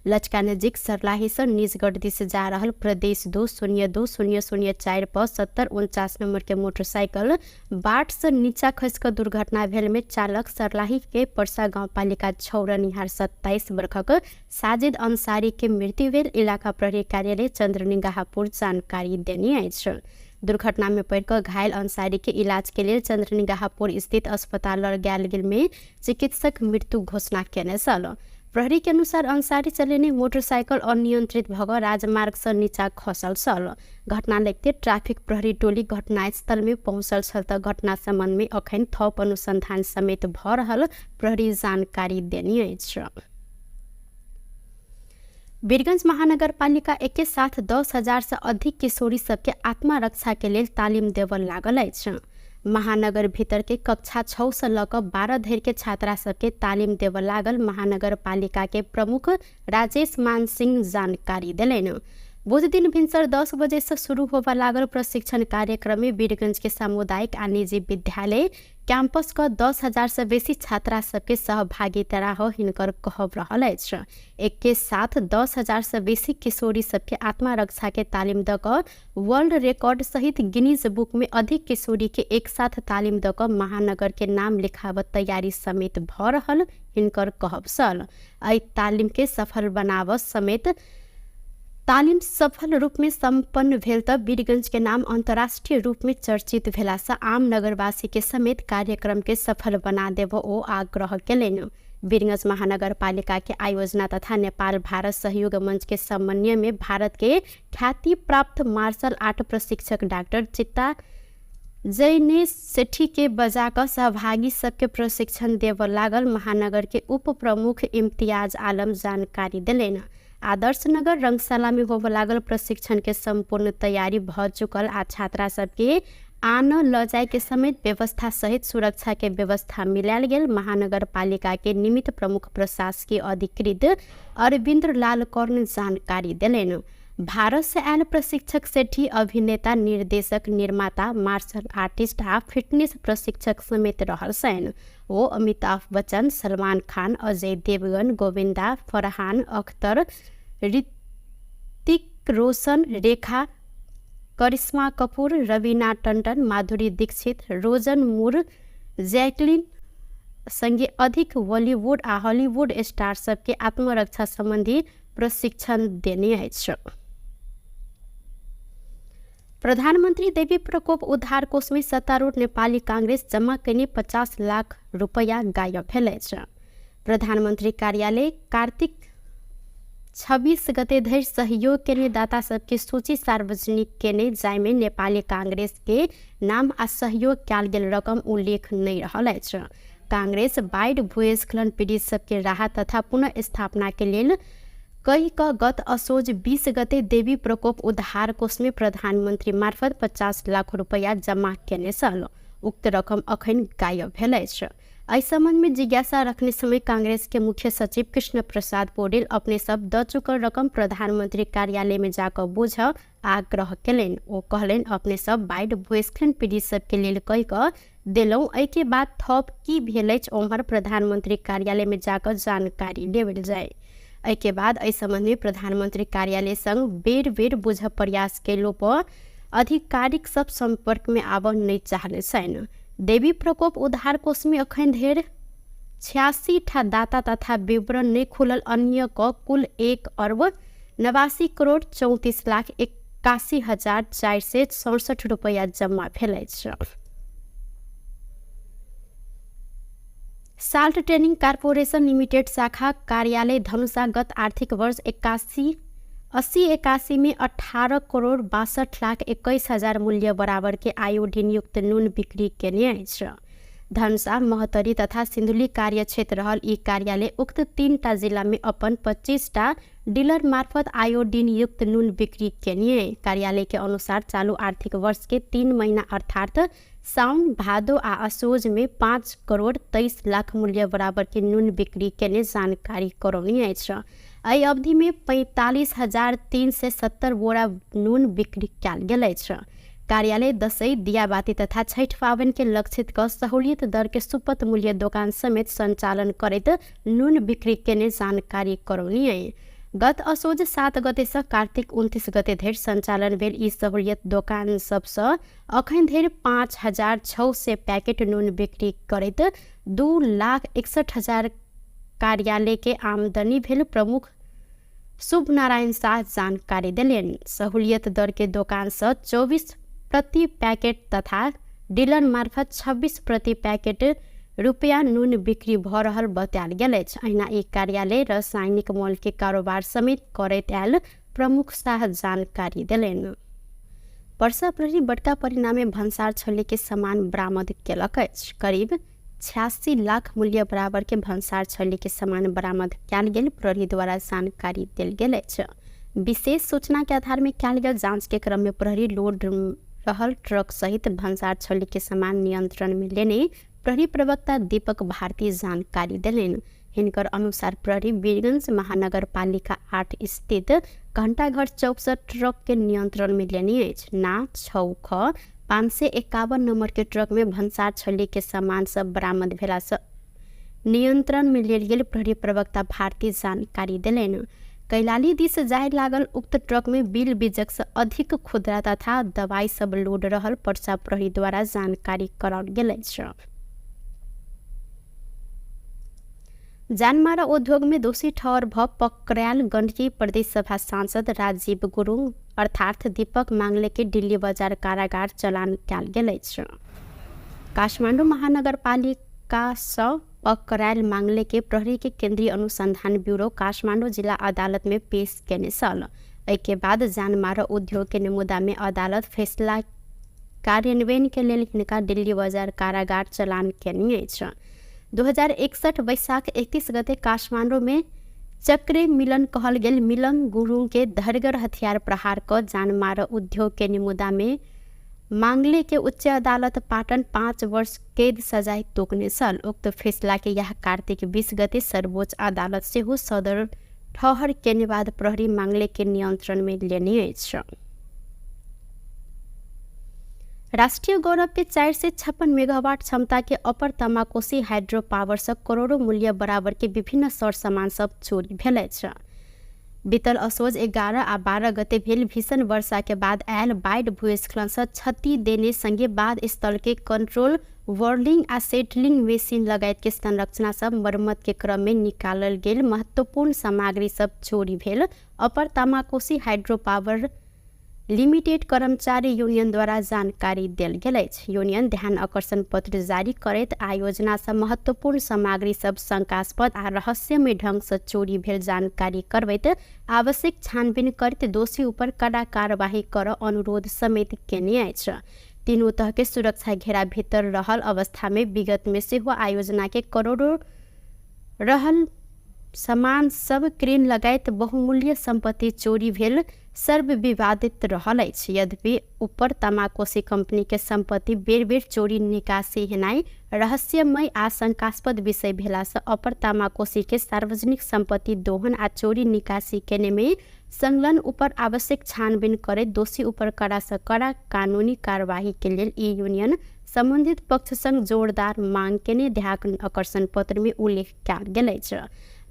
लचका नजिक सर्लाही से निजगढ़ दिश जा रहल प्रदेश 202004 पर 7049 नंबर के मोटरसाइकिल बाट से नीचा खसि कऽ दुर्घटना भेल में चालक सर्लाही के परसा गाउँपालिका 6 रहनिहार 27 वर्षक साजिद अंसारी के मृत्यु भेल इलाका प्रहरी कार्यालय चंद्रनिगाहपुर जानकारी देने अछि। दुर्घटना में पड़िकऽ घायल अंसारी के इलाज के लेल चंद्रनिगाहपुर स्थित अस्पताल लऽ गेल गेल में चिकित्सक मृत्यु घोषणा केने छल। प्रहरी के अनुसार अंसारी चलेने मोटरसाइकिल अनियंत्रित भऽ कऽ राजमार्ग से नीचा खसल छल। घटना लगते ट्राफिक प्रहरी टोली घटनास्थल में पहुँचल छल तऽ घटना संबंध में अखन थप अनुसंधान समेत भऽ रहल प्रहरी जानकारी देने अछि। वीरगंज महानगरपालिका एके साथ 10,000 से अधिक किशोरी सबके आत्मरक्षा के लेल तालिम देबऽ लागल अछि। महानगर भीतर के कक्षा 6 से लऽ कऽ 12 धरि के छात्रा सबके तालिम देबऽ लागल महानगरपालिका के प्रमुख राजेश मान सिंह जानकारी देलनि। बुध दिन भिनसर 10 बजे से शुरू होबऽ लागल प्रशिक्षण कार्यक्रम में वीरगंज के सामुदायिक आ निजी विद्यालय कैंपस क 10,000 से बेसी छात्रा सबके सहभागिता रह हिनकर कहब रहल अछि। एके साथ 10,000 से बेसी किशोरी सबके आत्मरक्षा के तालिम दऽ कऽ वर्ल्ड रिकॉर्ड सहित गिनीज बुक में अधिक किशोरी के एक साथ तालिम दऽ कऽ महानगर के नाम लिखाबऽ तैयारी समेत भऽ रहल हिनकर कहब छल। एहि तालिम के सफल बनाबऽ समेत तालिम सफल रूप में सम्पन्न भेल तऽ वीरगंज के नाम अंतर्राष्ट्रीय रूप में चर्चित भेला से आम नगरवासी के समेत कार्यक्रम के सफल बना देबऽ ओ आग्रह केलनि। वीरगंज महानगरपालिका के आयोजना तथा नेपाल भारत सहयोग मंच के समन्वय में भारत के ख्याति प्राप्त मार्शल आर्ट प्रशिक्षक डॉक्टर चित्ता जैनेश सेठी के बजा कऽ सहभागी सबके प्रशिक्षण देबऽ लागल महानगर के उप प्रमुख इम्तियाज आलम जानकारी देलनि। आदर्श नगर रंगशाला में होबऽ लागल प्रशिक्षण के संपूर्ण तैयारी भऽ चुकल आ छात्रा सबके आन लऽ जाय के समेत व्यवस्था सहित सुरक्षा के व्यवस्था मिलायल गेल महानगरपालिका के निमित्त प्रमुख प्रशासकीय अधिकृत अरविंद्र लाल कर्ण जानकारी देलनि। भारत से आयल प्रशिक्षक सेठी अभिनेता, निर्देशक, निर्माता, मार्शल आर्टिस्ट आ फिटनेस प्रशिक्षक समेत रहल छनि। ओ अमिताभ बच्चन, सलमान खान, अजय देवगन, गोविंदा, फरहान अख्तर, ऋतिक रोशन, रेखा, करिश्मा कपूर, रवीना टंडन, माधुरी दीक्षित, रोजन मूर, जैकलिन संगे अधिक बॉलीवुड आ हॉलीवुड स्टार सबके आत्मरक्षा संबंधी प्रशिक्षण देने अछि। प्रधानमन्त्री देवी प्रकोप उद्धार कोष में सत्तारूढ़ नेपाली कांग्रेस जमा कयने 50 लाख रुपैया गायब भेल अछि। प्रधानमन्त्री कार्यालय कार्तिक 26 गते धरि सहयोग केने दाता सबके सूची सार्वजनिक केने, जाहिमे नेपाली कांग्रेस के नाम आ सहयोग कयल गेल रकम उल्लेख नहि रहल अछि। कांग्रेस बाढ़ि भूस्खलन पीड़ित सबके राहत तथा पुनर्स्थापना के लेल कहि कऽ गत असोज 20 गते देवी प्रकोप उद्धार कोष में प्रधानमन्त्री मार्फत 50 लाख रुपैया जमा केने छल। उक्त रकम अखन गायब भेल अछि। एहि संबंध में जिज्ञासा रखने समय कांग्रेस के मुख्य सचिव कृष्ण प्रसाद पौडेल अपने सब द चुकल रकम प्रधानमंत्री कार्यालय में जाकऽ बुझ आग्रह केलनि। ओ कहलनि अपने सब बाढ़ि भूस्खलन पीड़ित सबके लेल कहि कऽ देलहुँ, एहिके बाद थप की भेल अछि ओम्हर प्रधानमंत्री कार्यालय में जाकऽ जानकारी लेबल जाय। एहिके बाद एहि संबंध में प्रधानमंत्री कार्यालय संग बेर बेर बुझ प्रयास केलो पर आधिकारिक सब संपर्क में आबऽ नहि चाहने छनि। देवी प्रकोप उद्धार कोष में अखन धरि 86 ठा दाता तथा विवरण नहि खुलल अन्य क कुल 1 अर्ब 89 करोड़ 34 लाख 81,467 रुपैया जम्मा भेल अछि। साल्ट ट्रेनिंग कॉर्पोरेशन लिमिटेड शाखा कार्यालय धनुषा गत आर्थिक वर्ष 81-81 में 18 करोड़ 62 लाख 21 हजार मूल्य बराबर के आयोडीन युक्त नुन बिक्री केने अछि। धनुषा, महोत्तरी तथा सिन्धुली कार्यक्षेत्र रहल ई कार्यालय उक्त 3टा जिला में अपन 25टा डीलर मार्फत आयोडीन युक्त नुन बिक्री केनिए। कार्यालय के अनुसार चालू आर्थिक वर्ष के 3 महीना अर्थात साउन, भादो आ असोज में 5 करोड़ 23 लाख मूल्य बराबर के नुन बिक्री केने जानकारी करौनी अछि। एहि अवधि में 45,370 बोरा नुन बिक्री कयल गेल अछि। कार्यालय दसैँ, दियाबाती तथा छठि पाबनि के लक्षित क सहूलियत दर के सुपथ मूल्य दोकान समेत संचालन करैत नुन बिक्री केने जानकारी करौनी अछि। गत असोज 7 गते से कार्तिक 29 गते धरि संचालन भेल ई सहूलियत दोकान सबसँ अखन धरि 5,600 पैकेट नुन बिक्री करैत 2,61,000 कार्यालय के आमदनी भेल प्रमुख शुभ नारायण शाह जानकारी देलनि। सहूलियत दर के दोकान से 24 प्रति पैकेट तथा डीलर मार्फत 26 प्रति पैकेट रुपया नुन बिक्री भ रहल बतायल गेल अछि। अहिना ई कार्यालय रासायनिक मॉल के कारोबार समेत करैत आयल प्रमुख शाह जानकारी देलनि। पर्सा प्रहरी बड़का परिणामे भन्सार छल्ली के सामान बरामद केलक अछि। करीब 86 लाख मूल्य बराबर के भन्सार छल्ली के सामान बरामद कयल गेल प्रहरी द्वारा जानकारी देल गेल अछि। विशेष सूचना के आधार में कयल गेल जांच के क्रम में प्रहरी लोड रहल ट्रक सहित भन्सार छल्ली के सामान नियंत्रण में लेने प्रहरी प्रवक्ता दीपक भारती जानकारी देलनि। हिनकर अनुसार प्रहरी वीरगंज महानगरपालिका 8 स्थित घंटाघर चौक से ट्रक के नियंत्रण में लेने अछि। ना 6 ख 551 नंबर के ट्रक में भन्सार छल्ली के सामान सब बरामद भेला से नियंत्रण में लेल गेल प्रहरी प्रवक्ता भारती जानकारी देलनि। कैलाली दिस जाय लागल उक्त ट्रक में बिल बीजक से अधिक खुदरा तथा दवाई सब लोड रहल पर्सा प्रहरी द्वारा जानकारी कराओल गेल अछि। जानमारा उद्योग में दोषी ठहर भ पकड़ायल गण्डकी प्रदेश सभा सांसद राजीव गुरुङ अर्थात दीपक मांगले के दिल्ली बजार कारागार चलान कयल गेल अछि। काठमाडौँ महानगरपालिका सँ पकड़ायल मांगले के प्रहरी के केंद्रीय अनुसंधान ब्यूरो काठमाडौँ जिला अदालत में पेश केने छल। एहिके बाद जानमारा उद्योग के मुद्दा में अदालत फैसला कार्यान्वयन के लेल हिनका दिल्ली बजार कारागार चलान केने अछि। 2061 वैशाख 31 गते काठमाडौँ में चक्रे मिलन कहल गेल मिलन गुरुङ के धरगर हथियार प्रहार क जानमार उद्योग के मुद्दा में मांगले के उच्च अदालत पाटन 5 वर्ष कैद सजाय तोकने छल। उक्त फैसला के यह कार्तिक 20 गते सर्वोच्च अदालत सेहो सदर ठहर केने बाद प्रहरी मांगले के नियंत्रण में लेने अछि। राष्ट्रीय गौरव के 456 मेगावाट क्षमता के अपर तमाकोसी हाइड्रो पावर से करोड़ों मूल्य बराबर के विभिन्न सर सामान सब चोरी भेल अछि। बीतल असोज 11 आ 12 गते भेल भीषण वर्षा के बाद आयल बाढ़ि भूस्खलन से क्षति देने संगे बाढ़ स्थल के कंट्रोल वर्लिंग आ सेटलिंग मशीन लगायत के संरचना सब मरम्मत के क्रम में निकालल गेल महत्वपूर्ण सामग्री सब चोरी भेल अपर तमाकोसी हाइड्रो पावर लिमिटेड कर्मचारी यूनियन द्वारा जानकारी देल गेल अछि। यूनियन ध्यान आकर्षण पत्र जारी करैत आयोजना से महत्वपूर्ण सामग्री सब शंकास्पद आ रहस्यमय ढंग से चोरी भेल जानकारी करबैत आवश्यक छानबीन करैत दोषी ऊपर कड़ा कार्यवाही कर अनुरोध समेत केने अछि। तीनू तह के सुरक्षा घेरा भीतर रहल अवस्था में विगत में सेहो आयोजना के करोड़ों रहल सामान सब क्रेन लगायत बहुमूल्य संपत्ति चोरी भेल सर्वविवादित रहल अछि। यद्यपि ऊपर तमाकोसी कंपनी के संपत्ति बेर बेर चोरी निकासी हेनाइ रहस्यमय आ शंकास्पद विषय भेला से अपर तमाकोसी के सार्वजनिक संपत्ति दोहन आ चोरी निकासी केने में संलग्न ऊपर आवश्यक छानबीन करैत दोषी ऊपर कड़ा से कड़ा कानूनी कार्यवाही के लेल ई यूनियन संबंधित पक्ष संग जोरदार मांग केने ध्यान आकर्षण पत्र में उल्लेख कयल गेल अछि।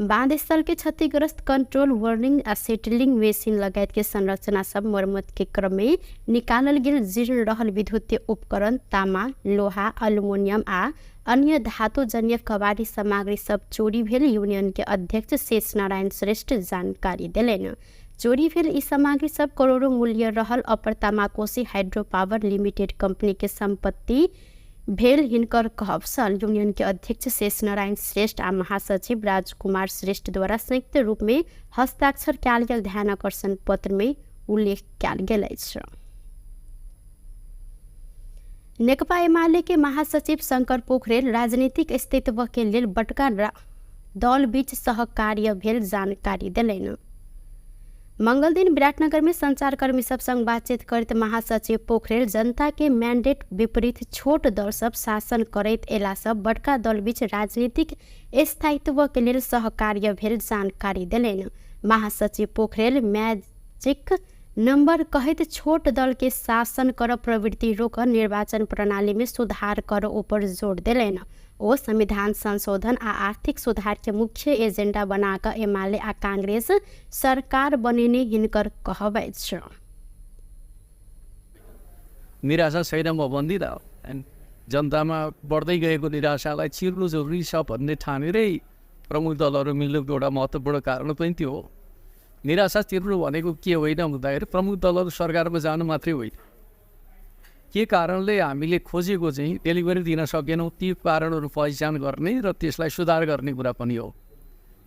बांध स्थल के क्षतिग्रस्त कंट्रोल वर्निंग आ सेटलिंग मशीन लगायत के संरचना सब मरम्मत के क्रम में निकालल गेल जीर्ण रहल विद्युतीय उपकरण तामा, लोहा, अल्युमिनियम आ अन्य धातुजन्य कबाड़ी सामग्री सब चोरी भेल यूनियन के अध्यक्ष शेष नारायण श्रेष्ठ जानकारी देलनि। चोरी भेल ई सामग्री सब करोड़ों मूल्य रहल अपर तमाकोसी हाइड्रो पावर लिमिटेड कंपनी के संपत्ति भेल हिनकर कहब छल। यूनियन के अध्यक्ष शेष नारायण श्रेष्ठ आ महासचिव राजकुमार श्रेष्ठ द्वारा संयुक्त रूप में हस्ताक्षर कयल गेल ध्यान आकर्षण पत्र में उल्लेख कयल गेल अछि। नेकपा एमाले के महासचिव शंकर पोखरेल राजनीतिक अस्तित्व के लेल बड़का दल बीच सहकार्य भेल जानकारी देलनि। मंगलदिन विराटनगर में संचारकर्मी सब संग बातचीत करैत महासचिव पोखरेल जनता के मैंडेट विपरीत छोट दल सब शासन करैत एला सब बड़का दल बीच राजनीतिक स्थायित्व के लेल सहकार्य भेल जानकारी देलनि। महासचिव पोखरेल मैजिक नंबर कहैत छोट दल के शासन कर प्रवृत्ति रोक निर्वाचन प्रणाली में सुधार कर ऊपर जोर देलनि। ओ संविधान संशोधन आ आर्थिक सुधार के मुख्य एजेंडा बना कऽ एमाले आ कांग्रेस सरकार बनेने हिनकर कहब अछि। निराशा छैन म भन्दिनँ, जनतामा बढ्दै गएको निराशालाई चिर्नु जरुरी छ भन्ने ठानेरै प्रमुख दलहरू मिल्नुको एउटा महत्त्वपूर्ण कारण पनि त्यो हो। निराशा चिर्नु भनेको के होइन भन्दाखेरि प्रमुख दलहरू सरकारमा जानु मात्रै होइन, के कारणले हामीले खोजेको चाहिँ डेलिभरी दिन सकेनौँ ती कारणहरू पहिचान गर्ने र त्यसलाई सुधार गर्ने कुरा पनि हो।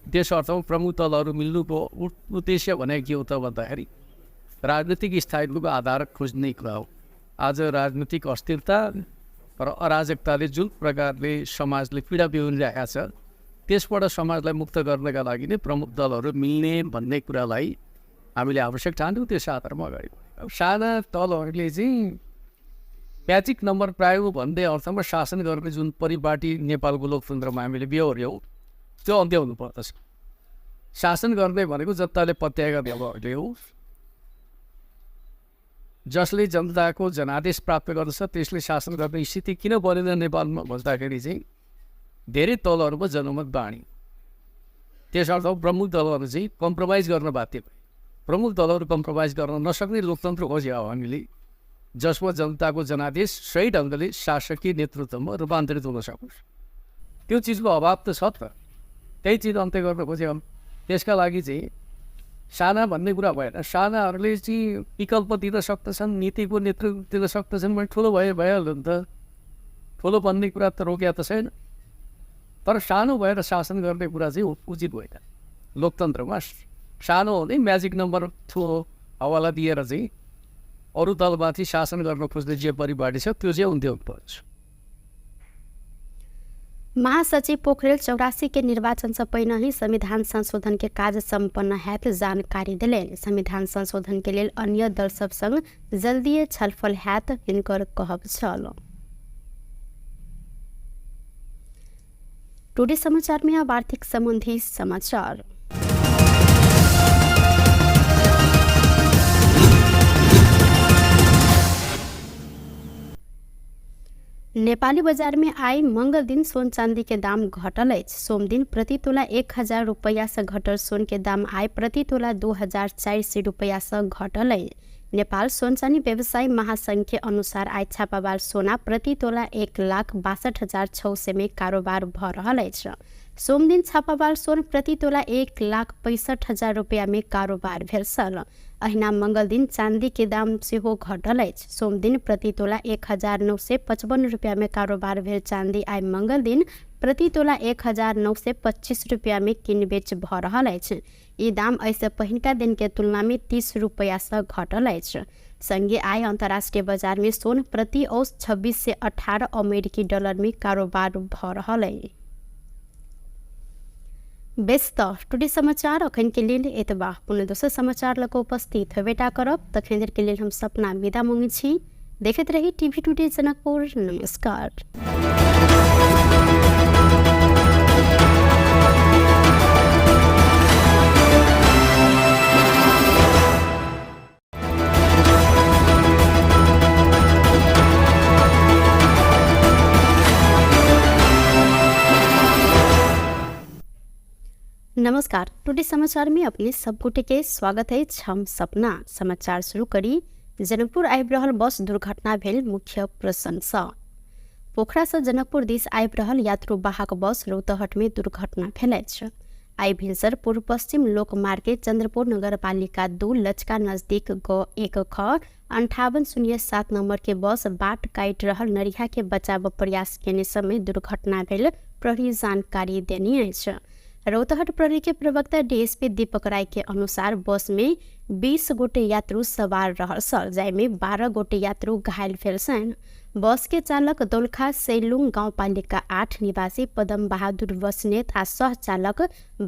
त्यस अर्थमा प्रमुख दलहरू मिल्नुको उद्देश्य भनेको के हो त भन्दाखेरि राजनीतिक स्थायित्वको आधार खोज्ने कुरा हो। आज राजनीतिक अस्थिरता र अराजकताले जुन प्रकारले समाजले पीडा बिहोरिरहेको छ त्यसबाट समाजलाई मुक्त गर्नका लागि नै प्रमुख दलहरू मिल्ने भन्ने कुरालाई हामीले आवश्यक ठान्यौँ, त्यस आधारमा अगाडि बढ्यौँ। अब साना दलहरूले चाहिँ म्याजिक नम्बर प्रायो भन्दै अर्थमा शासन गर्ने जुन परिपाटी नेपालको लोकतन्त्रमा हामीले बेहोर्यौँ त्यो अन्त्य हुनुपर्दछ। शासन गर्ने भनेको जनताले पत्याएका दलहरूले हो, जसले जनताको जनादेश प्राप्त गर्दछ त्यसले शासन गर्ने स्थिति किन बनेन नेपालमा भन्दाखेरि चाहिँ धेरै दलहरूमा जनमत बाँडी, त्यस अर्थमा प्रमुख दलहरू चाहिँ कम्प्रोमाइज गर्न बाध्य भए। प्रमुख दलहरू कम्प्रोमाइज गर्न नसक्ने लोकतन्त्र खोज्यो हामीले, जसमा जनताको जनादेश सही ढङ्गले शासकीय नेतृत्वमा रूपान्तरित हुन सकोस्। त्यो चिजको अभाव त छ त, त्यही चिज अन्त्य गर्न खोज्यो। त्यसका लागि चाहिँ साना भन्ने कुरा भएन, सानाहरूले चाहिँ विकल्प दिन सक्दछन्, नीतिको नेतृत्व दिन सक्दछन् भने ठुलो भए भइहाल्यो नि त, ठुलो बन्ने कुरा त रोक्या त छैन, तर सानो भएर शासन गर्ने कुरा चाहिँ उचित होइन। लोकतन्त्रमा सानो हुने म्याजिक नम्बर ठुलो हवाला दिएर चाहिँ अरू दलमाथि शासन गर्न खोज्ने जे परिपाटी छ त्यो चाहिँ अन्त्य हुनुपर्छ। महासचिव पोखरेल 84 के निर्वाचन से पहिने ही संविधान संशोधन के कार्य सम्पन्न हैत जानकारी देलनि। संविधान संशोधन के लेल अन्य दल सब संग जल्दीए छलफल हैत हिनकर कहब छल। टुडे समाचार में अब आर्थिक संबंधी समाचार। नेपाली बाजार में आई मंगल दिन सोन चांदी के दाम घटल अछि। सोमदिन प्रति तोला 1000 रुपैया से घटल सोन के दाम आइ प्रति तोला 2400 रुपैया से घटल अछि। नेपाल सोन चानी व्यवसायी महासंघ के अनुसार आइ छापावाल सोना प्रति तोला 1,62,600 में कारोबार भ रहल अछि। सोमदिन छापावाल सोन प्रति तोला 1,65,000 रुपैया में कारोबार भेल छल। अहिना मंगल दिन चांदी के दाम सेहो घटल अछि। सोमदिन प्रति तोला 1955 रुपैया में कारोबार भेल चांदी आइ मंगल दिन प्रति तोला 1925 रुपैया में किनबेच भ रहल अछि। ई दाम एहिसँ पहिनका दिन के तुलना में 30 रुपैया से घटल अछि। संगे आइ अंतर्राष्ट्रीय बाजार में सोन प्रति औस 2618 अमेरिकी डॉलर में कारोबार भ रहल अछि। बेस त टुडे समाचार अखन के लेल एतबा। पुनः दोसर समाचार लऽ कऽ उपस्थित होबेटा करब, तखन देर के लेल हम सपना विदा मांगै छी। देखैत रही टीवी टुडे जनकपुर। नमस्कार। नमस्कार, टुडे समाचार में अपने सब गोटे के स्वागत है। हम सपना समाचार शुरू करी। जनकपुर आबि रहल बस दुर्घटना भेल मुख्य प्रशंसा। पोखरा से जनकपुर दिस आबि रहल यात्रु वाहक बस रौतहट में दुर्घटना भेल अछि। आइ भिनसर पूर्व पश्चिम लोकमार्ग के चंद्रपुर नगरपालिका 2 लचका नजदीक ग 1 ख 5807 नंबर के बस बाट काटि रहल नरिया के बचाव प्रयास केने समय दुर्घटना भेल प्रहरी जानकारी देने अछि। रौतहट प्रहरी के प्रवक्ता डीएसपी दीपक राय के अनुसार बस में 20 गोटे यात्रु सवार रहल छल, जाहिमे 12 गोटे यात्रु घायल भेल छनि। बस के चालक दोलखा सैलुङ गाउँपालिका 8 निवासी पदम बहादुर बस्नेत आ सहचालक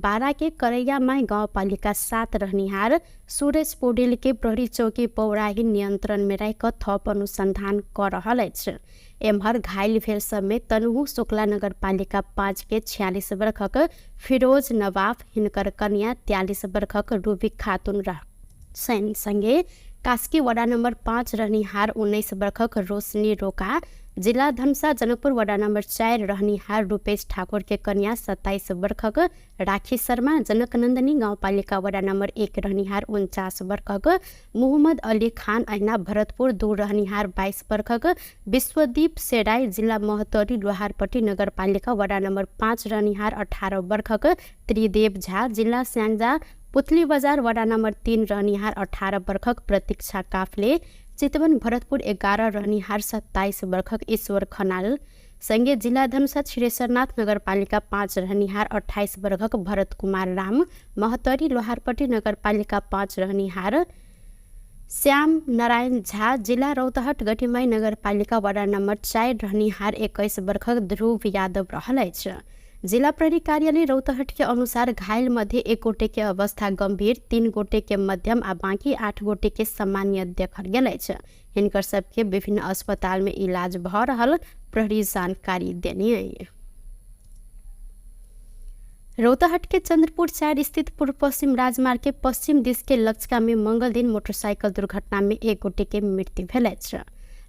12 के करैयामाई गाउँपालिका 7 रहनिहार सुरेश पौडेल के प्रहरी चौकी पौराही नियन्त्रण में राखि कऽ थप अनुसन्धान कऽ रहल अछि। एम्हर घायल भेल सबमे तनहु शुक्ला नगरपालिका 5 के 46 वर्षक फिरोज नवाफ, हिनकर कन्या 43 वर्षक रूबी खातुन रह छनि। संगे कास्की वडा नम्बर 5 रहनिहार 19 वर्षक रोशनी रोका, जिला धनुषा जनकपुर वडा नम्बर 4 रहनिहार रूपेश ठाकुर के कन्या 27 वर्षक राखी शर्मा, जनकनन्दनी गाउँपालिका वडा नम्बर 1 रहनिहार 49 वर्षक मोहम्मद अली खान, अहिना भरतपुर 2 रहनिहार 22 वर्षक विश्वदीप सेराई, जिला महोत्तरी लोहारपट्टी नगरपालिका वडा नम्बर 5 रहनिहार 18 वर्षक त्रिदेव झा, जिला स्याङ्जा पुतली बजार वडा नम्बर 3 रहनिहार 18 वर्षक प्रतीक्षा काफले, चितवन भरतपुर 11 रहनिहार 27 वर्षक ईश्वर खनाल, संगे जिला धनुषा क्षीरेश्वरनाथ नगरपालिका 5 रहनिहार 28 वर्षक भरत कुमार राम, महोत्तरी लोहारपट्टी नगरपालिका 5 रहनिहार श्याम नारायण झा, जिला रौतहट गठिमाई नगरपालिका वडा नम्बर 4 रहनिहार 21 वर्षक ध्रुव यादव रहल अछि। जिला प्रहरी कार्यालय रौतहट के अनुसार घायल मध्ये 1 गोटे के अवस्था गंभीर, 3 गोटे के मध्यम आ बाकी 8 गोटे के सामान्य देखल गेल अछि। हिनकर सबके विभिन्न अस्पताल में इलाज भऽ रहल प्रहरी जानकारी देने अछि। रौतहट के चंद्रपुर 4 स्थित पूर्व पश्चिम राजमार्ग के पश्चिम दिश के लचका में मंगल दिन मोटरसाइकिल दुर्घटना में 1 गोटे के मृत्यु भेल अछि।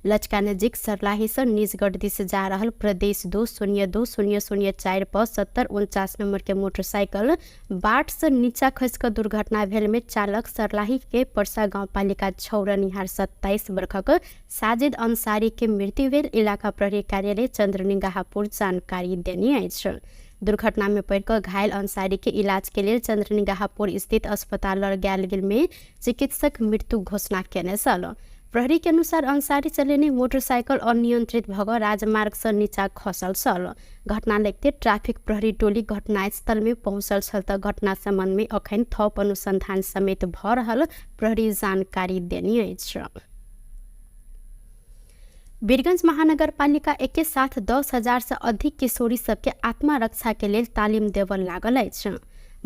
लचका नजिक सर्लाही से निजगढ़ दिश जा रहल प्रदेश 2 0 2 0 0 4 पर 70 49 नंबर के मोटरसाइकिल बाट से नीचा खसि कऽ दुर्घटना भेल में चालक सर्लाही के परसा गाउँपालिका 6 रहनिहार 27 वर्षक साजिद अंसारी के मृत्यु भेल इलाका प्रहरी कार्यालय चंद्रनिगाहपुर जानकारी देने अछि। दुर्घटना में पड़ि कऽ घायल अंसारी के इलाज के लेल चंद्रनिगाहपुर स्थित अस्पताल लऽ गेल गेल में चिकित्सक मृत्यु घोषणा केने छल। प्रहरी के अनुसार अंसारी चलेने मोटरसाइकिल अनियंत्रित भऽ कऽ राजमार्ग से नीचा खसल छल। घटना लगते ट्राफिक प्रहरी टोली घटनास्थल में पहुंचल छल तऽ घटना संबंध में अखन थप अनुसंधान समेत भऽ रहल प्रहरी जानकारी देने अछि। वीरगंज महानगरपालिका एके साथ 10,000 से अधिक किशोरी सबके आत्मरक्षा के लेल तालिम देबऽ लागल अछि।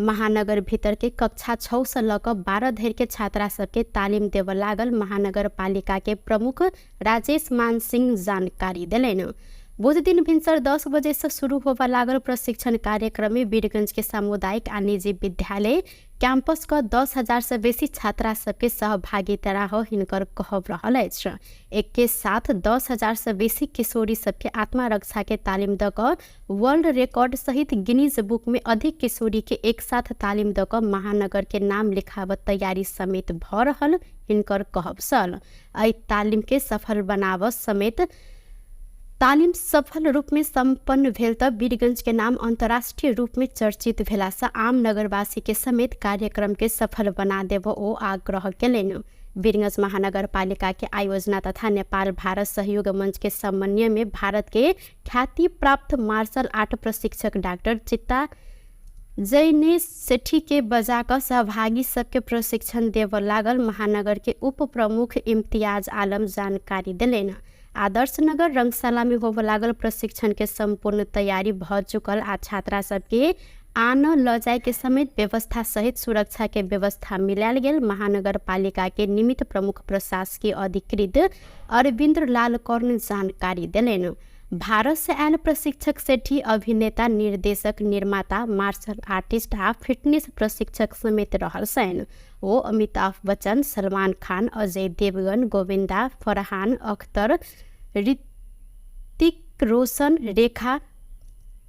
महानगर भीतर के कक्षा 6 से लऽ कऽ 12 धरि के छात्रा सबके तालिम देबऽ लागल महानगरपालिका के प्रमुख राजेश मान सिंह जानकारी देलनि। बुध दिन भिनसर 10 बजे से शुरू होबऽ लागल प्रशिक्षण कार्यक्रम में वीरगंज के सामुदायिक आ निजी विद्यालय कैंपस क 10,000 से बेसी छात्रा सबके सहभागिता रह हिनकर कहब रहल अछि। एके साथ 10,000 से बेसी किशोरी सबके आत्मरक्षा के तालिम दऽ कऽ वर्ल्ड रिकॉर्ड सहित गिनीज बुक में अधिक किशोरी के एक साथ तालिम दऽ कऽ महानगर के नाम लिखाबऽ तैयारी समेत भऽ रहल हिनकर कहब छल। एहि तालिम के सफल बनाबऽ समेत तालिम सफल रूप में संपन्न भेल तऽ वीरगंज के नाम अंतर्राष्ट्रीय रूप में चर्चित भेला से आम नगरवासी के समेत कार्यक्रम के सफल बना देब ओ आग्रह केलनि। वीरगंज महानगरपालिका के आयोजना तथा नेपाल भारत सहयोग मंच के समन्वय में भारत के ख्याति प्राप्त मार्शल आर्ट प्रशिक्षक डॉक्टर चित्ता जैनेश सेठी के बजा कऽ सहभागी सबके प्रशिक्षण देबऽ लागल महानगर के उप प्रमुख इम्तियाज आलम जानकारी देलनि। आदर्श नगर रंगशाला में होबऽ लागल प्रशिक्षण के संपूर्ण तैयारी भऽ चुकल आ छात्रा सबके आन लऽ जाय के समेत व्यवस्था सहित सुरक्षा के व्यवस्था मिलायल गेल महानगरपालिका के निमित्त प्रमुख प्रशासकीय अधिकृत अरविंद्र लाल कर्ण जानकारी देलनि। भारत से आयल प्रशिक्षक सेठी अभिनेता, निर्देशक, निर्माता, मार्शल आर्टिस्ट आ फिटनेस प्रशिक्षक समेत रहल छनि। ओ अमिताभ बच्चन, सलमान खान, अजय देवगन, गोविंदा, फरहान अख्तर, ऋतिक रोशन, रेखा,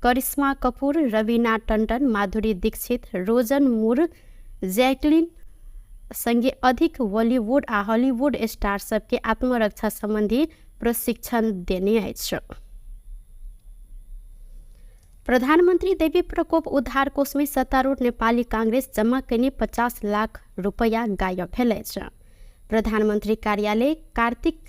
करिश्मा कपूर, रवीना टंडन, माधुरी दीक्षित, रोजन मूर, जैकलिन संगे अधिक बॉलीवुड आ हॉलीवुड स्टार सबके आत्मरक्षा संबंधी प्रशिक्षण देने अछि। प्रधानमन्त्री देवी प्रकोप उद्धार कोष में सत्तारूढ़ नेपाली कांग्रेस जमा कयने 50 लाख रुपैया गायब भेल अछि। प्रधानमन्त्री कार्यालय कार्तिक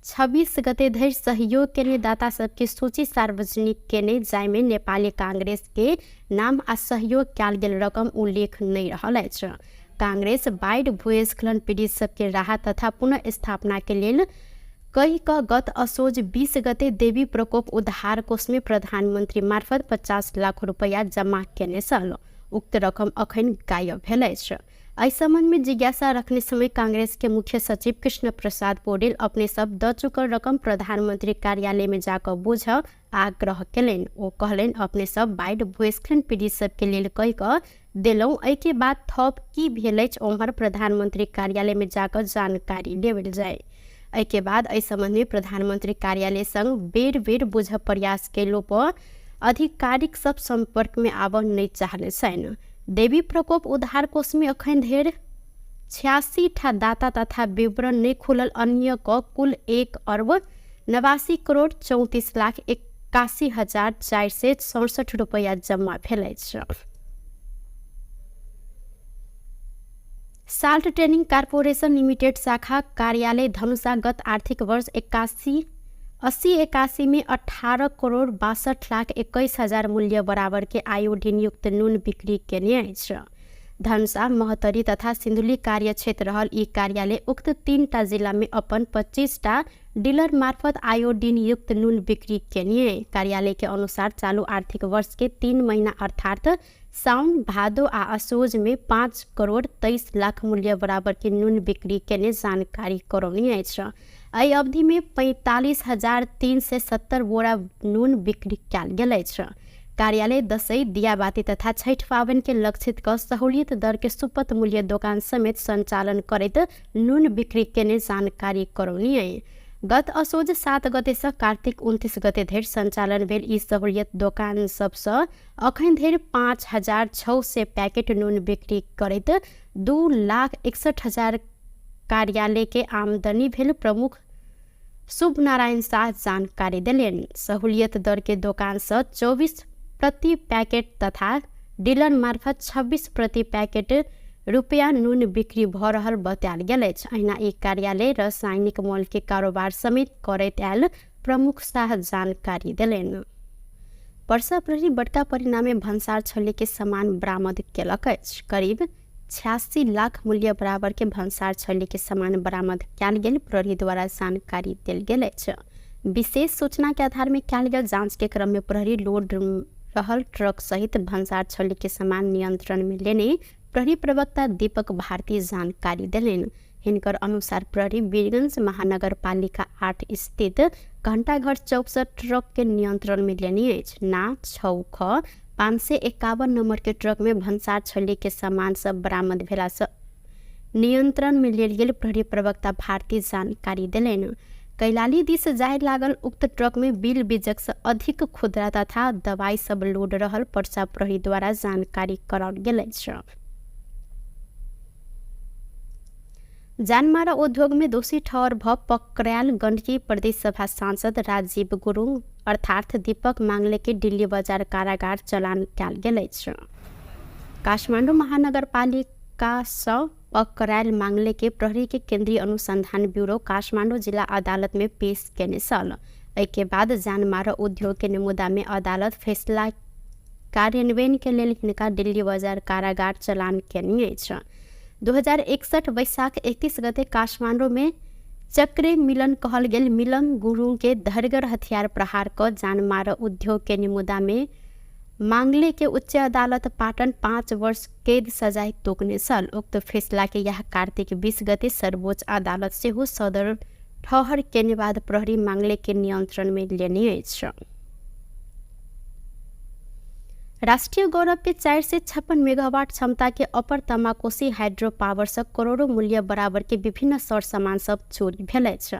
26 गते धरि सहयोग केने दाता सबके सूची सार्वजनिक केने, जाहिमे नेपाली कांग्रेस के नाम आ सहयोग कयल गेल रकम उल्लेख नहि रहल अछि। कांग्रेस बाढ़ि भूस्खलन पीड़ित सबके राहत तथा पुनर्स्थापना के लेल कहि कऽ गत असोज 20 गते देवी प्रकोप उद्धार कोषमे प्रधानमन्त्री मार्फत 50 लाख रुपैया जमा केने छल। उक्त रकम अखन गायब भेल अछि। एहि सम्बन्धमे जिज्ञासा रखने समय कांग्रेस के मुख्य सचिव कृष्ण प्रसाद पौडेल अपने सब द चुकल रकम प्रधानमन्त्री कार्यालयमे जाकऽ बुझ आग्रह केलनि। ओ कहलनि, अपने सब बाढ़ि भूस्खलन पीड़ित सबके लेल कहि कऽ देलहुँ, एहिके बाद थप की भेल अछि ओम्हर प्रधानमन्त्री कार्यालयमे जाकऽ जानकारी लेबल जाय। एहिके बाद एहि सम्बन्धमे प्रधानमन्त्री कार्यालय संग बेर बेर बुझ प्रयास केलो पर आधिकारिक सब सम्पर्कमे आबऽ नहि चाहने छनि। देवी प्रकोप उद्धार कोषमे अखन धरि 86 ठा दाता तथा विवरण नहि खुलल अन्य क कुल 1 अर्ब 89 करोड़ 34 लाख 81 हजार 467 रुपैआ जम्मा भेल अछि। साल्ट ट्रेनिंग कॉर्पोरेशन लिमिटेड शाखा कार्यालय धनुषा गत आर्थिक वर्ष 81/80 में 18 करोड़ 62 लाख 21 हजार मूल्य बराबर के आयोडीन युक्त नून बिक्री केने अछि। धनुषा, महोत्तरी तथा सिन्धुली कार्यक्षेत्र रहल ई कार्यालय उक्त 3टा जिला में अपन 25टा डीलर मार्फत आयोडीन युक्त नून बिक्री केने। कार्यालय के अनुसार चालू आर्थिक वर्ष के 3 महीना अर्थात साउन, भादो आ असोज में 5 करोड़ 23 लाख मूल्य बराबर के नून बिक्री केने जानकारी करौनी अछि। एहि अवधि में 45,370 बोरा नून बिक्री कयल गेल अछि। कार्यालय दसैँ, दियाबाती तथा छठि पाबनि के लक्षित क सहूलियत दर के सुपथ मूल्य दोकान समेत सञ्चालन करैत नून बिक्री केने जानकारी करौनी अछि। गत असोज 7 गते सँ कार्तिक 29 गते धरि सञ्चालन भेल ई सहूलियत दोकान सबसँ अखन धरि 5,600 पैकेट नून बिक्री करैत 2,61,000 कार्यालय के आमदनी भेल प्रमुख शुभ नारायण शाह जानकारी देलनि। सहूलियत दर के दोकान सँ 24 प्रति पैकेट तथा डीलर मार्फत 26 प्रति पैकेट रुपया नून बिक्री भऽ रहल बतायल गेल अछि। अहिना ई कार्यालय रासायनिक मॉल के कारोबार समेत करैत आयल प्रमुख शाह जानकारी देलनि। पर्सा प्रहरी बड़का परिणामे भन्सार छल्ली के सामान बरामद केलक अछि। करीब 86 लाख मूल्य बराबर के भन्सार छल्ली के सामान बरामद कयल गेल प्रहरी द्वारा जानकारी देल गेल अछि। विशेष सूचना के आधार में कयल गेल जांच के क्रम में प्रहरी लोड रहल ट्रक सहित भन्सार छल्ली के सामान नियंत्रण में लेने प्रहरी प्रवक्ता दीपक भारती जानकारी देलनि। हिनकर अनुसार प्रहरी वीरगंज महानगरपालिका 8 स्थित घंटाघर चौक से ट्रक के नियंत्रण में लेने अछि। ना 6 ख 551 नंबर के ट्रक में भन्सार छल्ली के सामान सब बरामद भेला से नियंत्रण में लेल गेल प्रहरी प्रवक्ता भारती जानकारी देलनि। कैलाली दिस जाय लागल उक्त ट्रक में बिल बीजक से अधिक खुदरा तथा दवाई सब लोड रहल पर्सा प्रहरी द्वारा जानकारी कराओल गेल अछि। जानमारा उद्योग में दोषी ठहर भ पकड़ायल गण्डकी प्रदेश सभा सांसद राजीव गुरुङ अर्थात दीपक मांगले के दिल्ली बजार कारागार चलान कयल गेल अछि। काठमाडौँ महानगरपालिका सँ पकड़ायल मांगले के प्रहरी के केंद्रीय अनुसंधान ब्यूरो काठमाडौँ जिला अदालत में पेश केने छल। एहिके बाद जानमारा उद्योग के मुद्दा में अदालत फैसला कार्यान्वयन के लेल हिनका दिल्ली बजार कारागार चलान केने अछि। 2061 वैशाख 31 गते काठमाडौँ में चक्रे मिलन कहल गेल मिलन गुरुङ के धरगर हथियार प्रहार क जानमारा उद्योग के मुद्दा में मांगले के उच्च अदालत पाटन 5 वर्ष कैद सजाय तोकने छल। उक्त फैसला के यह कार्तिक 20 गते सर्वोच्च अदालत सेहो सदर ठहर केने बाद प्रहरी मांगले के नियंत्रण में लेने अछि। राष्ट्रीय गौरव के 456 मेगावाट क्षमता के अपर तमाकोसी हाइड्रो पावर से करोड़ों मूल्य बराबर के विभिन्न सर सामान सब चोरी भेल अछि।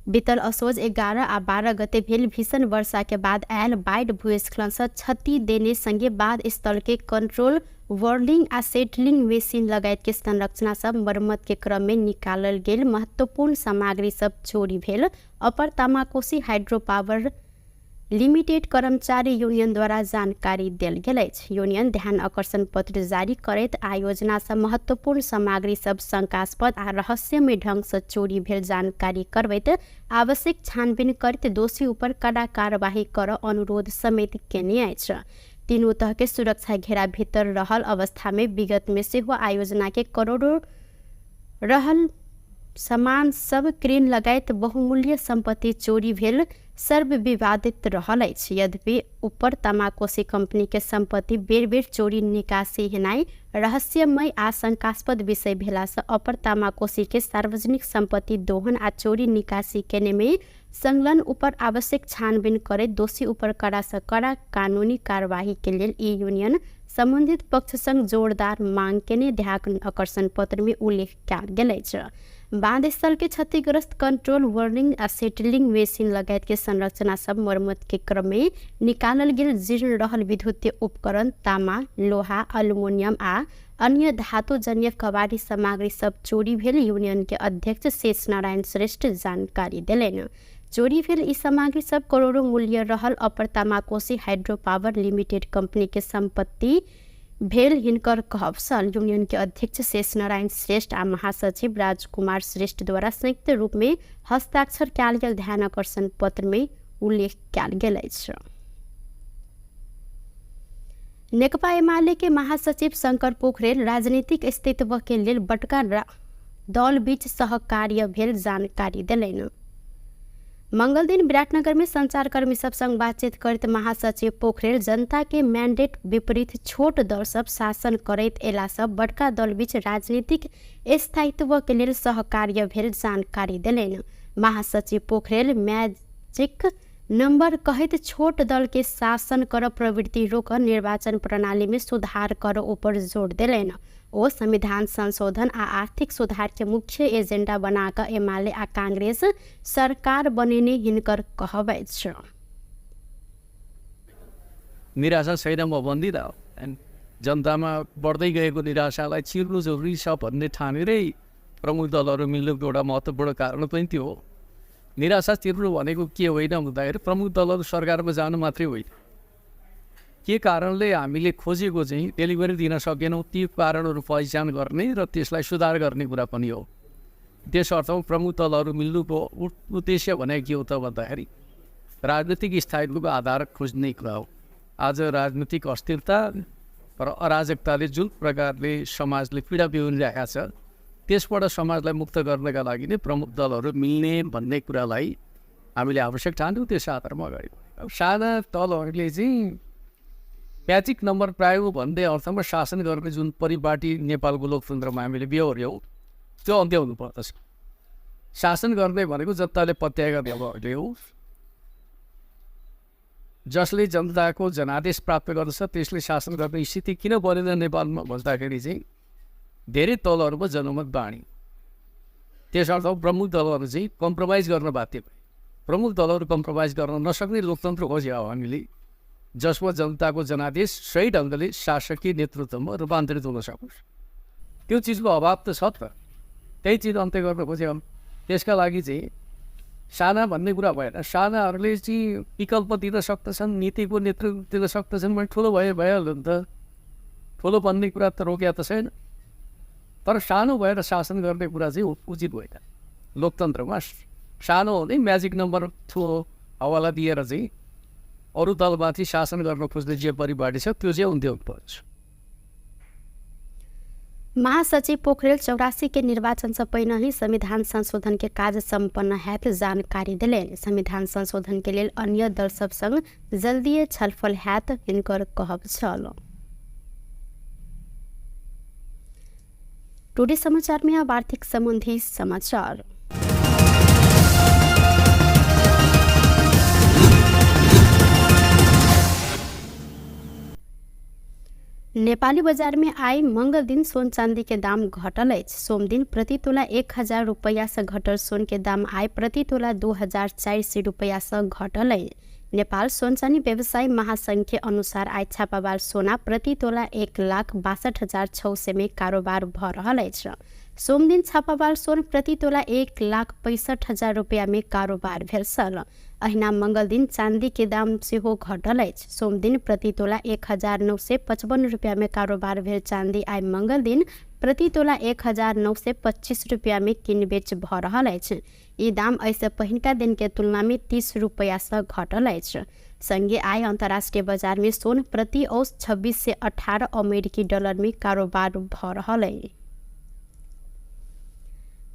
बीतल असोज 11 आ 12 गते भेल भीषण वर्षा के बाद आयल बाढ़ि भूस्खलन से क्षति देने संगे बाढ़ स्थल के कंट्रोल वर्लिंग आ सेटलिंग मशीन लगायत के संरचना सब मरम्मत के क्रम में निकालल गेल महत्वपूर्ण सामग्री सब चोरी भेल अपर तमाकोसी हाइड्रो पावर लिमिटेड कर्मचारी यूनियनद्वारा जानकारी देल गेल अछि। यूनियन ध्यान आकर्षण पत्र जारी करैत आयोजना सँ महत्वपूर्ण सामग्री सब शंकास्पद आ रहस्यमय ढंग सँ चोरी भेल जानकारी करबैत आवश्यक छानबीन करैत दोषी ऊपर कड़ा कार्यवाही कर अनुरोध समेत केने अछि। तीनू तह के सुरक्षा घेरा भीतर रहल अवस्था में विगत में सेहो आयोजना के करोड़ों रहल सामान सब क्रेन लगायत बहुमूल्य सम्पत्ति चोरी भेल सर्वविवादित रहल अछि। यद्यपि ऊपर तमाकोसी कंपनी के सम्पत्ति बेर बेर चोरी निकासी हेनाइ रहस्यमय आ शंकास्पद विषय भेलासँ अपर तामाकोसी के सार्वजनिक सम्पत्ति दोहन आ चोरी निकासी केने में संलग्न ऊपर आवश्यक छानबीन करैत दोषी ऊपर कड़ा सँ कड़ा कानूनी कार्यवाही के लेल ई यूनियन सम्बन्धित पक्ष संग जोरदार मांग केने ध्यान आकर्षण पत्र में उल्लेख कयल गेल अछि। बांध स्थल के क्षतिग्रस्त कंट्रोल वर्निंग आ सेटलिंग मशीन लगायत के संरचना सब मरम्मत के क्रम में निकालल गेल जीर्ण रहल विद्युतीय उपकरण तामा, लोहा, अल्युमिनियम आ अन्य धातुजन्य कबाड़ी सामग्री सब चोरी भेल यूनियन के अध्यक्ष शेष नारायण श्रेष्ठ जानकारी देलनि। चोरी भेल ई सामग्री सब करोड़ों मूल्य रहल upper Tamakoshi hydro power limited company के संपत्ति भेल हिनकर कहब छल। यूनियन के अध्यक्ष शेष नारायण श्रेष्ठ आ महासचिव राजकुमार श्रेष्ठ द्वारा संयुक्त रूप में हस्ताक्षर कयल गेल ध्यान आकर्षण पत्र में उल्लेख कयल गेल अछि। नेकपा एमाले के महासचिव शंकर पोखरेल राजनीतिक अस्तित्व के लेल बड़का दल बीच सहकार्य भेल जानकारी देलनि। मंगल दिन विराटनगर में संचारकर्मी सब संग बातचीत करैत महासचिव पोखरेल जनता के मैंडेट विपरीत छोट दल सब शासन करैत एला सब बड़का दल बीच राजनीतिक स्थायित्व के लेल सहकार्य भेल जानकारी देलनि। महासचिव पोखरेल मैजिक नंबर कहैत छोट दल के शासन कर प्रवृत्ति रोक निर्वाचन प्रणाली में सुधार कर ऊपर जोर देलनि। ओ संविधान संशोधन आ आर्थिक सुधार के मुख्य एजेंडा बना कऽ एमाले आ कांग्रेस सरकार बनेने हिनकर कहब अछि। निराशा छैन म भन्दिनँ, हैन, जनतामा बढ्दै गएको निराशालाई चिर्नु जरुरी छ भन्ने ठानेरै प्रमुख दलहरू मिल्नुको एउटा महत्त्वपूर्ण कारण पनि त्यो हो। निराशा चिर्नु भनेको के होइन भन्दाखेरि प्रमुख दलहरू सरकारमा जानु मात्रै होइन, के कारणले हामीले खोजेको चाहिँ डेलिभरी दिन सकेनौँ ती कारणहरू पहिचान गर्ने र त्यसलाई सुधार गर्ने कुरा पनि हो। त्यस अर्थमा प्रमुख दलहरू मिल्नुको उद्देश्य भनेको के हो त भन्दाखेरि राजनीतिक स्थायित्वको आधार खोज्ने कुरा हो। आज राजनीतिक अस्थिरता र अराजकताले जुन प्रकारले समाजले पीडा बिहोरिरहेको छ त्यसबाट समाजलाई मुक्त गर्नका लागि नै प्रमुख दलहरू मिल्ने भन्ने कुरालाई हामीले आवश्यक ठान्यौँ, त्यस आधारमा अगाडि बढ्यौँ। अब साना दलहरूले चाहिँ म्याजिक नम्बर पायो भन्ने अर्थमा शासन गर्ने जुन परिपाटी नेपालको लोकतन्त्रमा हामीले बेहोर्यौँ त्यो अन्त्य हुनुपर्दछ। शासन गर्ने भनेको जनताले पत्याएका दलहरूले हो, जसले जनताको जनादेश प्राप्त गर्दछ त्यसले शासन गर्ने स्थिति किन बनेन नेपालमा भन्दाखेरि चाहिँ धेरै दलहरूमा जनमत बाँड्यो। त्यसर्थ प्रमुख दलहरू चाहिँ कम्प्रोमाइज गर्न बाध्य भए। प्रमुख दलहरू कम्प्रोमाइज गर्न नसक्ने लोकतन्त्र खोज्यो हामीले, जसमा जनताको जनादेश सही ढङ्गले शासकीय नेतृत्वमा रूपान्तरित हुन सकोस्। त्यो चिजको अभाव त छ त, त्यही चिज अन्त्य गर्न खोज्यो। त्यसका लागि चाहिँ साना भन्ने कुरा भएन, सानाहरूले चाहिँ विकल्प दिन सक्दछन्, नीतिको नेतृत्व दिन सक्दछन् भने ठुलो भए भइहाल्यो नि त। ठुलो बन्ने कुरा त रोकिया त छैन, तर सानो भएर शासन गर्ने कुरा चाहिँ उचित होइन। लोकतन्त्रमा सानो हुने म्याजिक नम्बर ठुलो हवाला दिएर चाहिँ अरू दलमाथि शासन गर्न खोज्ने जे परिपाटी छ त्यो चाहिँ अन्त्य हुनुपर्छ। महासचिव पोखरेल 84 के निर्वाचन से पहिने ही संविधान संशोधन के कार्य सम्पन्न हैत जानकारी देलनि। संविधान संशोधन के लेल अन्य दल सब संग जल्दीए छलफल हैत हिनकर कहब छल। टुडे समाचार में अब आर्थिक संबंधी समाचार। नेपाली बाजार में आइ मंगल दिन सोन चांदी के दाम घटल अछि। सोम दिन प्रति तोला 1000 रुपया से घटल सोन के दाम आइ प्रति तोला 2400 रुपया से घटल अछि। नेपाल सोन चानी व्यवसायी महासंघ के अनुसार आइ छापावाल सोना प्रति तोला 1,62,600 में कारोबार भ रहल अछि। सोम दिन छापावाल सोन प्रति तोला 1,65,000 रुपया में कारोबार भेल छल। अहिना मंगल दिन चांदी के दाम सेहो घटल अछि। सोमदिन प्रति तोला 1955 रुपया में कारोबार भेल चांदी आइ मंगल दिन प्रति तोला 1925 रुपया में किन बेच भऽ रहल अछि। ई दाम एहिसँ पहिनका दिन के तुलना में 30 रुपया सँ घटल अछि। संगे आइ अंतर्राष्ट्रीय बाजार में सोन प्रति औस 2618 अमेरिकी डॉलर में कारोबार भऽ रहल अछि।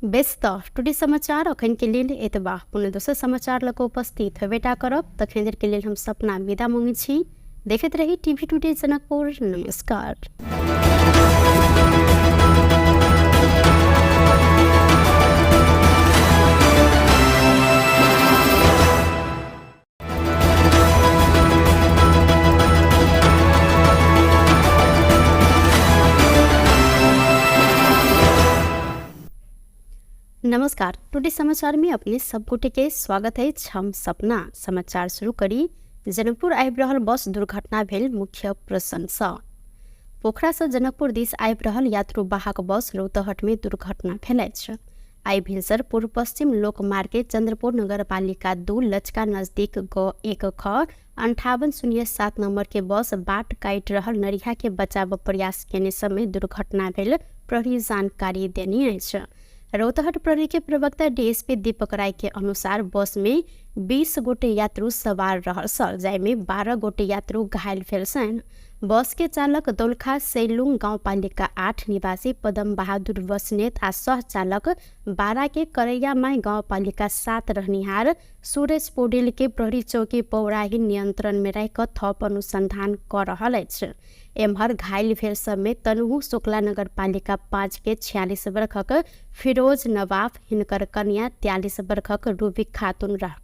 बेस तऽ टुडे समाचार अखन के लेल एतबा। पुनः दोसर समाचार लऽ कऽ उपस्थित होबेटा करब, तखन देर के लेल हम सपना विदा मांगै छी। देखैत रही टीवी टुडे जनकपुर। नमस्कार। नमस्कार, टुडे समाचार में अपने सब गोटे के स्वागत है। हम सपना समाचार शुरू करी। जनकपुर आबि रहल बस दुर्घटना भेल मुख्य प्रशंसा। पोखरा से जनकपुर दिस आबि रहल यात्रु वाहक बस रौतहट में दुर्घटना भेल अछि। आइ भिनसर पूर्व पश्चिम लोकमार्ग के चंद्रपुर नगरपालिका 2 लचका नजदीक ग 1 ख 5807 नंबर के बस बाट काटि रहल नरिहा के बचाव प्रयास केने समय दुर्घटना भेल प्रहरी जानकारी देने अछि। रौतहट प्रहरी के प्रवक्ता डीएसपी दीपक राय के अनुसार बस में 20 गोटे यात्रु सवार रहल छल, जाहिमे 12 गोटे यात्रु घायल भेल छनि। बस के चालक दोलखा सैलुङ गाउँपालिका 8 निवासी पदम बहादुर बस्नेत आ सह चालक 12 के करैयामाई गाउँपालिका 7 रहनिहार सूरज पौडेल के प्रहरी चौकी पौराही नियंत्रण में राखि कऽ थप अनुसंधान कऽ रहल अछि। एम्हर घायल भेल सबमे तनहु शुक्ला नगरपालिका 5 के 46 बरखक फिरोज नवाफ, हिनकर कन्या 43 बरखक रूबी खातून रह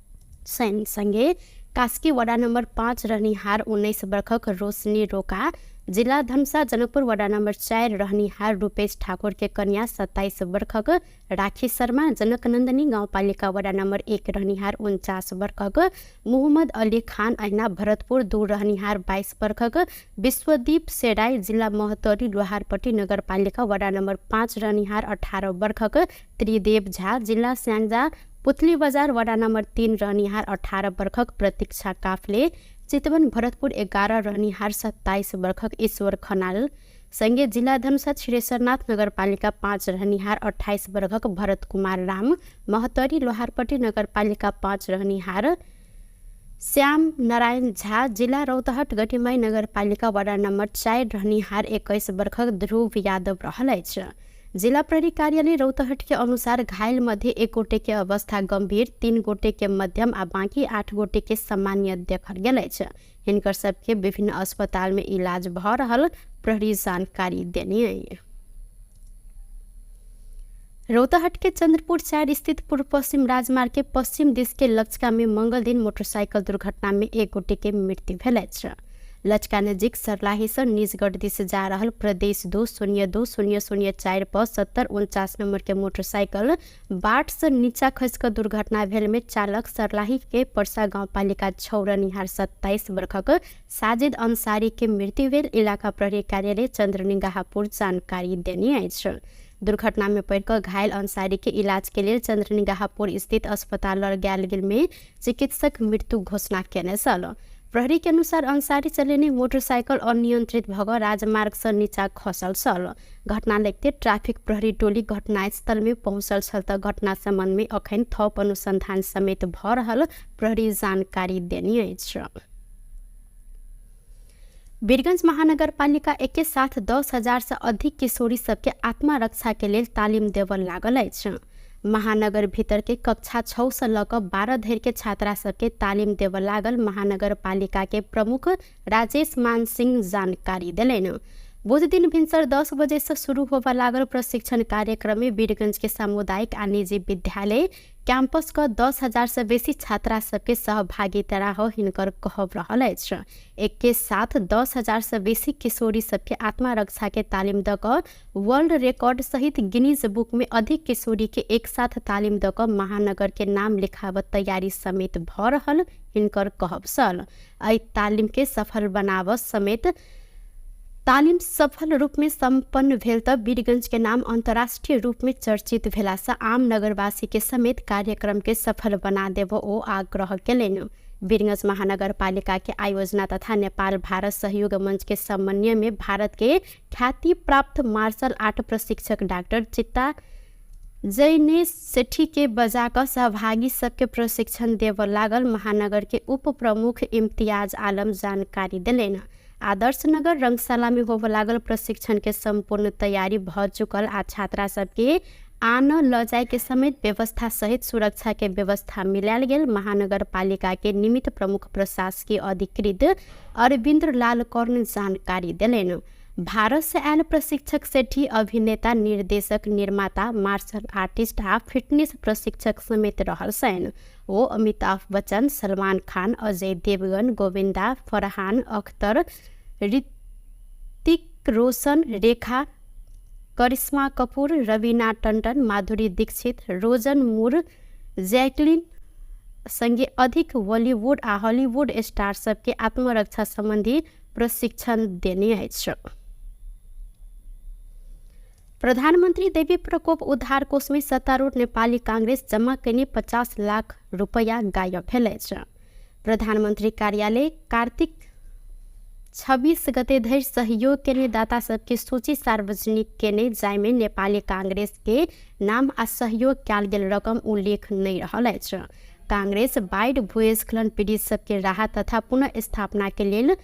छनि, संगे कास्की वडा नंबर 5 रहनिहार 19 बरखक रोशनी रोका, जिला धनुषा जनकपुर वडा नंबर 4 रहनिहार रूपेश ठाकुर के कन्या 27 बरखक राखी शर्मा, जनकनंदनी गाउँपालिका वडा नंबर 1 रहनिहार 49 बरखक मोहम्मद अली खान, अहिना भरतपुर 2 रहनिहार 22 बरखक विश्वदीप सेराई, जिला महोत्तरी लोहारपट्टी नगरपालिका वडा नंबर 5 रहनिहार 18 बरखक त्रिदेव झा, जिला स्याङ्जा पुतली बजार वडा नंबर 3 रहनिहार 18 बरखक प्रतीक्षा काफले, चितवन भरतपुर 11 रहनिहार 27 बरखक ईश्वर खनाल, संगे जिला धनुषा क्षीरेश्वरनाथ नगरपालिका 5 रहनिहार 28 बरखक भरत कुमार राम, महोत्तरी लोहारपट्टी नगरपालिका 5 रहनिहार श्याम नारायण झा, जिला रौतहट गठिमाई नगरपालिका वडा नंबर 4 रहनिहार 21 बरखक ध्रुव यादव रहल अछि। जिला प्रहरी कार्यालय रौतहट के अनुसार घायल मध्ये 1 गोटे के अवस्था गंभीर, 3 गोटे के मध्यम आ बाकी 8 गोटे के सामान्य देखल गेल अछि। हिनकर सबके विभिन्न अस्पताल में इलाज भऽ रहल प्रहरी जानकारी देने अछि। रौतहट के चंद्रपुर 4 स्थित पूर्व पश्चिम राजमार्ग के पश्चिम दिश के लचका में मंगल दिन मोटरसाइकिल दुर्घटना में 1 गोटे के मृत्यु भेल अछि। लचका नजीक सरलाही से निजगढ़ दिश जा रहल प्रदेश 2 0 2 0 0 4 पर 7049 नंबर के मोटरसाइकिल बाट से नीचा खसि कऽ दुर्घटना भेल में चालक सरलाही के परसा गाउँपालिका 6 रहनिहार 27 बरखक साजिद अंसारी के मृत्यु भेल इलाका प्रहरी कार्यालय चंद्रनिगाहपुर जानकारी देने अछि। दुर्घटना में पड़ि कऽ घायल अंसारी के इलाज के लेल चंद्रनिगाहपुर स्थित अस्पताल लऽ गेल गेल में चिकित्सक मृत्यु घोषणा केने छल। प्रहरी के अनुसार अंसारी चलेने मोटरसाइकिल अनियंत्रित भऽ कऽ राजमार्ग से नीचा खसल छल। घटना लगिते ट्रैफिक प्रहरी टोली घटनास्थल में पहुंचल छल तऽ घटना संबंध में अखन थप अनुसंधान समेत भऽ रहल प्रहरी जानकारी देने अछि। वीरगंज महानगरपालिका एके साथ 10,000 से अधिक किशोरी सबके आत्मरक्षा के लेल तालिम देबऽ लागल अछि। महानगर भीतर के कक्षा 6 से लऽ कऽ 12 धरि के छात्रा सबके तालिम देबऽ लागल महानगरपालिका के प्रमुख राजेश मान सिंह जानकारी देलनि। बुध दिन भिनसर 10 बजे से शुरू होबऽ लागल प्रशिक्षण कार्यक्रम में वीरगंज के सामुदायिक आ निजी विद्यालय कैंपस क 10,000 से बेसी छात्रा सबके सहभागिता रह हिनकर कहब रहल अछि। एके साथ 10,000 से बेसी किशोरी सबके आत्मरक्षा के तालिम दऽ कऽ वर्ल्ड रिकॉर्ड सहित गिनीज बुक में अधिक किशोरी के एक साथ तालिम दऽ कऽ महानगर के नाम लिखाबऽ तैयारी समेत भऽ रहल हिनकर कहब छल। एहि तालिम के सफल बनाबऽ समेत तालिम सफल रूप में सम्पन्न भेल त वीरगंज के नाम अंतर्राष्ट्रीय रूप में चर्चित भेला से आम नगरवासी के समेत कार्यक्रम के सफल बना देबो ओ आग्रह केलनि। वीरगंज महानगरपालिका के आयोजना तथा नेपाल भारत सहयोग मंच के समन्वय में भारत के ख्याति प्राप्त मार्शल आर्ट प्रशिक्षक डाक्टर चित्ता जैने सेठी के बजा कऽ सहभागी सबके प्रशिक्षण देबऽ लागल महानगर के उप प्रमुख इम्तियाज आलम जानकारी देलनि। आदर्श नगर रंगशाला में होबऽ लागल प्रशिक्षण के सम्पूर्ण तैयारी भऽ चुकल आ छात्रा सबके आन ल जाय के समेत व्यवस्था सहित सुरक्षा के व्यवस्था मिलायल गेल महानगर पालिका के निमित्त प्रमुख प्रशासकीय अधिकृत अरविंद्र लाल कर्ण जानकारी देलनि। भारत से आयल प्रशिक्षक सेठी अभिनेता, निर्देशक, निर्माता, मार्शल आर्टिस्ट आ फिटनेस प्रशिक्षक समेत रहल छनि। ओ अमिताभ बच्चन, सलमान खान, अजय देवगन, गोविंदा, फरहान अख्तर, ऋतिक रोशन, रेखा, करिश्मा कपूर, रवीना टंडन, माधुरी दीक्षित, रोजन मूर, जैकलिन संगे अधिक बॉलीवुड आ हॉलीवुड स्टार सबके आत्मरक्षा संबंधी प्रशिक्षण देने अछि। प्रधानमन्त्री देवी प्रकोप उद्धार कोषमे सत्तारूढ़ नेपाली कांग्रेस जमा कयने 50 लाख रुपैया गायब भेल अछि। प्रधानमन्त्री कार्यालय कार्तिक 26 गते धरि सहयोग केने दाता सबके सूची सार्वजनिक केने, जाहिमे नेपाली कांग्रेस के नाम आ सहयोग कयल गेल रकम उल्लेख नहि रहल अछि। कांग्रेस बाढ़ि भूस्खलन पीड़ित सबके राहत तथा पुनर्स्थापना के लेल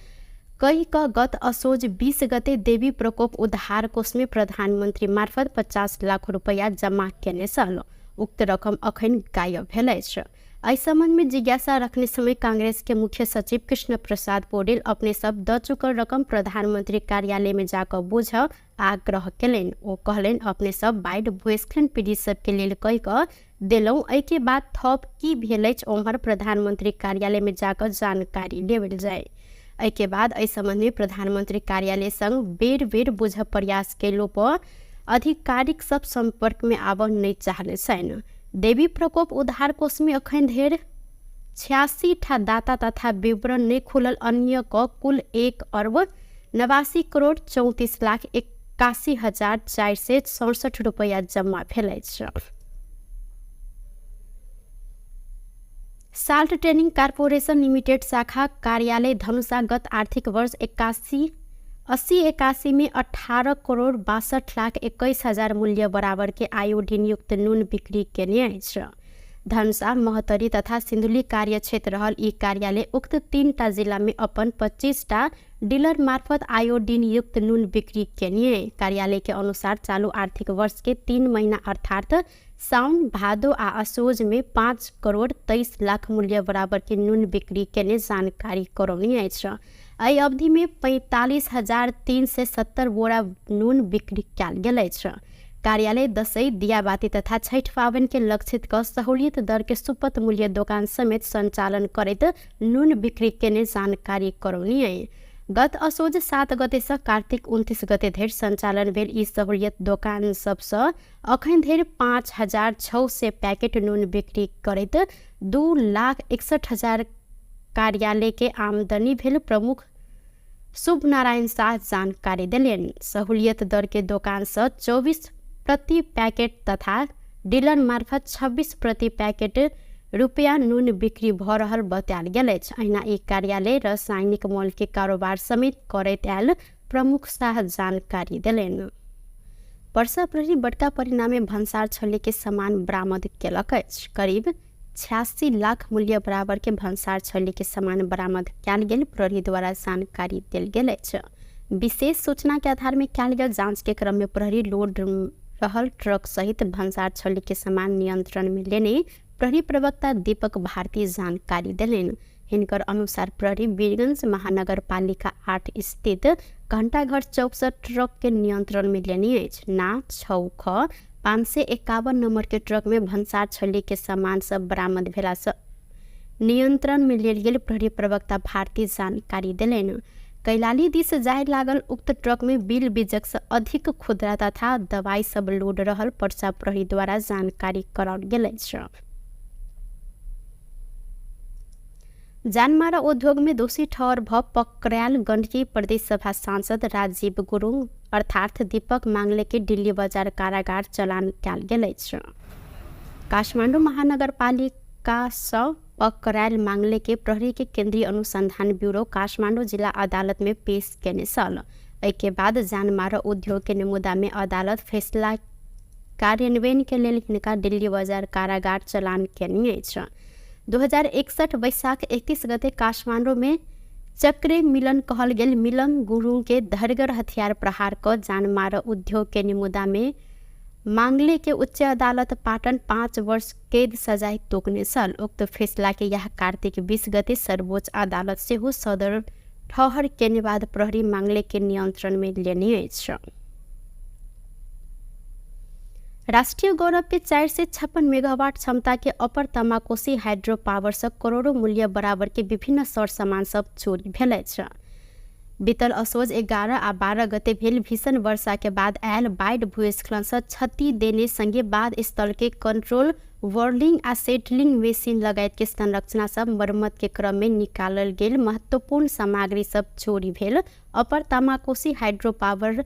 कहि कऽ गत असोज 20 गते देवी प्रकोप उद्धार कोषमे प्रधानमन्त्री मार्फत 50 लाख रुपैया जमा केने छल। उक्त रकम अखन गायब भेल अछि। एहि सम्बन्धमे जिज्ञासा रखने समय कांग्रेस के मुख्य सचिव कृष्ण प्रसाद पौडेल अपने सब द चुकल रकम प्रधानमन्त्री कार्यालय में जाकऽ बुझ आग्रह केलनि। ओ कहलनि, अपने सब बाढ़ि भूस्खलन पीड़ित सबके लेल कहि कऽ देलहुँ, एहिके बाद थप की भेल अछि ओम्हर प्रधानमन्त्री कार्यालय में जाकऽ जानकारी लेबल जाय। एहिके बाद एहि सम्बन्धमे प्रधानमन्त्री कार्यालय संग बेर बेर बुझ प्रयास केलो पर आधिकारिक सब संपर्क में आबऽ नहि चाहले छनि। देवी प्रकोप उद्धार कोषमे अखन धरि 86 ठा दाता तथा विवरण नहि खुलल अन्य क कुल 1 अर्ब 89 करोड़ 34 लाख 81,467 रुपैया जम्मा भेल अछि। साल्ट ट्रेनिंग कॉर्पोरेशन लिमिटेड शाखा कार्यालय धनुषा गत आर्थिक वर्ष 81-81 में 18 करोड़ 62 लाख 21 हजार मूल्य बराबर के आयोडीन युक्त नून बिक्री केने अछि। धनुषा, महोत्तरी तथा सिन्धुली कार्यक्षेत्र रहल ई कार्यालय उक्त 3टा जिला में अपन 25टा डीलर मार्फत आयोडीन युक्त नून बिक्री केने। कार्यालय के अनुसार चालू आर्थिक वर्ष के 3 महीना अर्थात साउन, भादो आ असोज में 5 करोड़ 23 लाख मूल्य बराबर के नून बिक्री केने जानकारी करौने अछि। एहि अवधि में 45,370 बोरा नून बिक्री कयल गेल अछि। कार्यालय दसैँ, दियाबाती तथा छठि पाबनि के लक्षित क सहूलियत दर के सुपथ मूल्य दोकान समेत संचालन करैत नून बिक्री केने जानकारी करौने अछि। गत असोज 7 गते से कार्तिक 29 गते धरि संचालन भेल ई सहूलियत दोकान सबसँ अखन धरि 5,600 पैकेट नून बिक्री करैत 2,61,000 कार्यालय के आमदनी भेल प्रमुख शुभ नारायण शाह जानकारी देलनि। सहूलियत दर के दोकान से 24 प्रति पैकेट तथा डीलर मार्फत 26 प्रति पैकेट रुपया नून बिक्री भ रहल बतायल गेल अछि। अहिना ई कार्यालय रासायनिक मॉल के कारोबार समेत करैत आयल प्रमुख शाह जानकारी देलनि। पर्सा प्रहरी बड़का परिणामे भन्सार छल्ली के सामान बरामद केलक अछि। करीब 86 लाख मूल्य बराबर के भन्सार छल्ली के सामान बरामद कयल गेल प्रहरी द्वारा जानकारी देल गेल अछि। विशेष सूचना के आधार में कयल गेल जांच के क्रम में प्रहरी लोड रहल ट्रक सहित भन्सार छल्ली के सामान नियंत्रण में लेने प्रहरी प्रवक्ता दीपक भारती जानकारी देलनि। हिनकर अनुसार प्रहरी वीरगंज महानगरपालिका 8 स्थित घंटाघर चौक से ट्रक के नियंत्रण में लेने अछि। ना 6 ख 551 नंबर के ट्रक में भन्सार छल्ली के सामान सब बरामद भेला से नियंत्रण में लेल गेल प्रहरी प्रवक्ता भारती जानकारी देलनि। कैलाली दिस जाय लागल उक्त ट्रक में बिल बीजक से अधिक खुदरा तथा दवाई सब लोड रहल पर्सा प्रहरी द्वारा जानकारी कराओल गेल अछि। जानमारा उद्योग में दोषी ठहर भ पकड़ायल गण्डकी प्रदेशसभा सांसद राजीव गुरुङ अर्थात दीपक मांगले के दिल्ली बजार कारागार चलान कयल गेल अछि। काठमाडौँ महानगरपालिका सँ पकड़ायल मांगले के प्रहरी के केन्द्रीय अनुसंधान ब्यूरो काठमाडौँ जिला अदालत में पेश केने छल। एहिके बाद जानमारा उद्योग के मुद्दा में अदालत फैसला कार्यान्वयन के लेल हिनका दिल्ली बजार कारागार चलान केने अछि। 2061 वैशाख 31 गते काठमाडौँ में चक्रे मिलन कहल गेल मिलन गुरुङ के धरगर हथियार प्रहार क जानमार उद्योग के मुद्दा में मांगले के उच्च अदालत पाटन 5 वर्ष कैद सजाय तोकने छल। उक्त फैसला के यह कार्तिक 20 गते सर्वोच्च अदालत सेहो सदर ठहर केने बाद प्रहरी मांगले के नियंत्रण में लेने अछि। राष्ट्रिय गौरव के 456 मेगावाट क्षमता के अपर तमाकोसी हाइड्रो पावर से करोड़ों मूल्य बराबर के विभिन्न सर सामान सब चोरी भेल अछि। बीतल असोज 11 आ 12 गते भेल भीषण वर्षा के बाद आयल बाढ़ि भूस्खलन से क्षति देने संगे बाद स्थल के कंट्रोल वर्लिंग आ सेटलिंग मशीन लगायत के संरचना सब मरम्मत के क्रम में निकालल गेल महत्वपूर्ण सामग्री सब चोरी भेल अपर तमाकोसी हाइड्रो पावर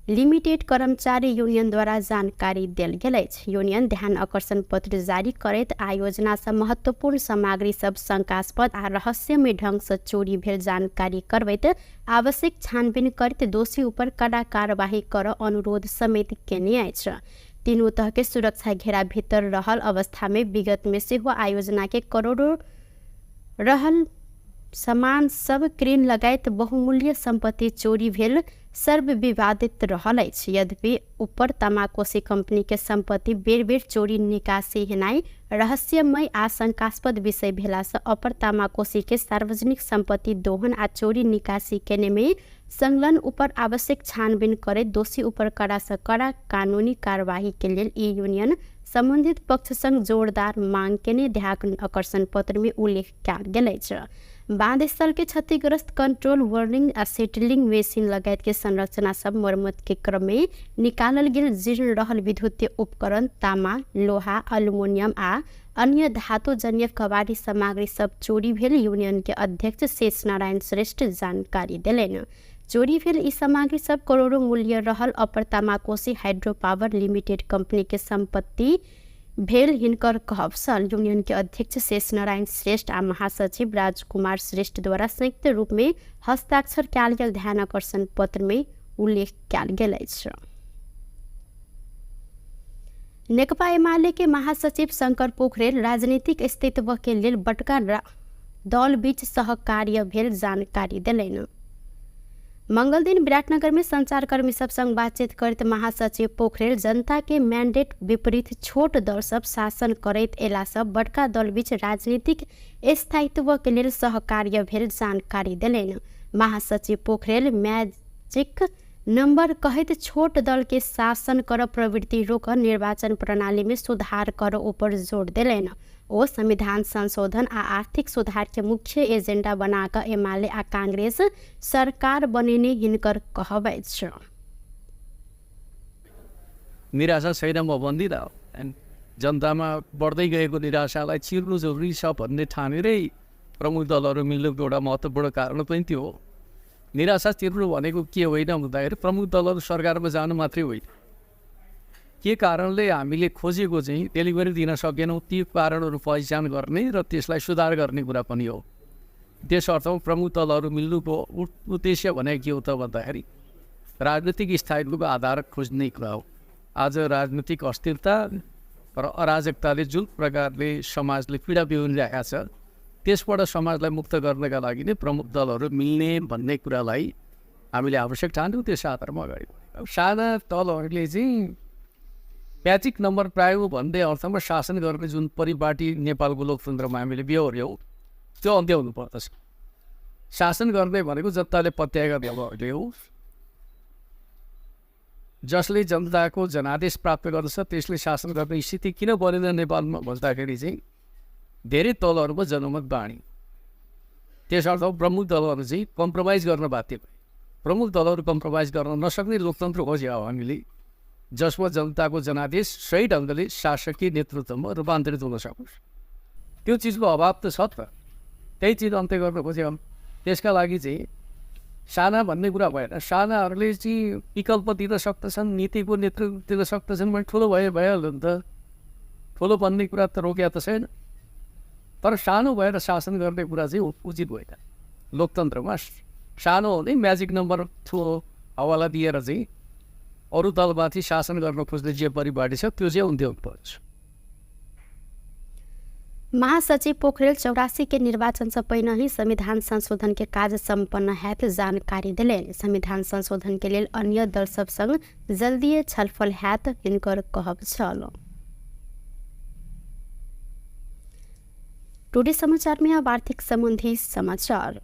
लिमिटेड कर्मचारी यूनियन द्वारा जानकारी देल गेल अछि। यूनियन ध्यान आकर्षण पत्र जारी करैत आयोजना से महत्वपूर्ण सामग्री सब शंकास्पद आ रहस्यमय ढंग से चोरी भेल जानकारी करबैत आवश्यक छानबीन करैत दोषी ऊपर कड़ा कार्यवाही कर अनुरोध समेत केने अछि। तीनू तह के सुरक्षा घेरा भीतर रहल अवस्था में विगत में सेहो आयोजना के करोड़ों रहल सामान सब क्रेन लगायत बहुमूल्य संपत्ति चोरी भेल सर्वविवादित रहल अछि। यद्यपि ऊपर तमाकोसी कंपनी के संपत्ति बेर बेर चोरी निकासी हेनाइ रहस्यमय आ शंकास्पद विषय भेला से अपर तमाकोसी के सार्वजनिक संपत्ति दोहन आ चोरी निकासी केने में संलग्न ऊपर आवश्यक छानबीन करैत दोषी ऊपर कड़ा से कड़ा कानूनी कार्यवाही के लेल ई यूनियन संबंधित पक्ष संग जोरदार मांग केने ध्यान आकर्षण पत्र में उल्लेख कयल गेल अछि। बांध स्थल के क्षतिग्रस्त कंट्रोल वर्निंग आ सेटलिंग मशीन लगायत के संरचना सब मरम्मत के क्रम में निकालल गेल जीर्ण रहल विद्युतीय उपकरण तामा, लोहा, अल्युमिनियम आ अन्य धातुजन्य कबाड़ी सामग्री सब चोरी भेल यूनियन के अध्यक्ष शेष नारायण श्रेष्ठ जानकारी देलनि। चोरी भेल ई सामग्री सब करोड़ों मूल्य रहल अपर तमाकोसी हाइड्रो पावर लिमिटेड कंपनी के संपत्ति भेल हिनकर कहब छल। यूनियन के अध्यक्ष शेष नारायण श्रेष्ठ आ महासचिव राजकुमार श्रेष्ठ द्वारा संयुक्त रूप में हस्ताक्षर कयल गेल ध्यान आकर्षण पत्र में उल्लेख कयल गेल अछि। नेकपा एमाले के महासचिव शंकर पोखरेल राजनीतिक अस्तित्व के लेल बड़का दल बीच सहकार्य भेल जानकारी देलनि। मंगल दिन विराटनगर में संचारकर्मी सब संग बातचीत करैत महासचिव पोखरेल जनता के मैंडेट विपरीत छोट दल सब शासन करैत एला सब बड़का दल बीच राजनीतिक स्थायित्व के लेल सहकार्य भेल जानकारी देलनि। महासचिव पोखरेल मैजिक नंबर कहैत छोट दल के शासन कर प्रवृत्ति रोक निर्वाचन प्रणाली में सुधार कर ऊपर जोर देलनि। ओ संविधान संशोधन आ आर्थिक सुधार के मुख्य एजेंडा बनाकर एमाले आ कांग्रेस सरकार बनेने हिनकर कहब अछि। निराशा छैन म भन्दिनँ, जनतामा बढ्दै गएको निराशालाई चिर्नु जरुरी छ भन्ने ठानेरै प्रमुख दलहरू मिल्नुको एउटा महत्त्वपूर्ण कारण पनि त्यो हो। निराशा चिर्नु भनेको के होइन भन्दाखेरि प्रमुख दलहरू सरकारमा जानु मात्रै होइन, के कारणले हामीले खोजेको चाहिँ डेलिभरी दिन सकेनौँ ती कारणहरू पहिचान गर्ने र त्यसलाई सुधार गर्ने कुरा पनि हो। त्यस अर्थमा प्रमुख दलहरू मिल्नुको उद्देश्य भनेको के हो त भन्दाखेरि राजनीतिक स्थायित्वको आधार खोज्ने कुरा हो। आज राजनीतिक अस्थिरता र अराजकताले जुन प्रकारले समाजले पीडा बिहोरिरहेको छ त्यसबाट समाजलाई मुक्त गर्नका लागि नै प्रमुख दलहरू मिल्ने भन्ने कुरालाई हामीले आवश्यक ठान्यौँ, त्यस आधारमा अगाडि बढ्यौँ। साना दलहरूले चाहिँ म्याजिक नम्बर पायौँ भन्दै अर्थमा शासन गर्ने जुन परिपाटी नेपालको लोकतन्त्रमा हामीले बेहोर्यौँ त्यो अन्त्य हुनुपर्दछ। शासन गर्ने भनेको जनताले पत्याएका दलहरूले हो, जसले जनताको जनादेश प्राप्त गर्दछ त्यसले शासन गर्ने स्थिति किन बनेन नेपालमा भन्दाखेरि चाहिँ धेरै दलहरूमा जनमत बाँडी, त्यस अर्थमा प्रमुख दलहरू चाहिँ कम्प्रोमाइज गर्न बाध्य भए। प्रमुख दलहरू कम्प्रोमाइज गर्न नसक्ने लोकतन्त्र खोज्यो हामीले, जसमा जनताको जनादेश सही ढङ्गले शासकीय नेतृत्वमा रूपान्तरित हुन सकोस्। त्यो चिजको अभाव त छ त, त्यही चिज अन्त्य गर्न खोज्यो। त्यसका लागि चाहिँ साना भन्ने कुरा भएन, सानाहरूले चाहिँ विकल्प दिन सक्दछन्, नीतिको नेतृत्व दिन सक्दछन् भने ठुलो भए भइहाल्यो नि त। ठुलो बन्ने कुरा त रोकिया त छैन, तर सानो भएर शासन गर्ने कुरा चाहिँ उचित होइन। लोकतन्त्रमा सानो हुने म्याजिक नम्बर ठुलो हवाला दिएर चाहिँ अरू दलमाथि शासन गर्न खोज्ने जे परिपाटी छ त्यो चाहिँ अन्त्य हुनुपर्छ। महासचिव पोखरेल 84 के निर्वाचन से पहिने ही संविधान संशोधन के कार्य सम्पन्न हैत जानकारी दिलनि। संविधान संशोधन के लेल अन्य दल सब संग जल्दिए छलफल हैत हिनकर कहब छल। टुडे समाचार में अब आर्थिक संबंधी समाचार।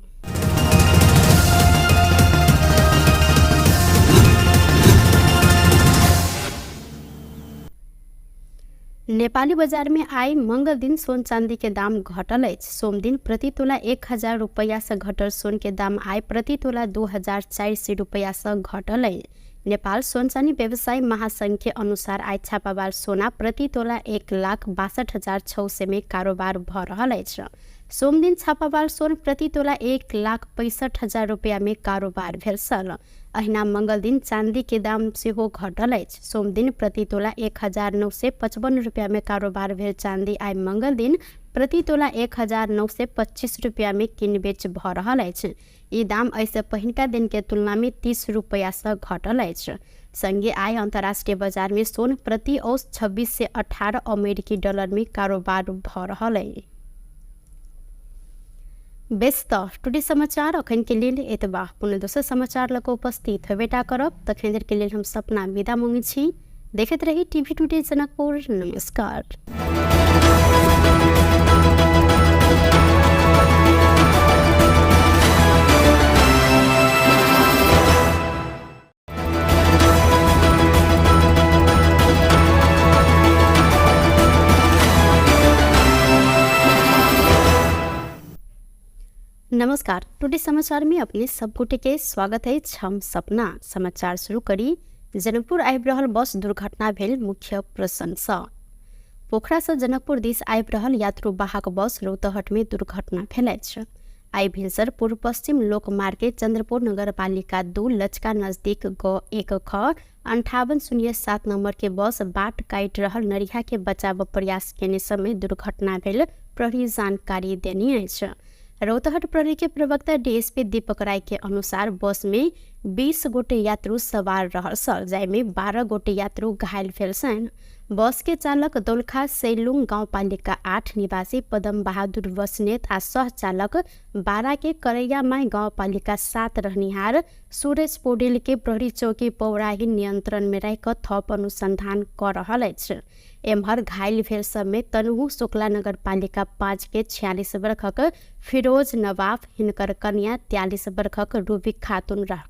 नेपाली बजार में आइ मंगल दिन सोन चांदी के दाम घटल अछि। सोम दिन प्रति तोला 1000 रुपैया से घटल सोन के दाम आइ प्रति तोला 2400 रुपैया से घटल अछि। नेपाल सोन चानी व्यवसायी महासंघ के अनुसार आइ छापावाल सोना प्रति तोला 1,62,600 में कारोबार भ रहल अछि। सोम दिन छापावाल सोन प्रति तोला 1,65,000 रुपैया में कारोबार भेल छल। अहिना मंगल दिन चांदी के दाम सेहो घटल अछि। सोम दिन प्रति तोला 1955 रुपैया में कारोबार भेल चांदी आइ मंगल दिन प्रति तोला 1925 रुपैया में किनबेच भ रहल अछि। ई दाम एहिसँ पहिनका दिन के तुलना में 30 रुपैया से घटल अछि। संगे आइ अंतर्राष्ट्रीय बाजार में सोन प्रति औस 2618 अमेरिकी डॉलर में कारोबार भ रहल अछि। बेस त टुडे समाचार अखन के लेल एतबा। पुनः दोसर समाचार लऽ कऽ उपस्थित हेबेटा करब। तखन देर के लेल हम सपना विदा मांगै छी। देखैत रही टीवी टुडे जनकपुर। नमस्कार। नमस्कार, टुडे समाचार में अपने सब गोटे के स्वागत है। हम सपना समाचार शुरू करी। जनकपुर आबि रहल बस दुर्घटना भेल मुख्य प्रशंसा। पोखरा से जनकपुर दिस आबि रहल यात्रु वाहक बस रौतहट में दुर्घटना भेल अछि। आइ भिनसर पूर्व पश्चिम लोकमार्ग के चंद्रपुर नगरपालिका 2 लचका नजदीक ग 1 ख 5807 नंबर के बस बाट काटि रहल नरिहा के बचाव प्रयास केने समय दुर्घटना भेल प्रहरी जानकारी देने अछि। रौतहट प्रहरी के प्रवक्ता डीएसपी दीपक राय के अनुसार बस में 20 गोटे यात्रु सवार रहल छल, जाहिमे 12 गोटे यात्रु घायल भेल छनि। बस के चालक दोलखा सैलुङ गाउँपालिका 8 निवासी पदम बहादुर बस्नेत आ सह चालक 12 के करैयामाई गाउँपालिका 7 रहनिहार सुरेश पौडेल के प्रहरी चौकी पौराही नियंत्रण में राखि थप अनुसंधान क रहल अछि। एम्हर घायल भेल सबमे तनहु शुक्ला नगरपालिका 5 के 46 वर्षक फिरोज नवाफ, हिनकर कन्या 43 वर्षक रूबी खातुन रह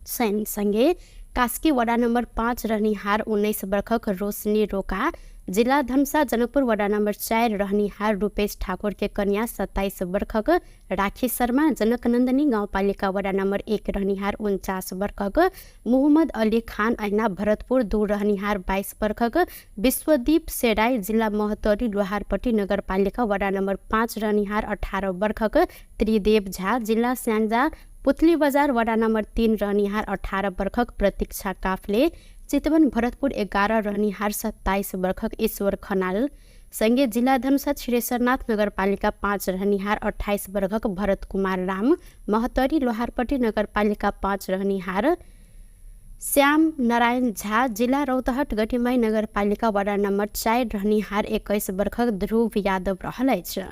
संगे कास्की वडा नम्बर 5 रहनिहार 19 वर्षक रोशनी रोका, जिला धनुषा जनकपुर वडा नम्बर 4 रहनिहार रूपेश ठाकुर के कन्या 27 वर्षक राखी शर्मा, जनकनन्दनी गाउँपालिका वडा नम्बर 1 रहनिहार 49 वर्षक मोहम्मद अली खान, अहिना भरतपुर 2 रहनिहार 22 वर्षक विश्वदीप सेराई, जिला महोत्तरी लोहारपट्टी नगरपालिका वडा नम्बर 5 रहनिहार 18 वर्षक त्रिदेव झा, जिला स्याङ्जा पुतली बजार वडा नम्बर 3 रहनिहार 18 वर्षक प्रतीक्षा काफले, चितवन भरतपुर 11 रहनिहार 27 वर्षक ईश्वर खनाल, संगे जिला धनुषा क्षीरेश्वरनाथ नगरपालिका 5 रहनिहार 28 वर्षक भरत कुमार राम, महोत्तरी लोहारपट्टी नगरपालिका 5 रहनिहार श्याम नारायण झा, जिला रौतहट गटिमाई नगरपालिका वडा नम्बर 4 रहनिहार 21 वर्षक ध्रुव यादव रहल अछि।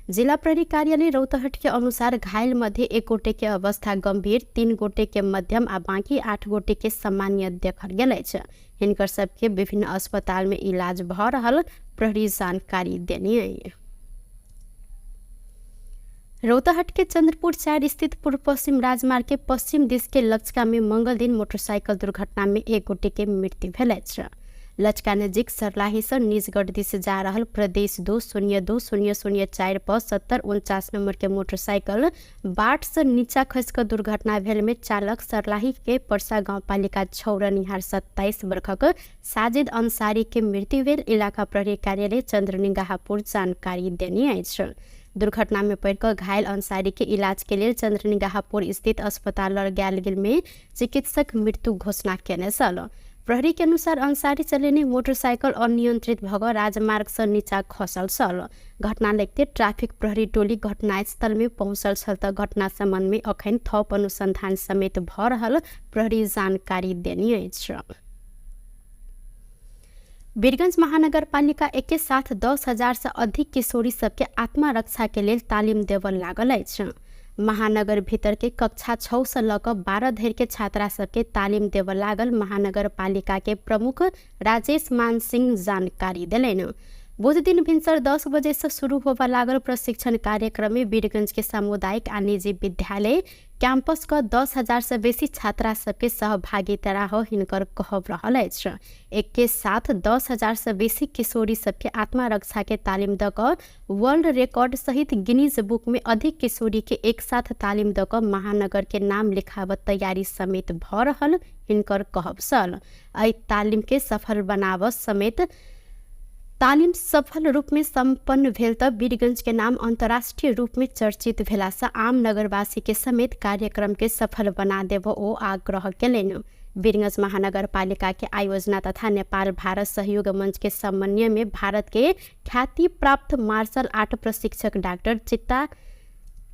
जिला प्रहरी कार्यालय रौतहट के अनुसार घायल मध्ये 1 गोटे के अवस्था गंभीर, 3 गोटे के मध्यम आ बाकी 8 गोटे के सामान्य देखल गेल अछि। हिनकर सबके विभिन्न अस्पताल में इलाज भ रहल प्रहरी जानकारी देने अछि। रौतहट के चंद्रपुर 4 स्थित पूर्व पश्चिम राजमार्ग के पश्चिम दिश के लचका में मंगल दिन मोटरसाइकिल दुर्घटना में 1 गोटे के मृत्यु भेल अछि। लचका नजिक सर्लाही से निजगढ़ दिस जा रहल प्रदेश 2 0 2 0 0 4 पर 7049 नंबर के मोटरसाइकिल बाट से नीचा खसि कऽ दुर्घटना भेल में चालक सर्लाही के परसा गाउँपालिका 6 रहनिहार 27 वर्षक साजिद अंसारी के मृत्यु भेल इलाका प्रहरी कार्यालय चंद्रनिगाहपुर जानकारी देने अछि। दुर्घटना में पड़ि कऽ घायल अंसारी के इलाज के लेल चंद्रनिगाहपुर स्थित अस्पताल लऽ गेल गेल में चिकित्सक मृत्यु घोषणा केने छल। प्रहरी के अनुसार अंसारी चलेने मोटरसाइकिल अनियंत्रित भऽ कऽ राजमार्ग सँ नीचा खसल छल। घटना लगिते ट्राफिक प्रहरी टोली घटनास्थल में पहुँचल छल तऽ घटना संबंध में अखन थप अनुसंधान समेत भऽ रहल प्रहरी जानकारी देने अछि। वीरगंज महानगरपालिका एके साथ 10,000 से अधिक किशोरी सबके आत्मरक्षा के लेल तालिम देबऽ लागल अछि। महानगर भीतर के कक्षा 6 से लऽ कऽ 12 धरि के छात्रा सबके तालिम देबऽ लागल महानगरपालिका के प्रमुख राजेश मान सिंह जानकारी देलनि। बुध दिन भिनसर 10 बजे से शुरू होबऽ लागल प्रशिक्षण कार्यक्रम में वीरगंज के सामुदायिक आ निजी विद्यालय कैंपस क 10,000 से बेसी छात्रा सबके सहभागिता रह हिनकर कहब रहल अछि। एके साथ 10,000 से बेसी किशोरी सबके आत्मरक्षा के तालिम दऽ कऽ वर्ल्ड रिकॉर्ड सहित गिनीज बुक में अधिक किशोरी के एक साथ तालिम दऽ कऽ महानगर के नाम लिखाबऽ तैयारी समेत भऽ रहल हिनकर कहब छल। एहि तालिम के सफल बनाबऽ समेत तालिम सफल रूप में सम्पन्न भेल तऽ वीरगंज के नाम अंतर्राष्ट्रीय रूप में चर्चित भेला से आम नगरवासी के समेत कार्यक्रम के सफल बना देबऽ ओ आग्रह केलनि। वीरगंज महानगरपालिका के आयोजना तथा नेपाल भारत सहयोग मंच के समन्वय में भारत के ख्याति प्राप्त मार्शल आर्ट प्रशिक्षक डॉक्टर चित्ता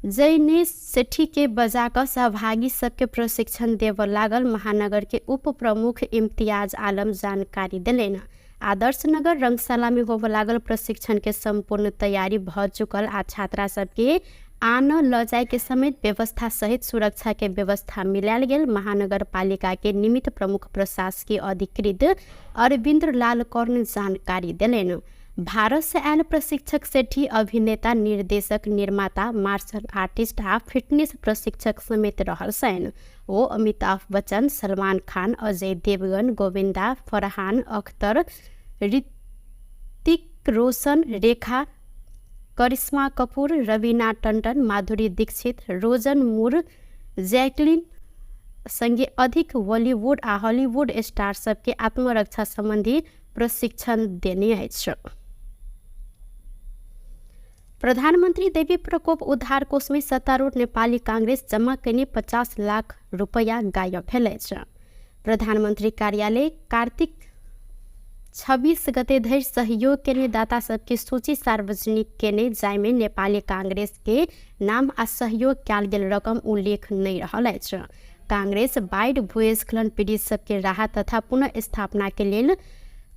जैनेश सेठी के बजा कऽ सहभागी सबके प्रशिक्षण देबऽ लागल महानगर के उप प्रमुख इम्तियाज आलम जानकारी देलनि। आदर्श नगर रंगशाला में होबऽ लागल प्रशिक्षण के संपूर्ण तैयारी भऽ चुकल आ छात्रा सबके आन लऽ जाय के समेत व्यवस्था सहित सुरक्षा के व्यवस्था मिलायल गेल महानगरपालिका के निमित्त प्रमुख प्रशासकीय अधिकृत अरविंद लाल कर्ण जानकारी देलनि। भारत से आयल प्रशिक्षक सेठी अभिनेता, निर्देशक, निर्माता, मार्शल आर्टिस्ट आ फिटनेस प्रशिक्षक समेत रहल छनि। ओ अमिताभ बच्चन, सलमान खान, अजय देवगन, गोविंदा, फरहान अख्तर, ऋतिक रोशन, रेखा, करिश्मा कपूर, रवीना टंडन, माधुरी दीक्षित, रोजन मूर, जैकलिन संगे अधिक बॉलीवुड आ हॉलीवुड स्टार सबके आत्मरक्षा संबंधी प्रशिक्षण देने अछि। प्रधानमन्त्री देवी प्रकोप उद्धार कोष में सत्तारूढ़ नेपाली कांग्रेस जमा कयने 50 लाख रुपैया गायब भेल अछि। प्रधानमन्त्री कार्यालय कार्तिक 26 गते धरि सहयोग केने दाता सबके सूची सार्वजनिक केने, जाहिमे नेपाली कांग्रेस के नाम आ सहयोग कयल गेल रकम उल्लेख नहि रहल अछि। कांग्रेस बाढ़ि भूस्खलन पीड़ित सबके राहत तथा पुनर्स्थापना के लेल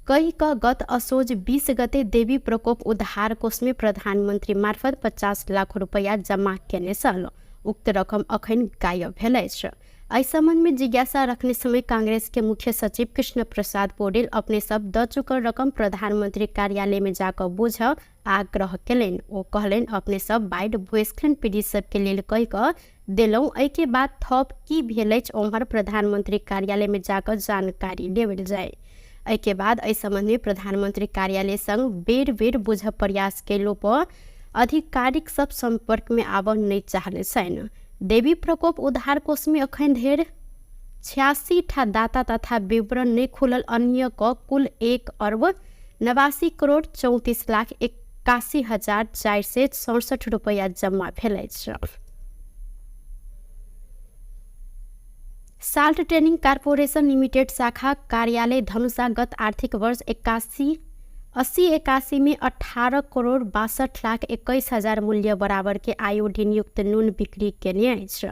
कहि कऽ गत असोज 20 गते देवी प्रकोप उद्धार कोष में प्रधानमन्त्री मार्फत 50 लाख रुपैया जमा केने छल। उक्त रकम अखन गायब भेल अछि। एहि संबंध में जिज्ञासा रखने समय कांग्रेस के मुख्य सचिव कृष्ण प्रसाद पौडेल अपने सब द चुकल रकम प्रधानमंत्री कार्यालय में जाकऽ बुझ आग्रह केलनि। ओ कहलनि अपने सब बाढ़ि भूस्खलन पीड़ित सबके लेल कहि कऽ देलहुँ, एहिके बाद थप की भेल अछि ओम्हर प्रधानमंत्री कार्यालय में जाकऽ जानकारी लेबल जाय। एहिके बाद एहि संबंध में प्रधानमंत्री कार्यालय संग बेर बेर बुझ प्रयास केलो पर आधिकारिक सब संपर्क में आबऽ नहि चाहले छनि। देवी प्रकोप उद्धार कोष में अखन धरि 86 ठा दाता तथा विवरण नहि खुलल अन्य क कुल 1 अर्ब 89 करोड़ 34 लाख 81,467 रुपैया जम्मा भेल अछि। साल्ट ट्रेनिंग कॉर्पोरेशन लिमिटेड शाखा कार्यालय धनुषा गत आर्थिक वर्ष 81/81 में 18 करोड़ 62 लाख 21 हजार मूल्य बराबर के आयोडीन युक्त नून बिक्री केने अछि।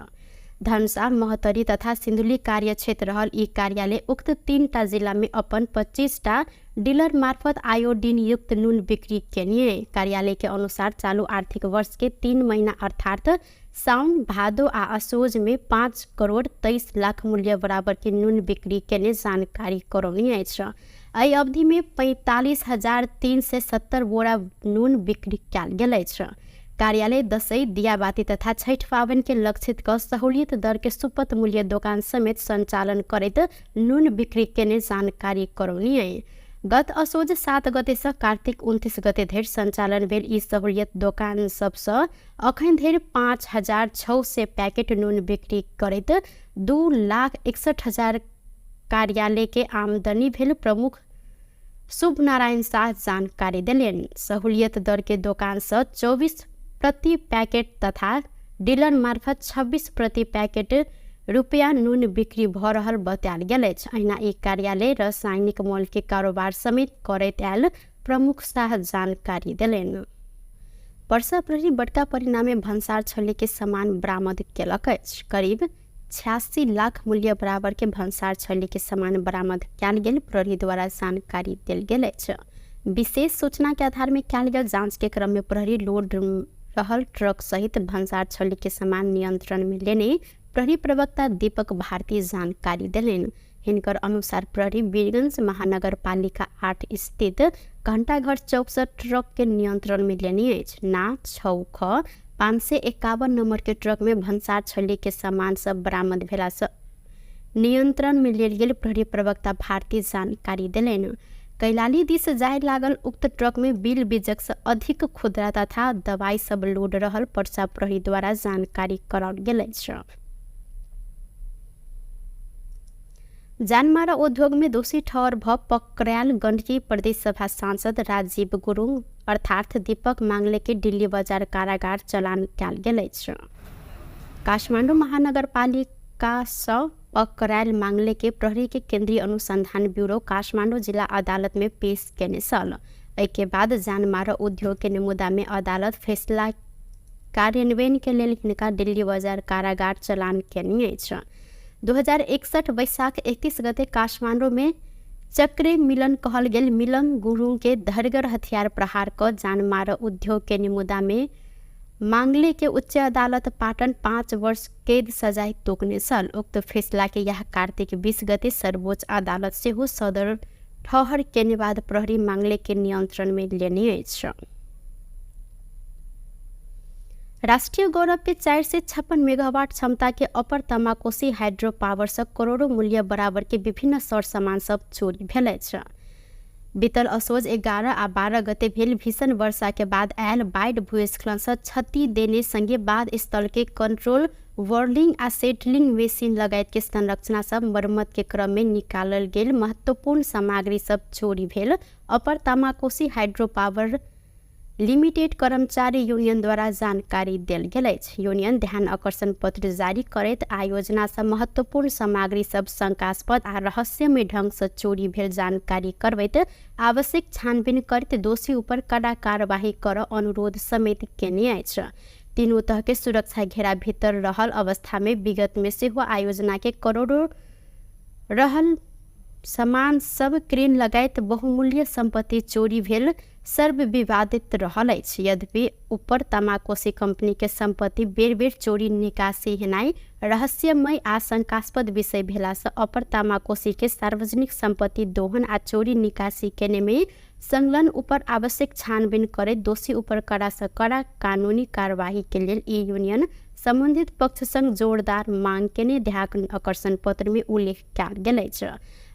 धनुषा, महोत्तरी तथा सिन्धुली कार्यक्षेत्र रहल ई कार्यालय उक्त 3टा जिला में अपन 25टा डीलर मार्फत आयोडीन युक्त नून बिक्री केने। कार्यालय के अनुसार चालू आर्थिक वर्ष के 3 महीना अर्थात साउन, भादो आ असोज में 5 करोड़ 23 लाख मूल्य बराबर के नून बिक्री केने जानकारी करौनी अछि। एहि अवधि में 45,370 बोरा नून बिक्री कयल गेल अछि। कार्यालय दसैँ, दियाबाती तथा छठि पाबनि के लक्षित क सहूलियत दर के सुपथ मूल्य दोकान समेत संचालन करैत नून बिक्री केने जानकारी करौनी अछि। गत असोज 7 गते सँ कार्तिक 29 गते धरि संचालन भेल ई सहूलियत दोकान सबसँ अखन धरि 5,600 पैकेट नून बिक्री करैत 2,61,000 कार्यालय के आमदनी भेल प्रमुख शुभ नारायण शाह जानकारी देलनि। सहूलियत दर के दोकान सँ 24 प्रति प्याकेट तथा डीलर मार्फत 26 प्रति प्याकेट रुपैयाँ नुन बिक्री भऽ रहल बतायल गेल अछि। अहिना ई कार्यालय रासायनिक मल के कारोबार समेत करैत आयल प्रमुख शाह जानकारी देलनि। पर्सा प्रहरी बड़का परिणामे भन्सार छल्ली के सामान बरामद केलक अछि। करीब 86 लाख मूल्य बराबर के भन्सार छल्ली के सामान बरामद कयल गेल प्रहरी द्वारा जानकारी देल गेल अछि। विशेष सूचना के आधार में कयल गेल जांच के क्रम में प्रहरी लोड रहल ट्रक सहित भन्सार छल्ली के सामान नियंत्रण में लेने प्रहरी प्रवक्ता दीपक भारती जानकारी देलनि। हिनकर अनुसार प्रहरी वीरगंज महानगरपालिका 8 स्थित घंटाघर चौक से ट्रक के नियंत्रण में लेने अछि। ना 6 ख 551 नंबर के ट्रक में भन्सार छल्ली के सामान सब बरामद भेला से नियंत्रण में लेल गेल प्रहरी प्रवक्ता भारती जानकारी देलनि। कैलाली दिस जाय लागल उक्त ट्रक में बिल बीजक से अधिक खुदरा तथा दवाई सब लोड रहल पर्सा प्रहरी द्वारा जानकारी कराओल गेल अछि। जानमारा उद्योग में दोषी ठहर भ पकड़ायल गण्डकी प्रदेश सभा सांसद राजीव गुरुङ अर्थात दीपक मांगले के दिल्ली बजार कारागार चलान कयल गेल अछि। काठमाडौँ महानगरपालिका सँ पकड़ायल मांगले के प्रहरी के केंद्रीय अनुसंधान ब्यूरो काठमाडौँ जिला अदालत में पेश केने छल। एहिके बाद जानमारा उद्योग के मुद्दा में अदालत फैसला कार्यान्वयन के लेल हिनका दिल्ली बजार कारागार चलान केने अछि। 2061 वैशाख 31 गते काठमाडौँ में चक्रे मिलन कहल गेल मिलन गुरुङ के धरगर हथियार प्रहार क जानमारा उद्योग के मुद्दा में मांगले के उच्च अदालत पाटन 5 वर्ष कैद सजाय तोकने छल। उक्त फैसला के यह कार्तिक 20 गते सर्वोच्च अदालत सेहो सदर ठहर केने बाद प्रहरी मांगले के नियंत्रण में लेने अछि। राष्ट्रीय गौरव के 456 मेगावाट क्षमता के अपर तमाकोसी हाइड्रो पावर से करोड़ों मूल्य बराबर के विभिन्न सर सामान सब चोरी भेल अछि। बीतल असोज 11 आ 12 गते भेल भीषण वर्षा के बाद आयल बाढ़ि भूस्खलन से क्षति देने संगे बाढ़ स्थल के कंट्रोल वर्लिंग आ सेटलिंग मशीन लगायत के संरचना सब मरम्मत के क्रम में निकालल गेल महत्वपूर्ण सामग्री सब चोरी भेल अपर तमाकोसी हाइड्रो पावर लिमिटेड कर्मचारी यूनियन द्वारा जानकारी देल गेल अछि। यूनियन ध्यान आकर्षण पत्र जारी करैत आयोजना से महत्वपूर्ण सामग्री सब शंकास्पद आ रहस्यमय ढंग से चोरी भेल जानकारी करबैत आवश्यक छानबीन करैत दोषी ऊपर कड़ा कार्यवाही कर अनुरोध समेत केने अछि। तीनू तह के सुरक्षा घेरा भीतर रहल अवस्था में विगत में सेहो आयोजना के करोड़ों रहल सामान सब क्रेन लगायत बहुमूल्य संपत्ति चोरी भेल सर्वविवादित रहल अछि। यद्यपि ऊपर तमाकोसी कंपनी के संपत्ति बेर बेर चोरी निकासी हेनाइ रहस्यमय आ शंकास्पद विषय भेला से अपर तमाकोसी के सार्वजनिक संपत्ति दोहन आ चोरी निकासी केने में संलग्न ऊपर आवश्यक छानबीन करैत दोषी ऊपर कड़ा से कड़ा कानूनी कार्यवाही के लेल ई यूनियन संबंधित पक्ष संग जोरदार मांग केने ध्यान आकर्षण पत्र में उल्लेख कयल गेल अछि।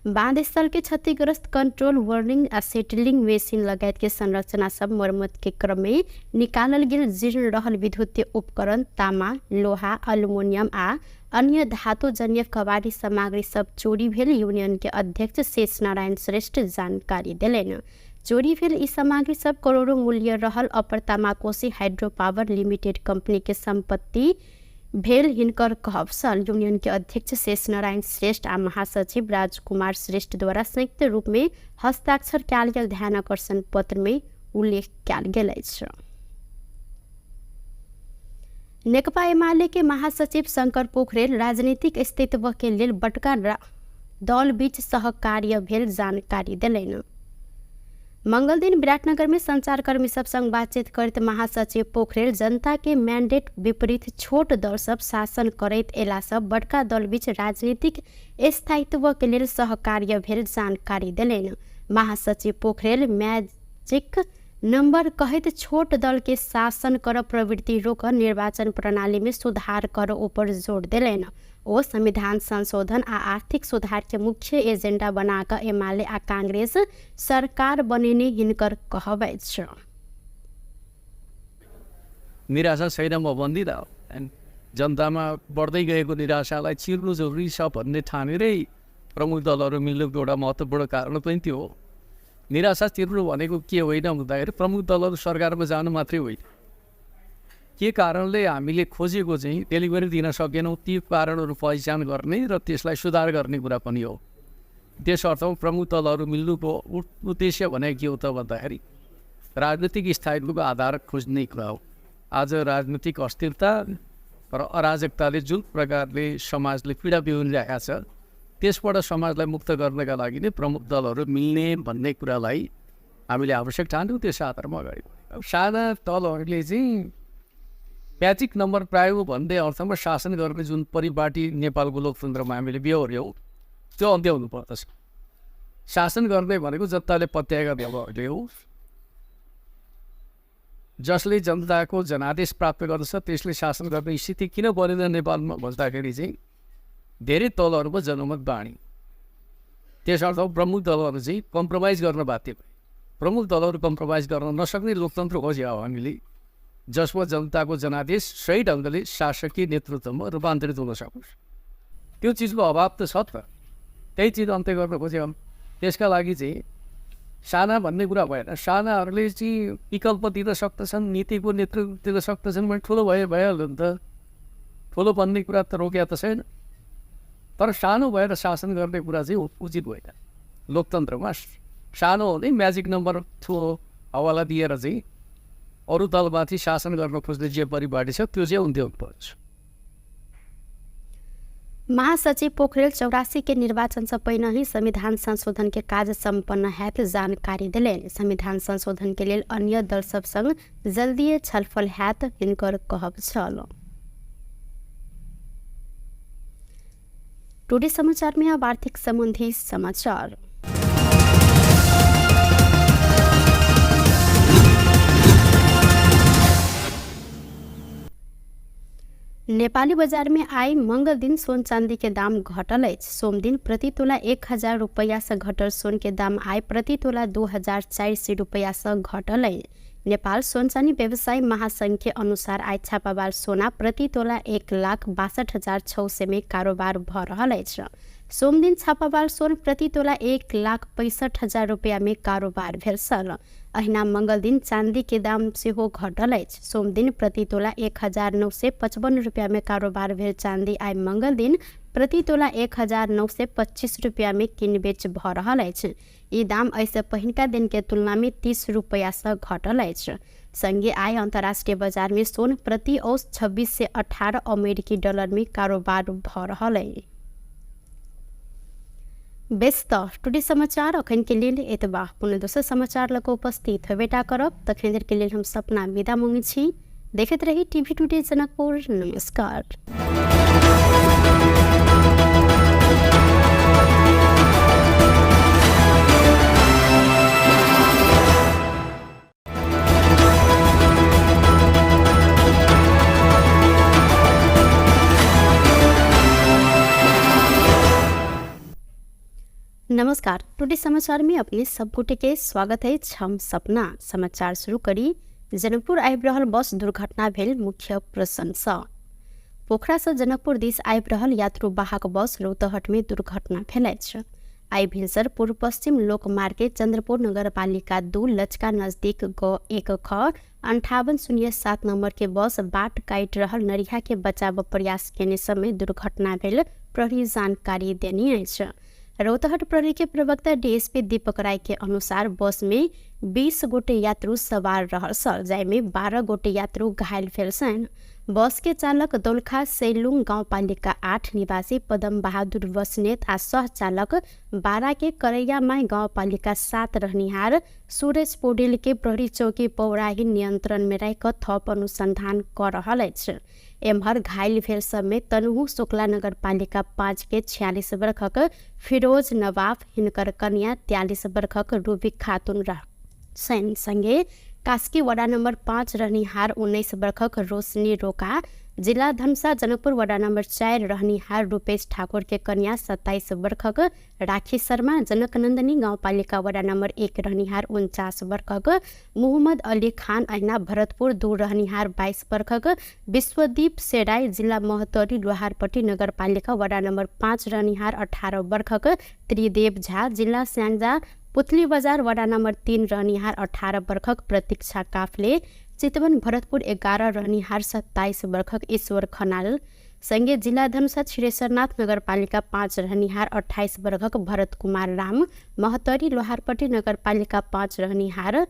बांध स्थल के क्षतिग्रस्त कंट्रोल वर्लिंग आ सेटलिंग मशीन लगायत के संरचना सब मरम्मत के क्रम में निकालल गेल जीर्ण रहल विद्युतीय उपकरण तामा, लोहा, अल्युमिनियम आ अन्य धातुजन्य कबाड़ी सामग्री सब चोरी भेल यूनियन के अध्यक्ष शेष नारायण श्रेष्ठ जानकारी देलनि। चोरी भेल ई सामग्री सब करोड़ों मूल्य रहल अपर तमाकोसी हाइड्रो पावर लिमिटेड कंपनी के संपत्ति भेल हिनकर कहब छल। यूनियन के अध्यक्ष शेष नारायण श्रेष्ठ आ महासचिव राजकुमार श्रेष्ठ द्वारा संयुक्त रूप में हस्ताक्षर कयल गेल ध्यान आकर्षण पत्र में उल्लेख कयल गेल अछि। नेकपा एमाले के महासचिव शंकर पोखरेल राजनीतिक अस्तित्व के लेल बड़का दल बीच सहकार्य भेल जानकारी देलनि। मंगल दिन विराटनगर में संचारकर्मी सब संग बातचीत करैत महासचिव पोखरेल जनता के मैंडेट विपरीत छोट दल सब शासन करैत एला सब बड़का दल बीच राजनीतिक स्थायित्व के लेल सहकार्य भेल जानकारी देलनि। महासचिव पोखरेल मैजिक नंबर कहैत छोट दल के शासन कर प्रवृत्ति रोक निर्वाचन प्रणाली में सुधार कर ऊपर जोर देलनि। ओ संविधान संशोधन आ आर्थिक सुधार के मुख्य एजेंडा बनाकर एमाले आ कांग्रेस सरकार बनेने हिनकर कहब अछि। निराशा छैन म भन्दिनँ, जनतामा बढ्दै गएको निराशालाई चिर्नु जरुरी छ भन्ने ठानेरै प्रमुख दलहरू मिल्नुको एउटा महत्त्वपूर्ण कारण पनि त्यो हो। निराशा चिर्नु भनेको के होइन भन्दाखेरि प्रमुख दलहरू सरकारमा जानु मात्रै होइन, के कारणले हामीले खोजेको चाहिँ डेलिभरी दिन सकेनौँ, ती कारणहरू पहिचान गर्ने र त्यसलाई सुधार गर्ने कुरा पनि हो। त्यस अर्थमा प्रमुख दलहरू मिल्नुको उद्देश्य भनेको के हो त भन्दाखेरि राजनीतिक स्थायित्वको आधार खोज्ने कुरा हो। आज राजनीतिक अस्थिरता र अराजकताले जुन प्रकारले समाजले पीडा बिहोरिरहेको छ त्यसबाट समाजलाई मुक्त गर्नका लागि नै प्रमुख दलहरू मिल्ने भन्ने कुरालाई हामीले आवश्यक ठान्यौँ। त्यस आधारमा अगाडि बढ्यौँ। अब साना दलहरूले चाहिँ म्याजिक नम्बर पायो भन्ने अर्थमा शासन गर्ने जुन परिपाटी नेपालको लोकतन्त्रमा हामीले बेहोर्यौँ त्यो अन्त्य हुनुपर्दछ। शासन गर्ने भनेको जनताले पत्याएका दलहरूले हो। जसले जनताको जनादेश प्राप्त गर्दछ त्यसले शासन गर्ने स्थिति किन बनेन नेपालमा भन्दाखेरि चाहिँ धेरै दलहरूको जनमत बाँडी। त्यसर्थ प्रमुख दलहरू चाहिँ कम्प्रोमाइज गर्न बाध्य भए। प्रमुख दलहरू कम्प्रोमाइज गर्न नसक्ने लोकतन्त्र खोज्यो हामीले, जसमा जनताको जनादेश सही ढङ्गले शासकीय नेतृत्वमा रूपान्तरित हुन सकोस्। त्यो चिजको अभाव त छ त, त्यही चिज अन्त्य गर्न खोज्यो। त्यसका लागि चाहिँ साना भन्ने कुरा भएन, सानाहरूले चाहिँ विकल्प दिन सक्दछन्, नीतिको नेतृत्व दिन सक्दछन् भने ठुलो भए भइहाल्यो नि त। ठुलो बन्ने कुरा त रोकिया त छैन, तर सानो भएर शासन गर्ने कुरा चाहिँ उचित होइन। लोकतन्त्रमा सानो हुने म्याजिक नम्बर ठुलो हवाला दिएर चाहिँ अरू दलमाथि शासन गर्न खोज्ने जे परिपाटी छ त्यो चाहिँ अन्त्य हुनुपर्छ। महासचिव पोखरेल 84 के निर्वाचन से पहिने ही संविधान संशोधन के कार्य सम्पन्न हैत जानकारी दिलनि। संविधान संशोधन के लेल अन्य दल सब संग जल्दिए छलफल हैत हिनकर कहब छल। टुडे समाचार में अब आर्थिक संबंधी समाचार। नेपाली बजार में आइ मंगल दिन सोन चांदी के दाम घटल अछि। सोमदिन प्रति तोला 1000 रुपैया से घटल सोन के दाम आइ प्रति तोला 2400 रुपैया से घटल अछि। नेपाल सोन चानी व्यवसायी महासंघ के अनुसार आइ छापावाल सोना प्रति तोला 1,62,600 में कारोबार भ रहल अछि। सोमदिन छापावाल सोन प्रति तोला 1,65,000 रुपैया में कारोबार भेल छल। अहिना मंगल दिन चांदी के दाम सेहो घटल अछि। सोमदिन प्रति तोला 1955 रुपैया में कारोबार भेल चांदी आइ मंगल दिन प्रति तोला 1925 रुपैया में किनबेच भ रहल अछि। ई दाम एहिसँ पहिनका दिन के तुलना में 30 रुपैया सँ घटल अछि। संगे आइ अंतर्राष्ट्रीय बाजार में सोन प्रति औस 2618 अमेरिकी डॉलर में कारोबार भ रहल अछि। बेस त टुडे समाचार अखन के लेल एतबा। पुनः दोसर समाचार लऽ कऽ उपस्थित होबेटा करब। तखन देर के लेल हम सपना विदा मांगै छी। देखैत रही टीवी टुडे जनकपुर। नमस्कार। नमस्कार, टुडे समाचार में अपने सब गोटे के स्वागत है। हम सपना समाचार शुरू करी। जनकपुर आबि रहल बस दुर्घटना भेल मुख्य प्रशंसा। पोखरा से जनकपुर दिस आबि रहल यात्रु वाहक बस रौतहट में दुर्घटना भेल अछि। आइ भिनसर पूर्व पश्चिम लोकमार्ग के चंद्रपुर नगरपालिका 2 लचका नजदीक ग 1 ख 5807 नंबर के बस बाट काटि रहल नरिया के बचाव प्रयास केने समय दुर्घटना भेल प्रहरी जानकारी देने अछि। रौतहट प्रहरी के प्रवक्ता डीएसपी दीपक राय के अनुसार बस में 20 गोटे यात्रु सवार रहल छल, जाहिमे 12 गोटे यात्रु घायल भेल छनि। बस के चालक दोलखा सैलुङ गाउँपालिका 8 निवासी पदम बहादुर बस्नेत आ सह चालक 12 के करैयामाई गाउँपालिका 7 रहनिहार सूरज पौडेल के प्रहरी चौकी पौराही नियंत्रण में राखि कऽ थप अनुसंधान कऽ रहल अछि। एम्हर घायल भेल सबमे तनहु शुक्ला नगरपालिका 5 के 46 बरखक फिरोज नवाब, हिनकर कन्या 43 बरखक रूबी खातून छनि। संगे कास्की वडा नंबर 5 रहनिहार 19 बरखक रोशनी रोका, जिला धनुषा जनकपुर वडा नंबर 4 रहनिहार रूपेश ठाकुर के कन्या 27 बरखक राखी शर्मा, जनकनंदनी गाउँपालिका वडा नंबर 1 रहनिहार 49 बरखक मोहम्मद अली खान, अहिना भरतपुर 2 रहनिहार 22 बरखक विश्वदीप सेराई, जिला महोत्तरी लोहारपट्टी नगरपालिका वडा नंबर 5 रहनिहार 18 बरखक त्रिदेव झा, जिला स्याङ्जा पुतली बजार वडा नंबर 3 रहनिहार 18 बरखक प्रतीक्षा काफले, चितवन भरतपुर 11 रहनिहार 27 वर्षक ईश्वर खनाल संगे जिला धनुषा क्षीरेश्वरनाथ नगरपालिका 5 रहनिहार 28 वर्षक भरत कुमार राम, महतरी लोहारपट्टी नगरपालिका 5 रहनिहार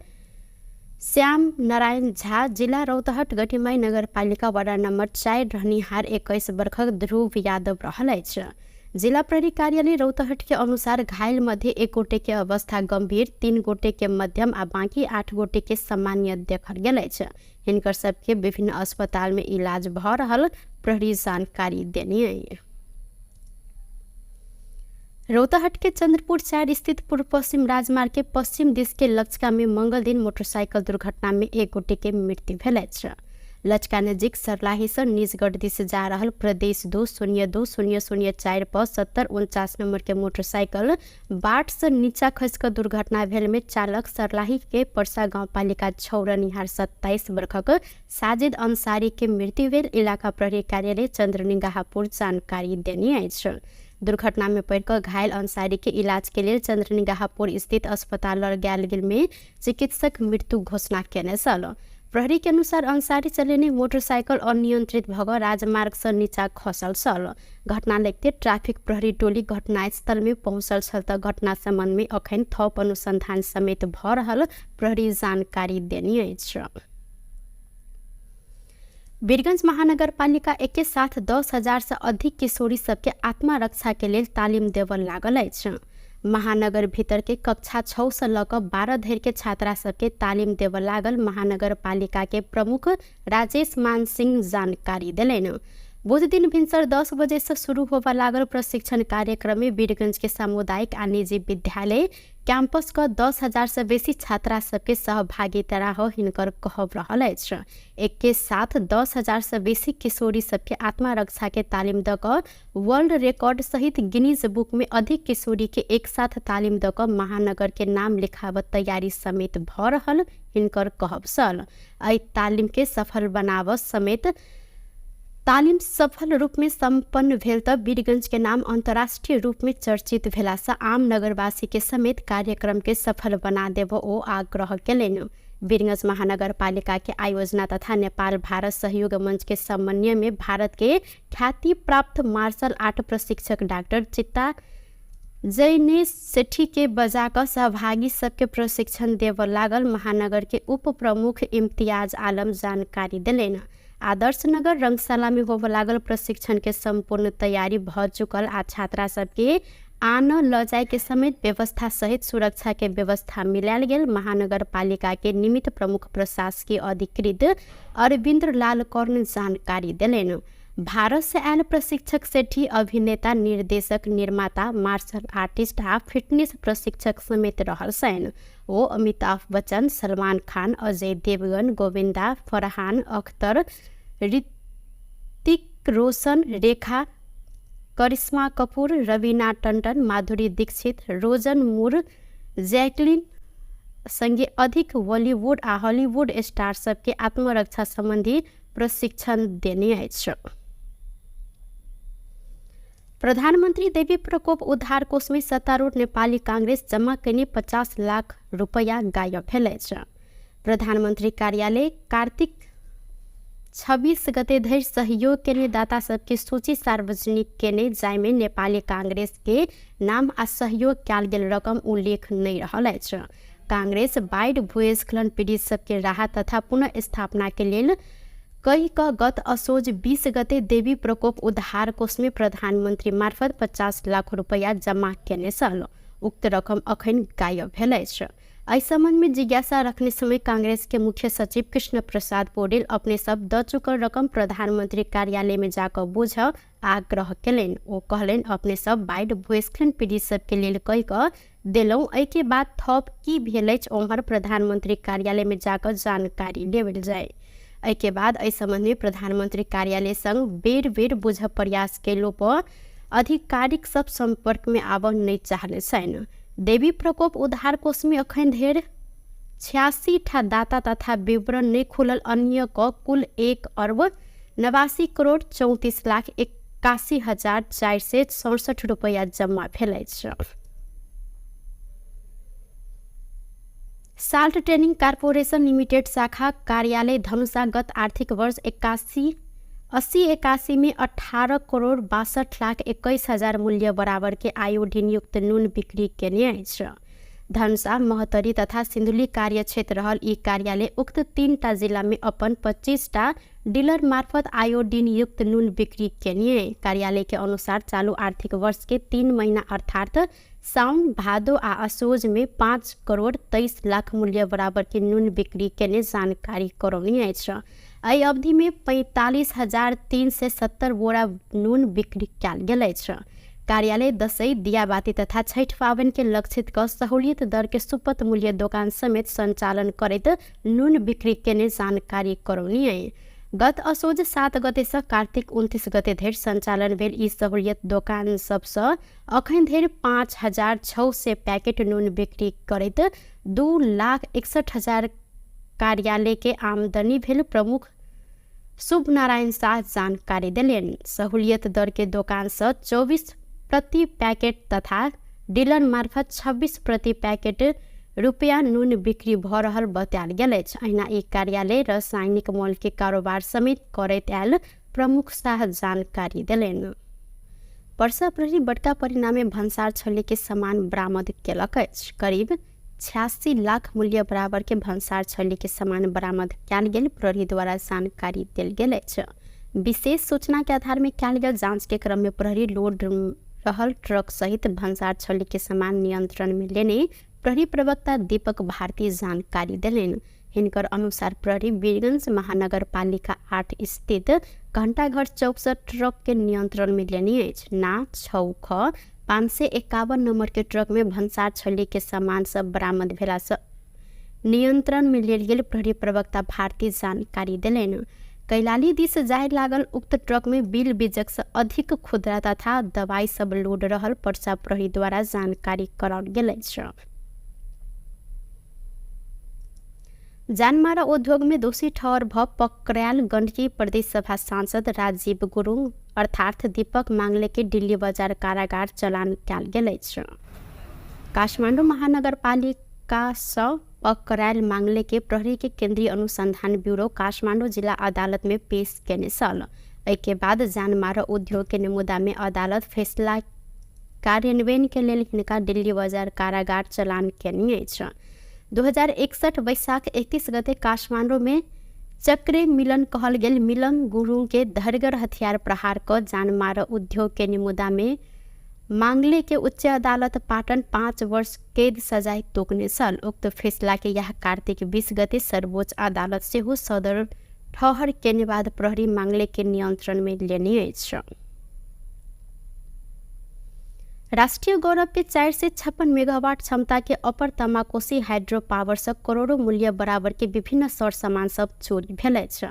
श्याम नारायण झा, जिला रौतहट गठिमाई नगरपालिका वडा नम्बर 4 रहनिहार 21 वर्षक ध्रुव यादव रहल अछि। जिला प्रहरी कार्यालय रौतहट के अनुसार घायल मध्ये 1 गोटे के अवस्था गंभीर, 3 गोटे के मध्यम आ बाकी 8 गोटे के सामान्य देखल गेल अछि। हिनकर सबके विभिन्न अस्पताल में इलाज भ रहल प्रहरी जानकारी देने अछि। रौतहट के चंद्रपुर 4 स्थित पूर्व पश्चिम राजमार्ग के पश्चिम दिश के लचका में मंगल दिन मोटरसाइकिल दुर्घटना में 1 गोटे के मृत्यु भेल अछि। लचका नजिक सर्लाही से निजगढ़ दिश जा रहल प्रदेश 2 0 2 0 0 4 पर 7049 नंबर के मोटरसाइकिल बाट से नीचा खसि कऽ दुर्घटना भेल में चालक सर्लाही के परसा गाउँपालिका 6 रहनिहार 27 वर्षक साजिद अंसारी के मृत्यु भेल इलाका प्रहरी कार्यालय चंद्रनिगाहपुर जानकारी देने अछि। दुर्घटना में पड़ि कऽ घायल अंसारी के इलाज के लेल चंद्रनिगाहपुर स्थित अस्पताल लऽ गेल गेल में चिकित्सक मृत्यु घोषणा केने छल। प्रहरी के अनुसार अंसारी चलेने मोटरसाइकिल अनियंत्रित भऽ कऽ राजमार्ग से नीचा खसल छल। घटना लगते ट्राफिक प्रहरी टोली घटनास्थल में पहुँचल छल तऽ घटना संबंध में अखन थप अनुसंधान समेत भऽ रहल प्रहरी जानकारी देने अछि। वीरगंज महानगरपालिका एके साथ 10,000 से अधिक किशोरी सबके आत्मरक्षा के लेल तालिम देबऽ लागल अछि। महानगर भीतर के कक्षा 6 से लऽ कऽ 12 धरि के छात्रा सबके तालिम देबऽ लागल महानगरपालिका के प्रमुख राजेश मान सिंह जानकारी देलनि। बुध दिन भिनसर 10 बजे से शुरू होबऽ लागल प्रशिक्षण कार्यक्रम में वीरगंज के सामुदायिक आ निजी विद्यालय कैंपस क 10,000 से बेसी छात्रा सबके सहभागिता रह हिनकर कहब रहल अछि। एके साथ 10,000 से बेसी किशोरी सबके आत्मरक्षा के तालिम दऽ कऽ वर्ल्ड रिकॉर्ड सहित गिनीज बुक में अधिक किशोरी के एक साथ तालिम दऽ कऽ महानगर के नाम लिखाबऽ तैयारी समेत भऽ रहल हिनकर कहब छल। एहि तालिम के सफल बनाबऽ समेत तालिम सफल रूप में सम्पन्न भेल तऽ वीरगंज के नाम अंतर्राष्ट्रीय रूप में चर्चित भेला से आम नगरवासी के समेत कार्यक्रम के सफल बना देबऽ ओ आग्रह केलनि। वीरगंज महानगरपालिका के आयोजना तथा नेपाल भारत सहयोग मंच के समन्वय में भारत के ख्याति प्राप्त मार्शल आर्ट प्रशिक्षक डॉक्टर चित्ता जैनेश सेठी के बजा कऽ सहभागी सबके प्रशिक्षण देबऽ लागल महानगर के उप प्रमुख इम्तियाज आलम जानकारी देलनि। आदर्श नगर रंगशाला में होबऽ लागल प्रशिक्षण के संपूर्ण तैयारी भऽ चुकल आ छात्रा सबके आन लऽ जाय के समेत व्यवस्था सहित सुरक्षा के व्यवस्था मिलायल गेल महानगरपालिका के निमित्त प्रमुख प्रशासकीय अधिकृत अरविंद्र लाल कर्ण जानकारी देलनि। भारत से आयल प्रशिक्षक सेठी अभिनेता, निर्देशक, निर्माता, मार्शल आर्टिस्ट आ फिटनेस प्रशिक्षक समेत रहल छनि। ओ अमिताभ बच्चन, सलमान खान, अजय देवगन, गोविंदा, फरहान अख्तर, ऋतिक रोशन, रेखा, करिश्मा कपूर, रवीना टंडन, माधुरी दीक्षित, रोजन मूर, जैकलिन संगे अधिक बॉलीवुड आ हॉलीवुड स्टार सबके आत्मरक्षा संबंधी प्रशिक्षण देने अछि। प्रधानमन्त्री देवी प्रकोप उद्धार कोष में सत्तारूढ़ नेपाली कांग्रेस जमा कयने 50 लाख रुपैया गायब भेल अछि। प्रधानमन्त्री कार्यालय कार्तिक 26 गते धरि सहयोग केने दाता सबके सूची सार्वजनिक केने, जाहिमे नेपाली कांग्रेस के नाम आ सहयोग कयल गेल रकम उल्लेख नहि रहल अछि। कांग्रेस बाढ़ि भूस्खलन पीड़ित सबके राहत तथा पुनर्स्थापना के लेल कहि कऽ गत असोज 20 गते देवी प्रकोप उद्धार कोष में प्रधानमन्त्री मार्फत 50 लाख रुपैया जमा केने छल। उक्त रकम अखन गायब भेल अछि। एहि संबंध में जिज्ञासा रखने समय कांग्रेस के मुख्य सचिव कृष्ण प्रसाद पौडेल अपने सब द चुकल रकम प्रधानमंत्री कार्यालय में जाकऽ बुझ आग्रह केलनि। ओ कहलनि अपने सब बाढ़ि भूस्खलन पीड़ित सबके लेल कहि कऽ देलहुँ, एहिके बाद थप की भेल अछि ओम्हर प्रधानमंत्री कार्यालय में जाकऽ जानकारी लेबल जाय। एहिके बाद एहि संबंध में प्रधानमंत्री कार्यालय संग बेर बेर बुझ प्रयास केलो पर आधिकारिक सब संपर्क में आबऽ नहि चाहने छनि। देवी प्रकोप उद्धार कोष में अखन धरि 86 ठा दाता तथा विवरण नहि खुलल अन्य क कुल 1 अर्ब 89 करोड़ 34 लाख 81,467 रुपैया जम्मा भेल अछि। साल्ट ट्रेनिंग कार्पोरेशन लिमिटेड शाखा कार्यालय धनुषा गत आर्थिक वर्ष 81 80 81 में 18 करोड़ 62 लाख 21 हजार मूल्य बराबर के आयोडीन युक्त नुन बिक्री केने अछि। धनुषा, महोत्तरी तथा सिन्धुली कार्यक्षेत्र रहल ई कार्यालय उक्त 3टा जिला में अपन 25टा डीलर मार्फत आयोडीन युक्त नुन बिक्री केने। कार्यालय के अनुसार चालू आर्थिक वर्ष के 3 महिना अर्थात साउन, भादो आ असोज में 5 करोड़ 23 लाख मूल्य बराबर के नुन बिक्री केने जानकारी करौने अछि। एहि अवधि में 45,370 बोरा नुन बिक्री कयल गेल अछि। कार्यालय दसैँ, दियाबाती तथा छठि पाबनि के लक्षित क सहूलियत दर के सुपथ मूल्य दोकान समेत सञ्चालन करैत नुन बिक्री केने जानकारी करौने। गत असोज 7 गते सँ कार्तिक 29 गते धरि सञ्चालन भेल ई सहूलियत दोकान सबसँ अखन धरि 5600 पैकेट नुन बिक्री करैत 2 लाख 61 हजार कार्यालय के आमदनी भेल प्रमुख शुभ नारायण शाह जानकारी देलनि। सहूलियत दर के दोकान सँ 24 प्रति पैकेट तथा डीलर मार्फत 26 प्रति पैकेट रुपैयाँ नुन बिक्री भऽ रहल बतायल गेल अछि। अहिना ई कार्यालय रासायनिक मल के कारोबार समेत करैत आयल प्रमुख शाह जानकारी देलनि। पर्सा प्रहरी बड़का परिणाममे भन्सार छल्ली के सामान बरामद केलक अछि। करीब 86 लाख मूल्य बराबर के भन्सार छल्ली के सामान बरामद कयल गेल प्रहरी द्वारा जानकारी देल गेल अछि। विशेष सूचना के आधार में कयल गेल जांच के क्रम में प्रहरी लोड रहल ट्रक सहित भन्सार छल्ली के सामान नियंत्रण में लेने प्रहरी प्रवक्ता दीपक भारती जानकारी देलनि। हिनकर अनुसार प्रहरी वीरगंज महानगरपालिका 8 स्थित घंटाघर चौक से ट्रक के नियंत्रण में लेने अछि। ना 6 ख 551 नंबर के ट्रक में भन्सार छल्ली के सामान सब बरामद भेला से नियंत्रण में लेल गेल प्रहरी प्रवक्ता भारती जानकारी देलनि। कैलाली दिस जाय लागल उक्त ट्रक में बिल बीजक से अधिक खुदरा तथा दवाई सब लोड रहल पर्सा प्रहरी द्वारा जानकारी कराओल गेल अछि। जानमारा उद्योग में दोषी ठहर भ पकड़ायल गण्डकी प्रदेश सभा सांसद राजीव गुरुङ अर्थात दीपक मांगले के डिल्ली बजार कारागार चलान कयल गेल अछि। काठमाडौँ महानगरपालिका सँ पकड़ायल मांगले के प्रहरी के केन्द्रीय अनुसंधान ब्यूरो काठमाडौँ जिला अदालत में पेश केने छल। एहिके बाद जानमारा उद्योग के मुद्दा में अदालत फैसला कार्यान्वयन के लेल हिनका दिल्ली बजार कारागार चलान केने अछि। 2061 वैशाख 31 गते काठमाडौँ में चक्रे मिलन कहल गेल मिलन गुरुङ के धरगर हथियार प्रहार क जानमार उद्योग के मुद्दा में मांगले के उच्च अदालत पाटन 5 वर्ष कैद सजाय तोकने छल। उक्त फैसला के यह कार्तिक 20 गते सर्वोच्च अदालत सेहो सदर ठहर केने बाद प्रहरी मांगले के नियंत्रण में लेने अछि। राष्ट्रिय गौरव के 456 मेगावाट क्षमता के अपर तमाकोसी हाइड्रो पावर से करोड़ों मूल्य बराबर के विभिन्न सर सामान सब चोरी भेल अछि।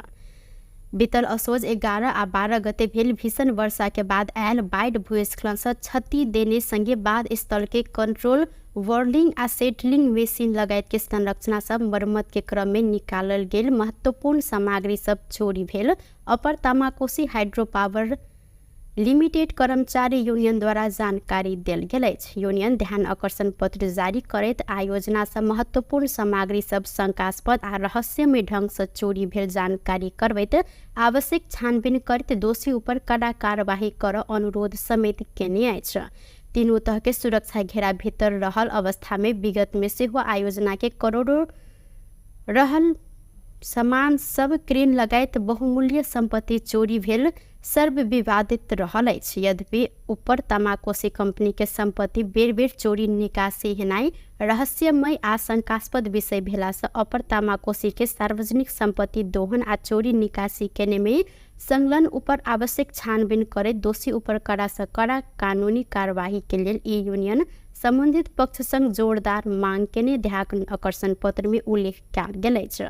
बीतल असोज 11 आ 12 गते भेल भीषण वर्षा के बाद आयल बाढ़ि भूस्खलन से क्षति देने संगे बाढ़ स्थल के कंट्रोल वर्लिंग आ सेटलिंग मशीन लगायत के संरचना सब मरम्मत के क्रम में निकालल गेल महत्वपूर्ण सामग्री सब चोरी भेल अपर तामाकोसी हाइड्रो पावर लिमिटेड कर्मचारी यूनियनद्वारा जानकारी देल गेल अछि। यूनियन ध्यान आकर्षण पत्र जारी करैत आयोजना सँ महत्वपूर्ण सामग्री सब शंकास्पद आ रहस्यमय ढंग सँ चोरी भेल जानकारी करबैत आवश्यक छानबीन करैत दोषी ऊपर कड़ा कार्यवाही कर अनुरोध समेत केने अछि। तीनू तह के सुरक्षा घेरा भीतर रहल अवस्था में विगत में सेहो आयोजना के करोड़ों रहल सामान सब, क्रेन लगायत बहुमूल्य सम्पत्ति चोरी भेल सर्वविवादित रहल अछि। यद्यपि ऊपर तमाकोसी कंपनी के सम्पत्ति बेर बेर चोरी निकासी हेनाइ रहस्यमय आ शंकास्पद विषय भेला सँ अपर तमाकोसी के सार्वजनिक सम्पत्ति दोहन आ चोरी निकासी केने में संलग्न ऊपर आवश्यक छानबीन करैत दोषी ऊपर कड़ा सँ कड़ा कानूनी कार्यवाही के लेल ई यूनियन सम्बन्धित पक्षसँग जोरदार मांग केने ध्यान आकर्षण पत्र में उल्लेख कयल गेल अछि।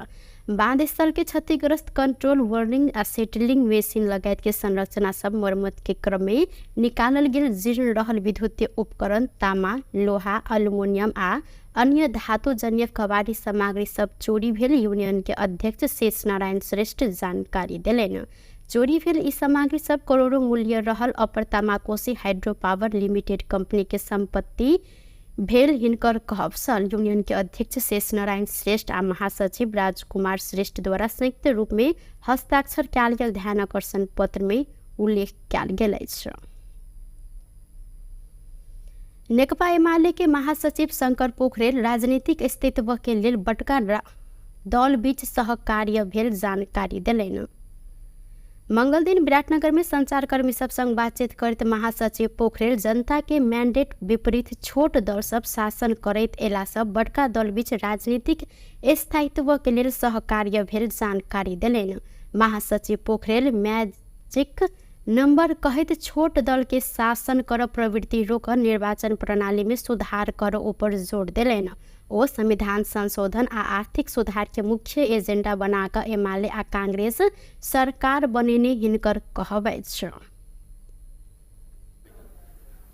बाँध स्थल के क्षतिग्रस्त कंट्रोल वर्लिंग आ सेटलिंग मशीन लगायत के संरचना सब मरम्मत के क्रम में निकालल गेल जीर्ण रहल विद्युतीय उपकरण, तामा, लोहा, अल्युमिनियम आ अन्य धातुजन्य कबाड़ी सामग्री सब चोरी भेल यूनियन के अध्यक्ष शेष नारायण श्रेष्ठ जानकारी देलनि। चोरी भेल ई सामग्री सब करोड़ों मूल्य रहल upper Tamakoshi hydro power limited company के संपत्ति भेल हिनकर कहब छल। यूनियन के अध्यक्ष शेष नारायण श्रेष्ठ आ महासचिव राजकुमार श्रेष्ठ द्वारा संयुक्त रूप में हस्ताक्षर कयल गेल ध्यान आकर्षण पत्र में उल्लेख कयल गेल अछि। नेकपा एमाले के महासचिव शंकर पोखरेल राजनीतिक अस्तित्व के लेल बड़का दल बीच सहकार्य भेल जानकारी देलनि। मंगलदिन विराटनगर में संचारकर्मी सब संग बातचीत करैत महासचिव पोखरेल जनता के मैंडेट विपरीत छोट दल सब शासन करैत एला सब बड़का दल बीच राजनीतिक स्थायित्व के लेल सहकार्य भेल जानकारी देलनि। महासचिव पोखरेल मैजिक नंबर कहैत छोट दल के शासन कर प्रवृत्ति रोक निर्वाचन प्रणाली में सुधार कर ऊपर जोर देलनि। ओ संविधान संशोधन आ आर्थिक सुधार के मुख्य एजेंडा बनाकर एमाले आ कांग्रेस सरकार बनेने हिनकर कहब अछि।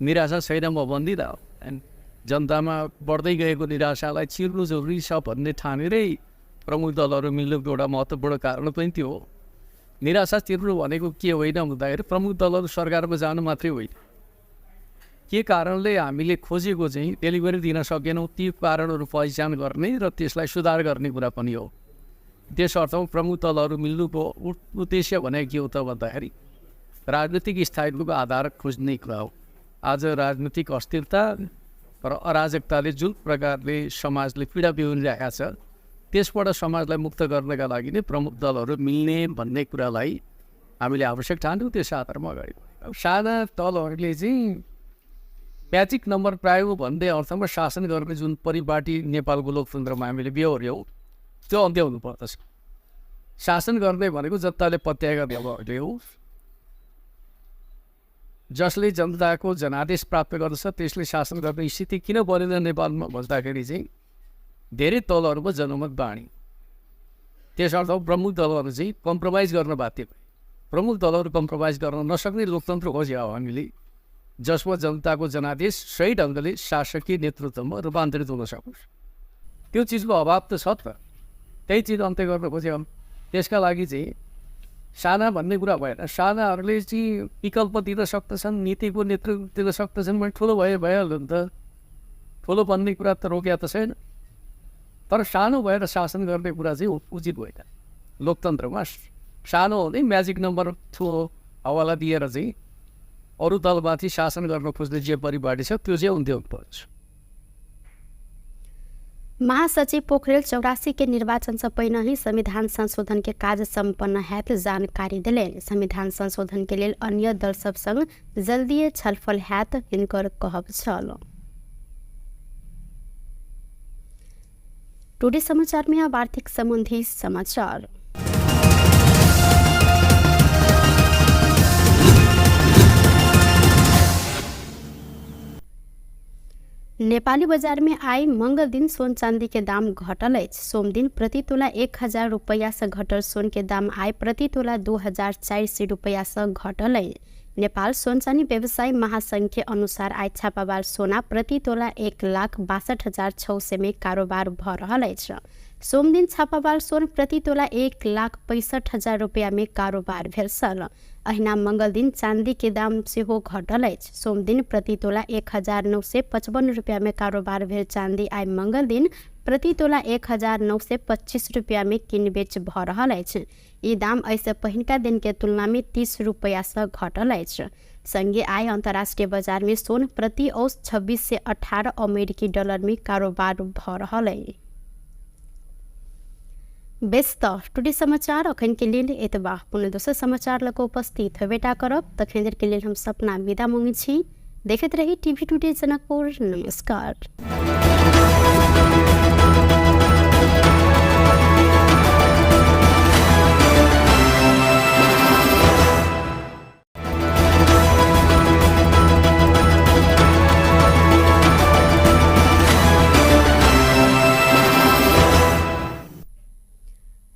निराशा छैन म भन्दिनँ, जनतामा बढ्दै गएको निराशालाई चिर्नु जरुरी छ भन्ने ठानेरै प्रमुख दलहरू मिल्नुको एउटा महत्त्वपूर्ण कारण पनि त्यो हो। निराशा चिर्नु भनेको के होइन भन्दाखेरि प्रमुख दलहरू सरकारमा जानु मात्रै होइन, के कारणले हामीले खोजेको चाहिँ डेलिभरी दिन सकेनौँ ती कारणहरू पहिचान गर्ने र त्यसलाई सुधार गर्ने कुरा पनि हो। त्यस अर्थमा प्रमुख दलहरू मिल्नुको उद्देश्य भनेको के हो त भन्दाखेरि राजनीतिक स्थायित्वको आधार खोज्ने कुरा हो। आज राजनीतिक अस्थिरता र अराजकताले जुन प्रकारले समाजले पीडा बिहोरिरहेको छ त्यसबाट समाजलाई मुक्त गर्नका लागि नै प्रमुख दलहरू मिल्ने भन्ने कुरालाई हामीले आवश्यक ठान्यौँ, त्यस आधारमा अगाडि बढ्यौँ। साना दलहरूले चाहिँ म्याजिक नम्बर पायो भन्ने अर्थमा शासन गर्ने जुन परिपाटी नेपालको लोकतन्त्रमा हामीले बेहोर्यौँ त्यो अन्त्य हुनुपर्दछ। शासन गर्ने भनेको जनताले पत्याएका दलहरूले हो, जसले जनताको जनादेश प्राप्त गर्दछ त्यसले शासन गर्ने स्थिति किन बनेन नेपालमा भन्दाखेरि चाहिँ धेरै दलहरूमा जनमत बाँडी, त्यस अर्थमा प्रमुख दलहरू चाहिँ कम्प्रोमाइज गर्न बाध्य भए। प्रमुख दलहरू कम्प्रोमाइज गर्न नसक्ने लोकतन्त्र खोज्यो हामीले, जसमा जनताको जनादेश सही ढङ्गले शासकीय नेतृत्वमा रूपान्तरित हुन सकोस्। त्यो चिजको अभाव त छ त, त्यही चिज अन्त्य गर्न खोज्यो। त्यसका लागि चाहिँ साना भन्ने कुरा भएन, सानाहरूले चाहिँ विकल्प दिन सक्दछन्, नीतिको नेतृत्व दिन सक्दछन् भने ठुलो भए भइहाल्यो नि त, ठुलो बन्ने कुरा त रोक्या त छैन। तर सानो भएर शासन गर्ने कुरा चाहिँ उचित होइन। लोकतन्त्रमा सानो हुने म्याजिक नम्बर ठुलो हवाला दिएर चाहिँ अरू दलमाथि शासन गर्न खोज्ने जे परिपाटी छ त्यो चाहिँ अन्त्य हुनुपर्छ। महासचिव पोखरेल 84 के निर्वाचन से पहिने ही संविधान संशोधन के कार्य सम्पन्न हैत जानकारी देलनि। संविधान संशोधन के लेल अन्य दल सब संग जल्दीए छलफल हैत हिनकर कहब छल। टुडे समाचार में अब आर्थिक संबंधी समाचार। नेपाली बजार में आई मंगल दिन सोन चांदी के दाम घटल अछि। सोमदिन प्रति तोला 1000 रुपैया से घटल सोन के दाम आइ प्रति तोला 2400 रुपैया से घटल अछि। नेपाल सोन चानी व्यवसायी महासंघ के अनुसार आइ छापावाल सोना प्रति तोला 1,62,600 में कारोबार भ रहल अछि। सोमदिन छापावाल सोन प्रति तोला 1,65,000 रुपैया में कारोबार भेल छल। अहिना मंगल दिन चांदी के दाम सेहो घटल अछि। सोमदिन प्रति तोला 1955 रुपैया में कारोबार भेल चांदी आइ मंगल दिन प्रति तोला 1925 रुपैया में किनबेच भ रहल अछि। ई दाम एहिसँ पहिनका दिन के तुलना में 30 रुपैया से घटल अछि। संगे आइ अंतर्राष्ट्रीय बाजार में सोन प्रति औस 2618 अमेरिकी डॉलर में कारोबार भ रहल अछि। बेस त टुडे समाचार अखन के लेल एतबा। पुनः दोसर समाचार लग उपस्थित होबेटा करब, तखन देर के लेल हम सपना विदा मांगै छी। देखैत रही टीवी टुडे जनकपुर। नमस्कार।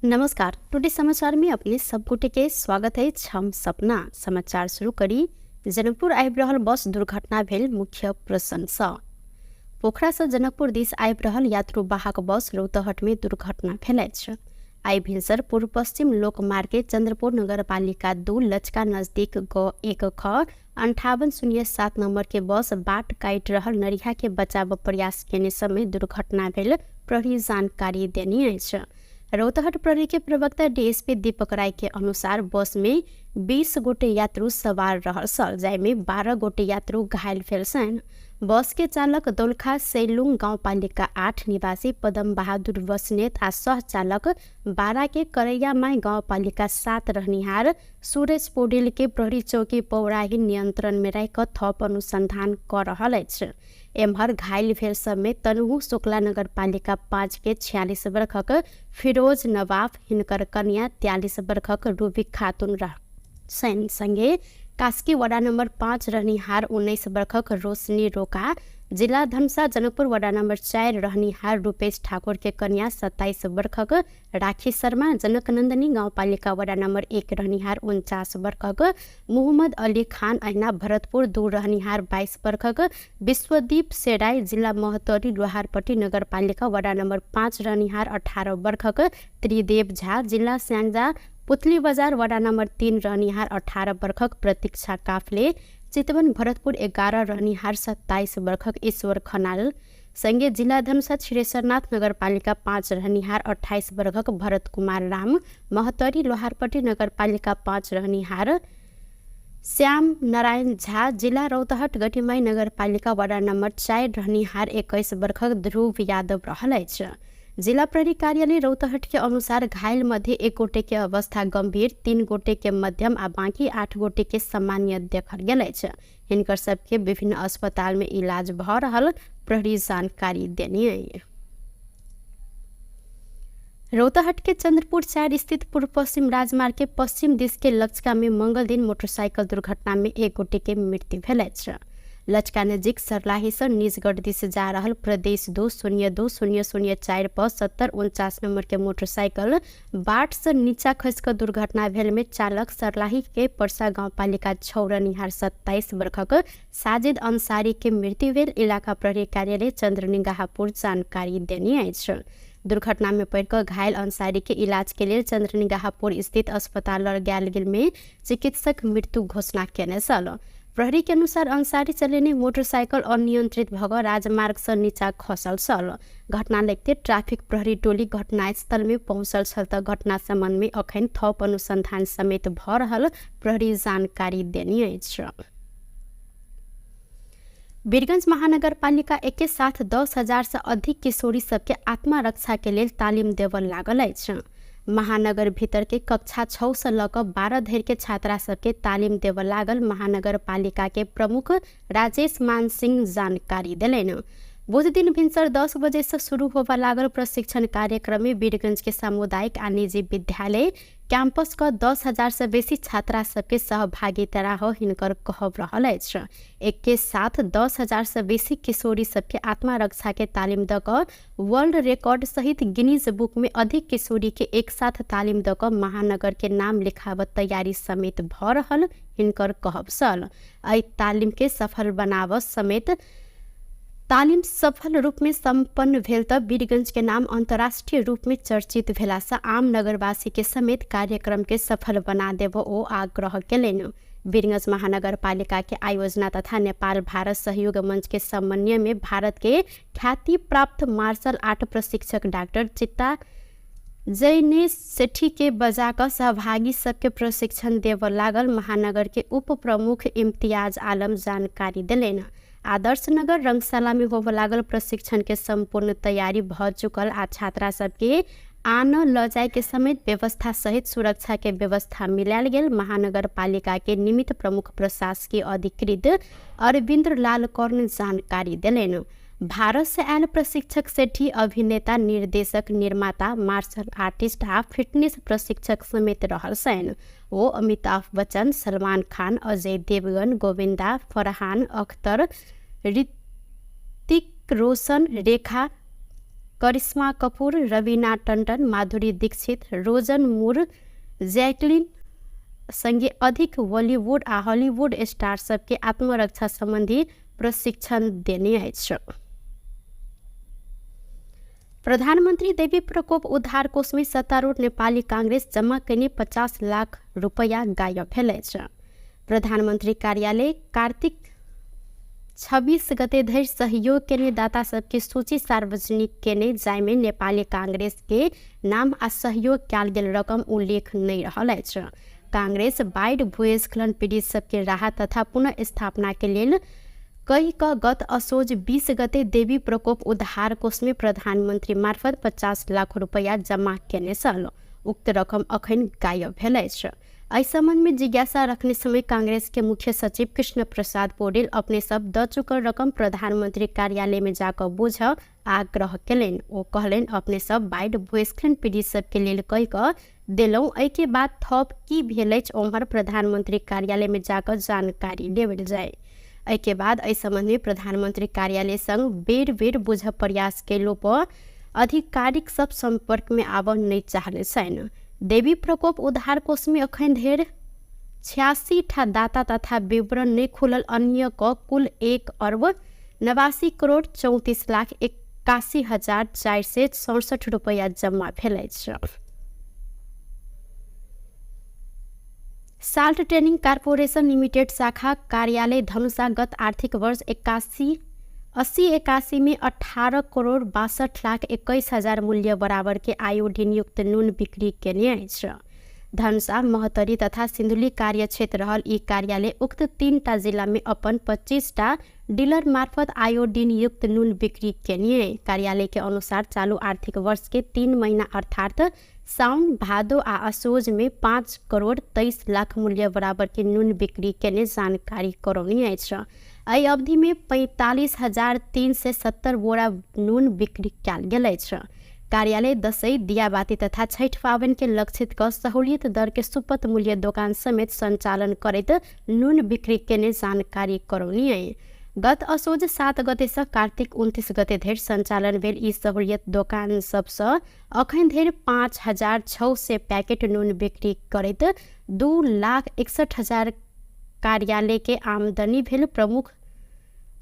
नमस्कार, टुडे समाचार में अपने सब गोटे के स्वागत है। हम सपना समाचार शुरू करी। जनकपुर आबि रहल बस दुर्घटना भेल मुख्य प्रशंसा। पोखरा से जनकपुर दिस आबि रहल यात्रु वाहक बस रौतहट में दुर्घटना भेल अछि। आइ भिनसर पूर्व पश्चिम लोकमार्ग के चंद्रपुर नगरपालिका 2 लचका नजदीक ग 1 ख 5807 नम्बर के बस बाट काटि रहल नरिया के बचाव प्रयास केने समय दुर्घटना भेल प्रहरी जानकारी देने अछि। रौतहट प्रहरी के प्रवक्ता डीएसपी दीपक राय के अनुसार बस में 20 गोटे यात्रु सवार रहल छल, जाहिमे 12 गोटे यात्रु घायल भेल छनि। बस के चालक दोलखा सैलुङ गाउँपालिका 8 निवासी पदम बहादुर बस्नेत आ सहचालक 12 के करैयामाई गाउँपालिका 7 रहनिहार सुरेश पौडेल के प्रहरी चौकी पौराही नियन्त्रण में राखि कऽ थप अनुसन्धान कऽ रहल अछि। एम्हर घायल भेल सबमे तनहु शुक्ला नगरपालिका 5 के 46 वर्षक फिरोज नवाफ, हिनकर कन्या 43 वर्षक रूबी खातुन रह सँगे कास्की वडा नम्बर 5 रहनिहार 19 वर्षक रोशनी रोका, जिला धनुषा जनकपुर वडा नम्बर 4 रहनिहार रूपेश ठाकुर के कन्या 27 वर्षक राखी शर्मा, जनकनन्दनी गाउँपालिका वडा नम्बर 1 रहनिहार 49 वर्षक मोहम्मद अली खान, अहिना भरतपुर 2 रहनिहार 22 वर्षक विश्वदीप सेराई, जिला महोत्तरी लोहारपट्टी नगरपालिका वडा नम्बर 5 रहनिहार 18 वर्षक त्रिदेव झा, जिला स्याङ्जा पुतली बजार वडा नम्बर 3 रहनिहार 18 वर्षक प्रतीक्षा काफले, चितवन भरतपुर 11 रहनिहार 27 वर्षक ईश्वर खनाल सँगे जिला धनुषा क्षीरेश्वरनाथ नगरपालिका 5 रहनिहार 28 वर्षक भरत कुमार राम, महोत्तरी लोहारपट्टी नगरपालिका 5 रहनिहार श्याम नारायण झा, जिला रौतहट गठिमाई नगरपालिका वडा नम्बर 4 रहनिहार 21 वर्षक ध्रुव यादव रहल अछि। जिला प्रहरी कार्यालय रौतहट के अनुसार घायल मध्ये 1 गोटे के अवस्था गंभीर, 3 गोटे के मध्यम आ बाकी 8 गोटे के सामान्य देखल गेल अछि। हिनकर सबके विभिन्न अस्पताल में इलाज भऽ रहल प्रहरी जानकारी देने अछि। रौतहट के चंद्रपुर 4 स्थित पूर्व पश्चिम राजमार्ग के पश्चिम दिश के लचका में मंगल दिन मोटरसाइकिल दुर्घटना में 1 गोटे के मृत्यु भेल अछि। लचका नजिक सर्लाही से निजगढ़ दिश जा रहल प्रदेश 2 0 2 0 0 4 पर 7049 नंबर के मोटरसाइकिल बाट से नीचा खसि कऽ दुर्घटना भेल में चालक सर्लाही के परसा गाउँपालिका 6 रहनिहार 27 वर्षक साजिद अंसारी के मृत्यु भेल इलाका प्रहरी कार्यालय चंद्रनिगाहपुर जानकारी देने अछि। दुर्घटना में पड़ि कऽ घायल अंसारी के इलाज के लेल चंद्रनिगाहपुर स्थित अस्पताल लऽ गेल में चिकित्सक मृत्यु घोषणा केने छल। प्रहरी के अनुसार अंसारी चलेने मोटरसाइकिल अनियंत्रित भऽ राजमार्ग से नीचा खसल छल। घटना लगते ट्राफिक प्रहरी टोली घटनास्थल में पहुंचल छल तऽ घटना संबंध में अखन थप अनुसंधान समेत भऽ रहल प्रहरी जानकारी देने अछि। वीरगंज महानगरपालिका एके साथ 10,000 से अधिक किशोरी सबके आत्मरक्षा के लेल तालिम देबऽ लागल अछि। महानगर भीतर के कक्षा 6 से लऽ कऽ 12 धरि के छात्रा सबके तालिम देबऽ लागल महानगरपालिका के प्रमुख राजेश मान सिंह जानकारी देलनि। बुध दिन भिनसर 10 बजे से शुरू होबऽ लागल प्रशिक्षण कार्यक्रम में वीरगंज के सामुदायिक आ निजी विद्यालय कैंपस क 10,000 से बेसी छात्रा सबके सहभागिता रह हिनकर कहब रहल अछि। एके साथ 10,000 से बेसी किशोरी सबके आत्मरक्षा के तालिम दऽ कऽ वर्ल्ड रिकॉर्ड सहित गिनीज बुक में अधिक किशोरी के एक साथ तालिम दऽ कऽ महानगर के नाम लिखावत तैयारी समेत भऽ रहल हिनकर कहब छल। एहि तालिम के सफल बनाबऽ समेत तालिम सफल रूप में सम्पन्न भेल तऽ वीरगंज के नाम अंतर्राष्ट्रीय रूप में चर्चित भेला से आम नगरवासी के समेत कार्यक्रम के सफल बना देब ओ आग्रह केलनि। वीरगंज महानगरपालिका के आयोजना तथा नेपाल भारत सहयोग मंच के समन्वय में भारत के ख्याति प्राप्त मार्शल आर्ट प्रशिक्षक डॉक्टर चित्ता जैनेश सेठी के बजा कऽ सहभागी सबके प्रशिक्षण देबऽ लागल महानगर के उप प्रमुख इम्तियाज आलम जानकारी देलनि। आदर्श नगर रंगशाला में होबऽ लागल प्रशिक्षण के संपूर्ण तैयारी भऽ चुकल आ छात्रा सबके आन लऽ जाय के समेत व्यवस्था सहित सुरक्षा के व्यवस्था मिलायल गेल महानगरपालिका के निमित्त प्रमुख प्रशासकीय अधिकृत अरविंद्र लाल कर्ण जानकारी देलनि। भारत से आयल प्रशिक्षक सेठी अभिनेता, निर्देशक, निर्माता, मार्शल आर्टिस्ट आ फिटनेस प्रशिक्षक समेत रहल छनि। ओ अमिताभ बच्चन, सलमान खान, अजय देवगन, गोविंदा, फरहान अख्तर, ऋतिक रोशन, रेखा, करिश्मा कपूर, रवीना टंडन, माधुरी दीक्षित, रोजन मूर, जैकलिन संगे अधिक बॉलीवुड आ हॉलीवुड स्टार सबके आत्मरक्षा संबंधी प्रशिक्षण देने अछि। प्रधानमन्त्री देवी प्रकोप उद्धार कोष में सत्तारूढ़ नेपाली कांग्रेस जमा कयने 50 लाख रुपैया गायब भेल अछि। प्रधानमन्त्री कार्यालय कार्तिक 26 गते धरि सहयोग केने दाता सबके सूची सार्वजनिक केने, जाहिमे नेपाली कांग्रेस के नाम आ सहयोग कयल गेल रकम उल्लेख नहि रहल अछि। कांग्रेस बाढ़ि भूस्खलन पीड़ित सबके राहत तथा पुनः स्थापना के लेल कहि कऽ गत असोज 20 गते देवी प्रकोप उद्धार कोषमे प्रधानमन्त्री मार्फत 50 लाख रुपैया जमा केने छल। उक्त रकम अखन गायब भेल अछि। एहि सम्बन्ध में जिज्ञासा रखने समय कांग्रेस के मुख्य सचिव कृष्ण प्रसाद पौडेल अपने सब द चुकल रकम प्रधानमंत्री कार्यालय में जाकऽ बुझ आग्रह केलनि। ओ कहलनि, अपने सब बाढ़ि भूस्खलन पीड़ित सबके लेल कहि कऽ देलहुँ, एहिके बाद थप की भेल अछि ओम्हर प्रधानमंत्री कार्यालय में जाकऽ जानकारी लेबल जाय। एहिके बाद एहि सम्बन्ध में प्रधानमंत्री कार्यालय संग बेर बेर बुझ प्रयास केलो पर आधिकारिक सब संपर्क में आबऽ नहि चाहले छनि। देवी प्रकोप उद्धार कोष में अखन धरि 86 ठा दाता तथा विवरण नहि खुलल अन्य क कुल 1 अर्ब 89 करोड़ 34 लाख 81 हजार 467 रुपैया जम्मा भेल अछि। साल्ट ट्रेनिंग कॉर्पोरेशन लिमिटेड शाखा कार्यालय धनुषा गत आर्थिक वर्ष 81 80 81 में 18 करोड़ 62 लाख 21 हजार मूल्य बराबर के आयोडीन युक्त नुन बिक्री केने अछि। धनुषा, महोत्तरी तथा सिन्धुली कार्यक्षेत्र रहल ई कार्यालय उक्त 3टा जिला में अपन 25टा डीलर मार्फत आयोडीन युक्त नुन बिक्री केने। कार्यालय के अनुसार चालू आर्थिक वर्ष के 3 महीना अर्थात साउन, भादो आ असोज में 5 करोड़ 23 लाख मूल्य बराबर के नुन बिक्री केने जानकारी करौनी अछि। एहि अवधि में 45,370 बोरा नुन बिक्री कयल गेल अछि। कार्यालय दसैँ, दियाबाती तथा छठि पाबनि के लक्षित क सहूलियत दर के सुपथ मूल्य दोकान समेत सञ्चालन करैत नुन बिक्री केने जानकारी करौनी अछि। गत असोज 7 गते सँ कार्तिक 29 गते धरि सञ्चालन भेल ई सहूलियत दोकान सबसँ अखन धरि 5,600 पैकेट नुन बिक्री करैत 2,61,000 कार्यालय के आमदनी भेल प्रमुख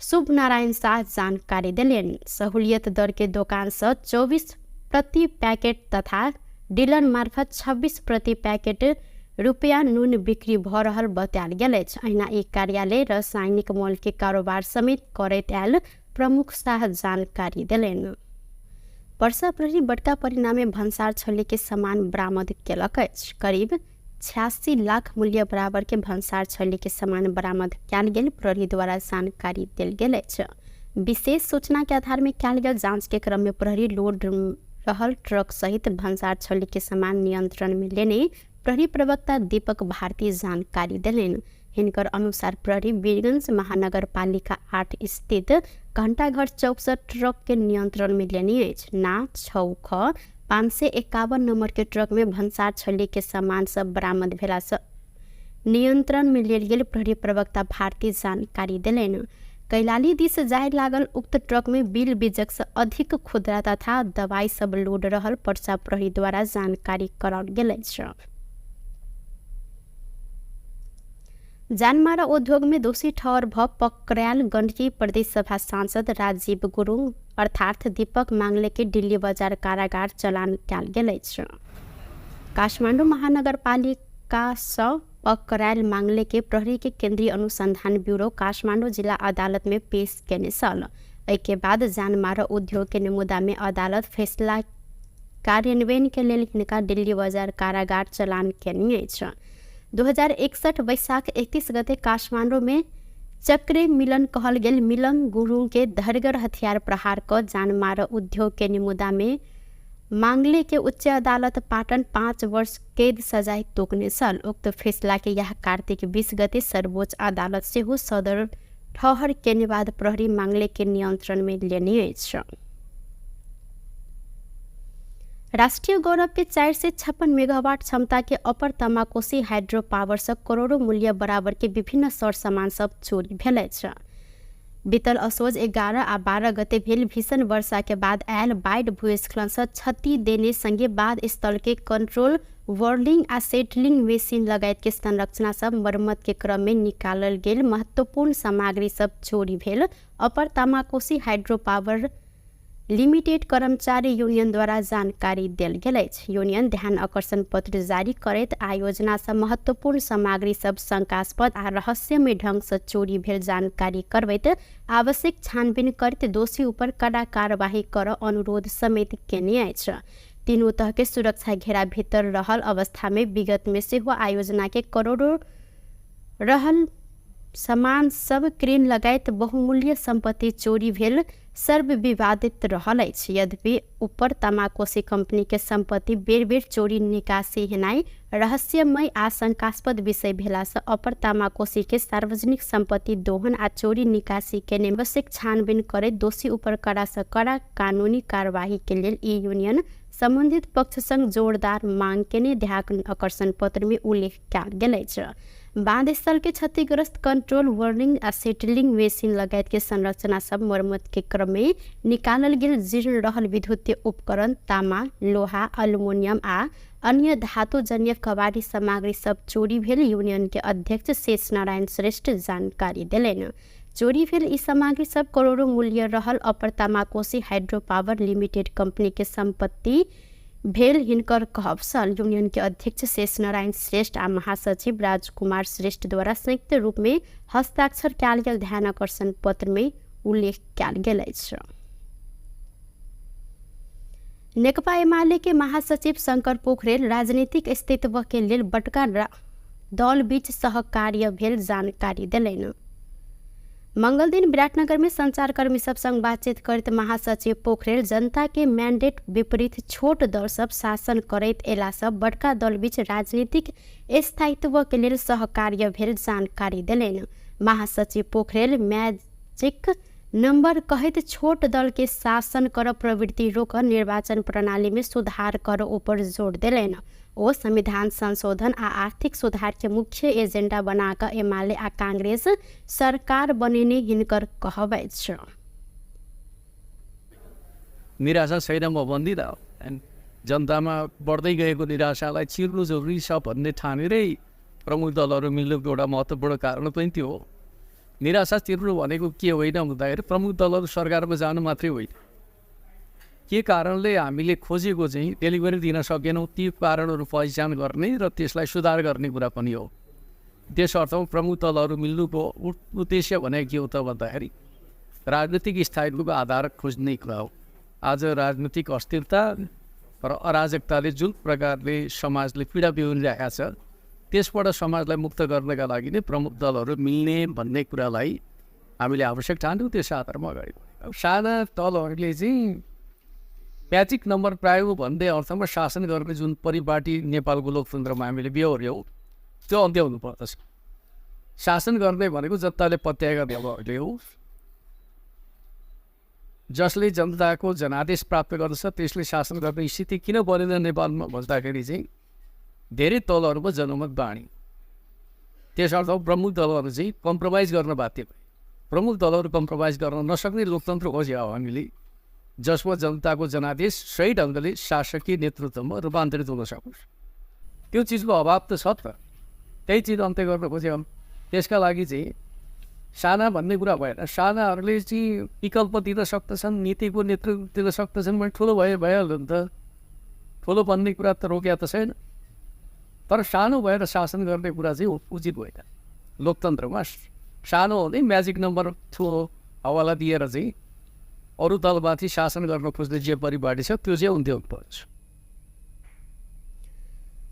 शुभ नारायण शाह जानकारी देलनि। सहूलियत दर के दोकान सँ 24 प्रति पैकेट तथा डीलर मार्फत 26 प्रति पैकेट रुपैया नुन बिक्री भऽ रहल बतायल गेल अछि। अहिना ई कार्यालय रासायनिक मॉल के कारोबार समेत करैत आयल प्रमुख शाह जानकारी देलनि। पर्सा प्रहरी बड़का परिणामे भन्सार छल्ली के सामान बरामद केलक अछि। करीब 86 लाख मूल्य बराबर के भन्सार छल्ली के सामान बरामद कयल गेल प्रहरी द्वारा जानकारी देल गेल अछि। विशेष सूचना के आधार में कयल गेल जांच के क्रम में प्रहरी लोड रहल ट्रक सहित भन्सार छल्ली के सामान नियंत्रण में लेने प्रहरी प्रवक्ता दीपक भारती जानकारी देलनि। हिनकर अनुसार प्रहरी वीरगंज महानगरपालिका 8 स्थित घंटाघर चौक से ट्रक के नियंत्रण में लेने अछि। ना 6 ख 551 नंबर के ट्रक में भन्सार छल्ली के सामान सब बरामद भेला से नियंत्रण में लेल गेल प्रहरी प्रवक्ता भारती जानकारी देलनि। कैलाली दिस जाय लागल उक्त ट्रक में बिल बीजक से अधिक खुदरा तथा दवाई सब लोड रहल पर्सा प्रहरी द्वारा जानकारी कराओल गेल अछि। जानमारा उद्योग में दोषी ठहर भ पकड़ायल गण्डकी प्रदेश सभा सांसद राजीव गुरुङ अर्थात दीपक मांगले के दिल्ली बजार कारागार चलान कयल गेल अछि। काठमाडौँ महानगरपालिका सँ पकड़ायल मांगले के प्रहरी के केन्द्रीय अनुसंधान ब्यूरो काठमाडौँ जिला अदालत में पेश केने छल। एहिके बाद जानमारा उद्योग के मुद्दा में अदालत फैसला कार्यान्वयन के लेल हिनका दिल्ली बजार कारागार चलान केने अछि। 2061 वैशाख 31 गते काठमाडौँ में चक्रे मिलन कहल गेल मिलन गुरुङ के धरगर हथियार प्रहार क जानमारा उद्योग के मुद्दा में मांगले के उच्च अदालत पाटन 5 वर्ष कैद सजाय तोकने छल। उक्त फैसला के यह कार्तिक 20 गते सर्वोच्च अदालत सेहो सदर ठहर केने बाद प्रहरी मांगले के नियंत्रण में लेने अछि। राष्ट्रीय गौरव के 456 मेगावाट क्षमता के अपर तमाकोसी हाइड्रो पावर से करोड़ों मूल्य बराबर के विभिन्न सर सामान सब चोरी भेल अछि। बीतल असोज 11 आ 12 गते भेल भीषण वर्षा के बाद आयल बाढ़ि भूस्खलन से क्षति देने संगे बाद स्थल के कंट्रोल वर्लिंग आ सेटलिंग मशीन लगायत के संरचना सब मरम्मत के क्रम में निकालल गेल महत्वपूर्ण सामग्री सब चोरी भेल अपर तमाकोसी हाइड्रो पावर लिमिटेड कर्मचारी यूनियनद्वारा जानकारी देल गेल अछि। यूनियन ध्यान आकर्षण पत्र जारी करैत आयोजना सँ महत्वपूर्ण सामग्री सब शंकास्पद आ रहस्यमय ढंग सँ चोरी भेल जानकारी करबैत आवश्यक छानबीन करैत दोषी ऊपर कड़ा कार्यवाही कर अनुरोध समेत केने अछि। तीनू तह के सुरक्षा घेरा भीतर रहल अवस्था में विगत में सेहो आयोजना के करोड़ों रहल सामान सब क्रेन लगायत बहुमूल्य सम्पत्ति चोरी भेल सर्वविवादित रहल अछि। यद्यपि ऊपर तमाकोसी कंपनी के सम्पत्ति बेर बेर चोरी निकासी हेनाइ रहस्यमय आ शंकास्पद विषय भेलासँ अपर तामाकोसी के सार्वजनिक सम्पत्ति दोहन आ चोरी निकासी केने आवश्यक छानबीन करैत दोषी ऊपर कड़ा सँ कड़ा कानूनी कार्यवाही के लेल ई यूनियन सम्बन्धित पक्ष संग जोरदार मांग केने ध्यान आकर्षण पत्र में उल्लेख कयल गेल अछि। बांध स्थल के क्षतिग्रस्त कंट्रोल वर्निंग आ सेटलिंग मशीन लगायत के संरचना सब मरम्मत के क्रम में निकालल गेल जीर्ण रहल विद्युतीय उपकरण तामा, लोहा, एल्युमिनियम आ अन्य धातुजन्य कबाड़ी सामग्री सब चोरी भेल यूनियन के अध्यक्ष शेष नारायण श्रेष्ठ जानकारी देलनि। चोरी भेल ई सामग्री सब करोड़ों मूल्य रहल अपर Tamakoshi hydro power limited company के संपत्ति भेल हिनकर कहब छल। यूनियन के अध्यक्ष शेष नारायण श्रेष्ठ आ महासचिव राजकुमार श्रेष्ठ द्वारा संयुक्त रूप में हस्ताक्षर कयल गेल ध्यान आकर्षण पत्र में उल्लेख कयल गेल अछि। नेकपा एमाले के महासचिव शंकर पोखरेल राजनीतिक अस्तित्व के लेल बड़का दल बीच सहकार्य भेल जानकारी देलनि। मंगल दिन विराटनगर में संचारकर्मी सब संग बातचीत करैत महासचिव पोखरेल जनता के मैंडेट विपरीत छोट दल सब शासन करैत एला सब बड़का दल बीच राजनीतिक स्थायित्व के लेल सहकार्य भेल जानकारी देलनि। महासचिव पोखरेल मैजिक नंबर कहैत छोट दल के शासन कर प्रवृत्ति रोक निर्वाचन प्रणाली में सुधार कर ऊपर जोर देलनि। ओ संविधान संशोधन आ आर्थिक सुधार के मुख्य एजेंडा बनाकर एमाले आ कांग्रेस सरकार बनेने हिनकर कहब अछि। निराशा छैन म भन्दिनँ, जनतामा बढ्दै गएको निराशालाई चिर्नु जरुरी छ भन्ने ठानेरै प्रमुख दलहरू मिल्नुको एउटा महत्त्वपूर्ण कारण पनि त्यो हो। निराशा चिर्नु भनेको के होइन भन्दाखेरि प्रमुख दलहरू सरकारमा जानु मात्रै होइन, के कारणले हामीले खोजेको चाहिँ डेलिभरी दिन सकेनौँ ती कारणहरू पहिचान गर्ने र त्यसलाई सुधार गर्ने कुरा पनि हो। त्यस अर्थमा प्रमुख दलहरू मिल्नुको उद्देश्य भनेको के हो त भन्दाखेरि राजनीतिक स्थायित्वको आधार खोज्ने कुरा हो। आज राजनीतिक अस्थिरता र अराजकताले जुन प्रकारले समाजले पीडा बिहोरिरहेको छ त्यसबाट समाजलाई मुक्त गर्नका लागि नै प्रमुख दलहरू मिल्ने भन्ने कुरालाई हामीले आवश्यक ठान्यौँ, त्यस आधारमा अगाडि बढ्यौँ। अब साना दलहरूले चाहिँ म्याजिक नम्बर पायो भन्दै अर्थमा शासन गर्ने जुन परिपाटी नेपालको लोकतन्त्रमा हामीले बेहोर्यौँ त्यो अन्त्य हुनुपर्दछ। शासन गर्ने भनेको जनताले पत्याएका दलहरूले हो, जसले जनताको जनादेश प्राप्त गर्दछ त्यसले शासन गर्ने स्थिति किन बनेन नेपालमा भन्दाखेरि चाहिँ धेरै दलहरूमा जनमत बाँडी, त्यसर्थ प्रमुख दलहरू चाहिँ कम्प्रोमाइज गर्न बाध्य भए। प्रमुख दलहरू कम्प्रोमाइज गर्न नसक्ने लोकतन्त्र खोज्यो हामीले, जसमा जनताको जनादेश सही ढङ्गले शासकीय नेतृत्वमा रूपान्तरित हुन सकोस्। त्यो चिजको अभाव त छ त, त्यही चिज अन्त्य गर्न खोज्यो। त्यसका लागि चाहिँ साना भन्ने कुरा भएन, सानाहरूले चाहिँ विकल्प दिन सक्दछन्, नीतिको नेतृत्व दिन सक्दछन् भने ठुलो भए भइहाल्यो नि त। ठुलो बन्ने कुरा त रोक्या त छैन, तर सानो भएर शासन गर्ने कुरा चाहिँ उचित होइन। लोकतन्त्रमा सानो हुने म्याजिक नम्बर ठुलो हवाला दिएर चाहिँ अरू दलमाथि शासन गर्न खोज्ने जे परिपाटी छ त्यो चाहिँ अन्त्य हुनुपर्छ।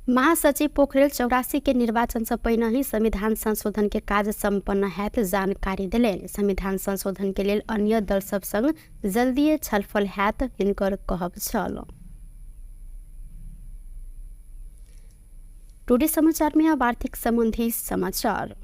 महासचिव पोखरेल 84 के निर्वाचन से पहिने ही संविधान संशोधन के कार्य सम्पन्न हैत जानकारी देलनि। संविधान संशोधन के लेल अन्य दल सब संग जल्दीए छलफल हैत हिनकर कहब छल। टुडे समाचार में अब आर्थिक संबंधी समाचार।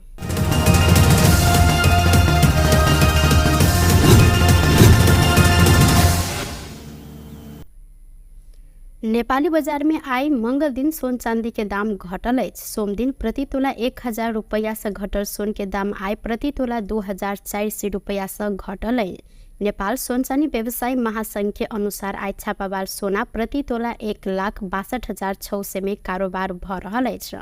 नेपाली बजार में आइ मंगल दिन सोन चांदी के दाम घटल अछि। सोमदिन प्रति तोला 1000 रुपैया से घटल सोन के दाम आइ प्रति तोला 2400 रुपैया से घटल अछि। नेपाल सोन चानी व्यवसायी महासंघ के अनुसार आइ छापावाल सोना प्रति तोला 1,62,600 में कारोबार भ रहल अछि।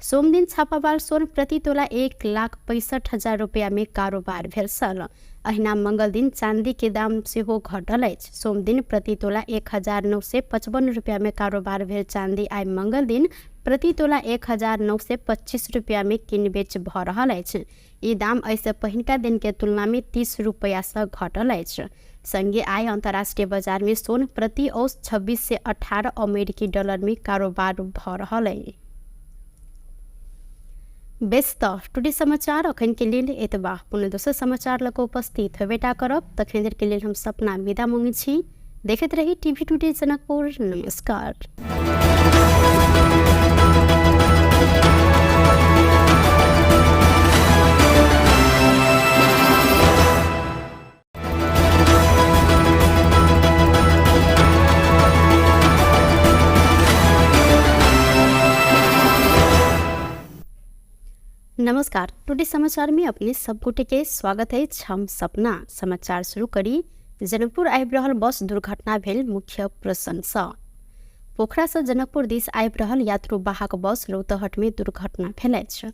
सोमदिन छापावाल सोन प्रति तोला 1,65,000 रुपैया में कारोबार भेल छल। अहिना मंगल दिन चांदी के दाम सेहो घटल अछि। सोमदिन प्रति तोला 1955 रुपया में कारोबार भेल चांदी आइ मंगल दिन प्रति तोला 1925 रुपया में किन बेच भऽ रहल अछि। ई दाम एहिसँ पहिनका दिन के तुलना में 30 रुपया सँ घटल अछि। संगे आइ अंतर्राष्ट्रीय बाजार में सोन प्रति औस 2618 अमेरिकी डॉलर में कारोबार भऽ रहल अछि। बेस तऽ टुडे समाचार अखन के लेल एतबा। पुनः दोसर समाचार लऽ कऽ उपस्थित होबेटा करब, तखन देर के लेल हम सपना विदा मांगै छी। देखैत रही टीवी टुडे जनकपुर। नमस्कार। नमस्कार, टुडे समाचार में अपने सब गोटे के स्वागत है। हम सपना समाचार शुरू करी। जनकपुर आबि रहल बस दुर्घटना भेल मुख्य प्रसंग। पोखरा से जनकपुर दिस आबि रहल यात्रु वाहक बस रौतहट में दुर्घटना भेल अछि।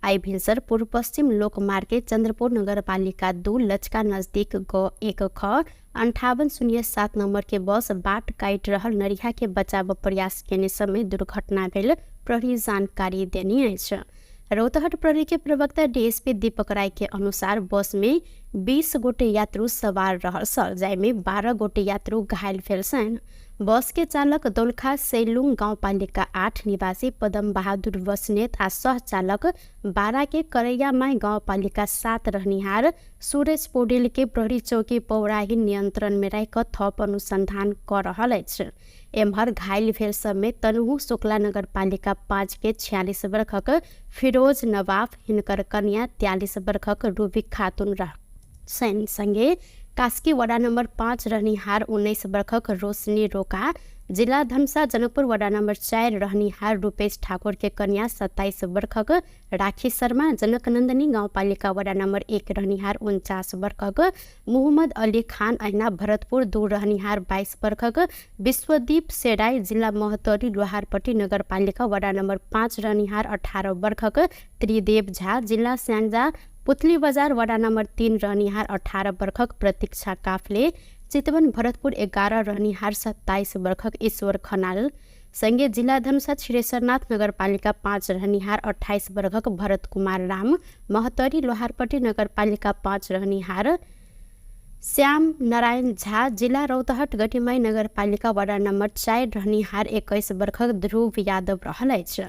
आइ भिनसर पूर्व पश्चिम लोकमार्ग के चंद्रपुर नगरपालिका 2 लचका नजदीक ग 1 ख 5807 नंबर के बस बाट काटि रहल नरिहा के बचाव प्रयास केने समय दुर्घटना भेल प्रहरी जानकारी देने अछि। रौतहट प्रहरी के प्रवक्ता डीएसपी दीपक राय के अनुसार बस में 20 गोटे यात्रु सवार रहल छल, जाहिमे 12 गोटे यात्रु घायल भेल छनि। बस के चालक दोलखा सैलुङ गाउँपालिका 8 निवासी पदम बहादुर बस्नेत आ सह चालक 12 के करैयामाई गाउँपालिका 7 रहनिहार सुरेश पौडेल के प्रहरी चौकी पौराही नियंत्रण में राखि कऽ थप अनुसंधान कऽ रहल अछि। एम्हर घायल भेल सबमे तनहु शुक्ला नगरपालिका 5 के 46 वर्षक फिरोज नवाफ, हिनकर कन्या 43 वर्षक रूबी खातून रह छनि। संगे कास्की वडा नंबर 5 रहनिहार 19 वर्षक रोशनी रोका, जिला धनुषा जनकपुर वडा नंबर 4 रहनिहार रूपेश ठाकुर के कन्या 27 वर्षक राखी शर्मा, जनकनंदनी गाउँपालिका वडा नंबर 1 रहनिहार 49 वर्षक मोहम्मद अली खान, अहिना भरतपुर 2 रहनिहार 22 वर्षक विश्वदीप सेराई, जिला महोत्तरी लोहारपट्टी नगरपालिका वडा नंबर 5 रहनिहार 18 वर्षक त्रिदेव झा, जिला स्याङ्जा पुतली बजार वडा नंबर 3 रहनिहार 18 वर्षक प्रतीक्षा काफले, चितवन भरतपुर 11 रहनिहार 27 वर्षक ईश्वर खनाल, संगे जिला धनुषा क्षीरेश्वरनाथ नगरपालिका 5 रहनिहार 28 वर्षक भरत कुमार राम, महोत्तरी लोहारपट्टी नगरपालिका 5 रहनिहार श्याम नारायण झा, जिला रौतहट गटिमाई नगरपालिका वडा नंबर 4 रहनिहार 21 वर्षक ध्रुव यादव रहल अछि।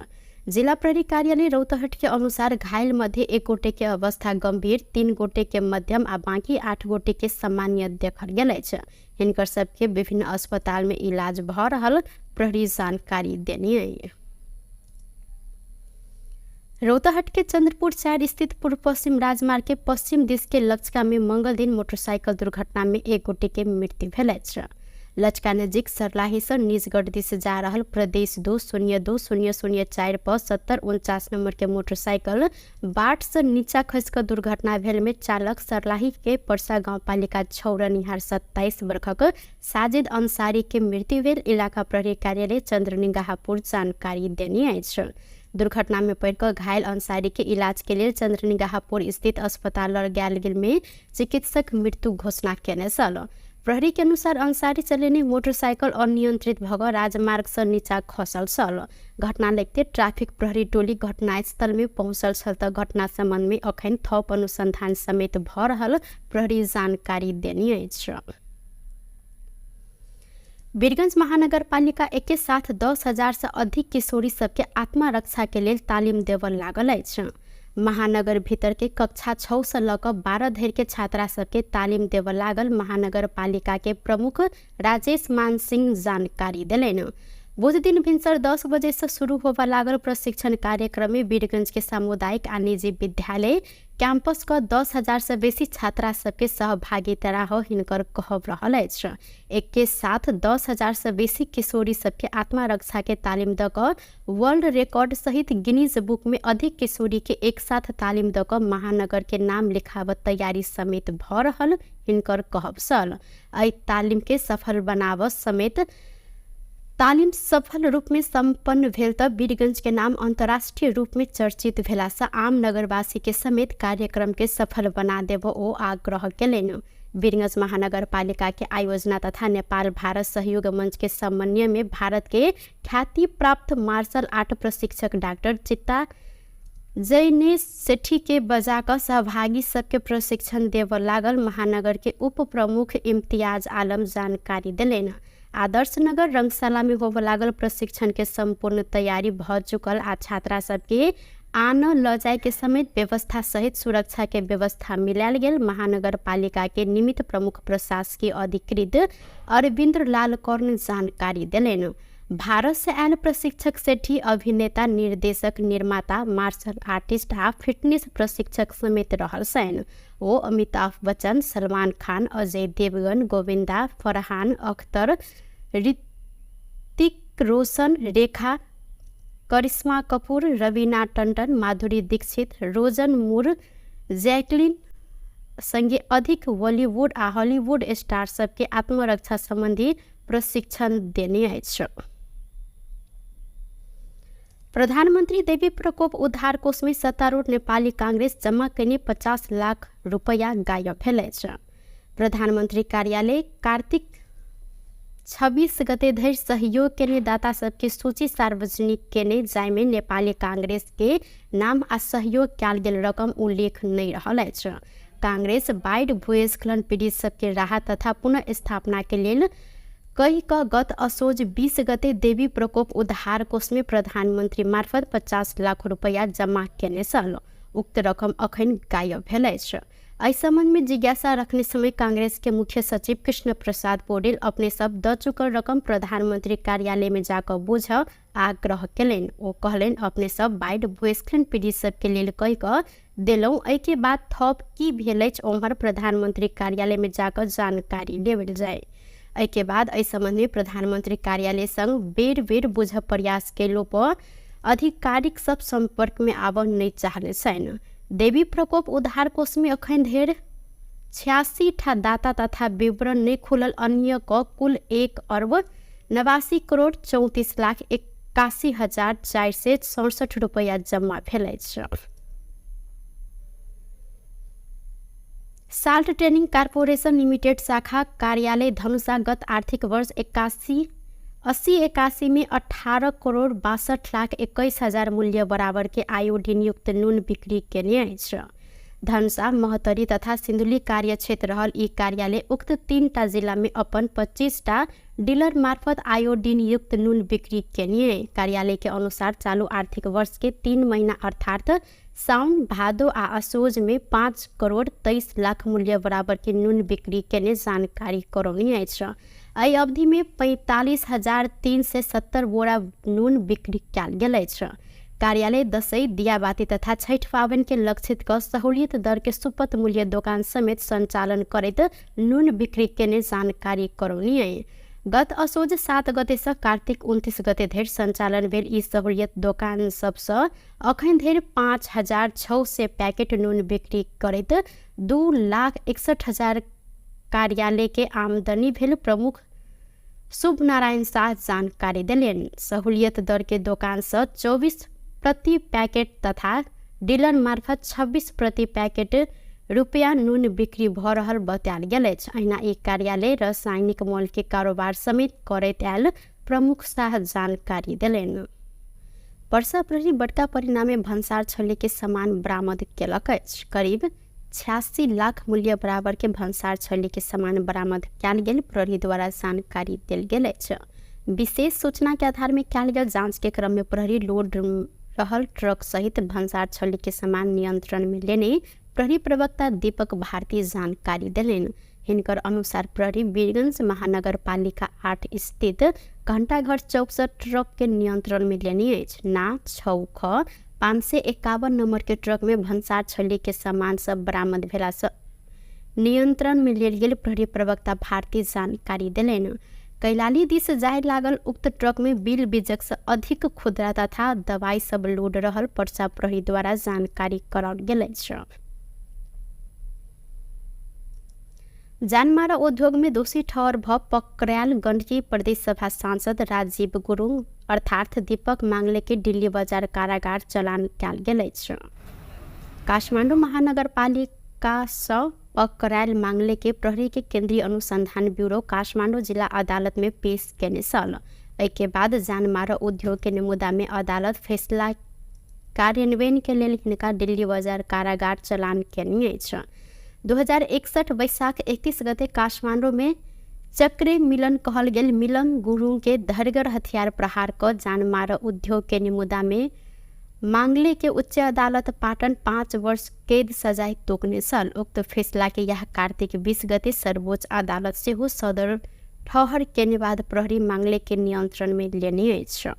जिला प्रहरी कार्यालय रौतहट के अनुसार घायल मध्ये 1 गोटे के अवस्था गंभीर, 3 गोटे के मध्यम आ बाकी 8 गोटे के सामान्य देखल गेल अछि। हिनकर सबके विभिन्न अस्पताल में इलाज भऽ रहल प्रहरी जानकारी देने अछि। रौतहट के चंद्रपुर 4 स्थित पूर्व पश्चिम राजमार्ग के पश्चिम दिश के लचका में मंगल दिन मोटरसाइकिल दुर्घटना में 1 गोटे के मृत्यु भेल अछि। लचका नजिक सर्लाही से निजगढ़ दिश जा रहल प्रदेश 2 0 2 0 0 4 पर 7049 नंबर के मोटरसाइकिल बाट से नीचा खसि कऽ दुर्घटना भेल में चालक सर्लाही के परसा गाउँपालिका 6 रहनिहार 27 वर्षक साजिद अंसारी के मृत्यु भेल इलाका प्रहरी कार्यालय चंद्रनिगाहपुर जानकारी देने अछि। दुर्घटना में पड़ि कऽ घायल अंसारी के इलाज के लेल चंद्रनिगाहपुर स्थित अस्पताल लऽ गेल गेल में चिकित्सक मृत्यु घोषणा केने छल। प्रहरी के अनुसार अंसारी चलेने मोटरसाइकिल अनियंत्रित भऽ कऽ राजमार्ग से नीचा खसल छल। घटना लगिते ट्रैफिक प्रहरी टोली घटनास्थल में पहुँचल छल तऽ घटना संबंध में अखन थप अनुसंधान समेत भऽ रहल प्रहरी जानकारी देने अछि। वीरगंज महानगरपालिका एके साथ 10,000 से अधिक किशोरी सबके आत्मरक्षा के लेल तालिम देबऽ लागल अछि। महानगर भीतर के कक्षा 6 से लऽ कऽ 12 धरि के छात्रा सबके तालिम देबऽ लागल महानगरपालिका के प्रमुख राजेश मान सिंह जानकारी देलनि। बुध दिन भिनसर 10 बजे से शुरू होबऽ लागल प्रशिक्षण कार्यक्रम में वीरगंज के सामुदायिक आ निजी विद्यालय कैंपस क 10,000 से बेसी छात्रा सबके सहभागिता रह हिनकर कहब रहल अछि। एके साथ 10,000 से बेसी किशोरी सबके आत्मरक्षा के तालिम दऽ कऽ वर्ल्ड रिकॉर्ड सहित गिनीज बुक में अधिक किशोरी के एक साथ तालिम दऽ कऽ महानगर के नाम लिखाबऽ तैयारी समेत भऽ रहल हिनकर कहब छल। एहि तालिम के सफल बनाबऽ समेत तालिम सफल रूपमे सम्पन्न भेल त वीरगंज के नाम अन्तर्राष्ट्रिय रूपमे चर्चित भेलासँ आम नगरवासी के समेत कार्यक्रम के सफल बना देब ओ आग्रह केलनि। वीरगंज महानगरपालिका के आयोजना तथा नेपाल भारत सहयोग मंच के समन्वय में भारत के ख्याति प्राप्त मार्शल आर्ट प्रशिक्षक डाक्टर चित्ता जैनेश सेठी के बजा कऽ सहभागी सबके प्रशिक्षण देबऽ लागल महानगर के उप प्रमुख इम्तियाज आलम जानकारी देलनि। आदर्श नगर रंगशाला में होबऽ लागल प्रशिक्षण के सम्पूर्ण तैयारी भऽ चुकल आ छात्रा सबके आन ल जाय के समेत व्यवस्था सहित सुरक्षा के व्यवस्था मिलायल गेल महानगर पालिका के निमित्त प्रमुख प्रशासकीय अधिकृत अरविंद्र लाल कर्ण जानकारी देलनि। भारत से आयल प्रशिक्षक सेठी अभिनेता, निर्देशक, निर्माता, मार्शल आर्टिस्ट आ फिटनेस प्रशिक्षक समेत रहल छनि। ओ अमिताभ बच्चन, सलमान खान, अजय देवगन, गोविंदा, फरहान अख्तर, ऋतिक रोशन, रेखा, करिश्मा कपूर, रवीना टंडन, माधुरी दीक्षित, रोजन मूर, जैकलिन संगे अधिक बॉलीवुड आ हॉलीवुड स्टार सबके आत्मरक्षा संबंधी प्रशिक्षण देने अछि। प्रधानमन्त्री देवी प्रकोप उद्धार कोषमे सत्तारूढ़ नेपाली कांग्रेस जमा कयने 50 लाख रुपैया गायब भेल अछि। प्रधानमन्त्री कार्यालय कार्तिक 26 गते धरि सहयोग केने दाता सबके सूची सार्वजनिक केने, जाहिमे नेपाली कांग्रेस के नाम आ सहयोग कयल गेल रकम उल्लेख नहि रहल अछि। कांग्रेस बाढ़ि भूस्खलन पीड़ित सबके राहत तथा पुनर्स्थापना के लेल कहि कऽ गत असोज 20 गते देवी प्रकोप उद्धार कोषमे प्रधानमन्त्री मार्फत 50 लाख रुपैया जमा केने छल। उक्त रकम अखन गायब भेल अछि। एहि सम्बन्धमे जिज्ञासा रखने समय कांग्रेस के मुख्य सचिव कृष्ण प्रसाद पौडेल अपने सब द चुकल रकम प्रधानमन्त्री कार्यालयमे जाकऽ बुझ आग्रह केलनि। ओ कहलनि, अपने सब बाढ़ि भूस्खलन पीड़ित सबके लेल कहि कऽ देलहुँ, एहिके बाद थप की भेल अछि ओम्हर प्रधानमन्त्री कार्यालयमे जाकऽ जानकारी लेबल जाय। एहिके बाद एहि सम्बन्धमे प्रधानमन्त्री कार्यालय संग बेर बेर बुझ प्रयास केलो पर आधिकारिक सब सम्पर्कमे आबऽ नहि चाहने छनि। देवी प्रकोप उद्धार कोषमे अखन धरि 86 ठा दाता तथा विवरण नहि खुलल अन्य क कुल 1 अर्ब 89 करोड़ 34 लाख 81,467 रुपैया जम्मा भेल अछि। साल्ट ट्रेनिंग कॉर्पोरेशन लिमिटेड शाखा कार्यालय धनुषा गत आर्थिक वर्ष 81 80 81 में 18 करोड़ 62 लाख 21 हजार मूल्य बराबर के आयोडीन युक्त नून बिक्री केने अछि। धनुषा, महोत्तरी तथा सिन्धुली कार्यक्षेत्र रहल ई कार्यालय उक्त 3टा जिलामे अपन 25टा डीलर मार्फत आयोडीन युक्त नून बिक्री केने। कार्यालय के अनुसार चालू आर्थिक वर्ष के 3 महीना अर्थात साउन, भादो आ असोज में 5 करोड़ 23 लाख मूल्य बराबर के नून बिक्री केने जानकारी करौने अछि। एहि अवधि में 45,370 बोरा नून बिक्री कयल गेल अछि। कार्यालय दसैँ, दियाबाती तथा छठि पाबनि के लक्षित कऽ सहूलियत दर के सुपथ मूल्य दोकान समेत सञ्चालन करैत नून बिक्री केने जानकारी करौने। गत असोज 7 गते सँ कार्तिक 29 गते धरि सञ्चालन भेल ई सहूलियत दोकान सबसँ अखन धरि 5,600 पैकेट नून बिक्री करैत 2,61,000 कार्यालय के आमदनी भेल प्रमुख शुभ नारायण शाह जानकारी देलनि। सहूलियत दर के दोकान सँ 24 प्रति पैकेट तथा डीलर मार्फत 26 प्रति पैकेट रुपैया नून बिक्री भऽ रहल बतायल गेल अछि। अहिना ई कार्यालय रासायनिक मॉल के कारोबार समेत करैत आयल प्रमुख शाह जानकारी देलनि। पर्सा प्रहरी बड़का परिणामे भन्सार छल्ली के सामान बरामद केलक अछि। करीब 86 लाख मूल्य बराबर के भन्सार छल्ली के सामान बरामद कयल गेल प्रहरी द्वारा जानकारी देल गेल अछि। विशेष सूचना के आधार में कयल गेल जांच के क्रम में प्रहरी लोड रहल ट्रक सहित भन्सार छल्ली के सामान नियंत्रण में लेने प्रहरी प्रवक्ता दीपक भारती जानकारी देलनि। हिनकर अनुसार प्रहरी वीरगंज महानगरपालिका 8 स्थित घंटाघर चौक से ट्रक के नियंत्रण में लेने अछि। ना 6 ख 551 नंबर के ट्रक में भन्सार छल्ली के सामान सब बरामद भेला से नियंत्रण में लेल गेल प्रहरी प्रवक्ता भारती जानकारी देलनि। कैलाली दिस जाय लागल उक्त ट्रक में बिल बीजक से अधिक खुदरा तथा दवाई सब लोड रहल पर्सा प्रहरी द्वारा जानकारी कराओल गेल अछि। जानमारा उद्योग में दोषी ठहर भ पकड़ायल गण्डकी प्रदेशसभा सांसद राजीव गुरुङ अर्थात दीपक मांगले के दिल्ली बजार कारागार चलान कयल गेल अछि। काठमाडौँ महानगरपालिका सँ पकड़ायल मांगले के प्रहरी के केन्द्रीय अनुसंधान ब्यूरो काठमाडौँ जिला अदालत में पेश केने छल। एहिके बाद जानमारा उद्योग के मुद्दा में अदालत फैसला कार्यान्वयन के लेल हिनका दिल्ली बजार कारागार चलान केने अछि। 2061 वैशाख 31 गते काठमाडौँ में चक्रे मिलन कहल गेल मिलन गुरुङ के धरगर हथियार प्रहार क जानमारा उद्योग के मुद्दा में मांगले के उच्च अदालत पाटन 5 वर्ष कैद सजाय तोकने छल। उक्त फैसला के यह कार्तिक 20 गते सर्वोच्च अदालत सेहो सदर ठहर केने बाद प्रहरी मांगले के नियंत्रण में लेने अछि।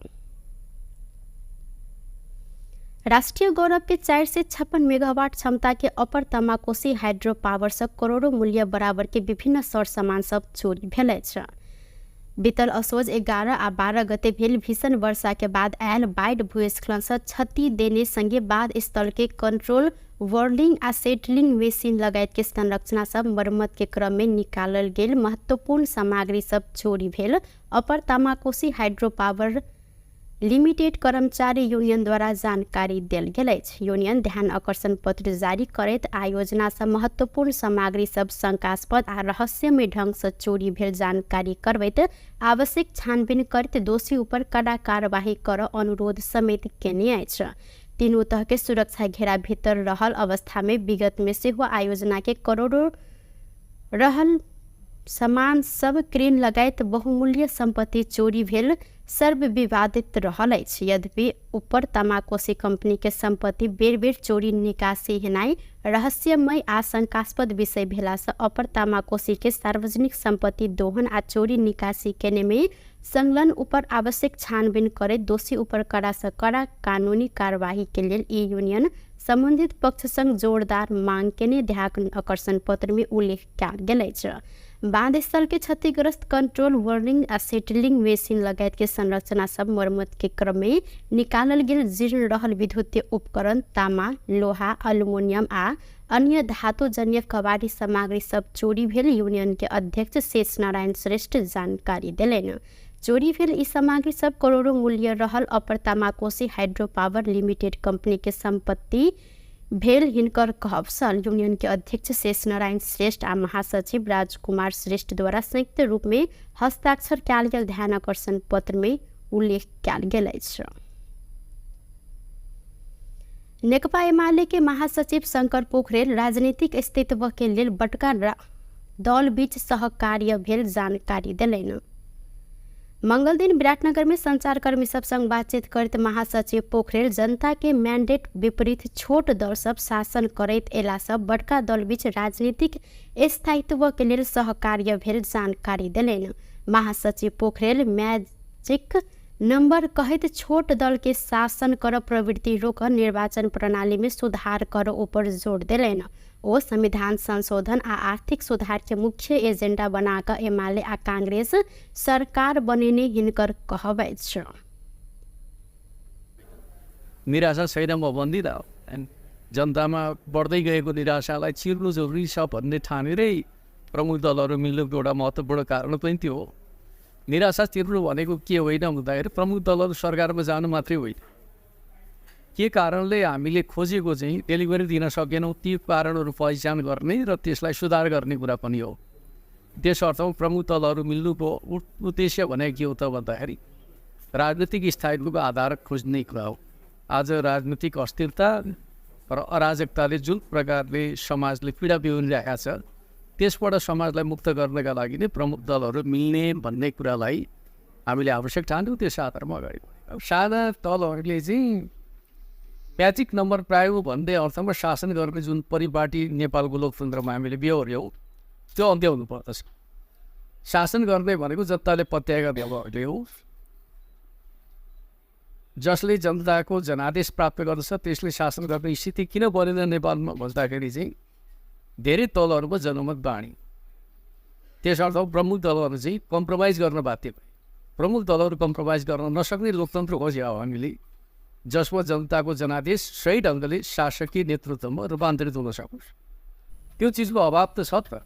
राष्ट्रिय गौरव के 456 मेगावाट क्षमता के अपर तमाकोसी हाइड्रो पावर से करोड़ों मूल्य बराबर के विभिन्न सर सामान सब चोरी भेल अछि। बीतल असोज 11 आ 12 गते भेल भीषण वर्षा के बाद आयल बाढ़ि भूस्खलन से क्षति देने संगे बाढ़ स्थल के कंट्रोल वर्लिंग आ सेटलिंग मशीन लगायत के संरचना सब मरम्मत के क्रम में निकालल गेल महत्वपूर्ण सामग्री सब चोरी भेल अपर तमाकोसी हाइड्रो पावर लिमिटेड कर्मचारी यूनियन द्वारा जानकारी देल गेल अछि। यूनियन ध्यान आकर्षण पत्र जारी करैत आयोजना से महत्वपूर्ण सामग्री सब शंकास्पद आ रहस्यमय ढंग से चोरी भेल जानकारी करबैत आवश्यक छानबीन करैत दोषी ऊपर कड़ा कार्यवाही कर अनुरोध समेत केने अछि। तीनू तह के सुरक्षा घेरा भीतर रहल अवस्था में विगत में सेहो आयोजना के करोड़ों रहल सामान सब क्रेन लगायत बहुमूल्य संपत्ति चोरी भेल सर्वविवादित रहल अछि। यद्यपि ऊपर तमाकोसी कंपनी के संपत्ति बेर बेर चोरी निकासी हेनाइ रहस्यमय आ शंकास्पद विषय भेला से अपर तमाकोसी के सार्वजनिक संपत्ति दोहन आ चोरी निकासी केने में संलग्न ऊपर आवश्यक छानबीन करैत दोषी ऊपर कड़ा से कड़ा कानूनी कार्यवाही के लेल ई यूनियन संबंधित पक्ष संग जोरदार मांग केने ध्यान आकर्षण पत्र में उल्लेख कयल गेल अछि। बांध स्थल के क्षतिग्रस्त कंट्रोल वर्निंग आ सेटलिंग मशीन लगायत के संरचना सब मरम्मत के क्रम में निकालल गेल जीर्ण रहल विद्युतीय उपकरण तामा, लोहा, अल्युमिनियम आ अन्य धातुजन्य कबाड़ी सामग्री सब चोरी भेल यूनियन के अध्यक्ष शेष नारायण श्रेष्ठ जानकारी देलनि। चोरी भेल ई सामग्री सब करोड़ों मूल्य रहल अपर तमाकोसी हाइड्रो पावर लिमिटेड कंपनी के संपत्ति भेल हिनकर कहब छल। यूनियन के अध्यक्ष शेष नारायण श्रेष्ठ आ महासचिव राजकुमार श्रेष्ठ द्वारा संयुक्त रूप में हस्ताक्षर कयल गेल ध्यान आकर्षण पत्र में उल्लेख कयल गेल अछि। नेकपा एमाले के महासचिव शंकर पोखरेल राजनीतिक अस्तित्व के लेल बड़का दल बीच सहकार्य भेल जानकारी देलनि। मंगल दिन विराटनगर में संचारकर्मी सब संग बातचीत करैत महासचिव पोखरेल जनता के मैंडेट विपरीत छोट दल सब शासन करैत एला सब बड़का दल बीच राजनीतिक स्थायित्व के लेल सहकार्य भेल जानकारी देलनि। महासचिव पोखरेल मैजिक नंबर कहैत छोट दल के शासन कर प्रवृत्ति रोक निर्वाचन प्रणाली में सुधार कर ऊपर जोर देलनि। ओ संविधान संशोधन आ आर्थिक सुधार के मुख्य एजेंडा बनाकर एमाले आ कांग्रेस सरकार बनेने हिनकर कहब अछि। निराशा छैन म भन्दिनँ, जनतामा बढ्दै गएको निराशालाई चिर्नु जरुरी छ भन्ने ठानेरै प्रमुख दलहरू मिल्नुको एउटा महत्त्वपूर्ण कारण पनि त्यो हो। निराशा चिर्नु भनेको के होइन भन्दाखेरि प्रमुख दलहरू सरकारमा जानु मात्रै होइन, के कारणले हामीले खोजेको चाहिँ डेलिभरी दिन सकेनौँ ती कारणहरू पहिचान गर्ने र त्यसलाई सुधार गर्ने कुरा पनि हो। त्यस अर्थमा प्रमुख दलहरू मिल्नुको उद्देश्य भनेको के हो त भन्दाखेरि राजनीतिक स्थायित्वको आधार खोज्ने कुरा हो। आज राजनीतिक अस्थिरता र अराजकताले जुन प्रकारले समाजले पीडा बिहोरिरहेको छ त्यसबाट समाजलाई मुक्त गर्नका लागि नै प्रमुख दलहरू मिल्ने भन्ने कुरालाई हामीले आवश्यक ठान्यौँ, त्यस आधारमा अगाडि बढ्यौँ। साना दलहरूले चाहिँ म्याजिक नम्बर पायो भन्दै अर्थमा शासन गर्ने जुन परिपाटी नेपालको लोकतन्त्रमा हामीले बेहोर्यौँ त्यो अन्त्य हुनुपर्दछ। शासन गर्ने भनेको जनताले पत्याएका व्यवहारले हो, जसले जनताको जनादेश प्राप्त गर्दछ त्यसले शासन गर्ने स्थिति किन बनेन नेपालमा भन्दाखेरि चाहिँ धेरै दलहरूको जनमत बाँडी, त्यस अर्थमा प्रमुख दलहरू चाहिँ कम्प्रोमाइज गर्न बाध्य भए। प्रमुख दलहरू कम्प्रोमाइज गर्न नसक्ने लोकतन्त्र खोज्यो हामीले, जसमा जनताको जनादेश सही ढङ्गले शासकीय नेतृत्वमा रूपान्तरित हुन सकोस्। त्यो चिजको अभाव त छ त।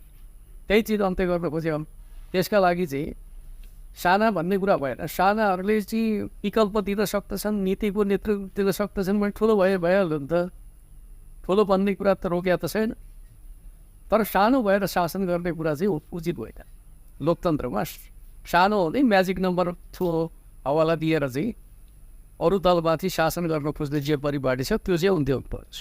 त्यही चिज अन्त्य गर्न खोज्यो। त्यसका लागि चाहिँ साना भन्ने कुरा भएन, सानाहरूले चाहिँ विकल्प दिन सक्दछन्, नीतिको नेतृत्व दिन सक्दछन् भने ठुलो भए भइहाल्यो नि त। ठुलो बन्ने कुरा त रोक्या त छैन, तर सानो भएर शासन गर्ने कुरा चाहिँ उचित होइन। लोकतन्त्रमा सानो हुने म्याजिक नम्बर ठुलो हवाला दिएर चाहिँ अरू दलमाथि शासन गर्न खोज्ने जे परिपाटी छ त्यो चाहिँ अन्त्य हुनुपर्छ।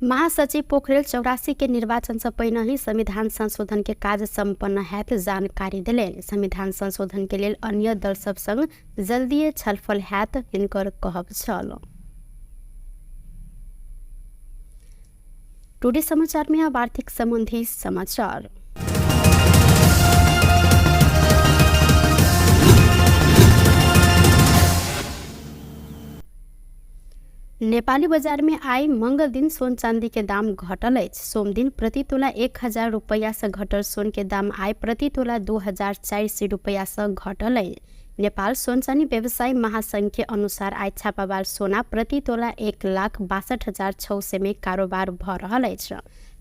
महासचिव पोखरेल 84 के निर्वाचन से पहिने ही संविधान संशोधन के काज सम्पन्न हैत जानकारी दिलनि। संविधान संशोधन के लेल अन्य दल सब संग जल्दिए छलफल हैत हिनकर कहब छल। टुडे समाचार में अब आर्थिक संबंधी समाचार। नेपाली बजार में आई मंगल दिन सोन चांदी के दाम घटल अछि। सोम दिन प्रति तोला 1000 रुपैया से घटल सोन के दाम आइ प्रति तोला 2400 रुपैया से घटल अछि। नेपाल सोन चानी व्यवसायी महासंघ के अनुसार आइ छापावाल सोना प्रति तोला 1,62,600 में कारोबार भ रहल अछि।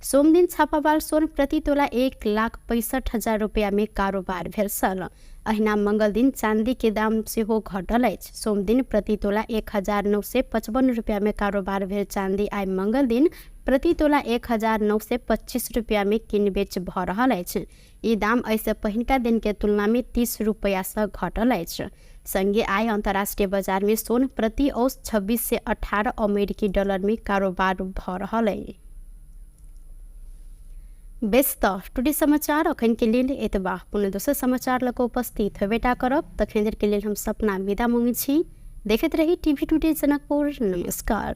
सोम दिन छापावाल सोन प्रति तोला 1,65,000 रुपैया में कारोबार भेल छल। अहिना मंगल दिन चांदी के दाम सेहो घटल अछि। सोम दिन प्रति तोला 1955 रुपैया में कारोबार भेल चांदी आइ मंगल दिन प्रति तोला 1925 रुपैया में किनबेच भ रहल अछि। ई दाम एहिसँ पहिनका दिन के तुलना में 30 रुपैया से घटल अछि। संगे आइ अंतर्राष्ट्रीय बाजार में सोन प्रति औस 2618 अमेरिकी डॉलर में कारोबार भ रहल अछि। बेस त टुडे समाचार अखन के लेल एतबा। पुनः दोसर समाचार लऽ कऽ उपस्थित होबेटा करब। तखन देर के लेल हम सपना विदा मांगै छी। देखैत रही टीवी टुडे जनकपुर। नमस्कार।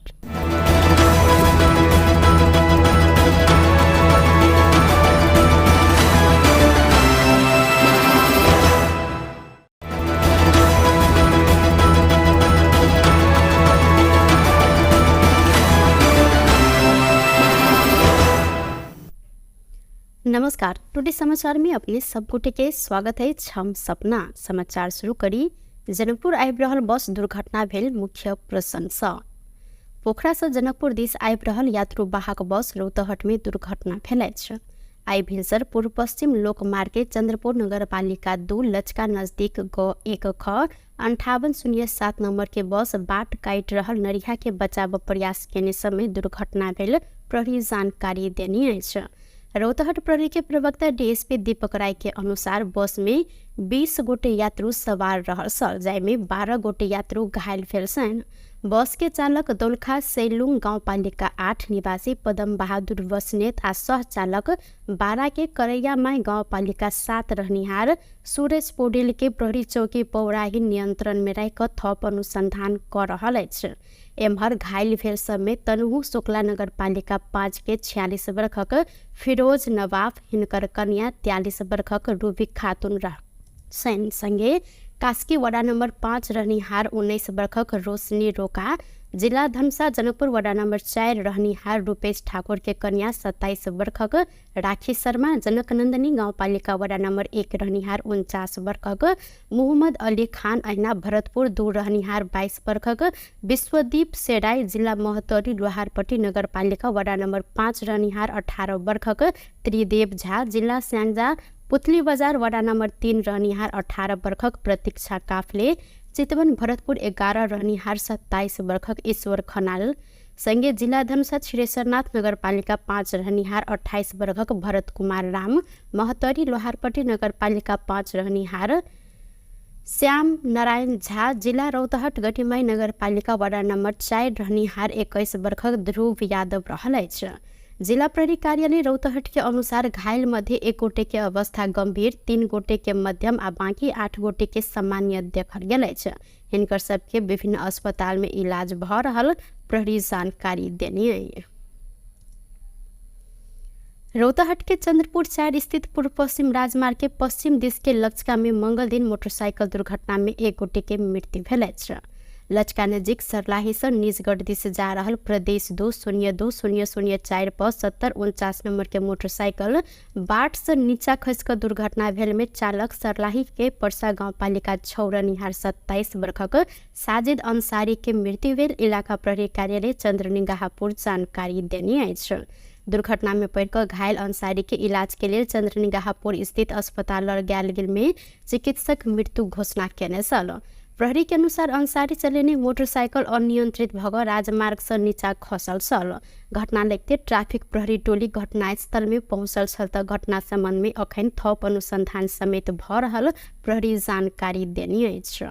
नमस्कार, टुडे समाचार में अपने सब गोटे के स्वागत है। हम सपना समाचार शुरू करी। जनकपुर आबि रहल बस दुर्घटना भेल मुख्य प्रशंसा। पोखरा से जनकपुर दिस आबि रहल यात्रु वाहक बस रौतहट में दुर्घटना भेल अछि। आइ भिनसर पूर्व पश्चिम लोकमार्ग के चंद्रपुर नगरपालिका 2 लचका नजदीक ग 1 ख 5807 नंबर के बस बाट काटि रहल नरिहा के बचाव प्रयास केने समय दुर्घटना भेल प्रहरी जानकारी देने अछि। रौतहट प्रहरी के प्रवक्ता डीएसपी दीपक राय के अनुसार बस में 20 गोटे यात्रु सवार रहल छल, जाहिमे 12 गोटे यात्रु घायल भेल छनि। बस के चालक दोलखा सैलुङ गाउँपालिका 8 निवासी पदम बहादुर बस्नेत आ सहचालक 12 के करैयामाई गाउँपालिका 7 रहनिहार सुरेश पौडेल के प्रहरी चौकी पौराही नियंत्रण में राखि थप अनुसंधान क रहल अछि। एम्हर घायल भेल सबमे तनहु शुक्ला नगरपालिका 5 के 46 वर्षक फिरोज नवाफ, हिनकर कन्या 43 वर्षक रूबी खातुन छनि। संगे कास्की वडा नम्बर 5 रहनिहार 19 वर्षक रोशनी रोका, जिला धनुषा जनकपुर वडा नम्बर 4 रहनिहार रूपेश ठाकुर के कन्या 27 वर्षक राखी शर्मा, जनकनन्दनी गाउँपालिका वडा नम्बर 1 रहनिहार 49 वर्षक मोहम्मद अली खान, अहिना भरतपुर 2 रहनिहार 22 वर्षक विश्वदीप सेराई, जिला महोत्तरी लोहारपट्टी नगरपालिका वडा नम्बर 5 रहनिहार 18 वर्षक त्रिदेव झा, जिला स्याङ्जा पुतली बजार वडा नम्बर 3 रहनिहार 18 वर्षक प्रतीक्षा काफले, चितवन भरतपुर 11 रहनिहार 27 वर्षक ईश्वर खनाल, संगे जिला धनुषा क्षीरेश्वरनाथ नगरपालिका 5 रहनिहार 28 वर्षक भरत कुमार राम, महोत्तरी लोहारपट्टी नगरपालिका 5 रहनिहार श्याम नारायण झा, जिला रौतहट गठिमाई नगरपालिका वडा नम्बर 4 रहनिहार 21 वर्षक ध्रुव यादव रहल अछि। जिला प्रहरी कार्यालय रौतहट के अनुसार घायल मध्ये 1 गोटे के अवस्था गंभीर, 3 गोटे के मध्यम आ बाकी 8 गोटे के सामान्य देखल गेल अछि। हिनकर सबके विभिन्न अस्पताल में इलाज भ रहल प्रहरी जानकारी देने अछि। रौतहट के चंद्रपुर 4 स्थित पूर्व पश्चिम राजमार्ग के पश्चिम दिश के लचका में मंगल दिन मोटरसाइकिल दुर्घटना में 1 गोटे के मृत्यु भेल अछि। लचका नजिक सर्लाही से निजगढ़ दिस जा रहल प्रदेश 2 0 2 0 0 4 पर 7049 नंबर के मोटरसाइकिल बाट से नीचा खसि कऽ दुर्घटना भेल में चालक सर्लाही के परसा गाउँपालिका 6 रहनिहार 27 वर्षक साजिद अंसारी के मृत्यु भेल इलाका प्रहरी कार्यालय चंद्रनिगाहपुर जानकारी देने अछि। दुर्घटना में पड़ि कऽ घायल अंसारी के इलाज के लेल चंद्रनिगाहपुर स्थित अस्पताल लऽ गेल गेल में चिकित्सक मृत्यु घोषणा केने छल। प्रहरी के अनुसार अंसारी चलेने मोटरसाइकिल अनियंत्रित भऽ कऽ राजमार्ग सँ नीचा खसल छल। घटना लगिते ट्राफिक प्रहरी टोली घटनास्थल में पहुँचल छल तऽ घटना संबंध में अखन थप अनुसंधान समेत भऽ रहल प्रहरी जानकारी देने अछि।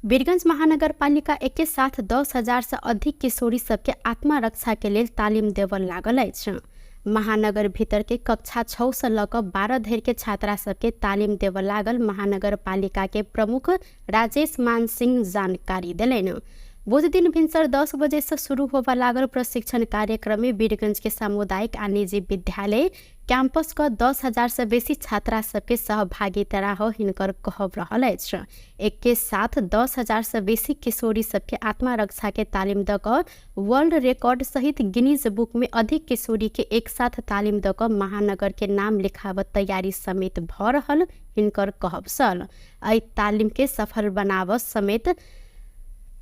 वीरगंज महानगरपालिका एके साथ 10,000 सँ अधिक किशोरी सबके आत्मरक्षा के लेल तालिम देबऽ लागल अछि। महानगर भीतर के कक्षा 6 सँ लऽ कऽ 12 धरि के छात्रा सबके तालिम देबऽ लागल महानगरपालिका के प्रमुख राजेश मान सिंह जानकारी देलनि। बुध दिन भिनसर 10 बजे सँ शुरू होबऽ लागल प्रशिक्षण कार्यक्रम में वीरगंज के सामुदायिक आ निजी विद्यालय कैंपस क 10,000 सँ बेसी छात्रा सबके सहभागिता रह हिनकर कहब रहल अछि। एके साथ 10,000 सँ बेसी किशोरी सबके आत्मरक्षा के तालिम दऽ कऽ वर्ल्ड रिकॉर्ड सहित गिनीज बुक में अधिक किशोरी के एक साथ तालिम दऽ कऽ महानगर के नाम लिखाबऽ तैयारी समेत भऽ रहल हिनकर कहब छल। एहि तालिम के सफल बनाबऽ समेत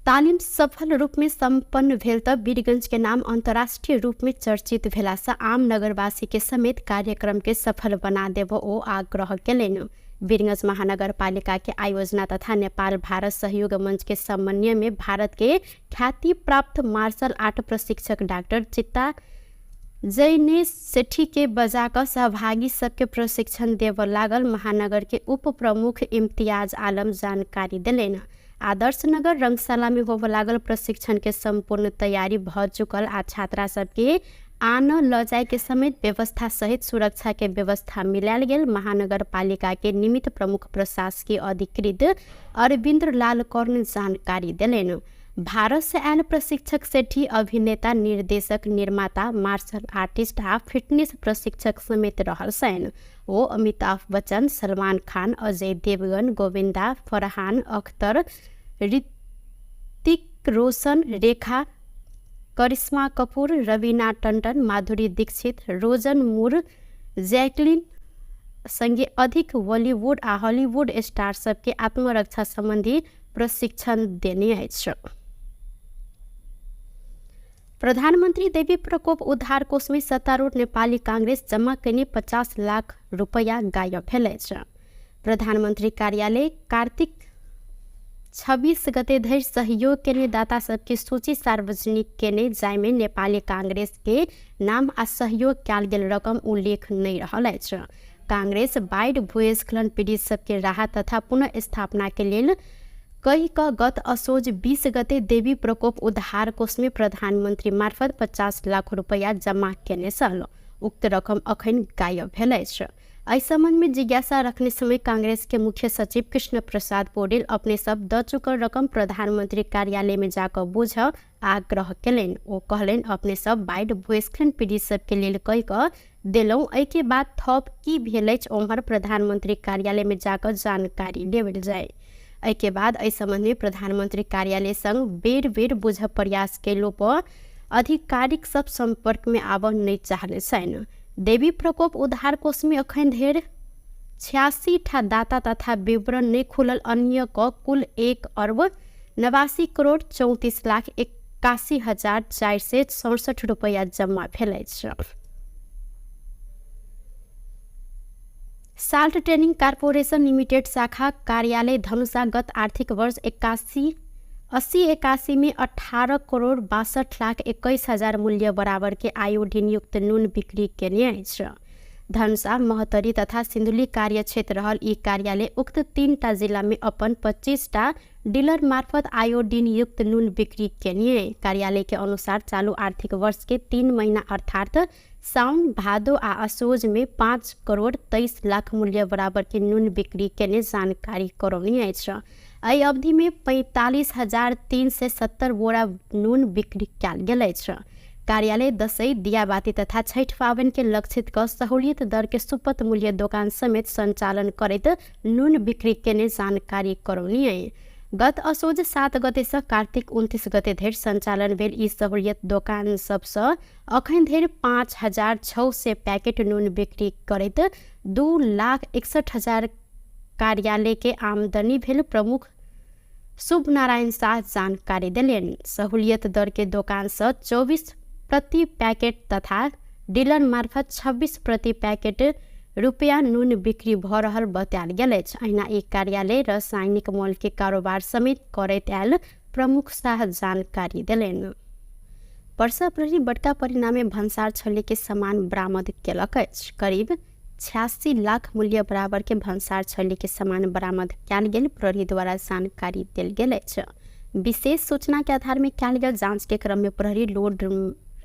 तालिम सफल रूप में सम्पन्न भेल तऽ वीरगंज के नाम अंतर्राष्ट्रीय रूप में चर्चित भेला सँ आम नगरवासी के समेत कार्यक्रम के सफल बना देबऽ ओ आग्रह केलनि। वीरगंज महानगरपालिका के आयोजना तथा नेपाल भारत सहयोग मंच के समन्वय में भारत के ख्याति प्राप्त मार्शल आर्ट प्रशिक्षक डॉक्टर चित्ता जैनेश सेठी के बजा कऽ सहभागी सबके प्रशिक्षण देबऽ लागल महानगर के उप प्रमुख इम्तियाज आलम जानकारी देलनि। आदर्श नगर रंगशाला में होबऽ लागल प्रशिक्षण के संपूर्ण तैयारी भऽ चुकल आ छात्रा सबके आन लऽ जाय के समेत व्यवस्था सहित सुरक्षा के व्यवस्था मिलायल गेल महानगरपालिका के निमित्त प्रमुख प्रशासकीय अधिकृत अरविंद्र लाल कर्ण जानकारी देलनि। भारत से आयल प्रशिक्षक सेठी अभिनेता, निर्देशक, निर्माता, मार्शल आर्टिस्ट आ फिटनेस प्रशिक्षक समेत रहल छनि। ओ अमिताभ बच्चन, सलमान खान, अजय देवगन, गोविंदा, फरहान अख्तर, ऋतिक रोशन, रेखा, करिश्मा कपूर, रवीना टंडन, माधुरी दीक्षित, रोजन मूर, जैकलिन संगे अधिक बॉलीवुड आ हॉलीवुड स्टार सबके आत्मरक्षा संबंधी प्रशिक्षण देने अछि। प्रधानमन्त्री देवी प्रकोप उद्धार कोष में सत्तारूढ़ नेपाली कांग्रेस जमा कयने 50 लाख रुपैया गायब भेल अछि। प्रधानमन्त्री कार्यालय कार्तिक 26 गते धरि सहयोग केने दाता सबके सूची सार्वजनिक केने, जाहिमे नेपाली कांग्रेस के नाम आ सहयोग कयल गेल रकम उल्लेख नहि रहल अछि। कांग्रेस बाढ़ि भूस्खलन पीड़ित सबके राहत तथा पुनर्स्थापना के लेल कहि कऽ गत असोज 20 गते देवी प्रकोप उद्धार कोष में प्रधानमन्त्री मार्फत 50 लाख रुपैया जमा केने छल। उक्त रकम अखन गायब भेल अछि। एहि संबंध में जिज्ञासा रखने समय कांग्रेस के मुख्य सचिव कृष्ण प्रसाद पौडेल अपने सब द चुकल रकम प्रधानमंत्री कार्यालय में जाकऽ बुझ आग्रह केलनि। ओ कहलनि अपने सब बाढ़ि भूस्खलन पीड़ित सबके लेल कहि कऽ देलहुँ, एहिके बाद थप की भेल अछि ओम्हर प्रधानमंत्री कार्यालय में जाकऽ जानकारी लेबल जाय। एहिके बाद एहि संबंध में प्रधानमंत्री कार्यालय संग बेर बेर बुझ प्रयास केलो पर आधिकारिक सब संपर्क में आबऽ नहि चाहले छनि। देवी प्रकोप उद्धार कोष में अखन धरि 86 ठा दाता तथा विवरण नहि खुलल अन्य क कुल 1 अर्ब 89 करोड़ 34 लाख 81,467 रुपैया जम्मा भेल अछि। साल्ट ट्रेनिंग कॉर्पोरेशन लिमिटेड शाखा कार्यालय धनुषा गत आर्थिक वर्ष 81-81 में 18 करोड़ 62 लाख 21 हजार मूल्य बराबर के आयोडीन युक्त नून बिक्री केने अछि। धनुषा, महोत्तरी तथा सिन्धुली कार्यक्षेत्र रहल ई कार्यालय उक्त 3 जिला में अपन 25 टा डीलर मार्फत आयोडीन युक्त नून बिक्री केने। कार्यालय के अनुसार चालू आर्थिक वर्ष के 3 महीना अर्थात साउन, भादो आ असोज में 5 करोड़ 23 लाख मूल्य बराबर के नून बिक्री केने जानकारी करौनी अछि। एहि अवधि में 45,370 बोरा नून बिक्री कयल गेल अछि। कार्यालय दसैँ, दियाबाती तथा छठि पाबनि के लक्षित क सहूलियत दर के सुपथ मूल्य दोकान समेत संचालन करैत नून बिक्री केने जानकारी करौनी अछि। गत असोज 7 गते सँ कार्तिक 29 गते धरि संचालन भेल ई सहूलियत दोकान सबसँ अखन धरि 5,600 पैकेट नून बिक्री करैत 2,61,000 कार्यालय के आमदनी भेल प्रमुख शुभ नारायण शाह जानकारी देलनि। सहूलियत दर के दोकान सँ 24 प्रति प्याकेट तथा डीलर मार्फत 26 प्रति प्याकेट रुपैयाँ नुन बिक्री भ रहल बतायल गेल अछि। अहिना ई कार्यालय रासायनिक मल के कारोबार समेत करैत आयल प्रमुख शाह जानकारी देलनि। पर्सा प्रहरी बड़का परिणामे भन्सार छल्ली के सामान बरामद केलक अछि। करीब 86 लाख मूल्य बराबर के भन्सार छल्ली के सामान बरामद कयल गेल प्रहरी द्वारा जानकारी देल गेल अछि। विशेष सूचना के आधार में कयल गेल जांच के क्रम में प्रहरी लोड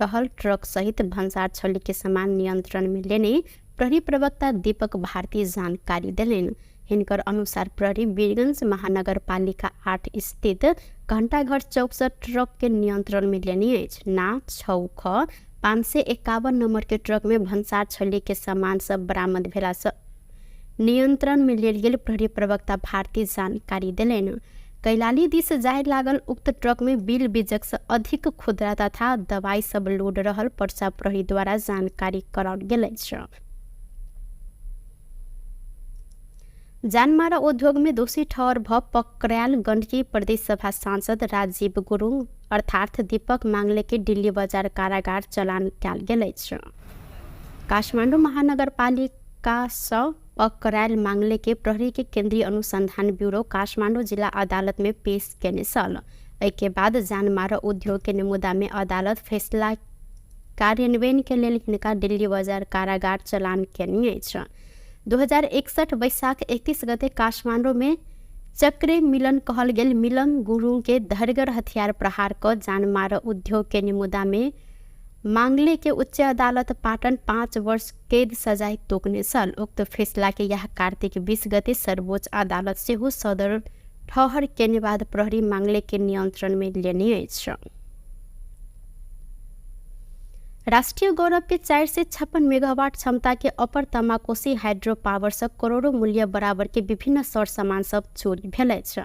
रहल ट्रक सहित भन्सार छल्ली के सामान नियंत्रण में लेने प्रहरी प्रवक्ता दीपक भारती जानकारी देलनि। हिनकर अनुसार प्रहरी वीरगंज महानगरपालिका 8 स्थित घंटाघर चौक से ट्रक के नियंत्रण में लेने अछि। ना 6 ख 551 नंबर के ट्रक में भन्सार छल्ली के सामान सब बरामद भेला से नियंत्रण में लेल गेल प्रहरी प्रवक्ता भारती जानकारी देलनि। कैलाली दिस जाय लागल उक्त ट्रक में बिल बीजक से अधिक खुदरा तथा दवाई सब लोड रहल पर्सा प्रहरी द्वारा जानकारी कराओल गेल अछि। जानमारा उद्योग में दोषी ठहर भ पकड़ायल गण्डकी प्रदेश सभा सांसद राजीव गुरुङ अर्थात दीपक मांगले के दिल्ली बजार कारागार चलान कयल गेल अछि। काठमाडौँ महानगरपालिका सँ पकड़ायल मांगले के प्रहरी के केंद्रीय अनुसंधान ब्यूरो काठमाडौँ जिला अदालत में पेश केने छल। एहिके बाद जानमारा उद्योग के मुद्दा में अदालत फैसला कार्यान्वयन के लेल हिनका दिल्ली बजार कारागार चलान केने अछि। 2061 वैशाख 31 गते काठमाडौँ में चक्रे मिलन कहल गेल मिलन गुरुङ के धरगर हथियार प्रहार क जानमारा उद्योग के मुद्दा में मांगले के उच्च अदालत पाटन 5 वर्ष कैद सजाय तोकने छल। उक्त फैसला के यह कार्तिक 20 गते सर्वोच्च अदालत सेहो सदर ठहर केने बाद प्रहरी मांगले के नियंत्रण में लेने अछि। राष्ट्रीय गौरव के 456 मेगावाट क्षमता के अपर तमाकोसी हाइड्रो पावर से करोड़ों मूल्य बराबर के विभिन्न सर सामान सब चोरी भेल अछि।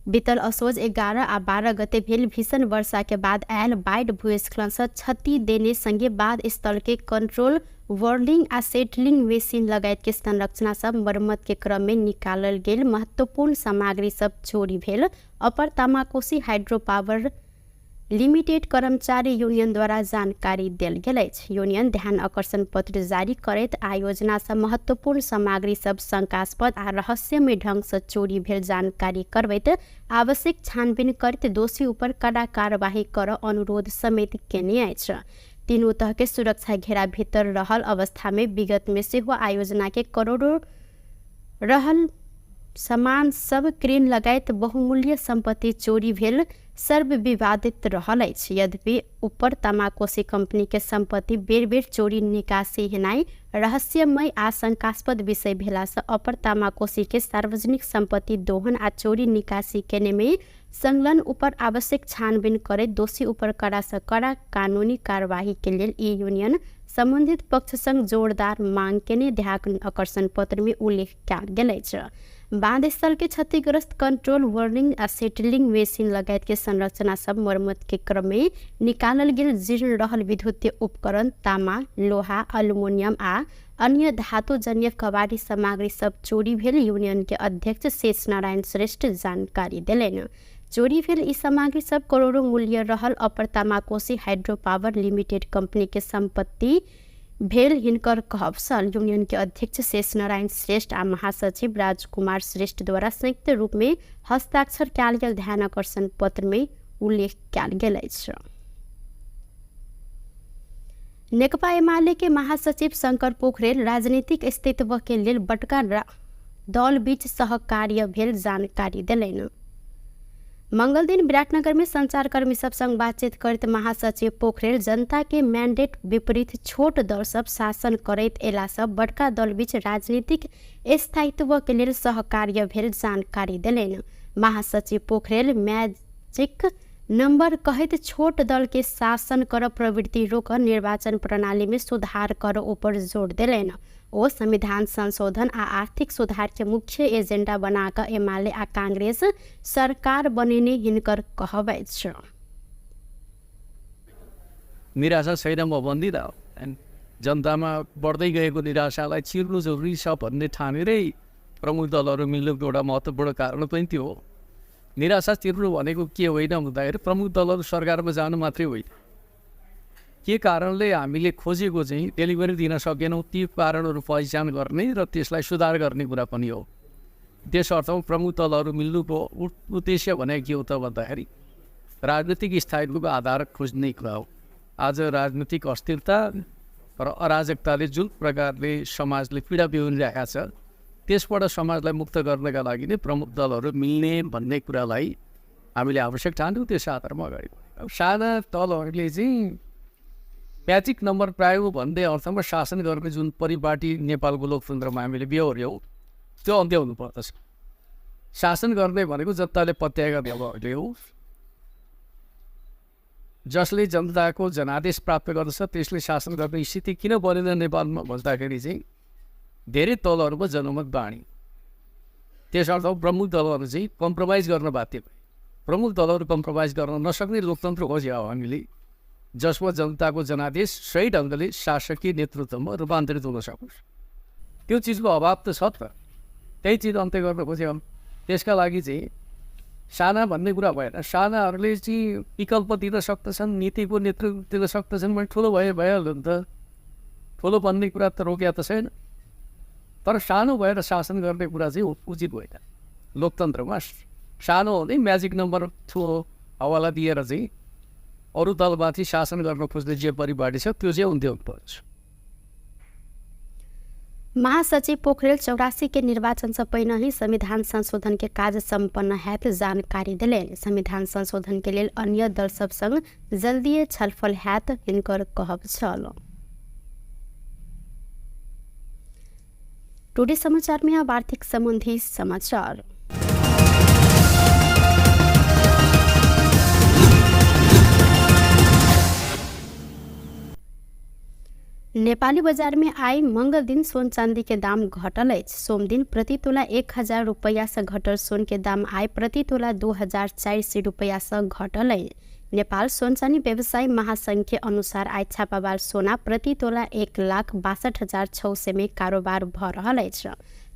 बीतल असोज 11 आ 12 गते भेल भीषण वर्षा के बाद आयल बाढ़ि भूस्खलन से क्षति देने संगे बाढ़ स्थल के कंट्रोल वर्लिंग आ सेटलिंग मशीन लगायत के संरचना सब मरम्मत के क्रम में निकालल गेल महत्वपूर्ण सामग्री सब चोरी भेल अपर तमाकोसी हाइड्रो पावर लिमिटेड कर्मचारी यूनियन द्वारा जानकारी देल गेल अछि। यूनियन ध्यान आकर्षण पत्र जारी करैत आयोजना से महत्वपूर्ण सामग्री सब शंकास्पद आ रहस्यमय ढंग से चोरी भेल जानकारी करबैत आवश्यक छानबीन करैत दोषी ऊपर कड़ा कार्यवाही कर अनुरोध समेत केने अछि। तीनू तह के सुरक्षा घेरा भीतर रहल अवस्था में विगत में सेहो आयोजना के करोड़ों रहल सामान सब क्रेन लगायत बहुमूल्य संपत्ति चोरी भेल सर्वविवादित रहल अछि। यद्यपि ऊपर तमाकोसी कंपनी के संपत्ति बेर बेर चोरी निकासी हेनाइ रहस्यमय आ शंकास्पद विषय भेला से अपर तमाकोसी के सार्वजनिक संपत्ति दोहन आ चोरी निकासी केने में संलग्न ऊपर आवश्यक छानबीन करैत दोषी ऊपर कड़ा से कड़ा कानूनी कार्यवाही के लेल ई यूनियन संबंधित पक्ष संग जोरदार मांग केने ध्यान आकर्षण पत्र में उल्लेख कयल गेल अछि। बांध स्थल के क्षतिग्रस्त कंट्रोल वर्निंग आ सेटलिंग मशीन लगायत के संरचना सब मरम्मत के क्रम में निकालल गेल जीर्ण रहल विद्युतीय उपकरण तामा, लोहा, एल्युमिनियम आ अन्य धातुजन्य कबाड़ी सामग्री सब चोरी भेल यूनियन के अध्यक्ष शेष नारायण श्रेष्ठ जानकारी देलनि। चोरी भेल ई सामग्री सब करोड़ों मूल्य रहल अपर तमाकोसी हाइड्रो पावर लिमिटेड कंपनी के संपत्ति भेल हिनकर कहब छल। यूनियन के अध्यक्ष शेष नारायण श्रेष्ठ आ महासचिव राजकुमार श्रेष्ठ द्वारा संयुक्त रूप में हस्ताक्षर कयल गेल ध्यान आकर्षण पत्र में उल्लेख कयल गेल अछि। नेकपा एमाले के महासचिव शंकर पोखरेल राजनीतिक अस्तित्व के लेल बड़का दल बीच सहकार्य भेल जानकारी देलनि। मंगल दिन विराटनगर में संचारकर्मी सब संग बातचीत करैत महासचिव पोखरेल जनता के मैंडेट विपरीत छोट दल सब शासन करैत एला सब बड़का दल बीच राजनीतिक स्थायित्व के लेल सहकार्य भेल जानकारी देलनि। महासचिव पोखरेल मैजिक नंबर कहैत छोट दल के शासन कर प्रवृत्ति रोक निर्वाचन प्रणाली में सुधार कर ऊपर जोर देलनि। ओ संविधान संशोधन आ आर्थिक सुधार के मुख्य एजेंडा बनाकर एमाले आ कांग्रेस सरकार बनेने हिनकर कहब अछि। निराशा छैन म भन्दिनँ, जनतामा बढ्दै गएको निराशालाई चिर्नु जरुरी छ भन्ने ठानेरै प्रमुख दलहरू मिल्नुको एउटा महत्त्वपूर्ण कारण पनि त्यो हो। निराशा चिर्नु भनेको के होइन भन्दाखेरि प्रमुख दलहरू सरकारमा जानु मात्रै होइन, के कारणले हामीले खोजेको चाहिँ डेलिभरी दिन सकेनौँ, ती कारणहरू पहिचान गर्ने र त्यसलाई सुधार गर्ने कुरा पनि हो। त्यस अर्थमा प्रमुख दलहरू मिल्नुको उद्देश्य भनेको के हो त भन्दाखेरि राजनीतिक स्थायित्वको आधार खोज्ने कुरा हो। आज राजनीतिक अस्थिरता र अराजकताले जुन प्रकारले समाजले पीडा बेहोरिरहेको छ त्यसबाट समाजलाई मुक्त गर्नका लागि नै प्रमुख दलहरू मिल्ने भन्ने कुरालाई हामीले आवश्यक ठान्यौँ। त्यस आधारमा अगाडि बढ्यौँ। अब साना दलहरूले चाहिँ म्याजिक नम्बर पायो भन्ने अर्थमा शासन गर्ने जुन परिपाटी नेपालको लोकतन्त्रमा हामीले बेहोर्यौँ त्यो अन्त्य हुनुपर्दछ। शासन गर्ने भनेको जनताले पत्याएका दलहरूले हो। जसले जनताको जनादेश प्राप्त गर्दछ त्यसले शासन गर्ने स्थिति किन बनेन नेपालमा भन्दाखेरि चाहिँ धेरै दलहरूमा जनमत बाँडी। त्यसर्थ प्रमुख दलहरू चाहिँ कम्प्रोमाइज गर्न बाध्य भए। प्रमुख दलहरू कम्प्रोमाइज गर्न नसक्ने लोकतन्त्र खोज्यो हामीले, जसमा जनताको जनादेश सही ढङ्गले शासकीय नेतृत्वमा रूपान्तरित हुन सकोस्। त्यो चिजको अभाव त छ त, त्यही चिज अन्त्य गर्न खोज्यौँ। त्यसका लागि चाहिँ साना भन्ने कुरा भएन, सानाहरूले चाहिँ विकल्प दिन सक्दछन्, नीतिको नेतृत्व दिन सक्दछन् भने ठुलो भए भइहाल्यो नि त। ठुलो बन्ने कुरा त रोकिया त छैन, तर सानो भएर शासन गर्ने कुरा चाहिँ उचित होइन। लोकतन्त्रमा सानो हुँदै म्याजिक नम्बर ठुलो हवाला दिएर चाहिँ अरू दलमाथि शासन गर्न खोज्ने जे परिपाटी छ त्यो चाहिँ अन्त्य हुनुपर्छ। महासचिव पोखरेल 84 के निर्वाचन से पहिने ही संविधान संशोधन के कार्य सम्पन्न हैत जानकारी दिले। संविधान संशोधन के लेल अन्य दल सब संग जल्दीए छलफल हैत हिनकर कहब छल। टुडे समाचार में अब आर्थिक संबंधी समाचार। नेपाली बजार में आई मंगल दिन सोन चांदी के दाम घटल अछि। सोम दिन प्रति तोला 1000 रुपया से घटल सोन के दाम आई प्रति तोला 2400 रुपया से घटल अछि। नेपाल सोन चांदी व्यवसायी महासंघ के अनुसार आई छापावाल सोना प्रति तोला 1,62,600 में कारोबार भ रहल अछि।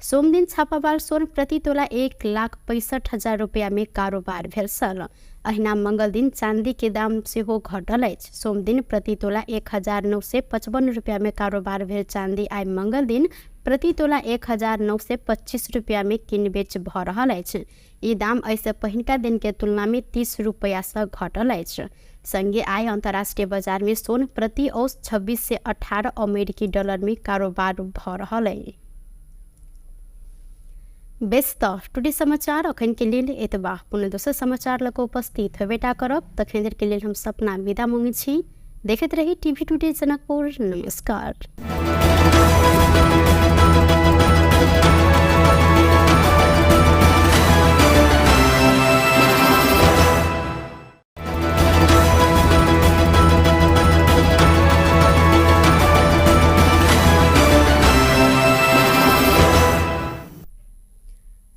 सोम दिन छापावाल सोन प्रति तोला 1,65,000 रुपया में कारोबार भेल छल। अहिना मंगल दिन चांदी के दाम सेहो घटल अछि। सोम दिन प्रति तोला 1955 रुपया में कारोबार भेल चांदी आई मंगल दिन प्रति तोला 1925 रुपया में किन बेच भ रहल अछि। ई दाम एहिसँ पहिनका दिन के तुलना में 30 रुपया से घटल अछि। संगे आई अंतर्राष्ट्रीय बाजार में सोन प्रति औस 2618 अमेरिकी डॉलर में कारोबार भ रहल अछि। बेस त टुडे समाचार अखन के लेल एतबा। पुनः दोसर समाचार लग उपस्थित होबेटा करब। तखन देर के लेल हम सपना विदा मांगै छी। देखैत रही टीवी टुडे जनकपुर। नमस्कार।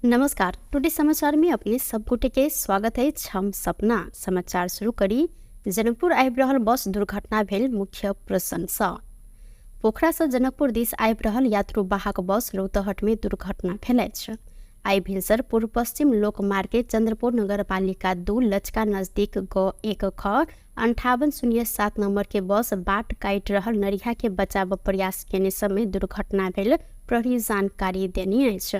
नमस्कार, टुडे समाचार में अपने सब गोटे के स्वागत है। हम सपना समाचार शुरू करी। जनकपुर आबि रहल बस दुर्घटना भेल मुख्य प्रशंसा। पोखरा से जनकपुर दिस आबि रहल यात्रु वाहक बस रौतहट में दुर्घटना भेल अछि। आई भिनसर पूर्व पश्चिम लोकमार्ग के चंद्रपुर नगरपालिका 2 लचका नजदीक ग 1 ख 5807 नंबर के बस बाट काटि रहल नरिया के बचाव प्रयास केने समय दुर्घटना भेल प्रहरी जानकारी देने अछि।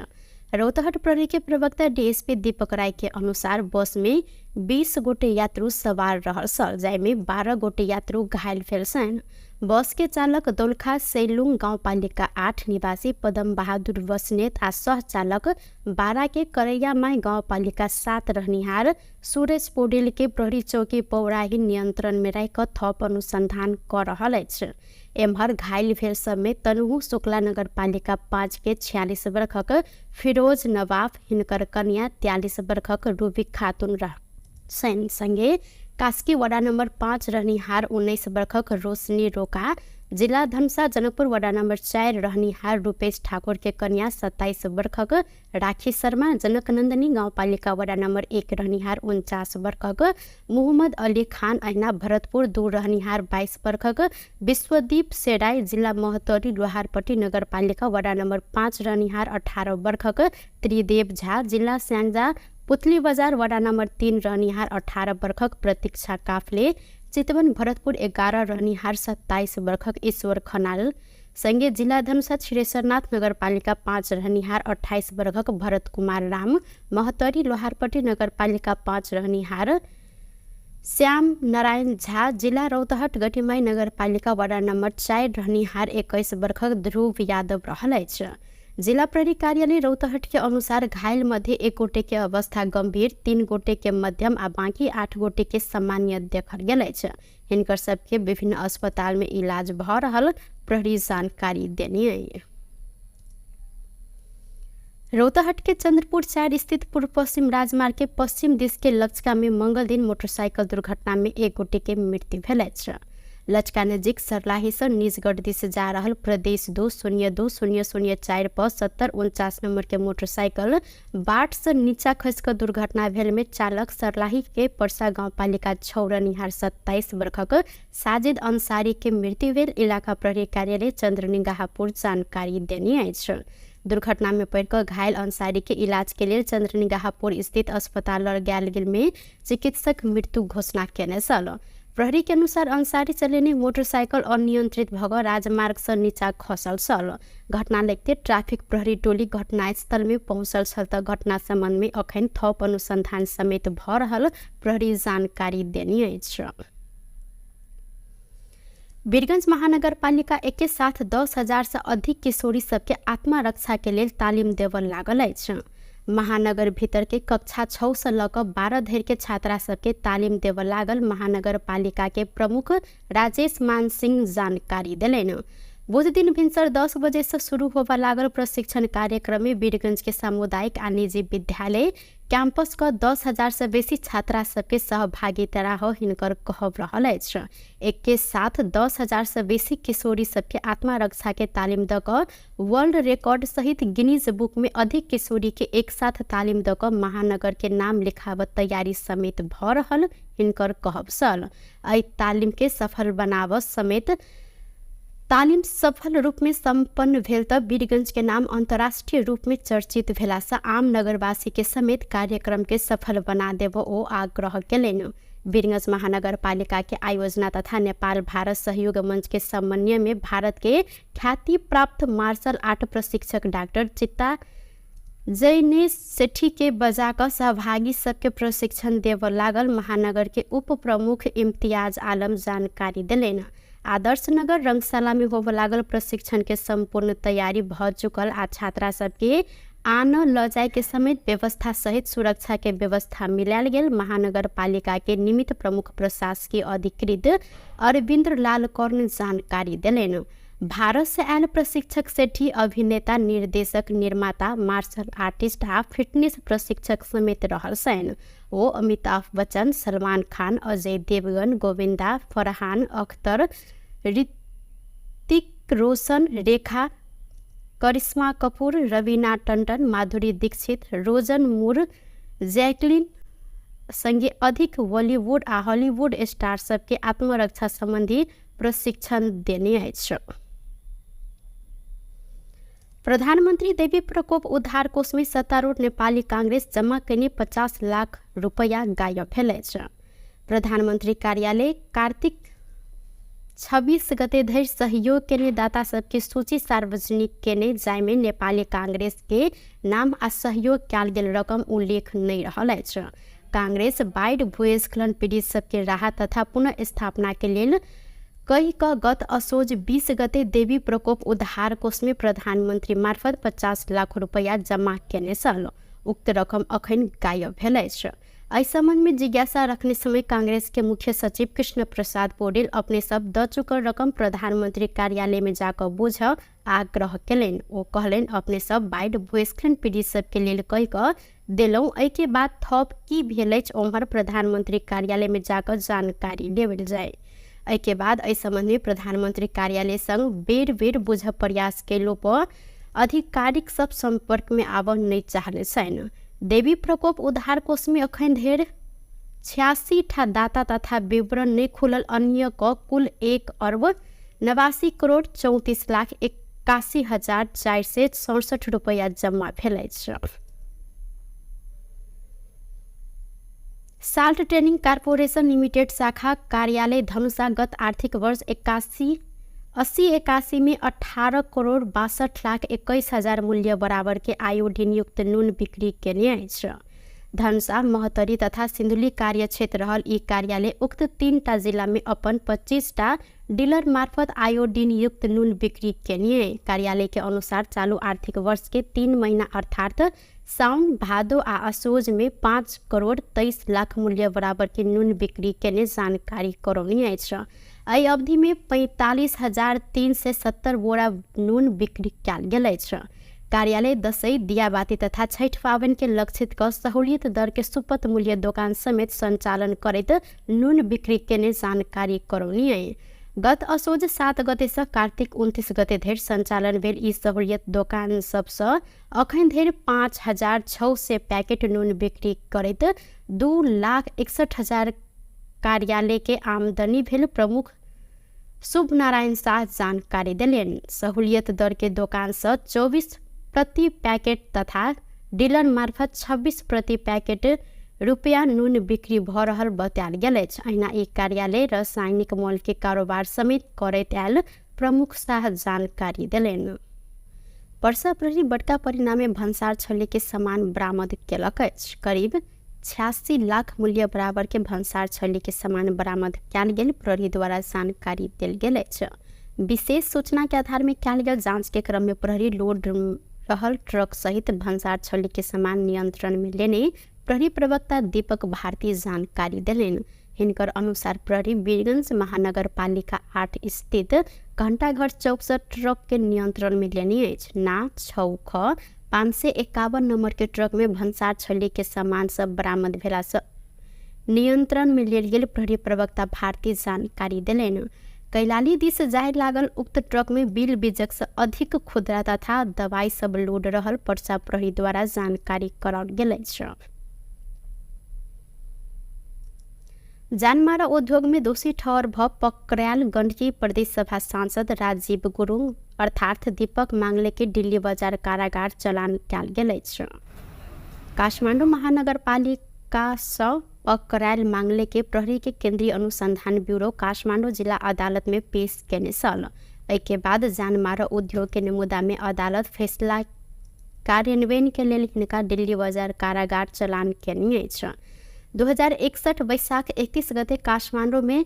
रौतहट प्रहरी के प्रवक्ता डीएसपी दीपक राय के अनुसार बस में 20 गोटे यात्रु सवार रहल छल, जाहिमे 12 गोटे यात्रु घायल भेल छनि। बस के चालक दोलखा सैलुङ गाउँपालिका 8 निवासी पदम बहादुर बस्नेत आ सह चालक 12 के करैयामाई गाउँपालिका 7 रहनिहार सूरज पौडेल के प्रहरी चौकी पौराही नियंत्रण में राखि थप अनुसंधान क रहल अछि। एम्हर घायल भेल सबमे तनहु शुक्ला नगरपालिका 5 के 46 वर्षक फिरोज नवाफ, हिनकर कन्या 43 वर्षक रूबी खातुन रहनि। संगे कास्की वडा नम्बर 5 रहनिहार 19 वर्षक रोशनी रोका, जिला धनुषा जनकपुर वडा नम्बर 4 रहनिहार रूपेश ठाकुर के कन्या 27 वर्षक राखी शर्मा, जनकनन्दनी गाउँपालिका वडा नम्बर 1 रहनिहार 49 वर्षक मोहम्मद अली खान, अहिना भरतपुर 2 रहनिहार 22 वर्षक विश्वदीप सेराई, जिल्ला महोत्तरी लोहारपट्टी नगरपालिका वडा नम्बर 5 रहनिहार 18 वर्षक त्रिदेव झा, जिल्ला स्याङ्जा पुतली बजार वडा नम्बर 3 रहनिहार 18 वर्षक प्रतीक्षा काफले, चितवन भरतपुर 11 रहनिहार 27 वर्षक ईश्वर खनाल संगे जिला धनुषा क्षीरेश्वरनाथ नगरपालिका 5 रहनिहार 28 वर्षक भरत कुमार राम, महतरी लोहारपट्टी नगरपालिका 5 रहनिहार श्याम नारायण झा, जिला रौतहट गठिमाई नगरपालिका वडा नम्बर 4 रहनिहार 21 वर्षक ध्रुव यादव रहल अछि। जिला प्रहरी कार्यालय रौतहट के अनुसार घायल मध्ये 1 गोटे के अवस्था गंभीर, 3 गोटे के मध्यम आ बाकी 8 गोटे के सामान्य देखल गेल अछि। हिनकर सबके विभिन्न अस्पताल में इलाज भ रहल प्रहरी जानकारी देने अछि। रौतहट के चंद्रपुर 4 स्थित पूर्व पश्चिम राजमार्ग के पश्चिम दिश के लचका में मंगल दिन मोटरसाइकिल दुर्घटना में 1 गोटे के मृत्यु भेल अछि। लचका नजीक सरलाही से निजगढ़ दिश जा रहल प्रदेश 2 0 2 0 0 4 पर 7049 नंबर के मोटरसाइकिल बाट से नीचा खसि कऽ दुर्घटना भेल में चालक सरलाही के परसा गाउँपालिका 6 रहनिहार 27 वर्षक साजिद अंसारी के मृत्यु भेल इलाका प्रहरी कार्यालय चंद्रनिगाहपुर जानकारी देने अछि। दुर्घटना में पड़ि कऽ घायल अंसारी के इलाज के लेल चंद्रनिगाहपुर स्थित अस्पताल लऽ गेल गेल में चिकित्सक मृत्यु घोषणा केने छल। प्रहरी के अनुसार अंसारी चलेने मोटरसाइकिल अनियंत्रित भऽ कऽ राजमार्ग से नीचा खसल छल। घटना लगते ट्राफिक प्रहरी टोली घटनास्थल में पहुंचल छल तऽ घटना संबंध में अखन थप अनुसंधान समेत भऽ रहल प्रहरी जानकारी देने अछि। वीरगंज महानगरपालिका एके साथ 10,000 से अधिक किशोरी सबके आत्मरक्षा के लेल तालिम देबऽ लागल अछि। महानगर भीतर के कक्षा 6 से लऽ कऽ 12 धरि के छात्रा सबके तालिम देबऽ लागल महानगरपालिका के प्रमुख राजेश मान सिंह जानकारी देलनि। बुध दिन भिनसर 10 बजे से शुरू होबऽ लागल प्रशिक्षण कार्यक्रम में वीरगंज के सामुदायिक आ निजी विद्यालय कैंपस क 10,000 से बेसी छात्रा सबके सहभागिता रह हिनकर कहब रहल अछि। एक के साथ 10,000 से बेसी किशोरी सबके आत्मरक्षा के तालिम द कऽ वर्ल्ड रिकॉर्ड सहित गिनीज बुक में अधिक किशोरी के एक साथ तालिम द कऽ महानगर के नाम लिखावत तैयारी समेत भ रहल हिनकर कहब छल। एहि तालिम के सफल बनाबऽ समेत तालिम सफल रूप में सम्पन्न भेल तऽ वीरगंज के नाम अंतर्राष्ट्रीय रूप में चर्चित भेला से आम नगरवासी के समेत कार्यक्रम के सफल बना देबऽ ओ आग्रह केलनि। वीरगंज महानगरपालिका के आयोजना तथा नेपाल भारत सहयोग मंच के समन्वय में भारत के ख्याति प्राप्त मार्शल आर्ट प्रशिक्षक डॉक्टर चित्ता जैनेश सेठी के बजा कऽ सहभागी सबके प्रशिक्षण देबऽ लागल महानगर के उप प्रमुख इम्तियाज आलम जानकारी देलनि। आदर्श नगर रंगशाला में होबऽ लागल प्रशिक्षण के संपूर्ण तैयारी भऽ चुकल आ छात्रा सबके आन ल जाय के समेत व्यवस्था सहित सुरक्षा के व्यवस्था मिलायल गेल महानगरपालिका के निमित्त प्रमुख प्रशासकीय अधिकृत अरविंद्र लाल कर्ण जानकारी देलनि। भारत से आयल प्रशिक्षक सेठी अभिनेता, निर्देशक, निर्माता, मार्शल आर्टिस्ट आ फिटनेस प्रशिक्षक समेत रहल छनि। ओ अमिताभ बच्चन, सलमान खान, अजय देवगन, गोविंदा, फरहान अख्तर, ऋतिक रोशन, रेखा, करिश्मा कपूर, रवीना टंडन, माधुरी दीक्षित, रोजन मूर, जैकलिन संगे अधिक बॉलीवुड आ हॉलीवुड स्टार सबके आत्मरक्षा संबंधी प्रशिक्षण देने अछि। प्रधानमन्त्री देवी प्रकोप उद्धार कोष में सत्तारूढ़ नेपाली कांग्रेस जमा कयने 50 लाख रुपैया गायब भेल अछि। प्रधानमन्त्री कार्यालय कार्तिक 26 गते धरि सहयोग केने दाता सबके सूची सार्वजनिक केने, जाहिमे नेपाली कांग्रेस के नाम आ सहयोग कयल गेल रकम उल्लेख नहि रहल अछि। कांग्रेस बाढ़ि भूस्खलन पीड़ित सबके राहत तथा पुनर्स्थापना के लेल कहि कऽ गत असोज 20 गते देवी प्रकोप उद्धार कोष में प्रधानमन्त्री मार्फत 50 लाख रुपैया जमा केने छल। उक्त रकम अखन गायब भेल अछि। एहि संबंध में जिज्ञासा रखने समय कांग्रेस के मुख्य सचिव कृष्ण प्रसाद पौडेल अपने सब द चुकल रकम प्रधानमंत्री कार्यालय में जाकऽ बुझ आग्रह केलनि। ओ कहलनि अपने सब बाढ़ि भूस्खलन पीड़ित सबके लेल कहि कऽ देलहुँ, एहिके बाद थप की भेल अछि ओम्हर प्रधानमंत्री कार्यालय में जाकऽ जानकारी लेबल जाय। एहिके बाद एहि संबंध में प्रधानमंत्री कार्यालय संग बेर बेर बुझ प्रयास केलो पर आधिकारिक सब संपर्क में आबऽ नहि चाहले छनि। देवी प्रकोप उद्धार कोष में अखन धरि 86 ठा दाता तथा विवरण नहि खुलल अन्य क कुल 1 अर्ब 89 करोड़ 34 लाख 81,467 रुपैया जम्मा भेल अछि। साल्ट ट्रेनिंग कार्पोरेशन लिमिटेड शाखा कार्यालय धनुषा गत आर्थिक वर्ष 81/80 में 18 करोड़ 62 लाख 21 हजार मूल्य बराबर के आयोडीन युक्त नुन बिक्री केने अछि। धनुषा, महोत्तरी तथा सिन्धुली कार्यक्षेत्र रहल ई कार्यालय उक्त 3टा जिला में अपन 25टा डीलर मार्फत आयोडीन युक्त नुन बिक्री केने। कार्यालय के अनुसार चालू आर्थिक वर्ष के 3 महीना अर्थात साउन, भादो आ असोज में 5 करोड़ 23 लाख मूल्य बराबर के नुन बिक्री केने जानकारी करौने अछि। एहि अवधि में 45,370 बोरा नुन बिक्री कयल गेल अछि। कार्यालय दसैँ, दियाबाती तथा छठि पाबनि के लक्षित क सहूलियत दर के सुपथ मूल्य दोकान समेत सञ्चालन करैत नुन बिक्री केने जानकारी करौने। गत असोज 7 गते से कार्तिक 29 गते धरि सञ्चालन भेल ई सहूलियत दोकान सबसँ अखन धरि 5,600 पैकेट नुन बिक्री करैत 2,61,000 कार्यालय के आमदनी भेल प्रमुख शुभ नारायण शाह जानकारी देलनि। सहूलियत दर के दोकान से 24 प्रति पैकेट तथा डीलर मार्फत 26 प्रति पैकेट रुपया नुन बिक्री भ रहल बतायल गेल अछि। अहिना ई कार्यालय रासायनिक मॉल के कारोबार समेत करैत आयल प्रमुख शाह जानकारी देलनि। पर्सा प्रहरी बड़का परिणामे भन्सार छल्ली के सामान बरामद केलक अछि। करीब 86 लाख मूल्य बराबर के भन्सार छल्ली के सामान बरामद कयल गेल प्रहरी द्वारा जानकारी देल गेल अछि। विशेष सूचना के आधार में कयल गेल जांच के क्रम में प्रहरी लोड रहल ट्रक सहित भन्सार छल्ली के सामान नियंत्रण में लेने प्रहरी प्रवक्ता दीपक भारती जानकारी देलनि। हिनकर अनुसार प्रहरी वीरगंज महानगरपालिका 8 स्थित घंटाघर चौक से ट्रक के नियंत्रण में लेने अछि। ना 6 ख 551 नंबर के ट्रक में भन्सार छल्ली के सामान सब बरामद भेला से नियंत्रण में लेल गेल प्रहरी प्रवक्ता भारती जानकारी देलनि। कैलाली दिस जाय लागल उक्त ट्रक में बिल बीजक से अधिक खुदरा तथा दवाई सब लोड रहल पर्सा प्रहरी द्वारा जानकारी कराओल गेल अछि। जानमारा उद्योग में दोषी ठहर भ पकड़ायल गण्डकी प्रदेश सभा सांसद राजीव गुरुङ अर्थात दीपक मांगले के दिल्ली बजार कारागार चलान कयल गेल अछि। काठमाडौँ महानगरपालिका सँ पकड़ायल मांगले के प्रहरी के केन्द्रीय अनुसंधान ब्यूरो काठमाडौँ जिला अदालत में पेश केने छल। एहिके बाद जानमारा उद्योग के मुद्दा में अदालत फैसला कार्यान्वयन के लेल हिनका दिल्ली बजार कारागार चलान केने अछि। 2061 वैशाख 31 गते काठमाडौँ में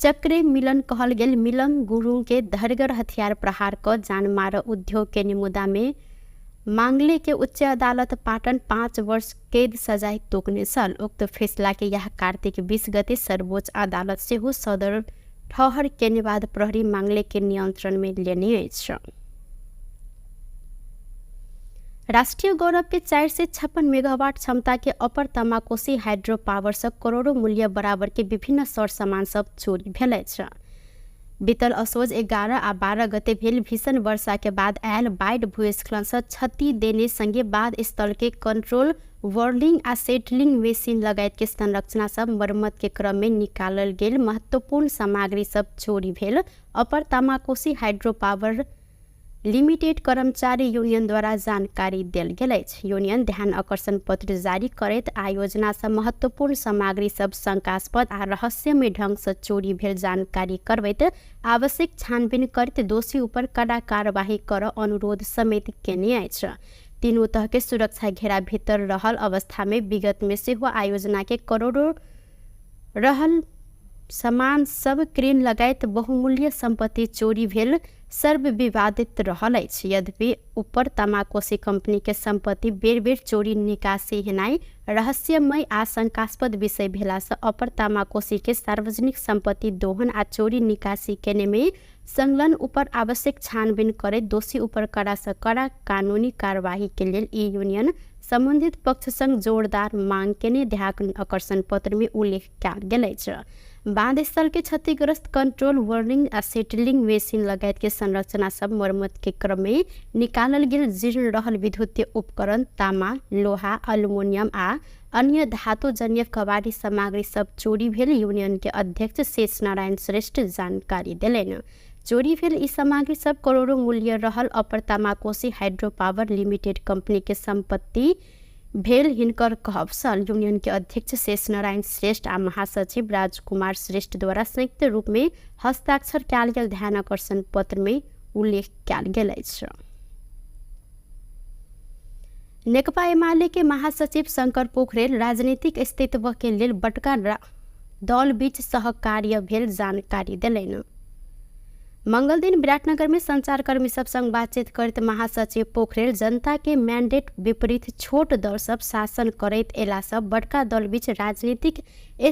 चक्रे मिलन कहल गेल मिलन गुरुङ के धरगर हथियार प्रहार क जानमारा उद्योग के मुद्दा में मांगले के उच्च अदालत पाटन 5 वर्ष कैद सजाय तोकने छल। उक्त फैसला के यह कार्तिक 20 गते सर्वोच्च अदालत सेहो सदर ठहर केने बाद प्रहरी मांगले के नियंत्रण में लेने अछि। राष्ट्रीय गौरव के 456 मेगावाट क्षमता के अपर तमाकोसी हाइड्रो पावर से करोड़ों मूल्य बराबर के विभिन्न सर सामान सब चोरी भेल अछि। बीतल असोज 11 आ 12 गते भेल भीषण वर्षा के बाद आयल बाढ़ि भूस्खलन से क्षति देने संगे बाढ़ स्थल के कंट्रोल वर्लिंग आ सेटलिंग मशीन लगायत के संरचना सब मरम्मत के क्रम में निकालल गेल महत्वपूर्ण सामग्री सब चोरी भेल अपर तमाकोसी हाइड्रो पावर लिमिटेड कर्मचारी यूनियन द्वारा जानकारी देल गेल अछि। यूनियन ध्यान आकर्षण पत्र जारी करैत आयोजना से महत्वपूर्ण सामग्री सब शंकास्पद आ रहस्यमय ढंग से चोरी भेल जानकारी करबैत आवश्यक छानबीन करैत दोषी ऊपर कड़ा कार्यवाही कर अनुरोध समेत केने अछि। तीनू तह के सुरक्षा घेरा भीतर रहल अवस्था में विगत में सेहो आयोजना के करोड़ों रहल सामान सब क्रेन लगायत बहुमूल्य संपत्ति चोरी भेल सर्वविवादित रहल अछि। यद्यपि ऊपर तमाकोसी कंपनी के संपत्ति बेर बेर चोरी निकासी हेनाइ रहस्यमय आ शंकास्पद विषय भेला से अपर तमाकोसी के सार्वजनिक संपत्ति दोहन आ चोरी निकासी केने में संलग्न ऊपर आवश्यक छानबीन करैत दोषी ऊपर कड़ा से कड़ा कानूनी कार्यवाही के लेल ई यूनियन संबंधित पक्ष संग जोरदार मांग केने ध्यान आकर्षण पत्र में उल्लेख कयल गेल अछि। बांध स्थल के क्षतिग्रस्त कंट्रोल वर्लिंग आ सेटलिंग मशीन लगायत के संरचना सब मरम्मत के क्रम में निकालल गेल जीर्ण रहल विद्युतीय उपकरण तामा, लोहा, एल्युमिनियम आ अन्य धातुजन्य कबाड़ी सामग्री सब चोरी भेल यूनियन के अध्यक्ष शेष नारायण श्रेष्ठ जानकारी देलनि। चोरी भेल ई सामग्री सब करोड़ों मूल्य रहल अपर तमाकोसी हाइड्रो पावर लिमिटेड कंपनी के संपत्ति भेल हिनकर कहब छल। यूनियन के अध्यक्ष शेष नारायण श्रेष्ठ आ महासचिव राजकुमार श्रेष्ठ द्वारा संयुक्त रूप में हस्ताक्षर कयल गेल ध्यान आकर्षण पत्र में उल्लेख कयल गेल अछि। नेकपा एमाले के महासचिव शंकर पोखरेल राजनीतिक अस्तित्व के लेल बड़का दल बीच सहकार्य भेल जानकारी देलनि। मंगलदिन विराटनगर में संचारकर्मी सब संग बातचीत करैत महासचिव पोखरेल जनता के मैंडेट विपरीत छोट दल सब शासन करैत एला सब बड़का दल बीच राजनीतिक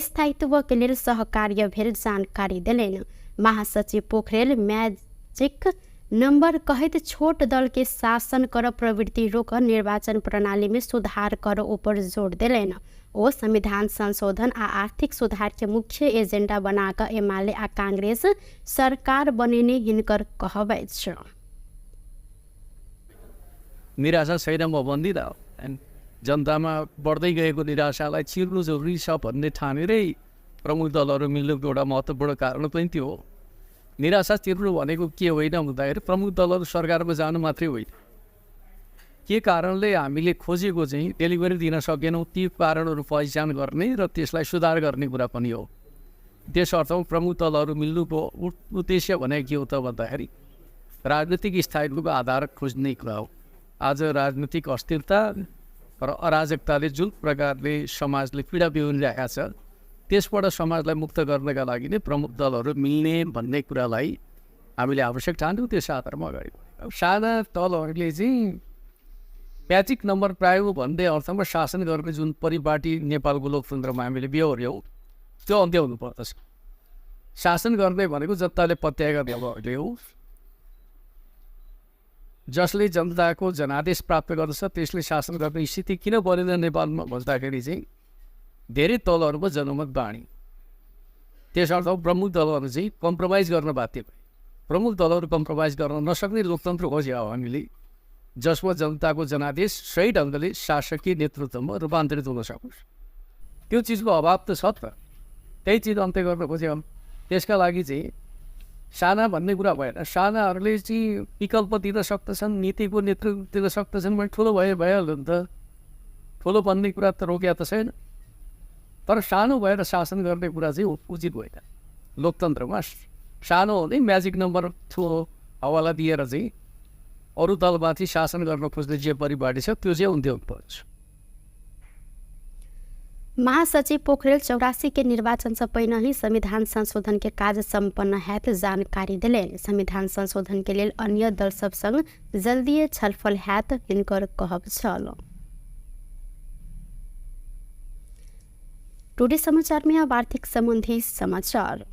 स्थायित्व के लेल सहकार्य भेल जानकारी देलनि। महासचिव पोखरेल मैजिक नंबर कहैत छोट दल के शासन कर प्रवृत्ति रोक निर्वाचन प्रणाली में सुधार कर ऊपर जोर देलनि। ओ संविधान संशोधन आ आर्थिक सुधार के मुख्य एजेंडा बनाकर एमाले आ कांग्रेस सरकार बनेने हिनकर कहब अछि। निराशा छैन म भन्दिनँ, जनतामा बढ्दै गएको निराशालाई चिर्नु जरुरी छ भन्ने ठानेरै प्रमुख दलहरू मिल्नुको एउटा महत्त्वपूर्ण कारण पनि त्यो हो। निराशा चिर्नु भनेको के होइन भन्दाखेरि प्रमुख दलहरू सरकारमा जानु मात्रै होइन, के कारणले हामीले खोजेको चाहिँ डेलिभरी दिन सकेनौँ ती कारणहरू पहिचान गर्ने र त्यसलाई सुधार गर्ने कुरा पनि हो। त्यस अर्थमा प्रमुख दलहरू मिल्नुको उद्देश्य भनेको के हो त भन्दाखेरि राजनीतिक स्थायित्वको आधार खोज्ने कुरा हो। आज राजनीतिक अस्थिरता र अराजकताले जुन प्रकारले समाजले पीडा बिहोरिरहेको छ त्यसबाट समाजलाई मुक्त गर्नका लागि नै प्रमुख दलहरू मिल्ने भन्ने कुरालाई हामीले आवश्यक ठान्यौँ, त्यस आधारमा अगाडि बढ्यौँ। साना दलहरूले चाहिँ म्याजिक नम्बर पायो भन्ने अर्थमा शासन गर्ने जुन परिपाटी नेपालको लोकतन्त्रमा हामीले बेहोर्यौँ त्यो अन्त्य हुनुपर्दछ। शासन गर्ने भनेको जनताले पत्याएका दलहरूले हो, जसले जनताको जनादेश प्राप्त गर्दछ त्यसले शासन गर्ने स्थिति किन बनेन नेपालमा भन्दाखेरि चाहिँ धेरै दलहरूको जनमत बाँडी, त्यस अर्थमा प्रमुख दलहरू चाहिँ कम्प्रोमाइज गर्न बाध्य भए। प्रमुख दलहरू कम्प्रोमाइज गर्न नसक्ने लोकतन्त्र खोज्यो हामीले, जसमा जनताको जनादेश सही ढङ्गले शासकीय नेतृत्वमा रूपान्तरित हुन सकोस्। त्यो चिजको अभाव त छ त, त्यही चिज अन्त्य गर्न खोज्यो। त्यसका लागि चाहिँ साना भन्ने कुरा भएन, सानाहरूले चाहिँ विकल्प दिन सक्दछन्, नीतिको नेतृत्व दिन सक्दछन् भने ठुलो भए भइहाल्यो नि त, ठुलो बन्ने कुरा त रोकिया त छैन। तर सानो भएर शासन गर्ने कुरा चाहिँ उचित होइन। लोकतन्त्रमा सानो हुँदै म्याजिक नम्बर ठुलो हवाला दिएर चाहिँ अरू दलमाथि शासन गर्न खोज्ने जे परिपाटी छ त्यो चाहिँ अन्त्य हुनुपर्छ। महासचिव पोखरेल 84 के निर्वाचन से पहिने ही संविधान संशोधन के कार्य सम्पन्न हैत जानकारी देलनि। संविधान संशोधन के लेल अन्य दल सब संग जल्दीए छलफल हैत हिनकर कहब छल। टुडे समाचार में अब आर्थिक संबंधी समाचार।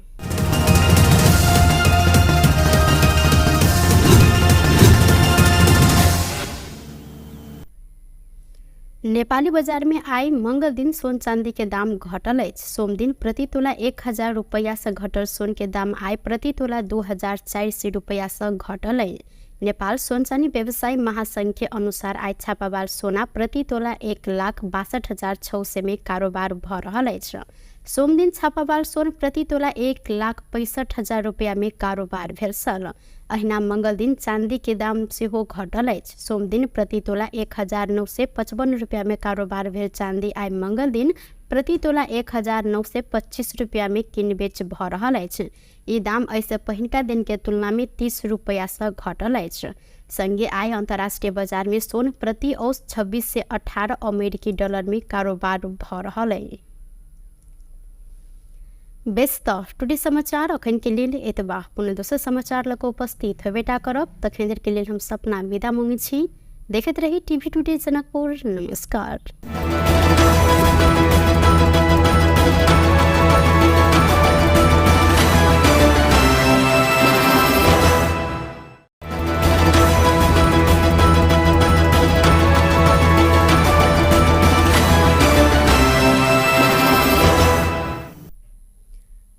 नेपाली बजार में आई मंगल दिन सोन चांदी के दाम घटल अछि। सोमदिन प्रति तोला 1000 रुपैया से घटल सोन के दाम आई प्रति तोला 2400 रुपैया से घटल अछि। नेपाल सोन चानी व्यवसायी महासंघ के अनुसार आई छापावाल सोना प्रति तोला 1,62,600 में कारोबार भ रहल अछि। सोमदिन छापावाल सोन प्रति तोला 1,65,000 रुपैया में कारोबार भेल छल। अहिना मंगल दिन चांदी के दाम सेहो घटल अछि। सोमदिन प्रति तोला 1955 रुपैया में कारोबार भेल चांदी आई मंगल दिन प्रति तोला 1925 रुपैया में किनबेच भ रहल अछि। ई दाम एहिसँ पहिनका दिन के तुलना में 30 रुपैया से घटल अछि। संगे आइ अंतर्राष्ट्रीय बाजार में सोन प्रति औस 26 से 18 अमेरिकी डॉलर में कारोबार भ रहल अछि। बेस त टुडे समाचार अखन के लेल एतबा। पुनः दोसर समाचार लऽ कऽ उपस्थित होबेटा करब, तखन देर के लेल हम सपना विदा मांगै छी। देखैत रही टीवी टुडे जनकपुर। नमस्कार।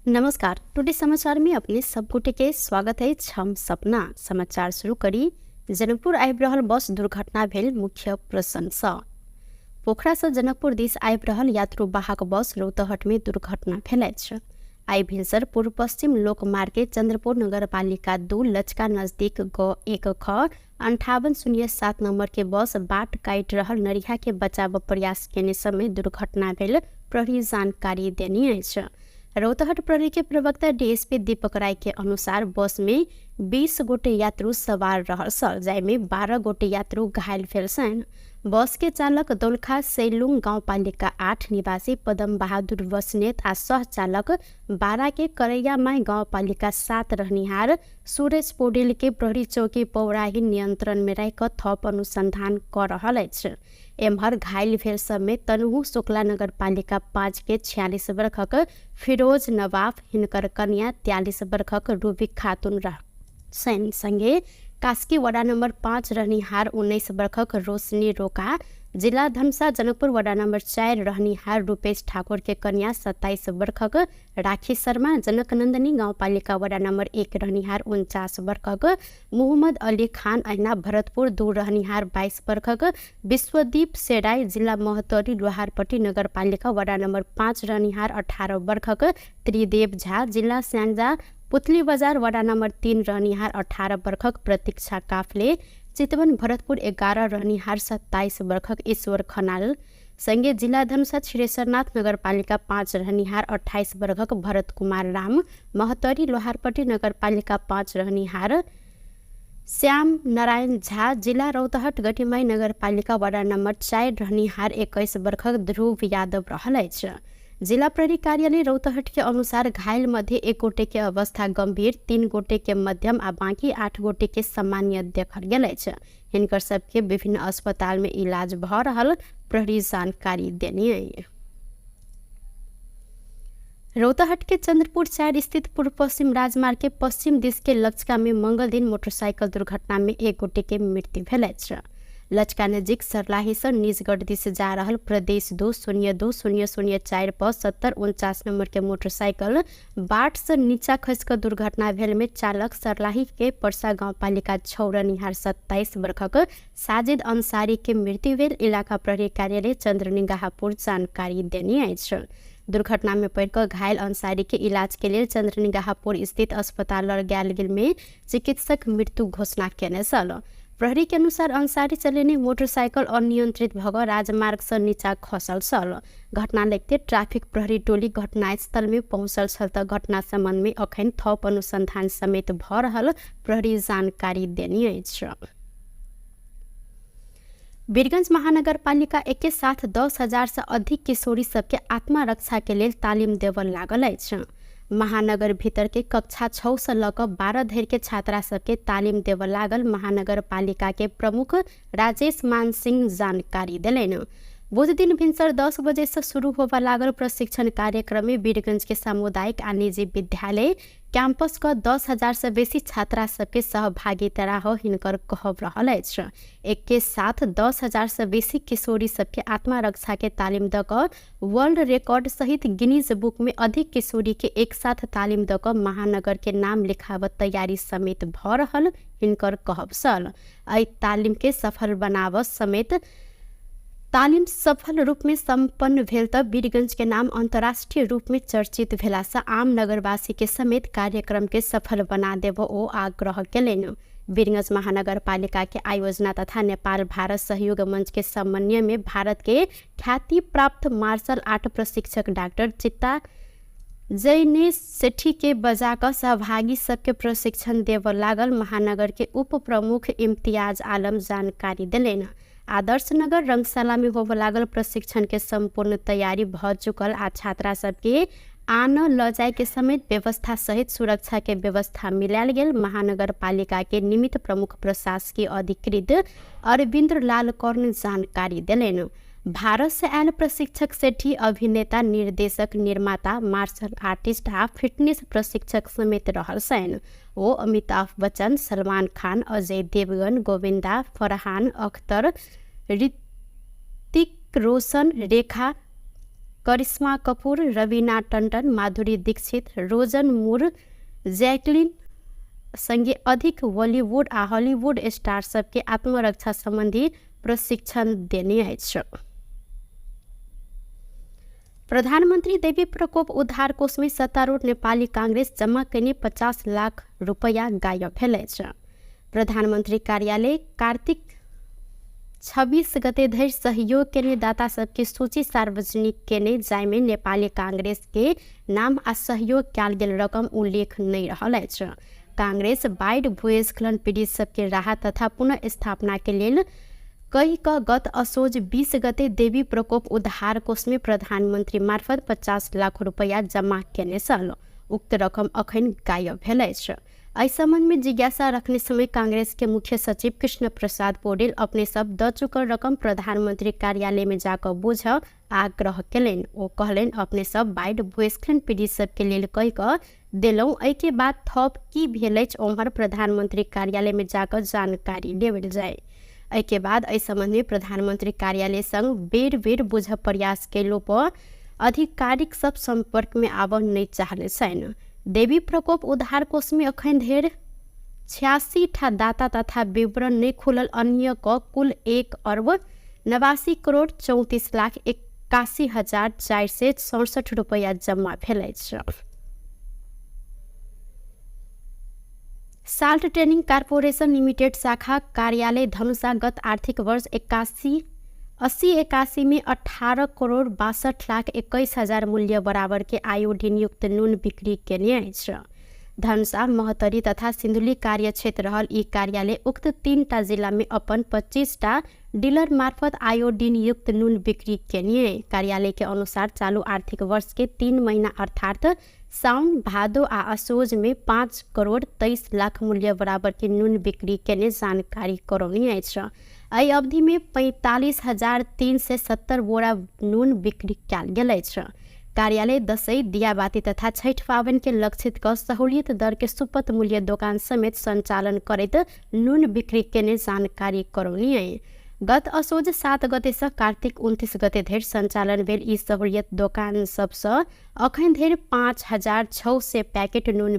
नमस्कार, टुडे समाचार में अपने सब गोटे के स्वागत है। हम सपना समाचार शुरू करी। जनकपुर आबि रहल बस दुर्घटना भेल मुख्य प्रशंसा। पोखरा से जनकपुर दिस आबि रहल यात्रु वाहक बस रौतहट में दुर्घटना भेल अछि। आइ भिनसर पूर्व पश्चिम लोकमार्ग के चंद्रपुर नगरपालिका 2 लचका नजदीक ग 1 ख 5807 नम्बर के बस बाट काटि रहल नरिया के बचाव प्रयास केने समय दुर्घटना भेल प्रहरी जानकारी देने अछि। रौतहट प्रहरी के प्रवक्ता डीएसपी दीपक राय के अनुसार बस में 20 गोटे यात्रु सवार रहल छल, जाहिमे 12 गोटे यात्रु घायल भेल छनि। बस के चालक दोलखा सैलुङ गाउँपालिका 8 निवासी पदम बहादुर बस्नेत आ सहचालक 12 के करैयामाई गाउँपालिका 7 रहनिहार सुरेश पौडेल के प्रहरी चौकी पौराही नियन्त्रण में राखि कऽ थप अनुसन्धान कऽ रहल अछि। एम्हर घायल भेल सबमे तनहु शुक्ला नगरपालिका 5 के 46 वर्षक फिरोज नवाफ, हिनकर कन्या 43 वर्षक रूबी खातुन रह सँगे कास्की वडा नम्बर 5 रहनिहार 19 वर्षक रोशनी रोका, जिल्ला धनुषा जनकपुर वडा नम्बर 4 रहनिहार रूपेश ठाकुर के कन्या 27 वर्षक राखी शर्मा, जनकनन्दनी गाउँपालिका वडा नम्बर 1 रहनिहार 49 वर्षक मोहम्मद अली खान, अहिना भरतपुर 2 रहनिहार 22 वर्षक विश्वदीप सेराई, जिल्ला महोत्तरी लोहारपट्टी नगरपालिका वडा नम्बर 5 रहनिहार 18 वर्षक त्रिदेव झा, जिल्ला स्याङ्जा पुतली बजार वडा नम्बर 3 रहनिहार 18 वर्षक प्रतीक्षा काफले, चितवन भरतपुर 11 रहनिहार 27 वर्षक ईश्वर खनाल सँगे जिल्ला धनुषा क्षीरेश्वरनाथ नगरपालिका 5 रहनिहार 28 वर्षक भरत कुमार राम, महोत्तरी लोहारपट्टी नगरपालिका 5 रहनिहार श्याम नारायण झा, जिल्ला रौतहट गठिमाई नगरपालिका वडा नम्बर 4 रहनिहार 21 वर्षक ध्रुव यादव रहल अछि। जिला प्रहरी कार्यालय रौतहट के अनुसार घायल मध्ये 1 गोटे के अवस्था गंभीर, 3 गोटे के मध्यम आ बाकी 8 गोटे के सामान्य देखल गेल अछि। हिनकर सबके विभिन्न अस्पताल में इलाज भ रहल प्रहरी जानकारी देने अछि। रौतहट के चंद्रपुर 4 स्थित पूर्व पश्चिम राजमार्ग के पश्चिम दिश के लचका में मंगल दिन मोटरसाइकिल दुर्घटना में 1 गोटे के मृत्यु भेल अछि। लचका नजिक सर्लाही से निजगढ़ दिश जा रहल प्रदेश 2 0 2 0 0 4 पर 7049 नंबर के मोटरसाइकिल बाट से नीचा खसि कऽ दुर्घटना भेल में चालक सर्लाही के परसा गाउँपालिका 6 रहनिहार 27 वर्षक साजिद अंसारी के मृत्यु भेल इलाका प्रहरी कार्यालय चंद्रनिगाहपुर जानकारी देने अछि। दुर्घटना में पड़ि कऽ घायल अंसारी के इलाज के लेल चंद्रनिगाहपुर स्थित अस्पताल लऽ गेल में चिकित्सक मृत्यु घोषणा केने छल। प्रहरी के अनुसार अंसारी चलेने मोटरसाइकिल अनियंत्रित भऽ राजमार्ग से नीचा खसल छल। घटना लगते ट्राफिक प्रहरी टोली घटनास्थल में पहुंचल छल त घटना संबंध में अखन थप अनुसंधान समेत भऽ रहल प्रहरी जानकारी देने अछि। वीरगंज महानगरपालिका एके साथ 10,000 से अधिक किशोरी सबके आत्मरक्षा के लेल तालिम देबऽ लागल अछि। महानगर भीतर के कक्षा 6 से लऽ कऽ 12 धरि के छात्रा सबके तालिम देबऽ लागल महानगरपालिका के प्रमुख राजेश मान सिंह जानकारी देलनि। बुध दिन भिनसर 10 बजे से शुरू होबऽ लागल प्रशिक्षण कार्यक्रम में वीरगंज के सामुदायिक आ निजी विद्यालय कैंपस क 10,000 से बेसी छात्रा सबके सहभागिता रह हिनकर कहब रहल अछि। एके साथ 10,000 से बेसी किशोरी सबके आत्मरक्षा के तालिम दऽ कऽ वर्ल्ड रिकॉर्ड सहित गिनीज बुक में अधिक किशोरी के एक साथ तालिम दऽ कऽ महानगर के नाम लिखाबऽ तैयारी समेत भऽ रहल हिनकर कहब छल। एहि तालिम के सफल बनाबऽ समेत तालिम सफल रूप में सम्पन्न भेल त वीरगंज के नाम अंतर्राष्ट्रीय रूप में चर्चित भेला से आम नगरवासी के समेत कार्यक्रम के सफल बना देब ओ आग्रह केलनि। वीरगंज महानगरपालिका के आयोजना तथा नेपाल भारत सहयोग मंच के समन्वय में भारत के ख्याति प्राप्त मार्शल आर्ट प्रशिक्षक डाक्टर चित्ता जैनेश सेठी के बजा कऽ सहभागी सबके प्रशिक्षण देबऽ लागल महानगर के उप प्रमुख इम्तियाज आलम जानकारी देलनि। आदर्श नगर रंगशाला में होबऽ लागल प्रशिक्षण के संपूर्ण तैयारी भऽ चुकल आ छात्रा सबके आन लऽ जाय के समेत व्यवस्था सहित सुरक्षा के व्यवस्था मिलायल गेल महानगरपालिका के निमित्त प्रमुख प्रशासकीय अधिकृत अरविंद्र लाल कर्ण जानकारी देलनि। भारत से आयल प्रशिक्षक सेठी अभिनेता, निर्देशक, निर्माता, मार्शल आर्टिस्ट आ फिटनेस प्रशिक्षक समेत रहल छनि। ओ अमिताभ बच्चन, सलमान खान, अजय देवगन, गोविंदा, फरहान अख्तर, ऋतिक रोशन, रेखा, करिश्मा कपूर, रवीना टंडन, माधुरी दीक्षित, रोजन मूर, जैकलिन संगे अधिक बॉलीवुड आ हॉलीवुड स्टार सबके आत्मरक्षा संबंधी प्रशिक्षण देने अछि। प्रधानमन्त्री देवी प्रकोप उद्धार कोष में सत्तारूढ़ नेपाली कांग्रेस जमा कयने 50 लाख रुपैया गायब भेल अछि। प्रधानमन्त्री कार्यालय कार्तिक 26 गते धरि सहयोग केने दाता सबके सूची सार्वजनिक केने, जाहिमे नेपाली कांग्रेस के नाम आ सहयोग कयल गेल रकम उल्लेख नहि रहल अछि। कांग्रेस बाढ़ि भूस्खलन पीड़ित सबके राहत तथा पुनः स्थापना के लेल कहि कऽ गत असोज 20 गते देवी प्रकोप उद्धार कोषमे प्रधानमन्त्री मार्फत 50 लाख रुपैया जमा केने छल। उक्त रकम अखन गायब भेल अछि। एहि सम्बन्ध में जिज्ञासा रखने समय कांग्रेस के मुख्य सचिव कृष्ण प्रसाद पौडेल अपने सब द चुकल रकम प्रधानमंत्री कार्यालय में जाकऽ बुझ आग्रह केलनि। ओ कहलनि, अपने सब बाढ़ि भूस्खलन पीड़ित सबके लेल कहि कऽ देलहुँ, एहिके बाद थप की भेल अछि ओम्हर प्रधानमंत्री कार्यालय में जाकऽ जानकारी लेबल जाय। एहिके बाद एहि सम्बन्ध में प्रधानमंत्री कार्यालय संग बेर बेर बुझ प्रयास केलो पर आधिकारिक सब संपर्क में आबऽ नहि चाहले छनि। देवी प्रकोप उद्धार कोष में अखन धरि 86 ठा दाता तथा विवरण नहि खुलल अन्य क कुल 1 अर्ब 89 करोड़ 34 लाख 81,467 रुपैया जम्मा भेल अछि। साल्ट ट्रेनिंग कॉरपोरेशन लिमिटेड शाखा कार्यालय धनुषा गत आर्थिक वर्ष 81-81 में 18 करोड़ 62 लाख 21 हजार मूल्य बराबर के आयोडीन युक्त नून बिक्री केने अछि। धनुषा, महोत्तरी तथा सिन्धुली कार्यक्षेत्र रहल ई कार्यालय उक्त 3टा जिला में अपन 25टा डीलर मार्फत आयोडीन युक्त नून बिक्री केने। कार्यालय के अनुसार चालू आर्थिक वर्ष के 3 महीना अर्थात साउन, भादो आ असोज में 5 करोड़ 23 लाख मूल्य बराबर के नून बिक्री केने जानकारी करौने अछि। एहि अवधि में 45,370 बोरा नून बिक्री कयल गेल अछि। कार्यालय दसैँ, दियाबाती तथा छठि पाबनि के लक्षित क सहूलियत दर के सुपथ मूल्य दोकान समेत सञ्चालन करैत नून बिक्री केने जानकारी करौने। गत असोज 7 गते सँ कार्तिक 29 गते धरि सञ्चालन भेल ई सहूलियत दोकान सबसँ अखन धरि 5,600 पैकेट नून